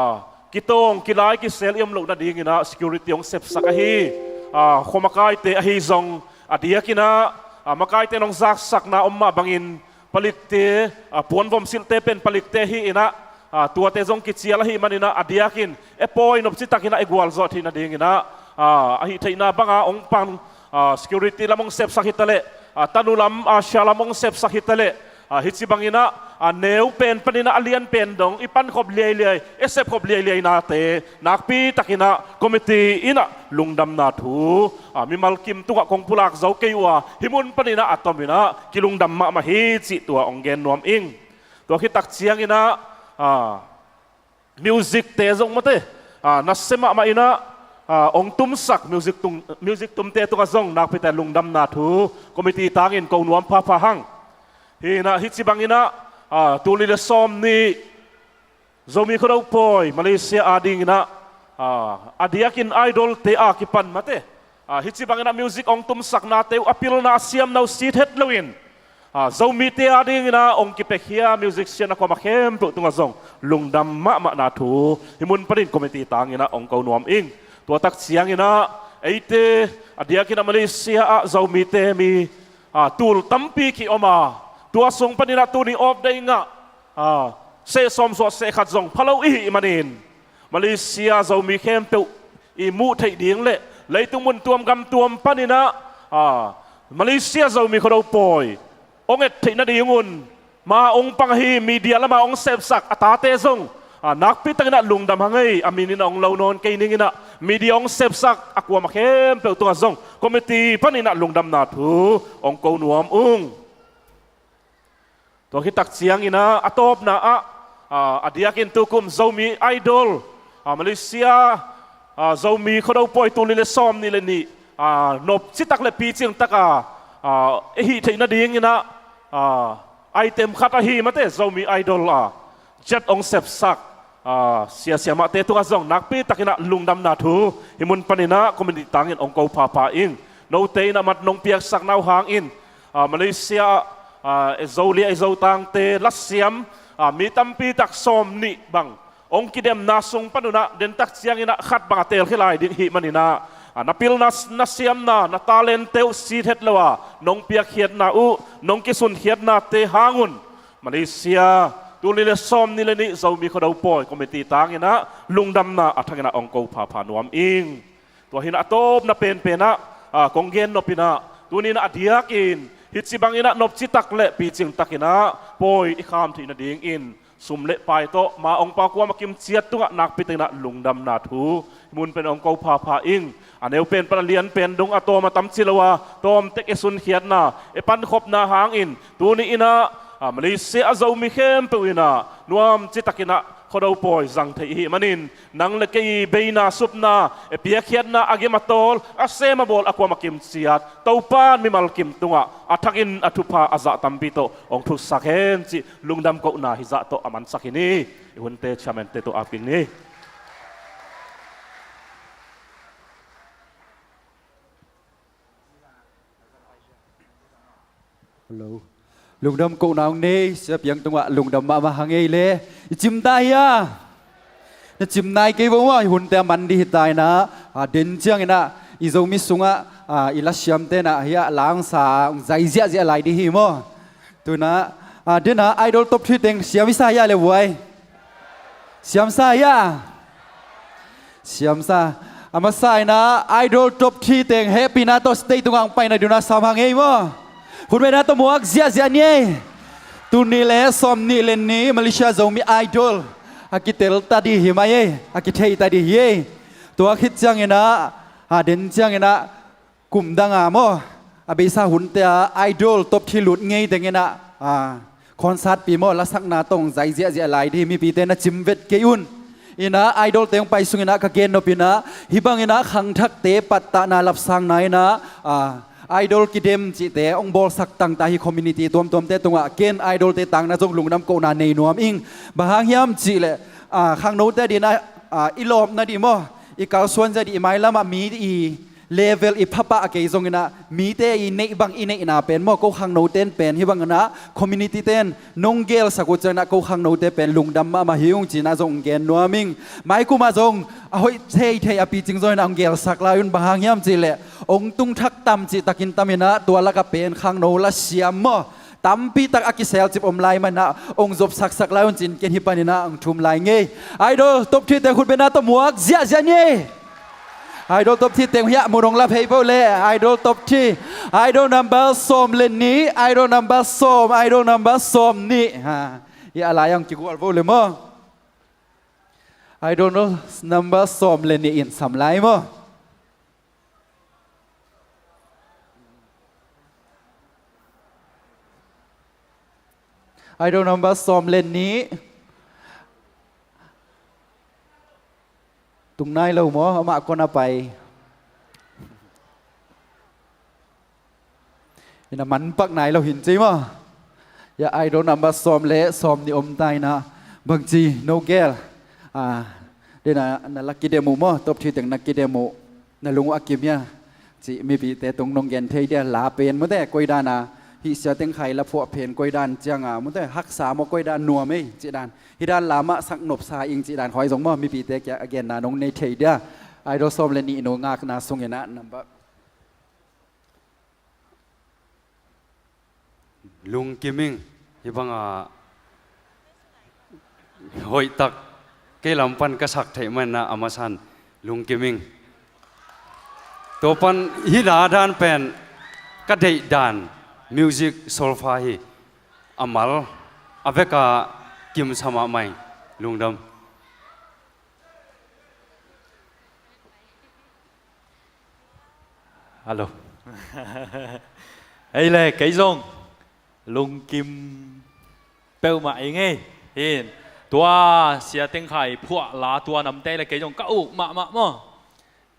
kitawng kilai kisel i om loh nadingin ah security hong sepsak ahi, a, khua makaite ahi zong, a diakin ah, a, makaite in hong zaksakna om mah bangin palikte, a, puanvom silhte pen palikte hi in ah, a, tuate zong kicial ahih manin ah a diakin e pawi nopci takin ah e gualzawh theih nadingin ah, a, ahih theihna banga hong pan, a, security lam hong sepsak hi ta leh, a, tanu lam, a, sia lam hong sepsak hi ta leh, a, hih ci bangin ah, a, neu pen panin ah a lian pen dong i pankhop liailiai, e sepkhop liailiainate nakpi takin ah committee in ah lungdamna thu, a, mimal kim tungah kong pulak zo kei uh a, hih mun panin ah a tomin ah kilungdam mahmah hi cih tua hong gen nuam ing. Tua khit tak ciangin ah, a, music-te zong mate, a, nasia mahmah in ah, ah, hong tumsak music tung, music tumte tungah zong nakpite lungdamna thu committee tangin ko nuam phapha hang. Hi inah, hih ci banginah, ah, tul nih le sawm nih Zomi Khuado Pawi Malaysia adinginah, ah, a diakin Idol te a kipan mate, ah, hih ci banginah music hong tumsaknate uh a pilna a siamna uh sit het loin, ah, Zomite adinginah hong kipiakhia musician a kuamah khempeuh tungah zong lungdam mahmahna thu hih mun panin committee tanginah hong ko nuam ing. Tua tak cianginah eite a diakinah Malaysia ah Zomite mi, ah, tul tampi ki-om a, tua sung paninah tuni off day ngah, ah, seh sawm suah seh khat zong pha lo i hih manin, Malaysia Zomi khempeuh i muh theih ding le leitung mun tuam gam tuam paninah, ah, Malaysia Zomi Khuado Pawi hong et theih nadingun ma hong pang ahi media lamah hong sepsak a tate zong, ah, nakpi takinah lungdam hang ei. A mininah hong lo nawn kei ninginah media hong sepsak a kuamah khempeuh tungah zong committee paninah lungdamna thu hong ko nuam ung. Tua khit tak cianginah a tawpna ah, ah, a diakin tukum Zomi Idol, ah, Malaysia, ah, Zomi Khuado Pawi tul nih le sawm nih le nih, ah, nop citak le picing taka, ah, i hih theih nadinginah, ah, item khat ahi mate Zomi Idol, ah, jet hong sepsak, ah, sia siamahte tungah zong nakpi takinah lungdamna thu hih mun paninah committee tangin hong ko phapha ing. Note inah mat nong piaksakna uh hangin, ah, Malaysia ah, ah, e Zolia e Zotangte lasiam, ah, mi tampi tak sawm nih bang hong kidemna sung panunah den tak cianginah khat bang a telkhia lai ding hih maninah, ah, na pilna, na siamna, na talente uh sit het lo a nong piakkhiatna uh, nong kisunkhiatnate hangun Malaysia tul nih le sawm nih le nih Zomi Khuado Pawi committee tanginah lungdamna a thakinah hong ko phapha nuam ing. Tua hinah a tawpna penpenah, ah, kong gen nopinah tuninah a diakin hih ci banginah nop citak le picing takinah pawi i kham theih nadingin sum le pai tawh ma hong pia kuamah kimciat tungah nakpi takinah lungdamna thu hih mun pen hong ko phapha ing. A neu pen pan a lian pen dong a tawm a tam ci lo a tawm tek e sunkhiatna, e pankhopna hangin tuni inah, ah, Malaysia a Zomi khempeuh inah nuam citakinah Khuado Pawi zang thei i hih manin nang le kei beina supna, e piakkhiatna a gim a tawl, a sem a bawl a kuamah kimciat Topan mimal kim tungah a thakin a thupha a zah tampi tawh hong thuksak hen cih lungdam kohna hizah tawh a mansak hi ni. I hunte chairman te tawh ap ing ni. Hello. Lungdam kohna hong nei Sia Piang tungah lungdam mahmah hang ei le. I cim ta hia? Na cim nai kei vo maw, i hunte a man dih hi ta inah, a, den cianginah i Zomi sungah, a, i lasiamte inah hiah langsa hong zai ziahziah lai dih hi maw. Tunah, a, denah Idol top three teng siam i sa hia le vuai? Siam sa hia? Siam sa. A masa inah Idol top three teng hehpihna tawh stage tungah hong paina dinah sam hang ei maw. Khutbetna tawh muak ziahziah ni ei. Tul nih le sawm nih le nih Malaysia Zomi Idol a kitel ta dih hi mai ei, a kithei ta dih hi ei. Tua khit cianginah, a, den cianginah kum danga maw, a beisa hunte a Idol top three lut ngei tenginah, a, concert pi maw, lasakna tawh hong zai ziahziah lai dih mipite na cim vet kei un. Inah Idol te hong pai sunginah ka gen nopinah hih banginah khangthakte pattahna lapsangna inah, a, Idol kidem cihte hong bawlsak tangta hi community tuamtuamte tungah ken Idol te tangna zong lungdam kohna nei nuam ing. Bang hang hiam cihleh, a, khangnote dinah, a, i lawpna dih maw, i kalsuan zia dih i mailamah mi i level i phapah a kei zonginah mite i neih bang i neihna pen maw, ko khangnote in pen hih banginah community te in nong gelsak uh cianginah ko khangnote pen lungdam mahmah hi ung cinah zong hong gen nuam ing. Maikumah zong a hoih theithei a picing zonginah hong gelsak lai un, bang hang hiam cihleh hong tung thak tam cih takin taminah tua lakah pen khangno lasiam maw, tampi tak a kiselcip om lai manah hong zopsaksak lai un cin ken hih paninah hong thum lai ngei. Idol top three te khutbetna tawh muak ziahziah ni. Idol top three teng hiah mun hong la phei peuh le. Idol top three. Idol number sawm le nih. Idol number sawm. Idol number sawm nih. Ha. Hiah a lai ang kigual vo le maw. Idol number sawm le nih in sam lai maw. Idol number sawm le nih. Tung nai lo maw, amah kua na pai. Ina manpak nai lo hin ci maw. Ya, Idol number sawm le sawm nih om ta ina. Bangci, no gel. Ah, dena na la kidem uh maw, top three teng na kidem uh. Na lung uh a kim hia. Ci mipite tung nong gen thei dia, la pen mute, koi dan a. Hih Sia Teng Khai la phuah pen koi dan ciang a, mute, haksa maw koi dan nuam ei, ci dan. Hih dan la mah sak nopsa ing ci dan khoi zong maw, mipite kia a genna nong nei thei dia. Idol sawm le nih nu ngakna sung ina number. Lungkim ing, hih banga hoihtak kei lam pan ka sak theih manin a masa in lungkim ing. Tua pan hih la dan pen ka deih dan music solfa hi, a mal a veka kimsa mahmah ing, lungdam. Hello. Hei le, kei zong lungkim peuhmah ing ei. Hin, tua Sia Teng Khai phuah la tua namte le kei zong ka uk mahmah maw.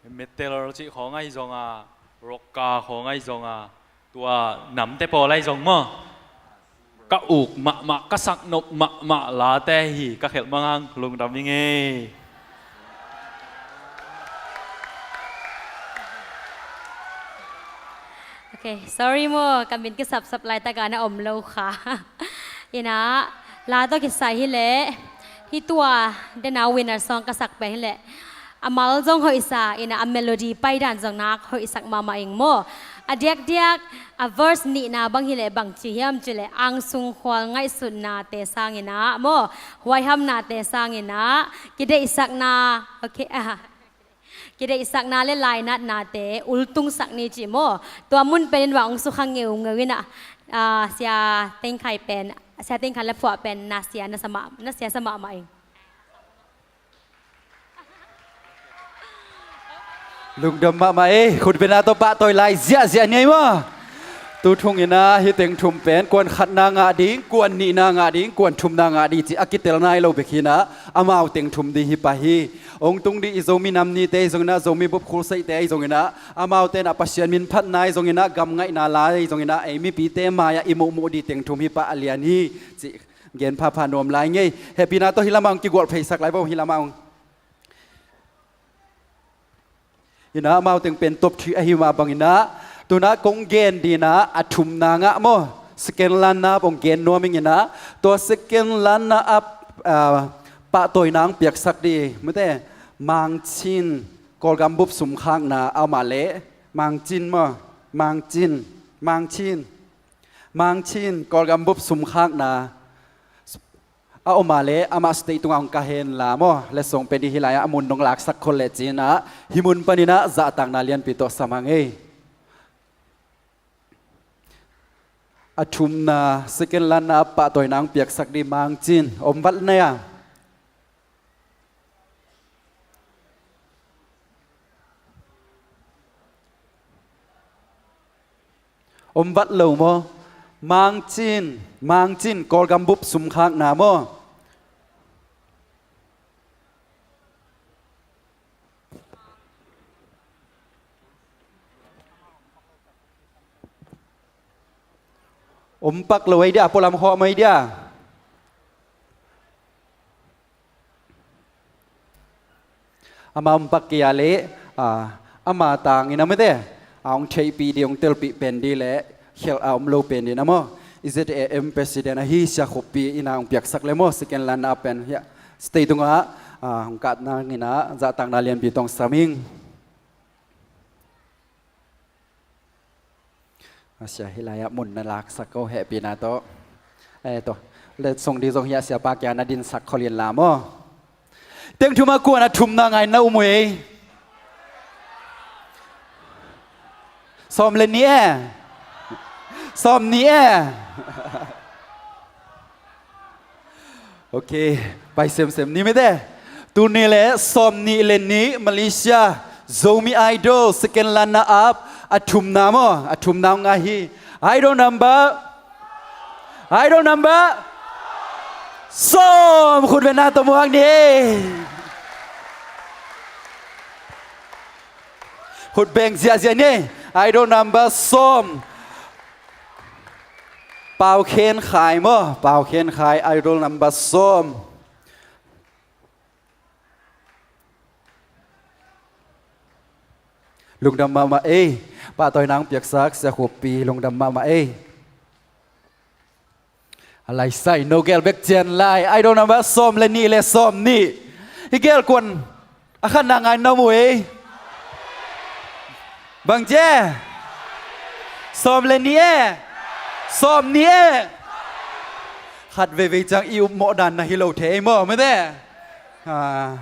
Metal cih khawng ahi zong a, rocka khawng ahi zong a, tua namte pawl ahi zong maw, ka uk mahmah, ka saknop mahmah late hi, ka khelh mangang, lungdam ing ei. Ok, sorry maw, ka min kisapsap laitaka na om lo kha. Ina, la tawh kisai hileh, hih tua, dena winner song ka sak pen hileh. A mal zong hoihsa, ina a melody paidan zong nak hoihsak mahmah ing maw. A diakdiak, a verse nihna bang hileh bangci hiam cileh, angsung khual ngaihsutnate sang ina maw. Huaihamnate sang ina, kideihsakna, ok, ah. Kideihsakna le lainatnate ultungsak ni ci maw. Tua mun penin va ong sukha ngeungeu ina, ah, Sia Teng Khai pen, Sia Teng Khai la phuah pen na sia, na sa mah, na sia sa mahmah ing. Lungdam mahmah ei, khutbetna tawh pahtawi lai ziahziah ni ei maw. Tu thung ina hih teng thum pen kuan khatna ngah ding, kuan nihna ngah ding, kuan thumna ngah ding ci a kitel nai lo bek hi ina, amau teng thum ding hi pah hi. Ong tung ding i Zomi nam nite i zong ina, Zomi bup khulseite i zong ina, amaute na Pasian min phatna i zong ina, gam ngaihna la i zong ina, ei mipite mai-ah i muhmuh ding teng thum hi pah a lian hi. Ci gen phapha nuam lai ngei. Hehpihna tawh hih lamah ong kigualh pheisak lai vo, hih lamah ong. Ina amau teng pen top three ahi mah bang ina, tuna kong gen ding ina a thumna ngah maw, second runner up ong gen nuam ing ina, tua second runner up, ah, pahtawina ong piaksak ding mute, Mang Cin, Kawlgam bup sumkhakna a om a leh, Mang Cin maw, Mang Cin, Mang Cin, Mang Cin, Kawlgam bup sumkhakna a om a leh, amah stage tungah hong kah hen la maw, letsong pen ding hi lai-ah a mun nong laksak khol leh ci ina, hih mun pan ina zahtakna lianpi tawh sa mang ei. A thumna, second runner up pahtawina ong piaksak ding Mang Cin, om vat na hia. Om vat lo maw? Mang Cin, Mang Cin, Kawlgam bup sumkhakna maw? Om pak lo ei dia, pualam hawm ei dia. Ama om pak kei a leh, ah, ama tangin a mite, ah, hong theihpih ding, hong telpih pen ding leh, khelh a om lo pen ding a maw. I Z A M president ahi Sia Khup Pi ina hong piaksak leh maw, second runner up pen, hiah, stage tungah, ah, hong kah nang ina, zahtakna lianpi tawh sa ming. A sia, hih lai-ah mun na laksak ko, hehpihna tawh. Eh, tawh. Letsong ding zong hiah siapa kia na dinsak khol in la maw. Teng thum ah kuan a thumna ngah in na um uh ei. Sawm le nih e. Sawm nih e. Ok, pai semsem ni mite. Tuni leh sawm nih le nih Malaysia Zomi Idol second runner up a thumna maw, a thumna ngah hi. Idol number, Idol number sawm, khutbetna tawh muak ni. Khut beng ziahziah ni. Idol number sawm. Pau Khen Khai maw? Pau Khen Khai, idol number sawm. Lungdam mahmah ei. Pahtawina hong piaksak Sia Khup Pi, lungdam mahmah ei. A lai sai, no gel bek cian lai. Idol number sawm le nih le sawm nih. Hih gel kuan a khatna ngai na mu ei. Bang cia? Sawm le nih e. Sawm nih e. Khat veivei ciang i upmawh dan na hi lo thei ei maw, mate? Ah,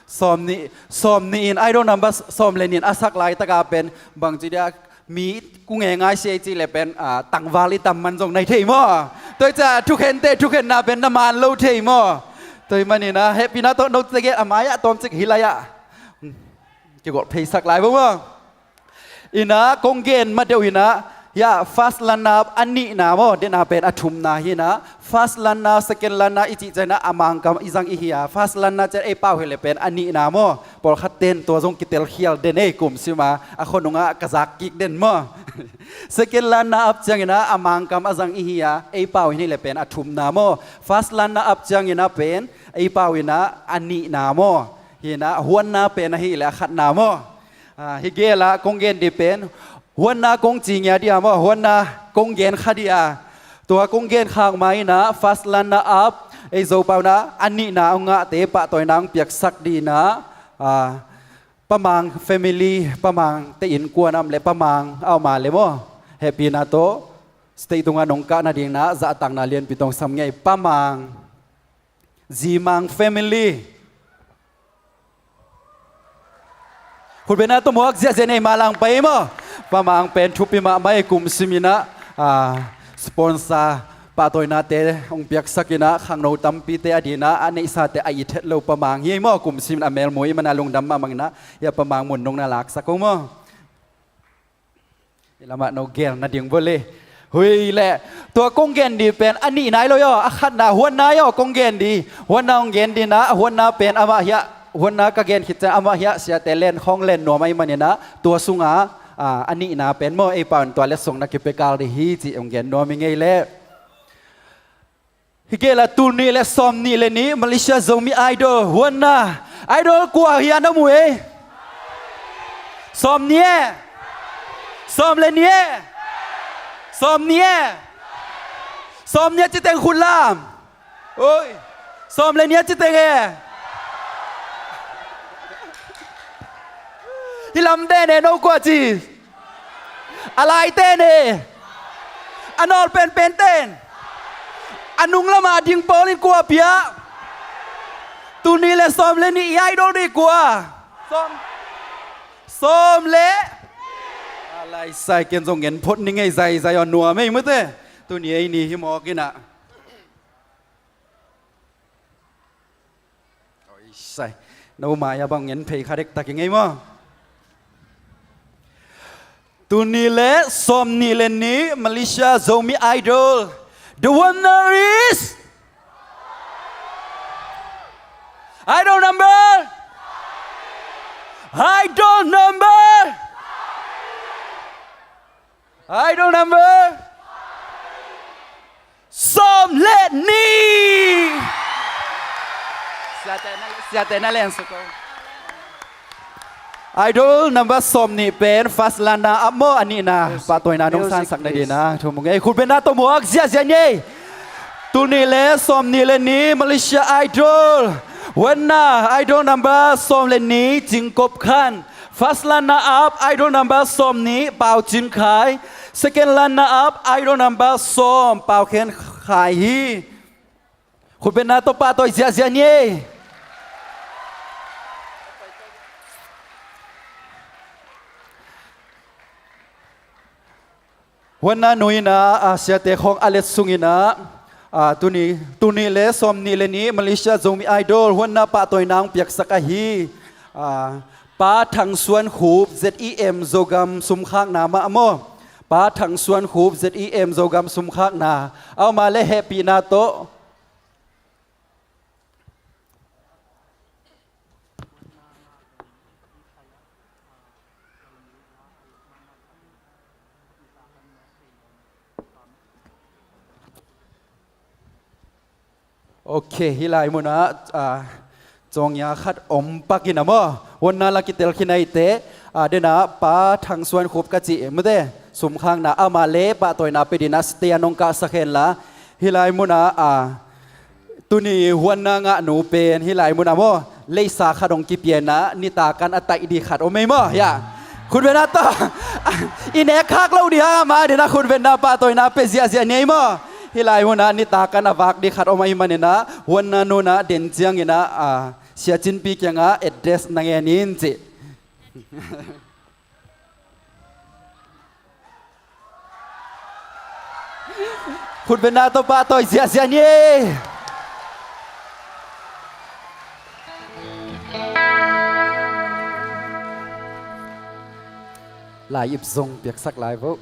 sawm nih, sawm nih in idol number sawm le nih in a sak laitaka pen bang ci dia, mi ku nge ngai si ei ci le pen, ah, tangval i tam man zong nai thei maw? Tua hi cia thukhente thukhenna pen na man lo thei maw? Tua hi manin ah hehpihna tawh no tegel a mai-ah tawmcik hi lai-ah kigawh pheisak lai bo maw? Inah kong gen ma deuh inah, ya, first runner up a nihna maw, dena pen a thumna hi inah, first runner, second runner i cih ciangin ah a Mangkam i zang i hi a, first runner ciang ei pau hi le pen a nihna maw, pawlkhat ten tua zong kitel khial den ei kum sima, a khonungah ka zak kik den maw. Second runner up ciangin ah a Mangkam a zang i hi a, ei pau hi le pen a thumna maw. First runner up ciangin ah pen ei pau inah a nihna maw. Hi inah huanna pen ahi le a khatna maw. Ah, hih gel ah kong gen dih pen huanna kong ci ngia dih a maw, huanna kong gen kha dih a. Tua kong gen khak ma inah first runner up, ei Zopau inah a nihna hong ngahte pahtawina hong piaksak dih inah, ah, Pa Mang family, Pa Mang te innkuan a om le Pa Mang a om a le maw, hehpihna tawh stage tungah nong kah nading inah zahtakna lianpi tawh sam ngei, Pa Mang, Zi Mang family. Khutbetna tawh muak ziahziah nei, mah lang pai maw. Pa Mang pen thupi mahmah ei, kum sim inah, ah, sponsor pahtawinate hong piaksak inah khangno tampite a dinah a neihsate a it het lo Pa Mang hi ei maw, kum sim inah a melmu i mana lungdam mahmah inah, ya, Pa Mang mun nong na laksak o maw. I lamah no gel nading bo le. Hui le. Tua kong gen dih pen a nih nai lo hi aw, a khatna huanna hi aw kong gen dih. Huanna hong gen dih inah, a huanna pen amah hiah, huanna ka gen khit ciang amah hiah siate len khawng len nuam ahih manin ah tua sungah, ah, a nihna pen maw, ei pau in tua letsong na kipia kal dih hi cih hong gen nuam hi ngei leh. Hih gel ah tul nih le sawm nih le nih Malaysia Zomi Idol huanna. Idol kua hi a na mu ei? Sawm nih e. Sawm le nih e. Sawm nih e. Sawm nih a ci teng khut lam. Oi. Sawm le nih a ci teng e. Hih lam den e, no kua ci? A lai ten e. A nawl penpen ten. A nung lamah ding pawl in kua pia? Tul nih le sawm le nih i idol dih kua? Sawm. Sawm le. A lai sai, ken zong ngen phot ning ei, zaizai aw, nuam ei mate. Tuni ei ni hi mawk inah. Oi sai. No mai-ah bang ngen phei kha dektak i ngei maw. Tul nih le sawm nih le nih Malaysia Zomi Idol. The winner is Idol number. Idol number. Idol number. Sawm le nih. Siate na, siate na len suk o. Idol number sawm nih pen first runner up maw, a nihna. Music, pahtawina nong music, sansak na please. Dih na. Thu mu ngei, khutbetna tawh muak ziahziah ngei. Tul nih le sawm nih le nih Malaysia Idol huanna, idol number sawm le nih Cing Kop Khan. First runner up, idol number sawm nih, Pau Cin Khai. Second runner up, idol number sawm, Pau Khen Khai hi. Khutbetna tawh pahtawi ziahziah ni ei. Huanna nu inah, ah, siate khawng a letsong inah, ah, tuni, tul nih le sawm nih le nih Malaysia Zomi Idol huanna pahtawina hong piaksak ahi, ah, Pa Thang Suan Khup, Z E M Zogam sumkhakna mah maw. Pa Thang Suan Khup, Z E M Zogam sumkhakna. A om a le hehpihna tawh. Ok, hih lai munah, ah, cawngia khat om pak in a maw. Huanna la kitel khin ahih teh, ah, denah Pa Thang Suan Khup ka cih mute, sumkhakna amah le pahtawina pia dinah stand hong kahsak hen la. Hih lai munah, ah, tuni huanna ngahnu pen hih lai munah maw, leisa khat hong kipia inah nitak an a taih dih khat om ei maw, hiah. Khutbetna tawh i nek khak lo dih hang amah dinah khutbetna pahtawina pia ziahziah ni ei maw. Hih lai munah nitak an a vak dih khat om ahih maninah huanna nunah den cianginah, ah, Sia Cin Pi kiangah address na ngen in cih. Khutbetna tawh pahtawi ziahziah ni. Lai ip zong piaksak lai vo.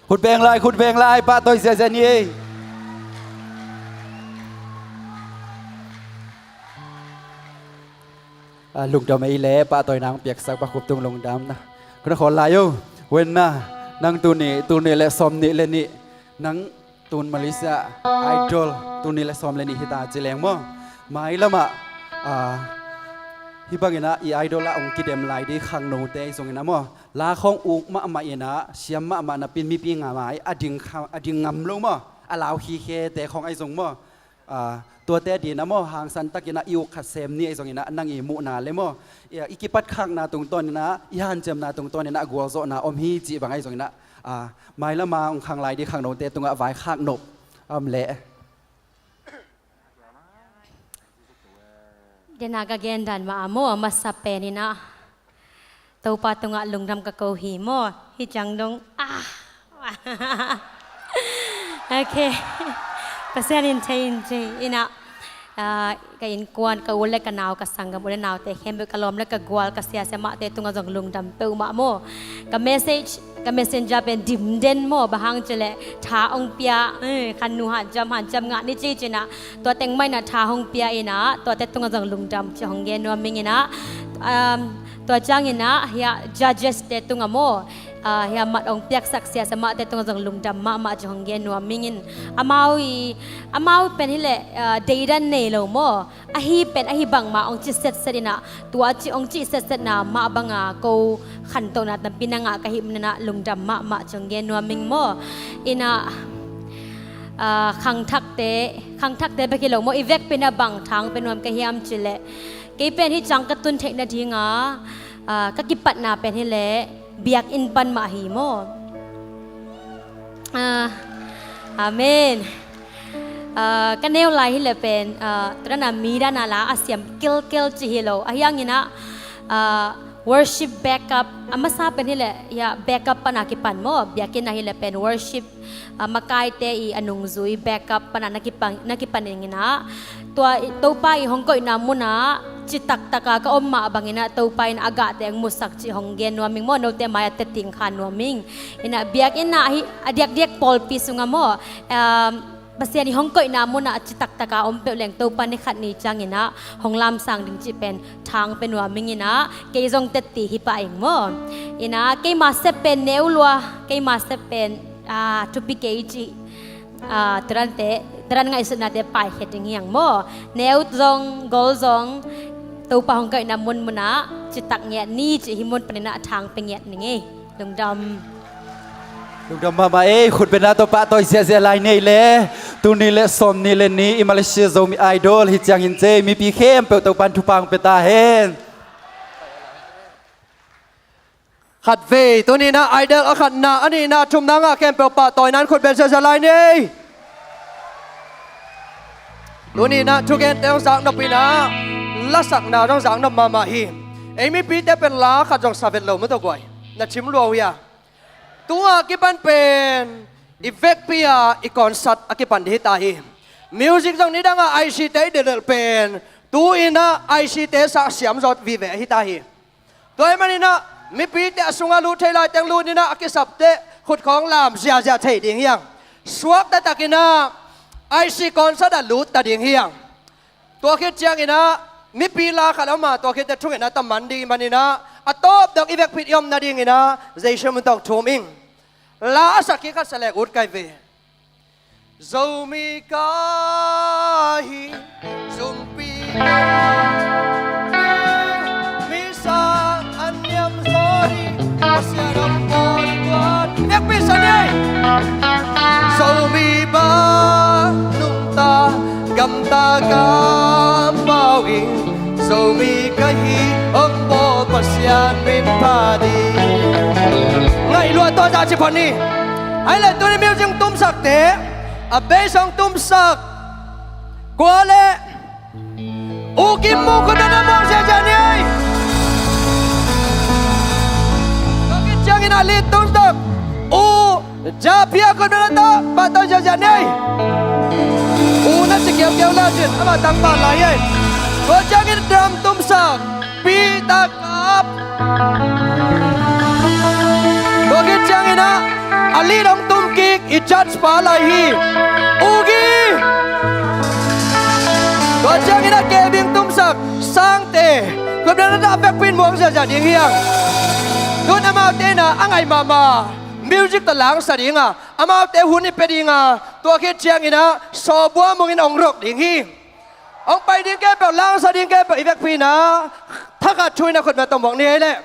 Khut beng lai, khut beng lai, pahtawi ziahziah ni. Ah, lungdam ei le, pahtawina hong piaksak Pa Khup tung lungdam na. Khut na khawl lai o, huanna, nang tuni, tuni le sawm nih le nih, nang tun Malaysia Idol, tuni le sawm le nih hita ci leng maw. Mailamah, ah, hih banginah i idol ah hong kidem lai dih khangnote i zonginah maw. La khawng uk mahmah inah, siam mahmah napi-in mipi ngamai, a ding kha-, a ding ngam lo maw. A lau khikhete khawng ahi zong maw. Ah, tuate dinah maw, hangsan takinah i uk khat sem ni ahi zonginah, nang i muhna le maw. I, i kipatkhakna tungtawninah, i hanciamna tungtawninah, gualzawhna om hi cih bang ahi zonginah. Ah, mailama hong khang lai dih khangnote tungah vaikhak nop. Om leh. Dena ka gen dan mah a maw, a masa peninah Topa tungah lungdam ka ko hi maw, hi ciang dong. Ah. Ok. Pasian in thei in thei inah, ah, ka innkuan, ka u le ka nau, ka sanggam u le naute khempeuh, ka lawm le ka gual, ka sia siamahte tungah zong lungdam peuhmah maw. Ka message, ka messenger pen dim den maw, bang hang cileh tha hong pia, eh, khan nu hanciam hanciam ngah ni ci cinah, tua teng mah inah tha hong pia inah, tuate tungah zong lungdam ci hong gen nuam ing inah, um, tua cianginah hiah judges te tungah maw, ah, hiah mat hong piaksak sia siamahte tungah zong lungdam mahmah ci hong gen nuam ing in. Amau i, amau pen hileh, ah, deidan nei lo maw. Ahi pen ahi bangmah hong ci setset inah, tua ci hong ci setsetna mah banga ko khantohna tampi na ngah ka hih maninah lungdam mahmah ci hong gen nuam ing maw. Inah, ah, khangthakte, khangthakte bek hi lo maw, i vekpi inah bang tha hong pia nuam ka hiam cileh, kei pen hih ciang ka tun theih nadinga, ah, ka kipatna pen hileh biakinn pan mah hi maw. Ah, amen. Ah, ka neu lai hileh pen, ah, tua dana mi dana la a siam kelkel ci hi lo. Ahi hanginah, ah, worship backup, a masa pen hileh, ya, backup pana kipan maw. Biakinn ah hileh pen worship, ah, makaite i a nungzui backup pana na kipan, na kipan inginah. Tua i, Topa i hong koihna munah citak taka ka om mah banginah Topa in a gahte hong musak ci hong gen nuam ing maw, note mai-ah tetting kha nuam ing. Inah biakinn ah hi, a diakdiak pawlpi sungah maw, um, Pasian i hong koihna munah citak taka om peuh leng Topa ni khat ni cianginah hong lamsang ding cih pen tha hong pia nuam ing inah, kei zong tetti hi pah ing maw. Inah keima sep pen neu lua, keima sep pen, ah, thupi kei cih. Ah, tua dante, tua dan ngaihsutnate paikhia ding hiang maw. Neu zong, gol zong, Topa hong koihna munmunah citak ngiat ni cih hih mun paninah tha hong pia ngiat ning ei. Lungdam. Lungdam mahmah ei, khutbetna tawh pahtawi ziahziah lai nei le. Tuni le sawm nih le nih i Malaysia Zomi Idol hi ciangin cei mipi khempeuh Topan thupha hong pia ta hen. Khatvei, tuninah Idol a khatna, a nihna, thumna ngah khempeuh pahtawina in khutbet ziahziah lai ni. Tuninah thugente hong zak nop inah lasakna zong zak nop mahmah hi. Ei mipite pen la khat zong sa vet lo maw, tua guai. Na thim lua uh hia? Tua kipan pen i vekpi-a i concert a kipan dih hita hi. Music zong nidanga I C te i delh pen tu-inah I C te sah siam zawt vive hita hi. Tua ahih maninah mipite a sungah lut thei laiteng lut inah a kisapte khutkhawng lam ziahziah thei ding hiang. Suak taktakinah I C concert ah lut ta ding hiang. Tua khit cianginah mipi la khat a om a, tua khitte thungetna tam man ding maninah a tawpdok i vekpi-in i om nadinginah Jesu min tawh thum ing. La a sak hi khat sa lek ut kai ve. Zomi ka hi, zumpi ka hi, mi sang an niam zaw ding, Pasian hong bawl tuan. Biakpisak ni ei. Zomi bang nungta, gamta, kampau ing, Zomi ka hi, hong bawl Pasian min phat ing. Ngaih lua, tua zah ci phot ni. Ahih leh tuni music tumsakte, a bass hong tumsak, kua leh U Kim Mung khut beng na muang ziahziah ni ei. Tua khit ciangin a lead tumsak U Japhia khut beng na tawh pahtawi ziahziah ni ei. U na ci kiaukiau le cin, amah tang pah lai ei. Tua ciangin drum tumsak Peter Kap. Tua khit ciangin ah a lead hong tum kik i judge pa lai hi, Ugi. Tua ciangin ah kebing tumsak Sangte. Tua bel na dah vekpi in muang ziahziah ding hi hang. Tun amaute in ah a ngaih mahmah music tawh langsak ding a, amaute hun i pia ding a, tua khit ciangin ah sawbua mungin hong rock ding hi. Hong pai ding khempeuh, langsak ding khempeuh i vekpi in ah thakhat thu in a khut beng tawh muak ni ei leh.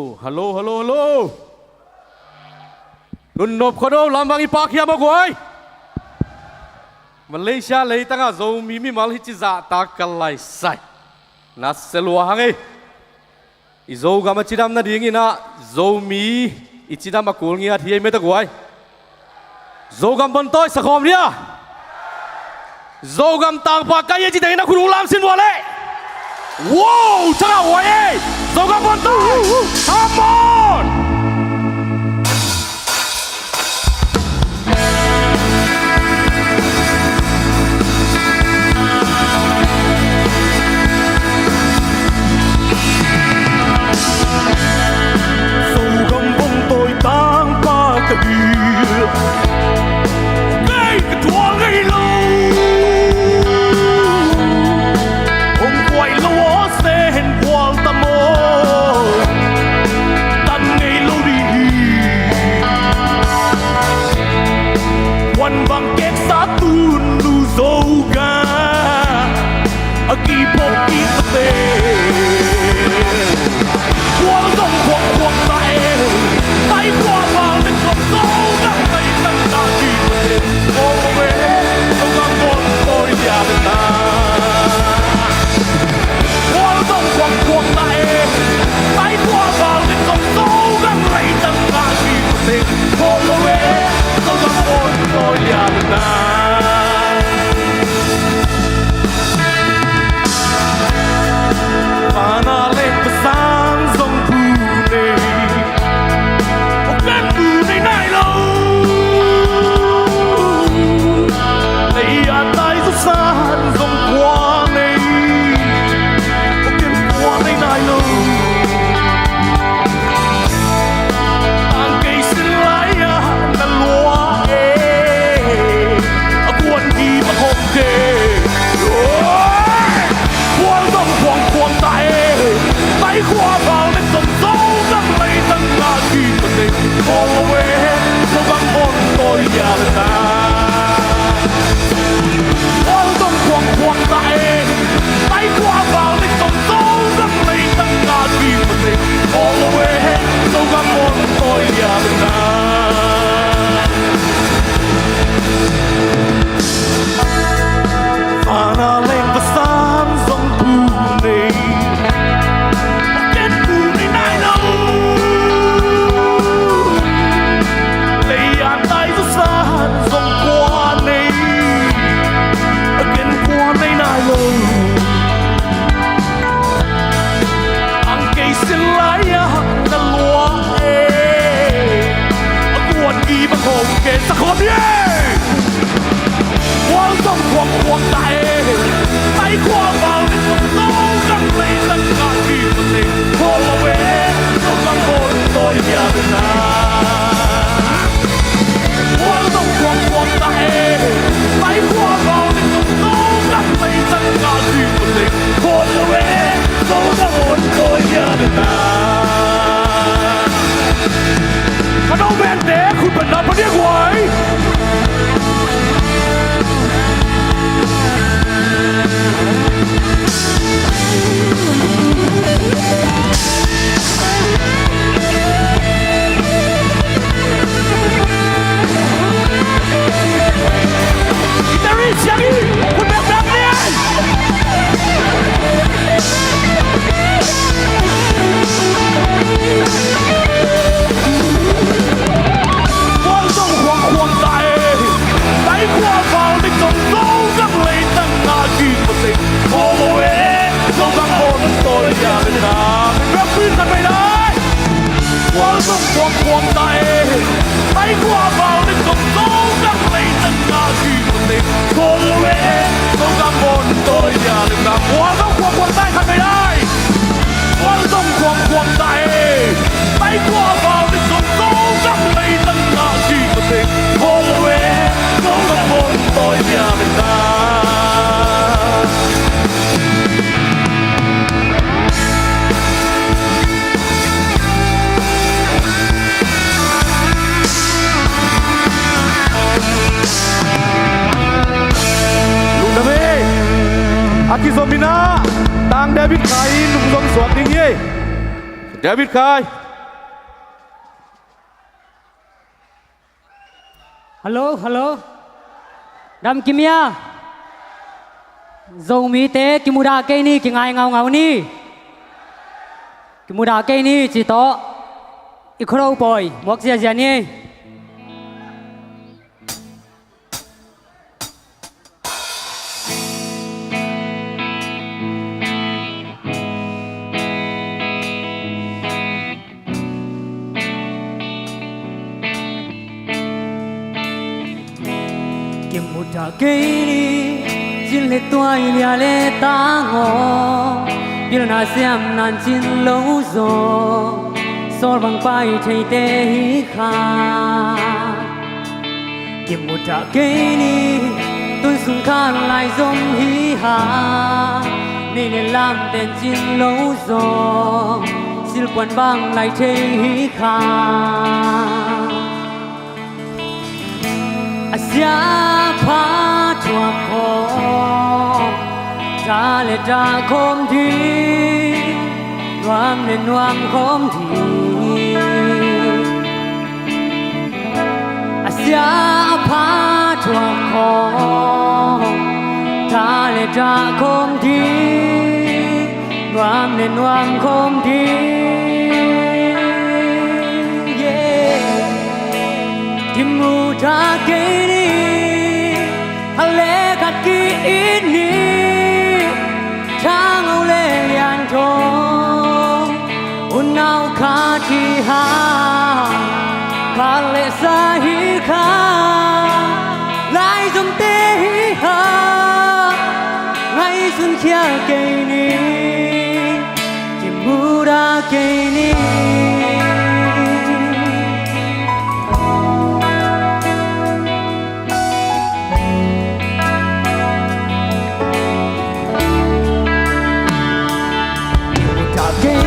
Hallo, hallo, hallo. Nunnop khuado lam bang i pahkhiam a guai. Malaysia leitangah Zomi mimal hici zahtak ka laisai. Na se lua hang ei. I Zogam a cidam nadingin ah Zomi i cidam a kul ngiat hi ei mete guai. Zogam Bontawi sakhawm dia. Zogam tangpa kai ei ci tengin a khut hong lam sin vua leh. Wow, thangah huai ei. Zogam Bontawi. Come on. Zogam Bontawi tangpa ka hi. Kei ka tual ngei lo. Hong kuai lo aw sen bual ta maw. Tan ngei lo ding hi. Huan bang keksa tun nu Zogam a kiphawk kik te. Kual zong khuak khuak ta e. Tai khua val nek zong zo gam lai tang ta ki te. Ko we, ko gam bon koi dia ta. Kual zong khuak khuak ta e. Tai khua val nek zong zo gam lai tang ta ki te. Ko we, ko gam bon koi dia ta. Pana leng pasan zong bu nei. Ken bu nei nai lo. Lei a tai zu san zong kua nei. Ken kua nei nai lo. Tang kei sin lai a na lua e. A kuan ki ma khong ke. Kual zong kuang kuang ta e. Tai khua val nek zong zo gam lai tang na ki ma te. Ko we, ko gam bon toi ya ta. Kual zong kuang kuang ta e. Tai khua val nek zong zo gam lai tang na ki ma te. Ko we, ko gam bon toi ya ta. Pana leng pasan zong bu nei. Ken bu nei nai lo. Lei a tai zu san zong kua nei. Ken kua nei nai lo. Ang kei sin lai a na lua e. A kuan ki ma khong ke sa khom ye. Kual zong kuang kuang ta e. Tai khua val nek zong zo gam lai tang ka ki ma te. Ko we, ko gam bon toi ya ta. Kual zong kuang kuang ta e. Tai khua val nek zong zo gam lai tang ka ki ma te. Ko we, ko gam bon toi ya ta. Ka no bente khut pan na pa dia guai. Guitarist, siang hi. Khut beng beng ni. Kual zong khuang khuang ta e. Tai khua val nek zong zo gam lai tang na ki ma te. Ko we, ko gam bon toi ya ta. Bek pin ta pe lai. Kual zong khuang khuang ta e. Tai khua val nek zong zo gam lai tang ka ki ma te. Ko we, ko gam bon toi ya ta. Kual zong khuang khuang ta e, khat mai lai. Kual zong khuang khuang ta e. Tai khua val nek zong zo gam lai tang ka ki ma te. Ko we, ko gam bon toi ya ta. Lungdam ei. A kizom in ah Tang David Khai in hong zom suak ding hi. David Khai. Hallo, hallo. Dam kim hia? Zomite kimudah kei ni, kingai ngaungau ni. Kimudah kei ni cih tawh i khuado pawi muak ziazia ni. Kimudah kei ni, cin le tuai, lia le tang aw, pilna siam nan cin lo zaw, sawl bang pai theite hi kha. Kimudah kei ni, tun sung khan lai zom hi ha, nei le lam ten cin lo zaw, silpuan bang lai thei hi kha. A sia a pha thuak khawm, ta le ta khawm ding, nuam le nuam khawm ding. A sia a pha thuak khawm, ta le ta khawm ding, nuam le nuam khawm ding. Yeah. Kimudah kei ni, khat le khat ki-it ni, thangau le lian thawng, unau khat hi ha, khat le sa hi kha, lai zomte hi ha, ngaihsun khial kei ni, kimudah kei ni. Kimudah kei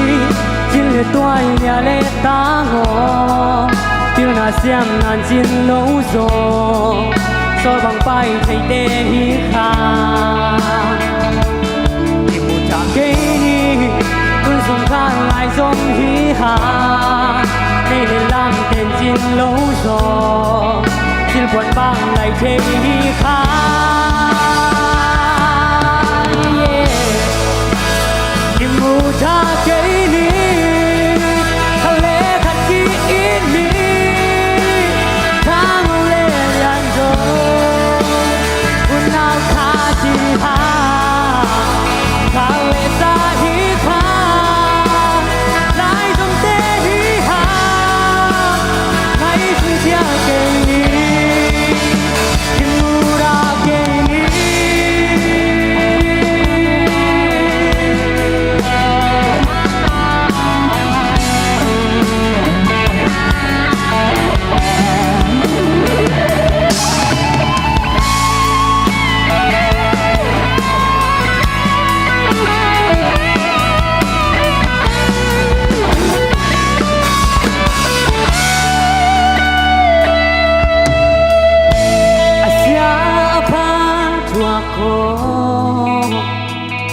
ni, cin le tuai, lia le tang aw, pilna siam nan cin lo zaw, sawl bang pai theite hi kha. Kimudah kei ni, tun sung khan lai zom hi ha, nei le lam ten cin lo zaw, silpuan bang lai thei hi kha. Yeah. Kimudah kei ni, khat le khat ki-it ni, thangau le lian thawng, unau khat hi ha, khat le sa hi kha, lai zomte hi ha, ngaihsun khial kei ni, kimudah kei ni. A sia a pha thuak khawm,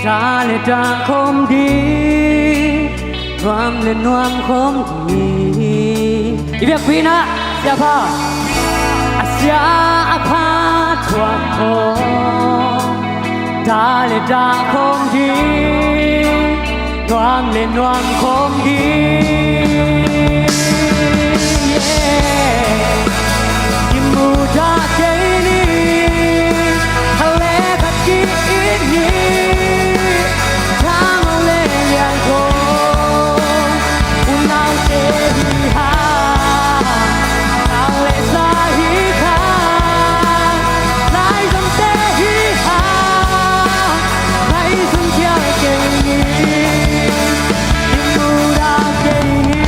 ta le ta khawm ding, nuam le nuam khawm ding. I biakpi in ah, sia pha. A sia a pha thuak khawm, ta le ta khawm ding, nuam le nuam khawm ding. Yeah. Kimudah kei ni, khat le khat ki-it ni, thangau le lian thawng, unaute hi ha, khat le sa hi kha, lai zomte hi ha, ngaihsun khial kei ni, kimudah kei ni.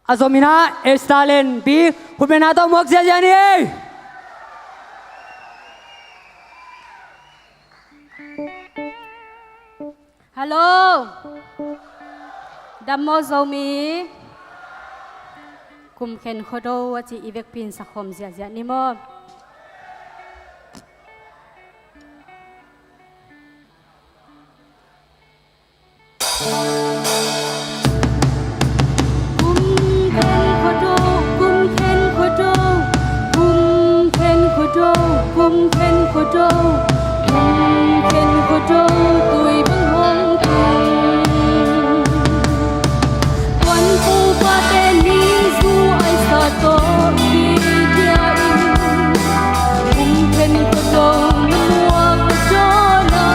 A zom in ah, Esther Lenpi, khutbetna tawh muak ziahziah ni ei. Hallo. Dam maw Zomi? Kum khen Khuado a ci i vekpi in sakhawm ziahziah ni maw? Kum khen Khuado, kum khen Khuado, kum khen Khuado, kum khen Khuado, kum khen Khuado, tui bang hong tung. Tuanpu pate ningzu aisa tawh kidia in, kum khen Khuado na muak na dawn a,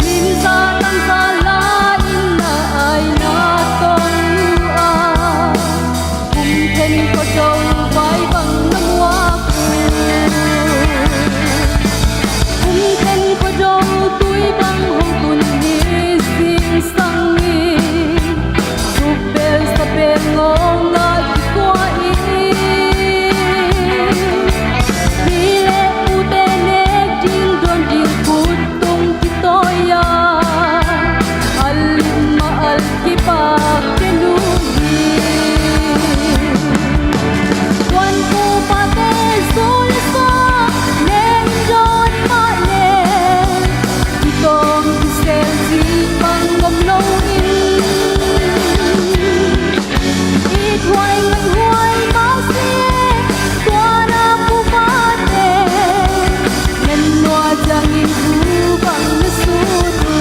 min za tang za la in na aina tong uh a, kum khen Khuado vai bang na muak uh. Kum khen Khuado tui bang hong tun hi zingsang in, zuk bel sa bel ngawng ah kikuah in, pi le pute nek ding dawn ding kut tung kitawi a, al lim a al kipak kenu hi. Tuanpu pate zul sa nen dawn mah le, kitawng kisel cih bang om lo in, i thuai ngaihhuai mah si, tuana pu pate, nan nua ciangin thu bang na sut uh.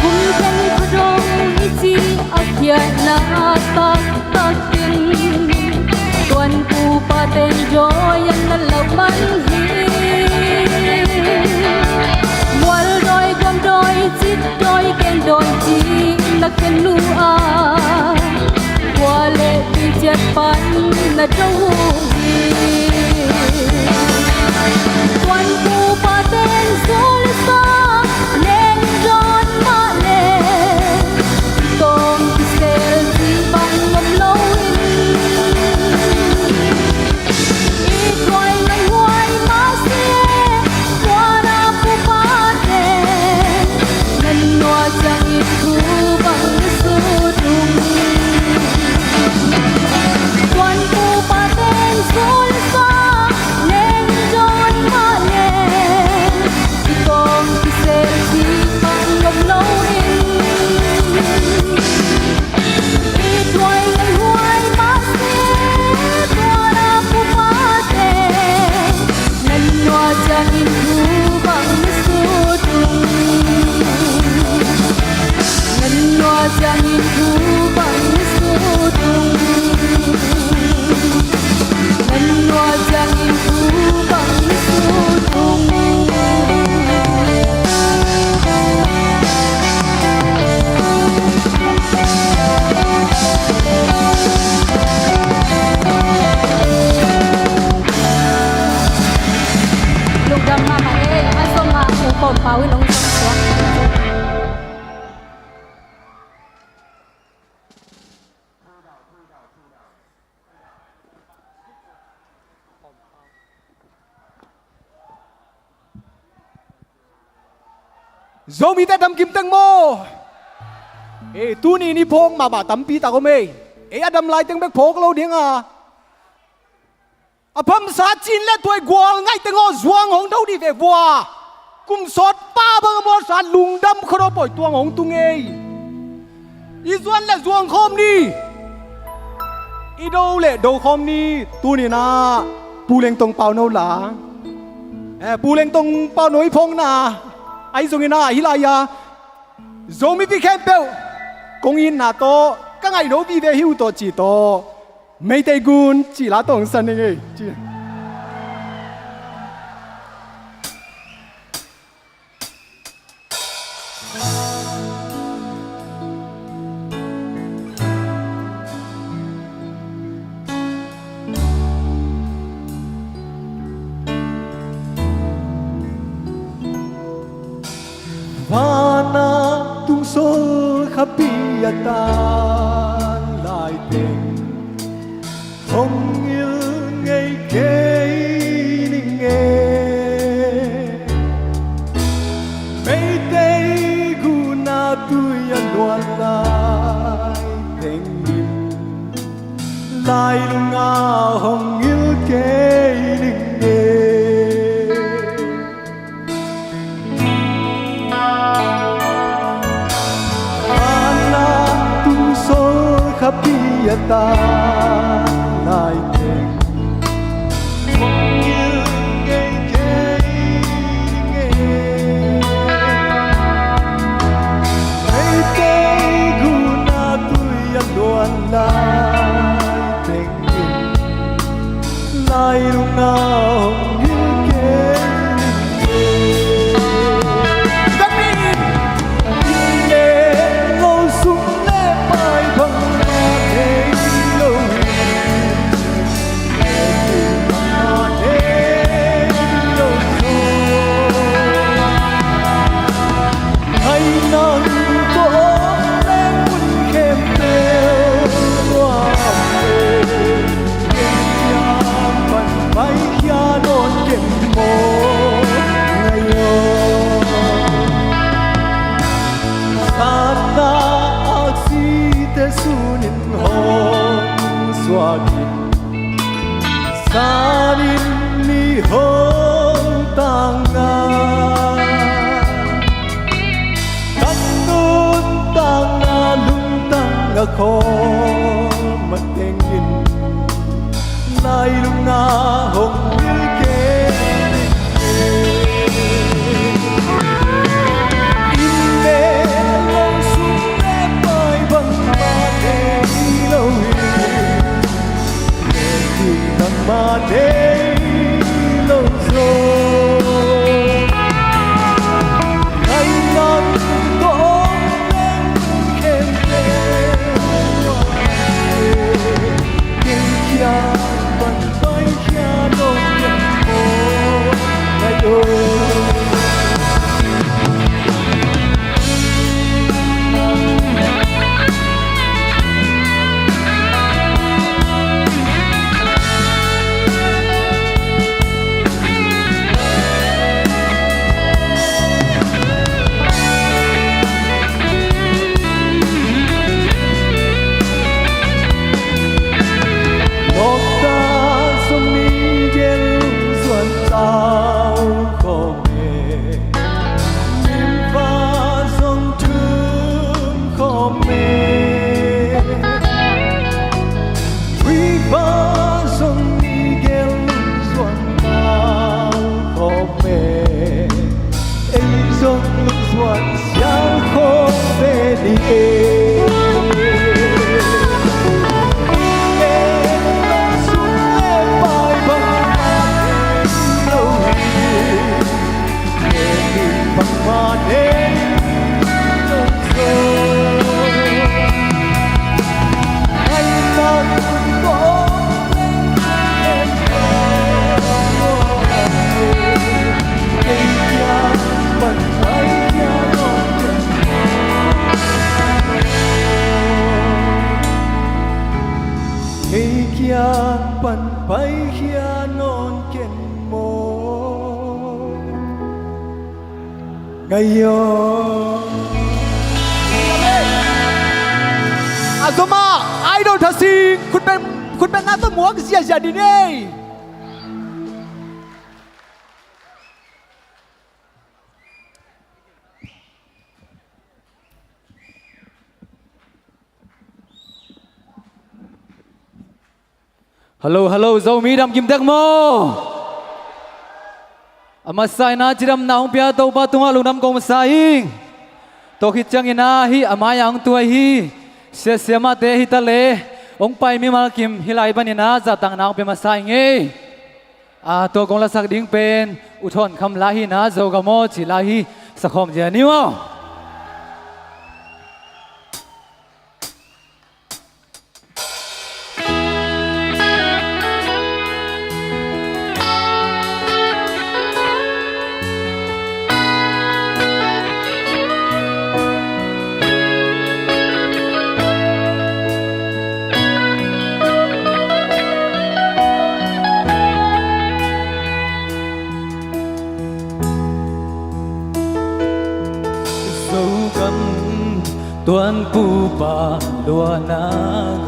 Kum khen Khuado i cih a khiatna taktak in, tuanpu paten dawi an na lauh man hi. Mual dawi, guam dawi, cit dawi, keng dawi cih na khen uh a, khua le tuiciat pan na do uh hi. Tuanpu paten zul sa nen dawn mah le, kitawng kisel cih bang om lo in, i thuai ngaihhuai mah si, tuana pu pate, nan nua ciangin thu bang na sut uh. Tuanpu paten zul sa nen dawn mah le, kitawng kisel cih bang om lo in, i thuai ngaihhuai mah si, tuana pu pate, nan nua ciangin thu bang na sut uh. Nan nua ciangin thu bang na sut uh. Nan nua ciangin thu bang na sut uh. Lungdam mahmah ei, a zom ah U Pawm Pau in hong zom suak. Zomite damkim teng maw? Ei, tuni ni phawk mahmah tampi tak om ei. Ei a dam lai teng bek phawk lo ding a, a phamsa cin le tuai gual ngaih teng aw, zuang hong do dih ve vua. Kum sawt pa bang a mualsa lungdam khuado pawi tuang hong tung ei. I zuan le zuang khawm ni. I do le do khawm ni. Tuni na Pu Leng Tong Pau no la, eh, Pu Leng Tong Pau no i phawkna ahi zongin a, hih lai-a Zomi pi khempeuh kong itna tawh ka ngaih no vive hi uh tawh ci tawh Meitei gun cih la tawng san ning ei ci. Vana tungsol khapi a tan laiteng hong ngil ngei kei ning e. Meitei guna tui a luan laiteng in lailunga hong ngil kei ning e. Ana tungsol khapi a tan laiteng hong ngil ngei kei ning e. Meitei guna tui a luan laiteng in lailunga hong ngil kei ning e. Ka mi in inn le lo, sum le pai bangmah nei lo hi. Bangmah nei lo hi. Hai nang tawh om leng mun khempeuh nuam e. Ken kiang pan paikhia nawn ken maw, ngai aw. Satna aksite sunin hong suak in, sanin mi hong tang a, ka nuntakna lungtang a khawm matengin lailunga hong ngil kei ning e. Inn le lo, sum le pai bangmah nei lo hi. Ken ding bangmah nei lo zaw. Ngai nang tawh om leng mun khempeuh nuam e. Ken kiang pan paikhia nawn ken maw, ngai aw. Nokta zong ni gel lungzuan tau khawm e. Mimva zong thum khawm e. Huipa zong ni gel lungzuan tau khawm e. Ei zong lungzuan siang khawm ve ni e. Inn le lo, sum le pai bangmah nei lo hi. Ken ding bangmah nei lo zaw. Ngai nang tawh om leng mun khempeuh nuam e. Kei kiang pan paikhia nawn ken maw, kei kiang pan paikhia nawn ken maw, ngai aw. A zom ah Idol Thasing khut beng, khut bengna tawh muak ziahziah dih ni. Hallo, hallo, Zomi dam kim tek maw? A masa in ah cidamna hong pia Topa tungah lungdam kong masa ing. Tua khit ciangin ah hih a mai-ah hong tu ahi Sia Siamahte hi ta leh, Hong pai mimal kim hih lai panin ah zahtakna hong pia masa ing ei. A, tua kong lasak ding pen U Thawn Kham la hi-in ah, Zogam aw ci la hi. Sakhawm zia ni maw. Zogam tuanpupa luahna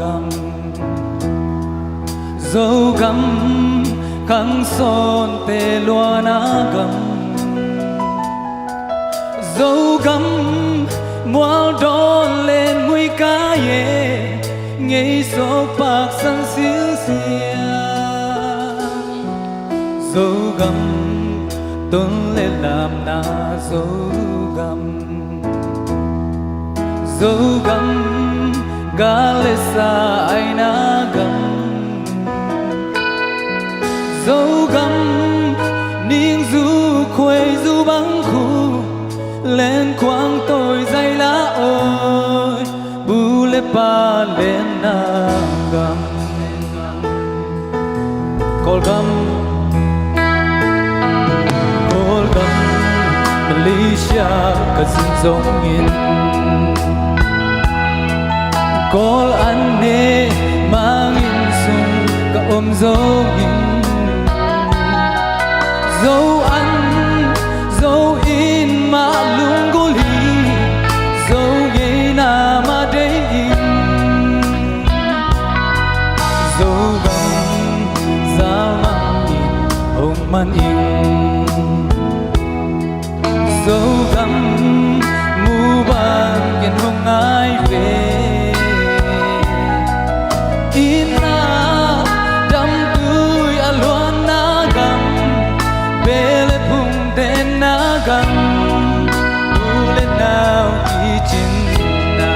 gam, Zogam khangsawnte luahna gam, Zogam mualdawn len muikai e, ngei sawk paksan silsia. Zogam ton le lamna Zogam, Zogam gal le sa aina gam, Zogam ningzu khuaizu bang khu, lenkhuang tawi zaila awi, bu le pa lenna gam. Kawlgam, Kawlgam, Malaysia ka zin zongin, Kawl an ne mangin sung ka om zongin, Zo an, Zo in mah lunggulh hi, Zo ngeina mah dei in, Zogam zalmang in hong man in, Zogam mu bang ken hong ngai ve. Inn a damtui a luanna gam, beh le phung tenna gam, u le nau kicinna.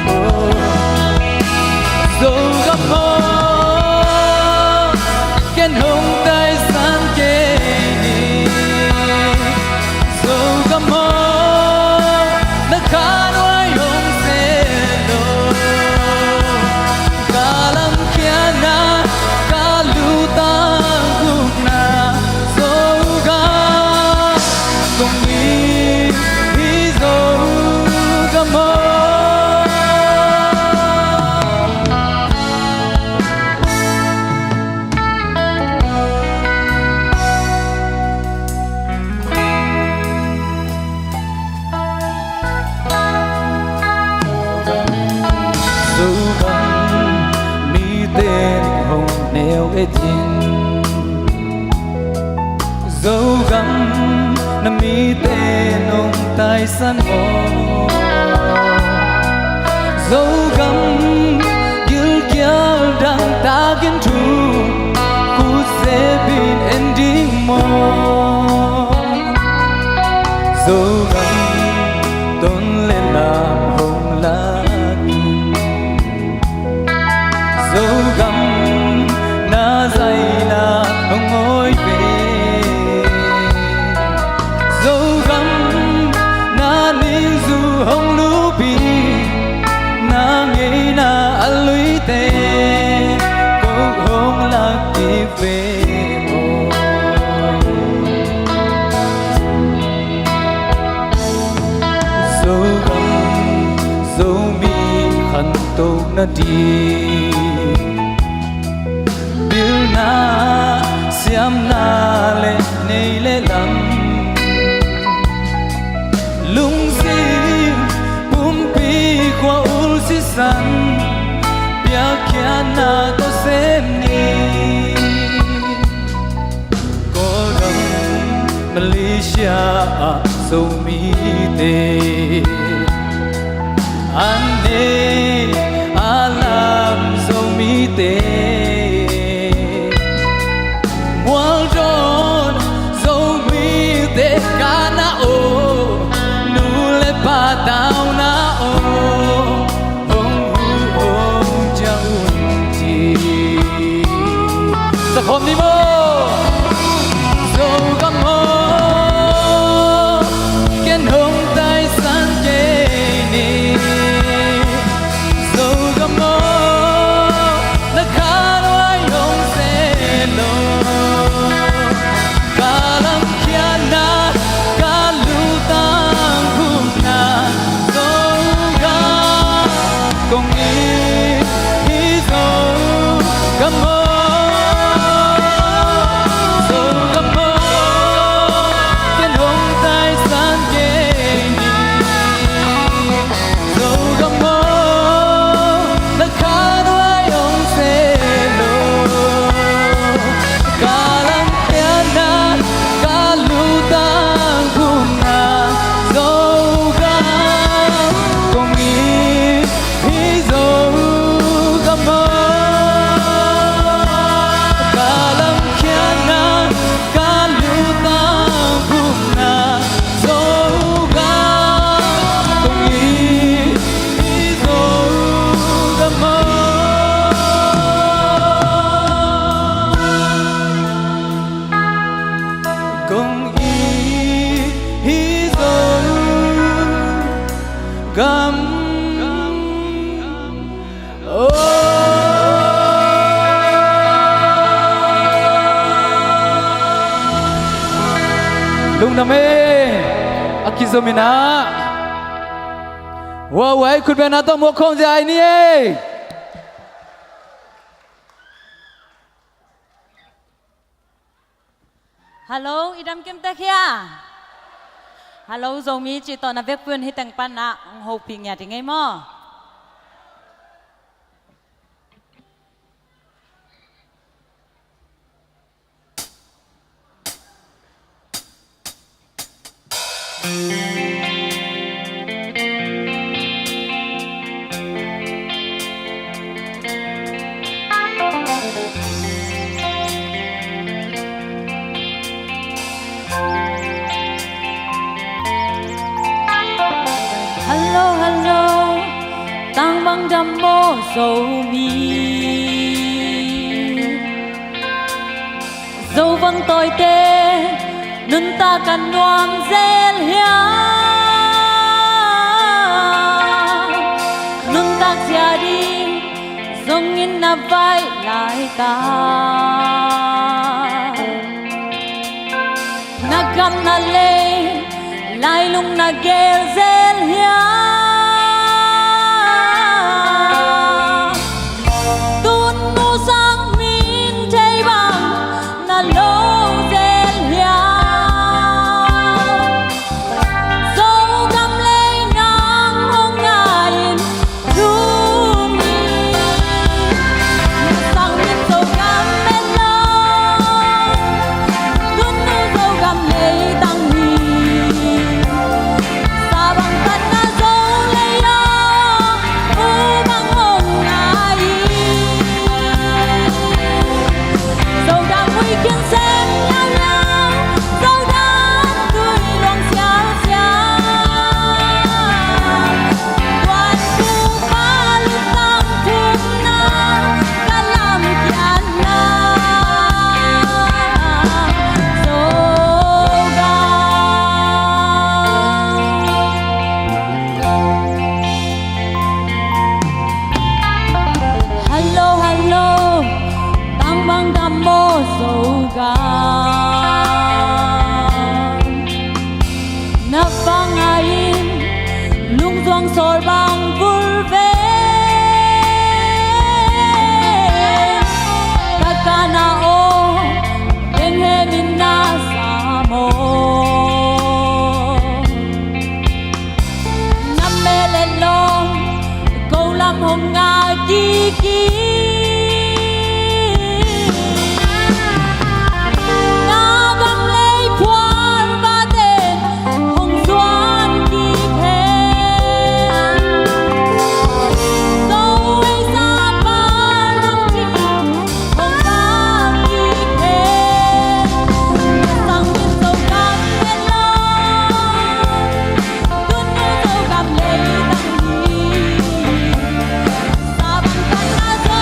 Oh, Zogam aw, ken hong taisan kei ni. Zogam aw, na khanhuai hong se lo. Ka lamkhiatna, ka lutang gupna, Zogam kong hi hi, Zogam aw. Zogam mite hong neu et in, Zogam na mite nong taisan maw? Zogam gilkial dangtakin thu khut sepin en ding maw? Zogam ton le lam hong lak in, Zogam na zaina hong awi ve. Zogam na ningzu hong lupi, na ngeina a luite ko hong lak kik ve maw? Zogam Zomi khantohna ding pilna siamna le nei le lam, lungsim pumpi khua ul sisan piakkhiatna tawh sem ni. Kawlgam Malaysia ah Zomite, an ne a lam Zomite, mualdawn Zomite kana aw, nu le pa tauna aw, hong hu Khawm ni maw? Zogam aw, ken hong taisan kei ni. Zogam aw, na khanhuai hong se lo. Ka lamkhiatna, ka lutang gupna, Zogam kong it hi. Zogam aw, Zogam aw, ken hong taisan kei ni. Zogam aw, na khanhuai hong se lo. Ka lamkhiatna, ka lutang gupna, Zogam kong it hi. Zogam aw, ka lamkhiatna, ka lutang gupna, Zogam kong it hi. Zogam aw, kong it hi. Zogam aw. Lungdam ei. A kizom in ah. Hua hua ei khutbetna tawh muak khawng zia ai ni ei. Hallo, i dam kim tek hia? Hallo, Zomi cih tawh na vekpi un hih teng pan ah hong hopih ngiat i ngei maw? Hallo, hallo, tang bang dam maw Zomi? Zovang tawite nuntak a nuam zel hiam? Nuntak zia ding zongin na vaih laitak, na gam na lei lailung na gel zel hiam? Tun nu sang min thei bang na lo zel hiam? Zogam lei nang hong ngai-in tung hi. Sang min Zogam met lo, tun nu Zogam lei tang hi. Sa bang tatna Zo lei aw, u bang hong ngai hi. Zodah mui khian sem liauliau, Zodah tui luang siausiau. Tuan Tupa lutang thumna, ka lamkhiatna Zodah. Hallo, hallo, tang bang dam maw Zogam? Na va ngai-in lungzuang sawl bang vulveng. Ka kana aw, benghem in na sa maw? Na mel et lawm ko lam hong ngai kik hi. Na gam lei phual vate hong zuan kik hen. Zo ei sa pa nang cih hong vak kik hen. Sang min Zogam et lo, tun nu Zogam lei tang hi. Sa bang tatna Zo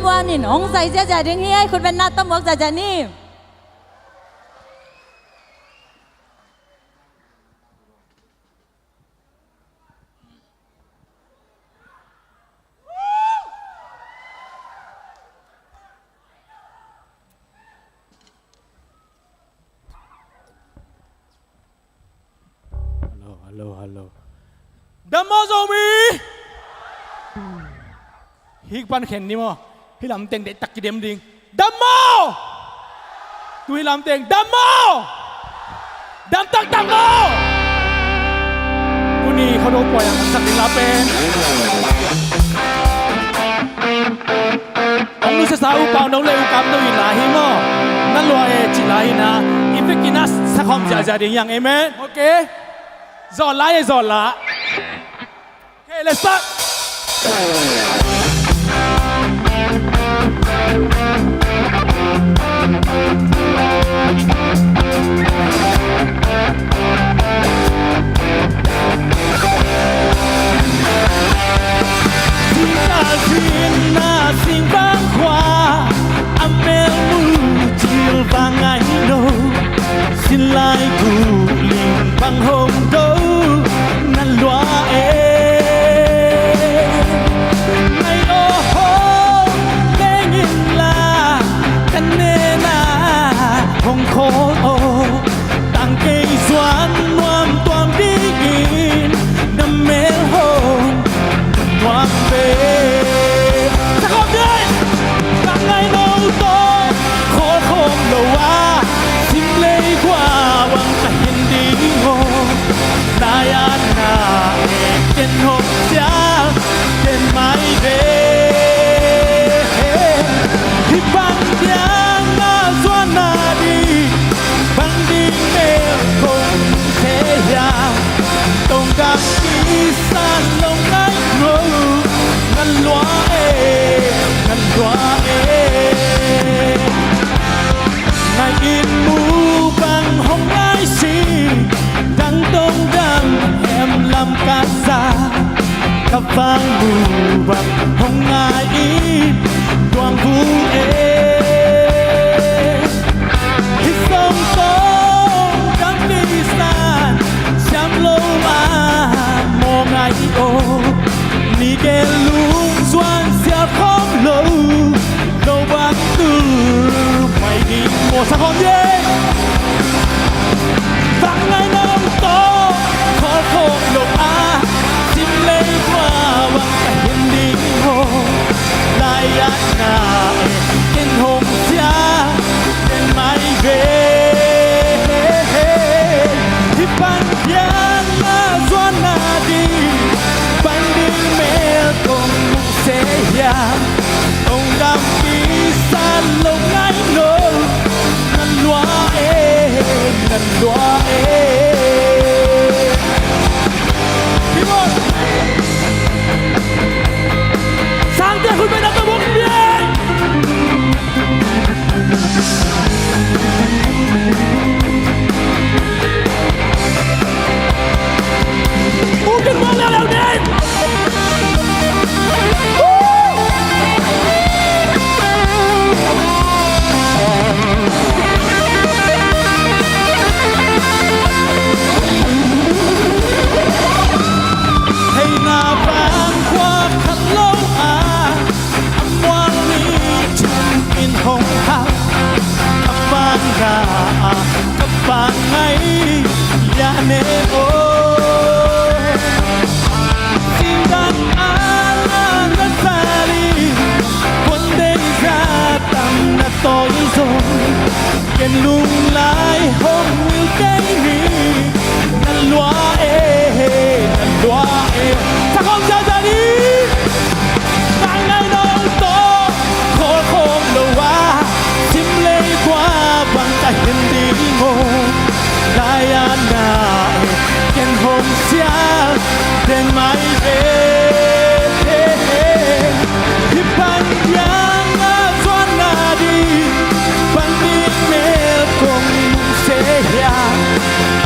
Panin hong zai ziazia ding hi. Ai, khut beng na, tam muak ziazia ni. Hello, hello, hello. Dam maw Zomi? Hih pan khen ni maw? Hih lam teng deihtak kidem ding. Dam maw? Tu hih lam teng. Dam maw? Dam taktak maw? Tuni khuado pawi a sak ding la pen. Hong nusiasa u pau no le u kam no i la hi maw? Na lua e ci la hi na. I vekin a sakhawm ziahziah ding hi hang, amen. Okay. Zawh la e, zawh la. Okay, let's start. Singkal sin a singvang khua, a melmu cil vang ngai no. Sinlai gu ling bang hong do na lua e. Ngai aw hong leng in la, ka nena hong khawl aw. Tang kei zuan nuam tuam dingin na mel hong nuam ve. Sa khawm ding. Ka ngai no tawh khawl khawm lo a, sim lei gua bang ka hin ding aw. Lai-atna e, ken hong sial den mai ve. Hih pan piang a zuan na ding, bang ding mel kong thei hiam? Tongkam kisan lo ngai no, na lua e, na lua e. Ngai in mu bang hong ngai sing, dang tongkam hem lam ka za. Ka vang mu bang hong ngai in tuang bu e. Hih song tawh dang kisan siam lo a, maw ngai aw. Ni gen lung zuan sial khawm lo, lo bang tu mai ding maw, sa khawm ding. Bang ngai no tawh khawl khawm lo a, sim lei gua bang ka hin ding aw. Lai-atna e, ken hong sial den mai ve. Hih pan piang a zuan na ding, bang ding mel kong mu se hiam? Tongkam kisan lo ngai no, na lua e, na lua e. Sangte khut beng na tawh bawk ding. Theihna pan khua khat lo a, a mual ni thum in hong hau. Ka pan na a, ka pan ngai ya ne aw. Singdang a la na sali, kuan dei za tam na tawi zong. Ken lunglai hong wil kei ni, na lua e, na lua e. Sa khawm ziahziah ni. Bang ngai no tawh khawl khawm lo a, sim lei gua bang ka hin ding aw. Lai-atna e, ken hong sial den mai ve. Hih pan piang a zuan na ding, bang ding mel kong mu se hiam?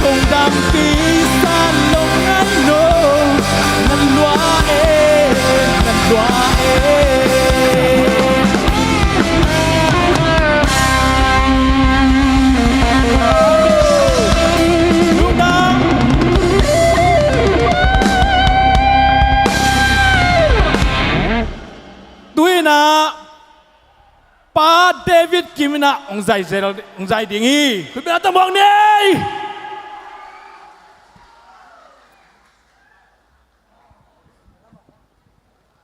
Tongkam kisan lo ngai no, na lua e, na lua e. na hong zai zel, hong zai ding hi. Khutbetna tawh muak ni.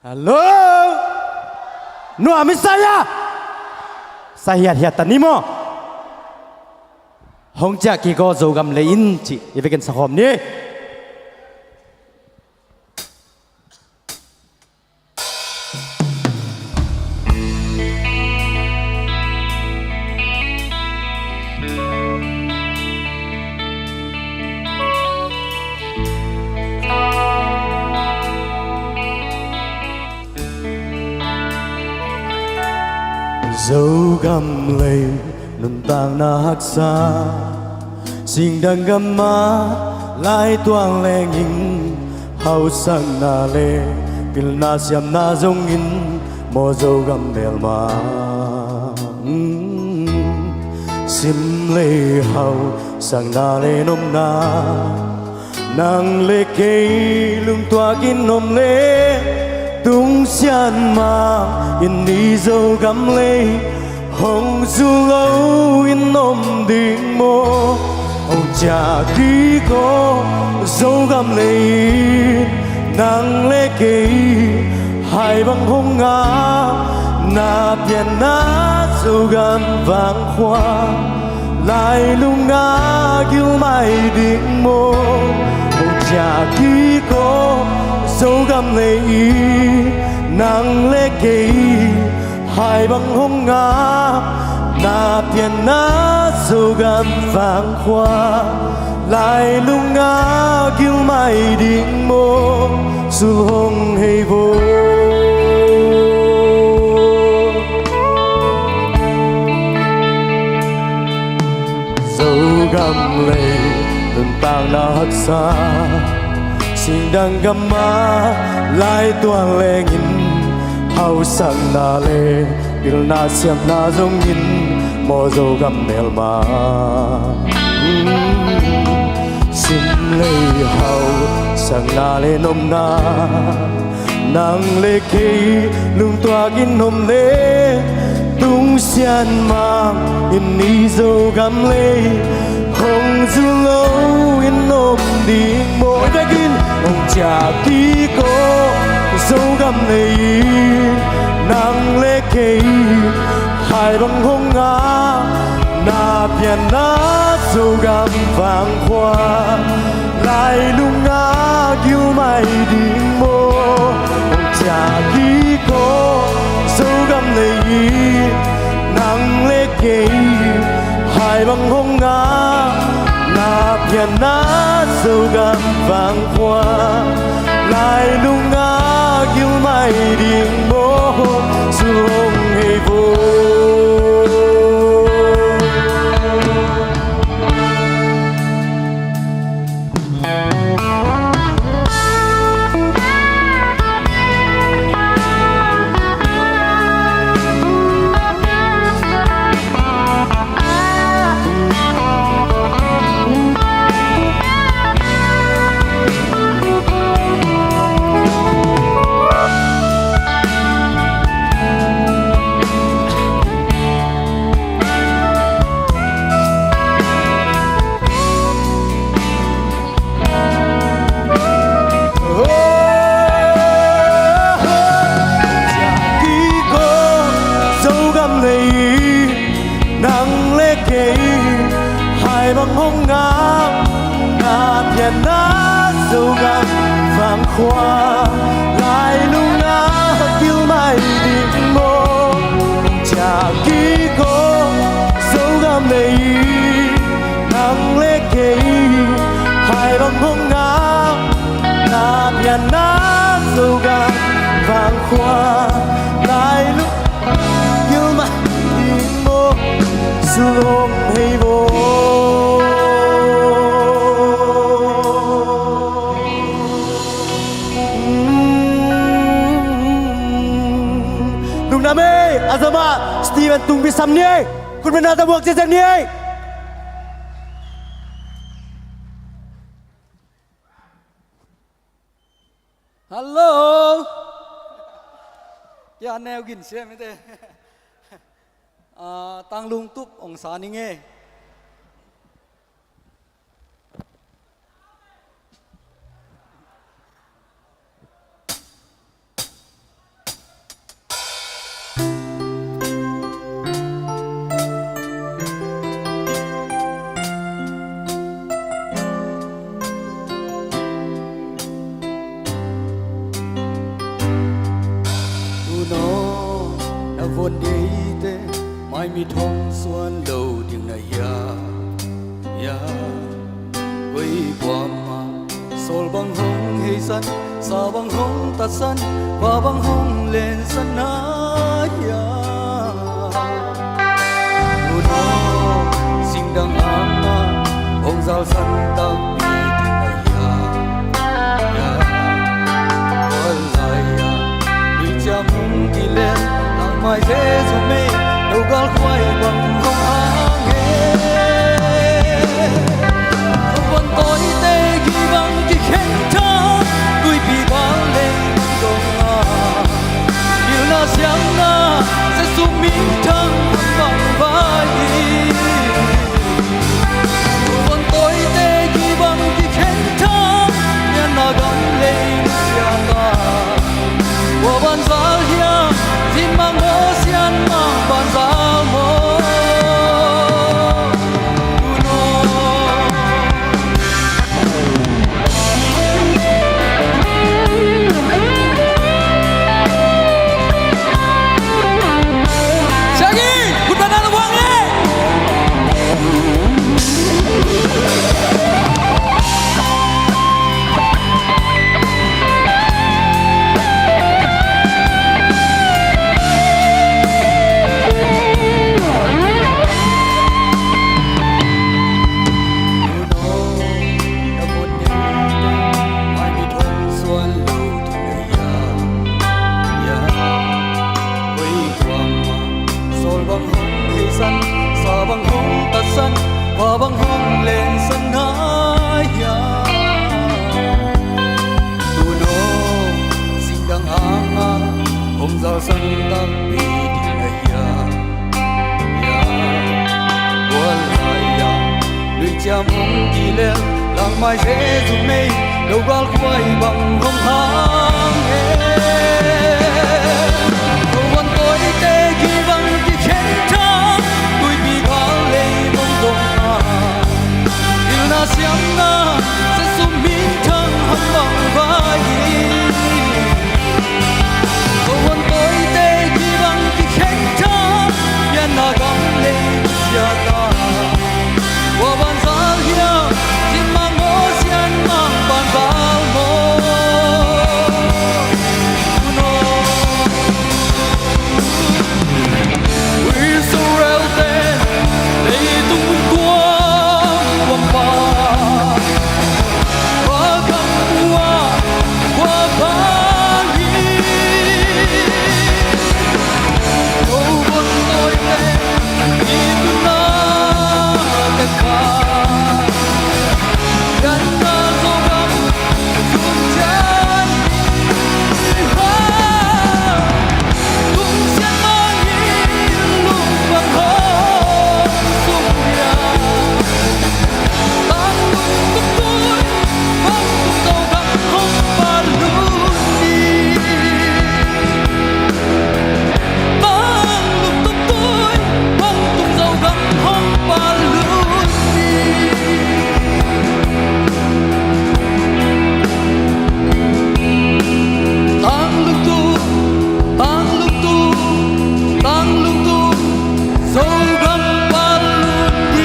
Hello. Nuam i sa hia? Sa hiathiat ta ni maw? Hong ciah kik aw Zogam lei in cih i vekin sakhawm ni. Zogam lei nuntakna haksa, singdang gam ah laituang lengin, hausakna le pilna siamna zongin, maw Zogam melma. Sim lei hausakna le nopna, nang le kei lungtuakin om le, tungsian mah in i Zogam lei hong zu lo in om ding maw? Hong ciah kik aw Zogam lei in, nang le kei hai bang hong ngak, na pianna Zogam vangkhua, lailung a gil mai ding maw? Hong ciah kik aw Zogam lei in, nang le kei hai bang hong ngak, na pianna Zogam vangkhua, lailung a gil mai ding maw? Sul hong hei vo. Zogam lei nuntakna haksa, singdang gam ah laituang lengin, hausakna le pilna siamna zongin, maw Zogam melma. Sim lei hausakna le nopna, nang le kei lungtuakin om le, tungsian mah in i Zogam lei hong zu lo in om ding maw? I vekin hong ciah kik aw Zogam lei in, nang le kei hai bang hong ngak, na pianna Zogam vangkhua, lailung a gil mai ding maw? Hong ciah kik aw Zogam lei in, nang le kei hai bang hong ngak, na pianna Zogam vangkhua, lailung a gil mai ding maw? Sul hong hei vo. Zogam lei nang le kei hai bang hong ngak, na pianna Zogam vangkhua, lailung a gil mai ding maw? Ciah kik aw Zogam lei, nang le kei hai bang hong ngak, na pianna Zogam vangkhua, lailung gil mai ding maw? Sul hong hei vo. Lungdam ei, a zama Steven Tungbi sam ni ei. Khutbetna tawh muak ziahziah ni ei. Hallo. Kia neu gin siam ite. Ah, Tanglung Tup hong sa ning e. Tunaw na von eite mai mit hong suan lo ding na hia? Hia? Koi kuamah sawl bang hong heisan, sa bang hong tatsan, va bang hong lensan na hia? Tunaw singdang hangah hong zalsan takpi ding na hia? Hia? Tua lai-ah nuiciam hong kileh, langmai Jesu mei lo galkhuai bang hong hang e. Van tawite gih bang kikhen thang, tuipi gal lei dong a, pilna siamna Jesu minthang hong bang vai hi. Van tawite gih bang kikhen thang, pianna gam lei siata. Kua banzal hiam, Cin Mang maw, Sian Mang banzal maw? Tunaw Sawl bang hong heisan, sa bang hong tatsan, va bang hong lensan na hia? Tunaw singdang hangah hong zalsan takpi ding na hia? Hia? Tua lai-ah nuiciam hong kileh, langmai Jesu mei lo galkhuai bang hong hang e. Van tawite gih bang kikhen thang, tuipi gal lei bang dong a, pilna siamna Jesu minthang hong bang vai hi. Van tawite gih bang kikhen thang, pianna gam lei siata. Kua banzal hiam, Cin Mang maw, Sian Mang banzal maw? Israel-te leitung kuam kuam pa, kua gam kua, kua bang hi. Ko von tawite i tuna te kha, dan na Zogam Tang lungtu, tang lungtu, tang lungtu, Zogam pan lungtu.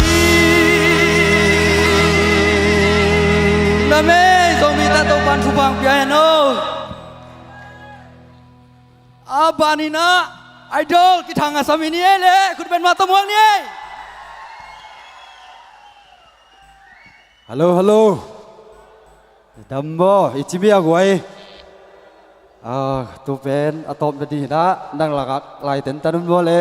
Amen. Zomite Topan thupha pia hen aw. A ban in ah Idol kithang a sam in hi ei le, khut beng mah tawh muak ni ei. Hello, hello. Dam maw, i cimi a guai. Ah, tu pen a tawpna ding hi na, nang lakah lai tentan un maw le.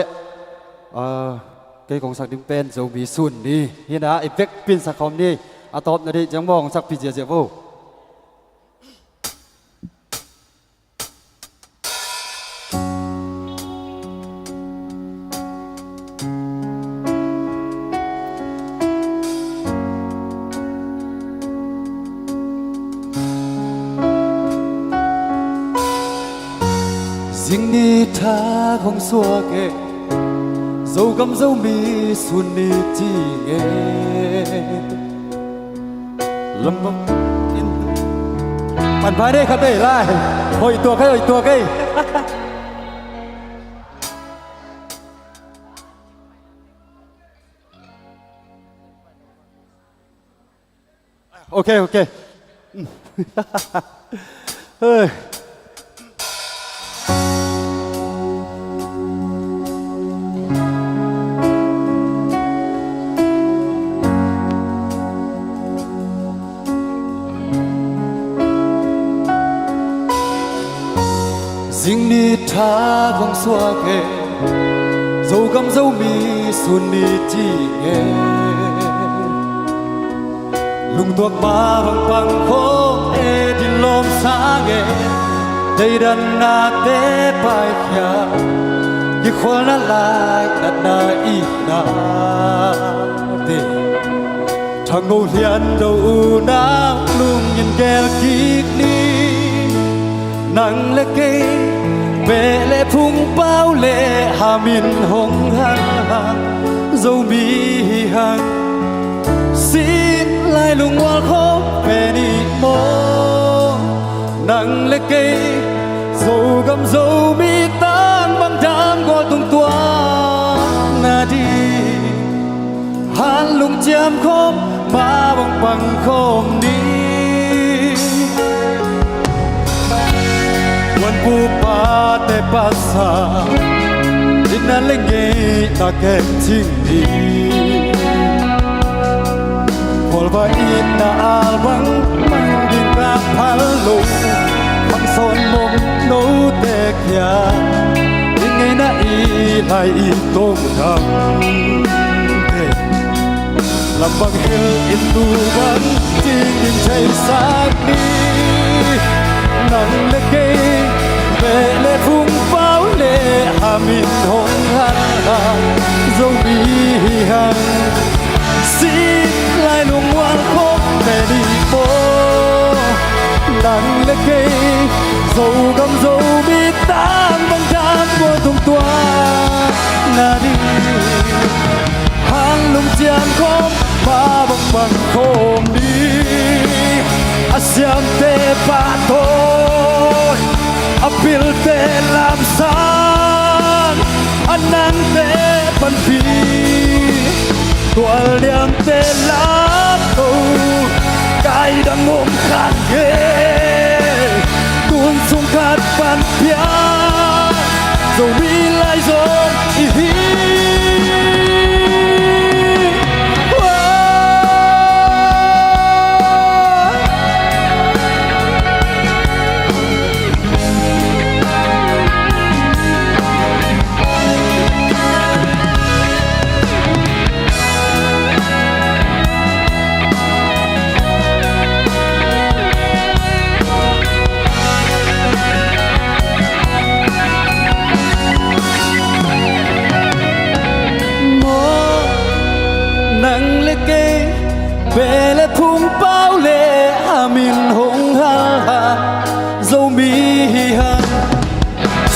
Ah, kei kong sak ding pen Zomi Sun ni hi na, i vekpi in sak khawm ni. A tawpna ding ciang maw, kong sakpih ziahziah vo. Zingni thak hong suak e, Zogam Zomi sun ni ci nge. Lam bang in pan phai dei khat dei lai. Hoih tuak ei, hoih tuak ei. Ok, ok. Hei. Zingni thak hong suak e, Zogam Zomi sun ni ci nge. Lungtuak ma bang pang khawm e, din lawm sang e, deidan nate paikhia, kikhualna laik natna i nate. Thangho lian do unau lungin gel kik ni. Nang le kei, beh le phung, pau le ham in hong hal a, Zomi hi hang. Sin lai lungmual khawm pen i maw. Nang le kei, Zogam Zomi tang bang dan gual tung tuan na ding. Han lungciam khawm, ma bang pang khawm ni. Tuanpu pate pasa, itna le ngeina kem cing ni. Khualva itna al bang mang ding ka phal lo, bang sawn mong note kia, i ngeina i lai i tong dam te. Lam bang hil in tu bang cing in theisak ni. Nang le kei, beh le phung, pau le ham in hong hal a, Zomi hi hang. Sin lai lungmual khawm pen i maw. Nang le kei, Zogam Zomi tang bang dan gual tung tuan na ding. Han lungciam khawm, ma bang pang khawm ni. A siamte pahtawi, a pilte lamsang, a nangte panpi, tual liamte lamto, kaidang om khat nge. Tun sung khat pan pia, Zomi lai zong i hi. Maw, nang le kei, beh le phung, pau le ham in hong hal a, Zomi hi hang.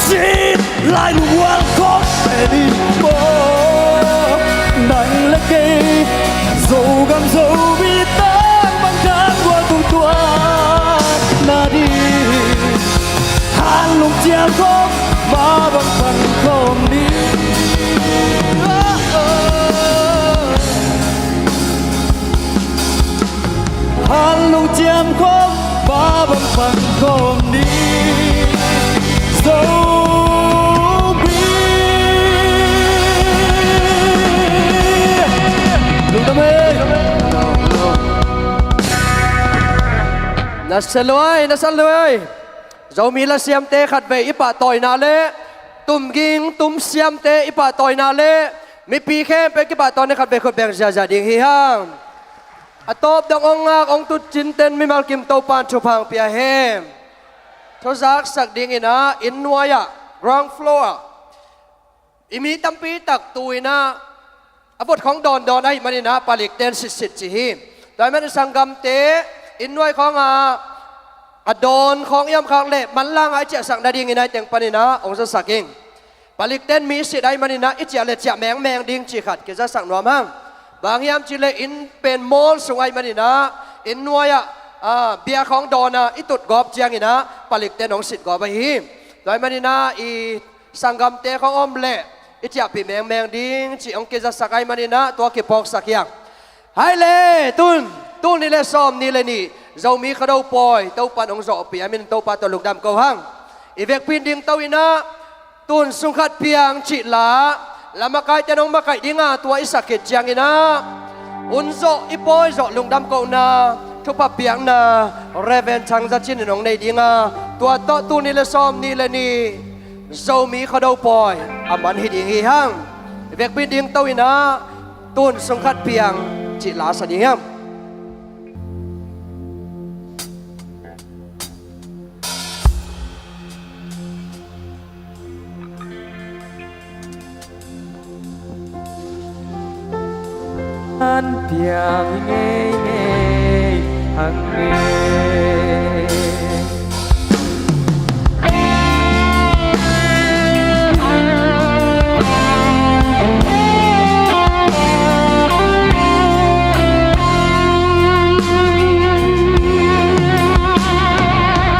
Sin lai lungmual khawm pen i maw. Nang le kei, Zogam Zomi tang bang dan gual tung tuan na ding. Han lungciam khawm, ma bang pang khawm ni. Han lungciam khawm, ma bang pang khawm ni. Zomi. Lungdam ei. Na sa luai, na sa luai. Zomi lasiamte khatvei i pahtawina le tumging tumsiamte i pahtawina le mipi khempeuh i kipahtawina khatvei khut beng ziazia ding hi hang. A tawp dong hong ngak hong tut cinten mimal kim Topan thupha hong pia hen. Thuzaksak dingin ah inn nuai-ah, ground floor-ah i mi tampi tak tu-in ah a vot khawng dawndawn ahih manin ah palik ten sitsit ci hi. Tua ahih manin sanggamte inn nuai khawngah A dawn khawng i om khak leh manlang ah i ciahsak nadingin ah i teng panin ah hong zasak ing. Palikten mi sit ahih manin ah i ciah le ciah mengmeng ding cih khat kizasak nuam hang. Bang hiam cih leh inn pen mall sung ahih manin ah inn nuai ah, ah, bia khawng dawn ah i tut gawp ciangin ah palikten hong sit gawp ahi hi. Tua ahih manin ah i sanggamte khawng om leh i ciahpih mengmeng ding cih hong kizasak ahih manin ah tua kiphawksak hi hang. Hai le, tun, tul nih le sawm nih le nih Zomi Khuado Pawi Topa'n hong zawhpih a min Topa tawh lungdam ko hang. I vekpi in ding to in ah, Tun Sung Khat Piang cih la, la makaite in hong makaih ding a, tua i sak khit ciangin ah, hun zawh i pawi zawh lungdam kohna, thupha piakna, Reverend Thang Za Cin in hong nei ding a, tua tawh tul nih le sawm nih le nih Zomi Khuado Pawi a man hi ding hi hang. I vekpi in ding to in ah, Tun Sung Khat Piang cih la sa ding hiam? An piang ngei ngei hang e.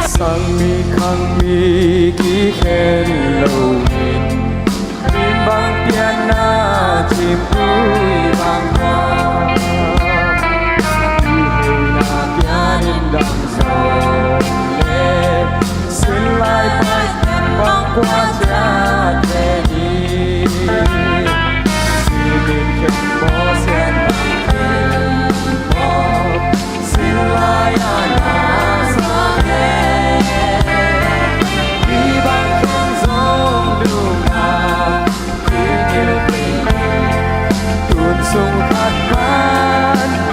Sang mi khang mi kikhen lo in, mi bang pianna cimtui bang bang, kiheina pianin dam zo le, sin lai pai bang kua ciat le ni, sinin khen maw sian bang khen maw. Sin lai-a na sang e, mi bang khang zong lungdam, i ngil kei ni. Tun Sung Khat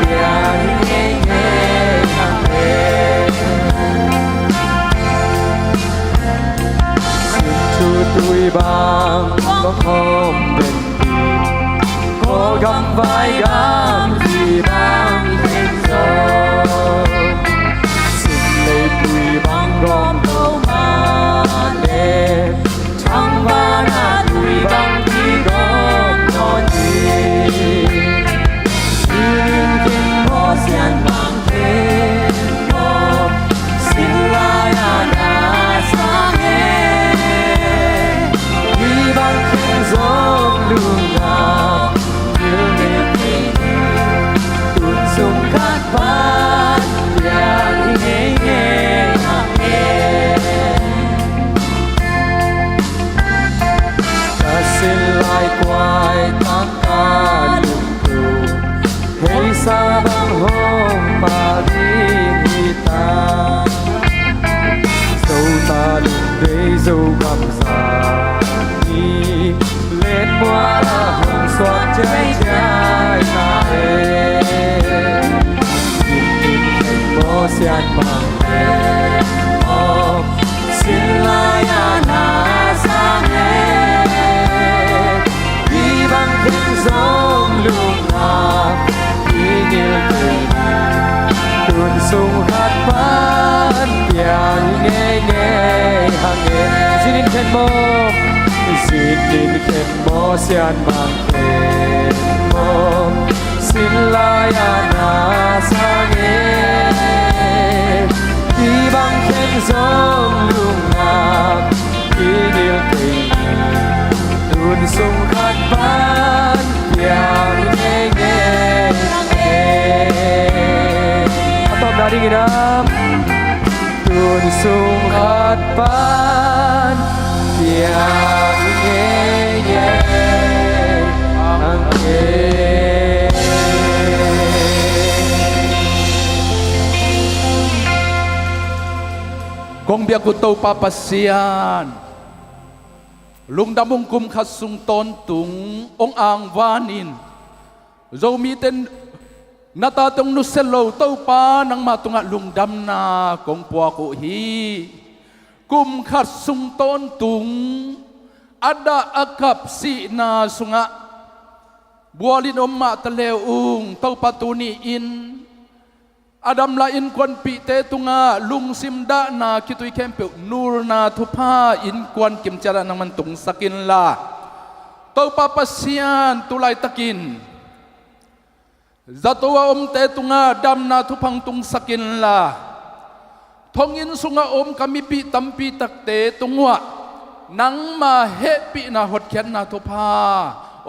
Piang ngei ngei hang e. Sin thu tui bang kong khawm den ding, Kawlgam vaigam hi bang hi zo. Sin lei tui bang gawm lo mah le, thangvana tui bang hi gawm nawn hi. Inn inn kin maw sian bang kin maw, sin lai-a na sang e. Mi bang khang zong lungdam, ngil ngei kei ni. Tun Sung Khat Piang ngei ngei hang e. Ka sin lai kuai tangka lungdam, hei sa bang hong pha ding hi ta. Zo ta lungdei Zogam za ni, len mual a hong suak ciaicia ta e. Inn inn khen maw sian bang khen maw, sin lai-a na sang e. Mi bang khang zong lungdam, i ngil kei ni. Tun Sung Khat Piang ngei ngei hang e. Sin inn khen maw, sin inn khen maw sian bang khen maw, sin lai-a na sang e. Mi bang khang zong lungdam, i ngil kei ni. Tun Sung Khat Piang ngei ngei hang e. A tawpna dingin ah, Tun Sung Khat Piang ngei ngei hang e. Kong biak uh Topa Pasian, lungdam ung. Kum khat sung tawntung hong angvanin Zomite na tate hong nusia lo Topa, nangmah tungah lungdamna kong puak uh hi. Kum khat sung tawntung a dah a kap sihna sungah bualin om mah ta le ung, Topa, tuni-in A dam lai innkuanpihte tungah lungsim dahna khitui khempeuh nulna thupha innkuan kimciat ah nangman tungsak inla, Topa Pasian, tu laitakin zato a omte tungah damna thupha hong tungsak inla, thonginn sungah om ka mipih tampi takte tungah nangma hehpihna hotkhiatna thupha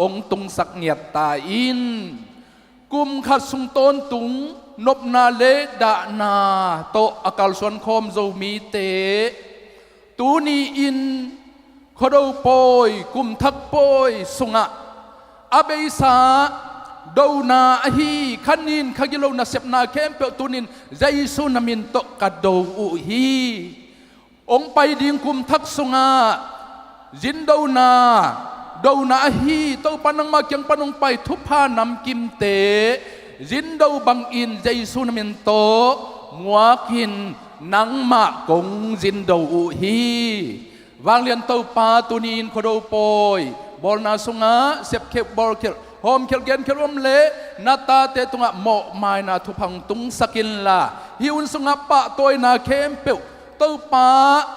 hong tungsak ngiat ta in. Kum khat sung tawntung nopna le dahna tawh a kalsuan khawm Zomite, tuni-in Khuado pawi, kum thak pawi sungah a beisa dona ahi kha nin kha gilo nasepna khempeuh tunin Jesu na min tawh ka do uh hi. Hong pai ding kum thak sungah zindona, dona ahi Topa nangma kiang pan hong pai thupha namkimte zindo bangin Jesu na min tawh muakin nangmah kong zindo uh hi. Vanglian Topa, tuni-in Khuado pawi bawlna sungah sepkhialh, bawlkhialh, hawmkhialh, genkhialh om le na tate tungah mawhmaina thupha hong tungsak inla, hih hun sungah pahtawina khempeuh Topa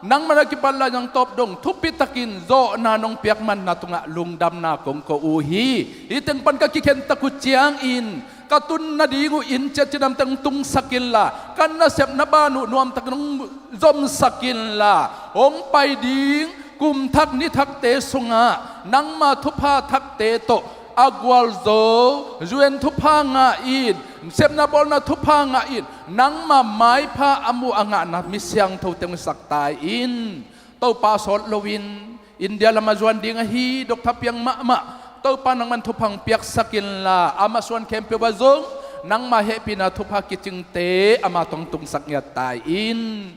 nangmah na kipat lai-in hong tawp dong thupitakin zawhna nong piak man na tungah lungdamna kong ko uh hi. Hih teng pan ka kikhen tak uh ciangin ka tun nading uh inn ciat cidamteh hong tungsak inla, ka nasepna ban uh nuamtakin hong zomsak inla, hong pai ding kum thak ni thakte sungah nangma thupha thakte tawh a gualzo, U N thupha ngah in, sepna bawlna thupha ngah in, nangma maipha a muh a ngahna mi siangthote hong hisak ta in. Topa sawt loin India lamah zuan ding ahi Doctor Piang mahmah Topa nangman thupha hong piaksak inla, a masuan khempeuh ah zong nangma hehpihna thupha kicingte ama tawh hong tungsak ngiat ta in.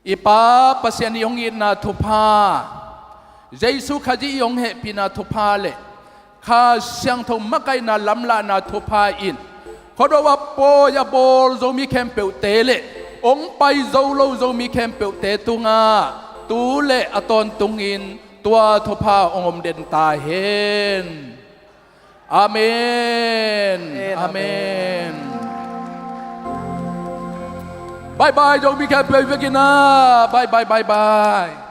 I Pa Pasian i hong itna thupha, Jesu Khazih i hong hehpihna thupha le Kha Siangtho makaihna lamlahna thupha in Khuado ah pawi a bawl Zomi khempeuhte le hong pai zo lo Zomi khempeuhte tungah tu le a tawntungin tua thupha hong om den ta hen. Amen. Amen. Amen. Bye bye Zomi khempeuh, i vekin ah. Bye bye, bye bye.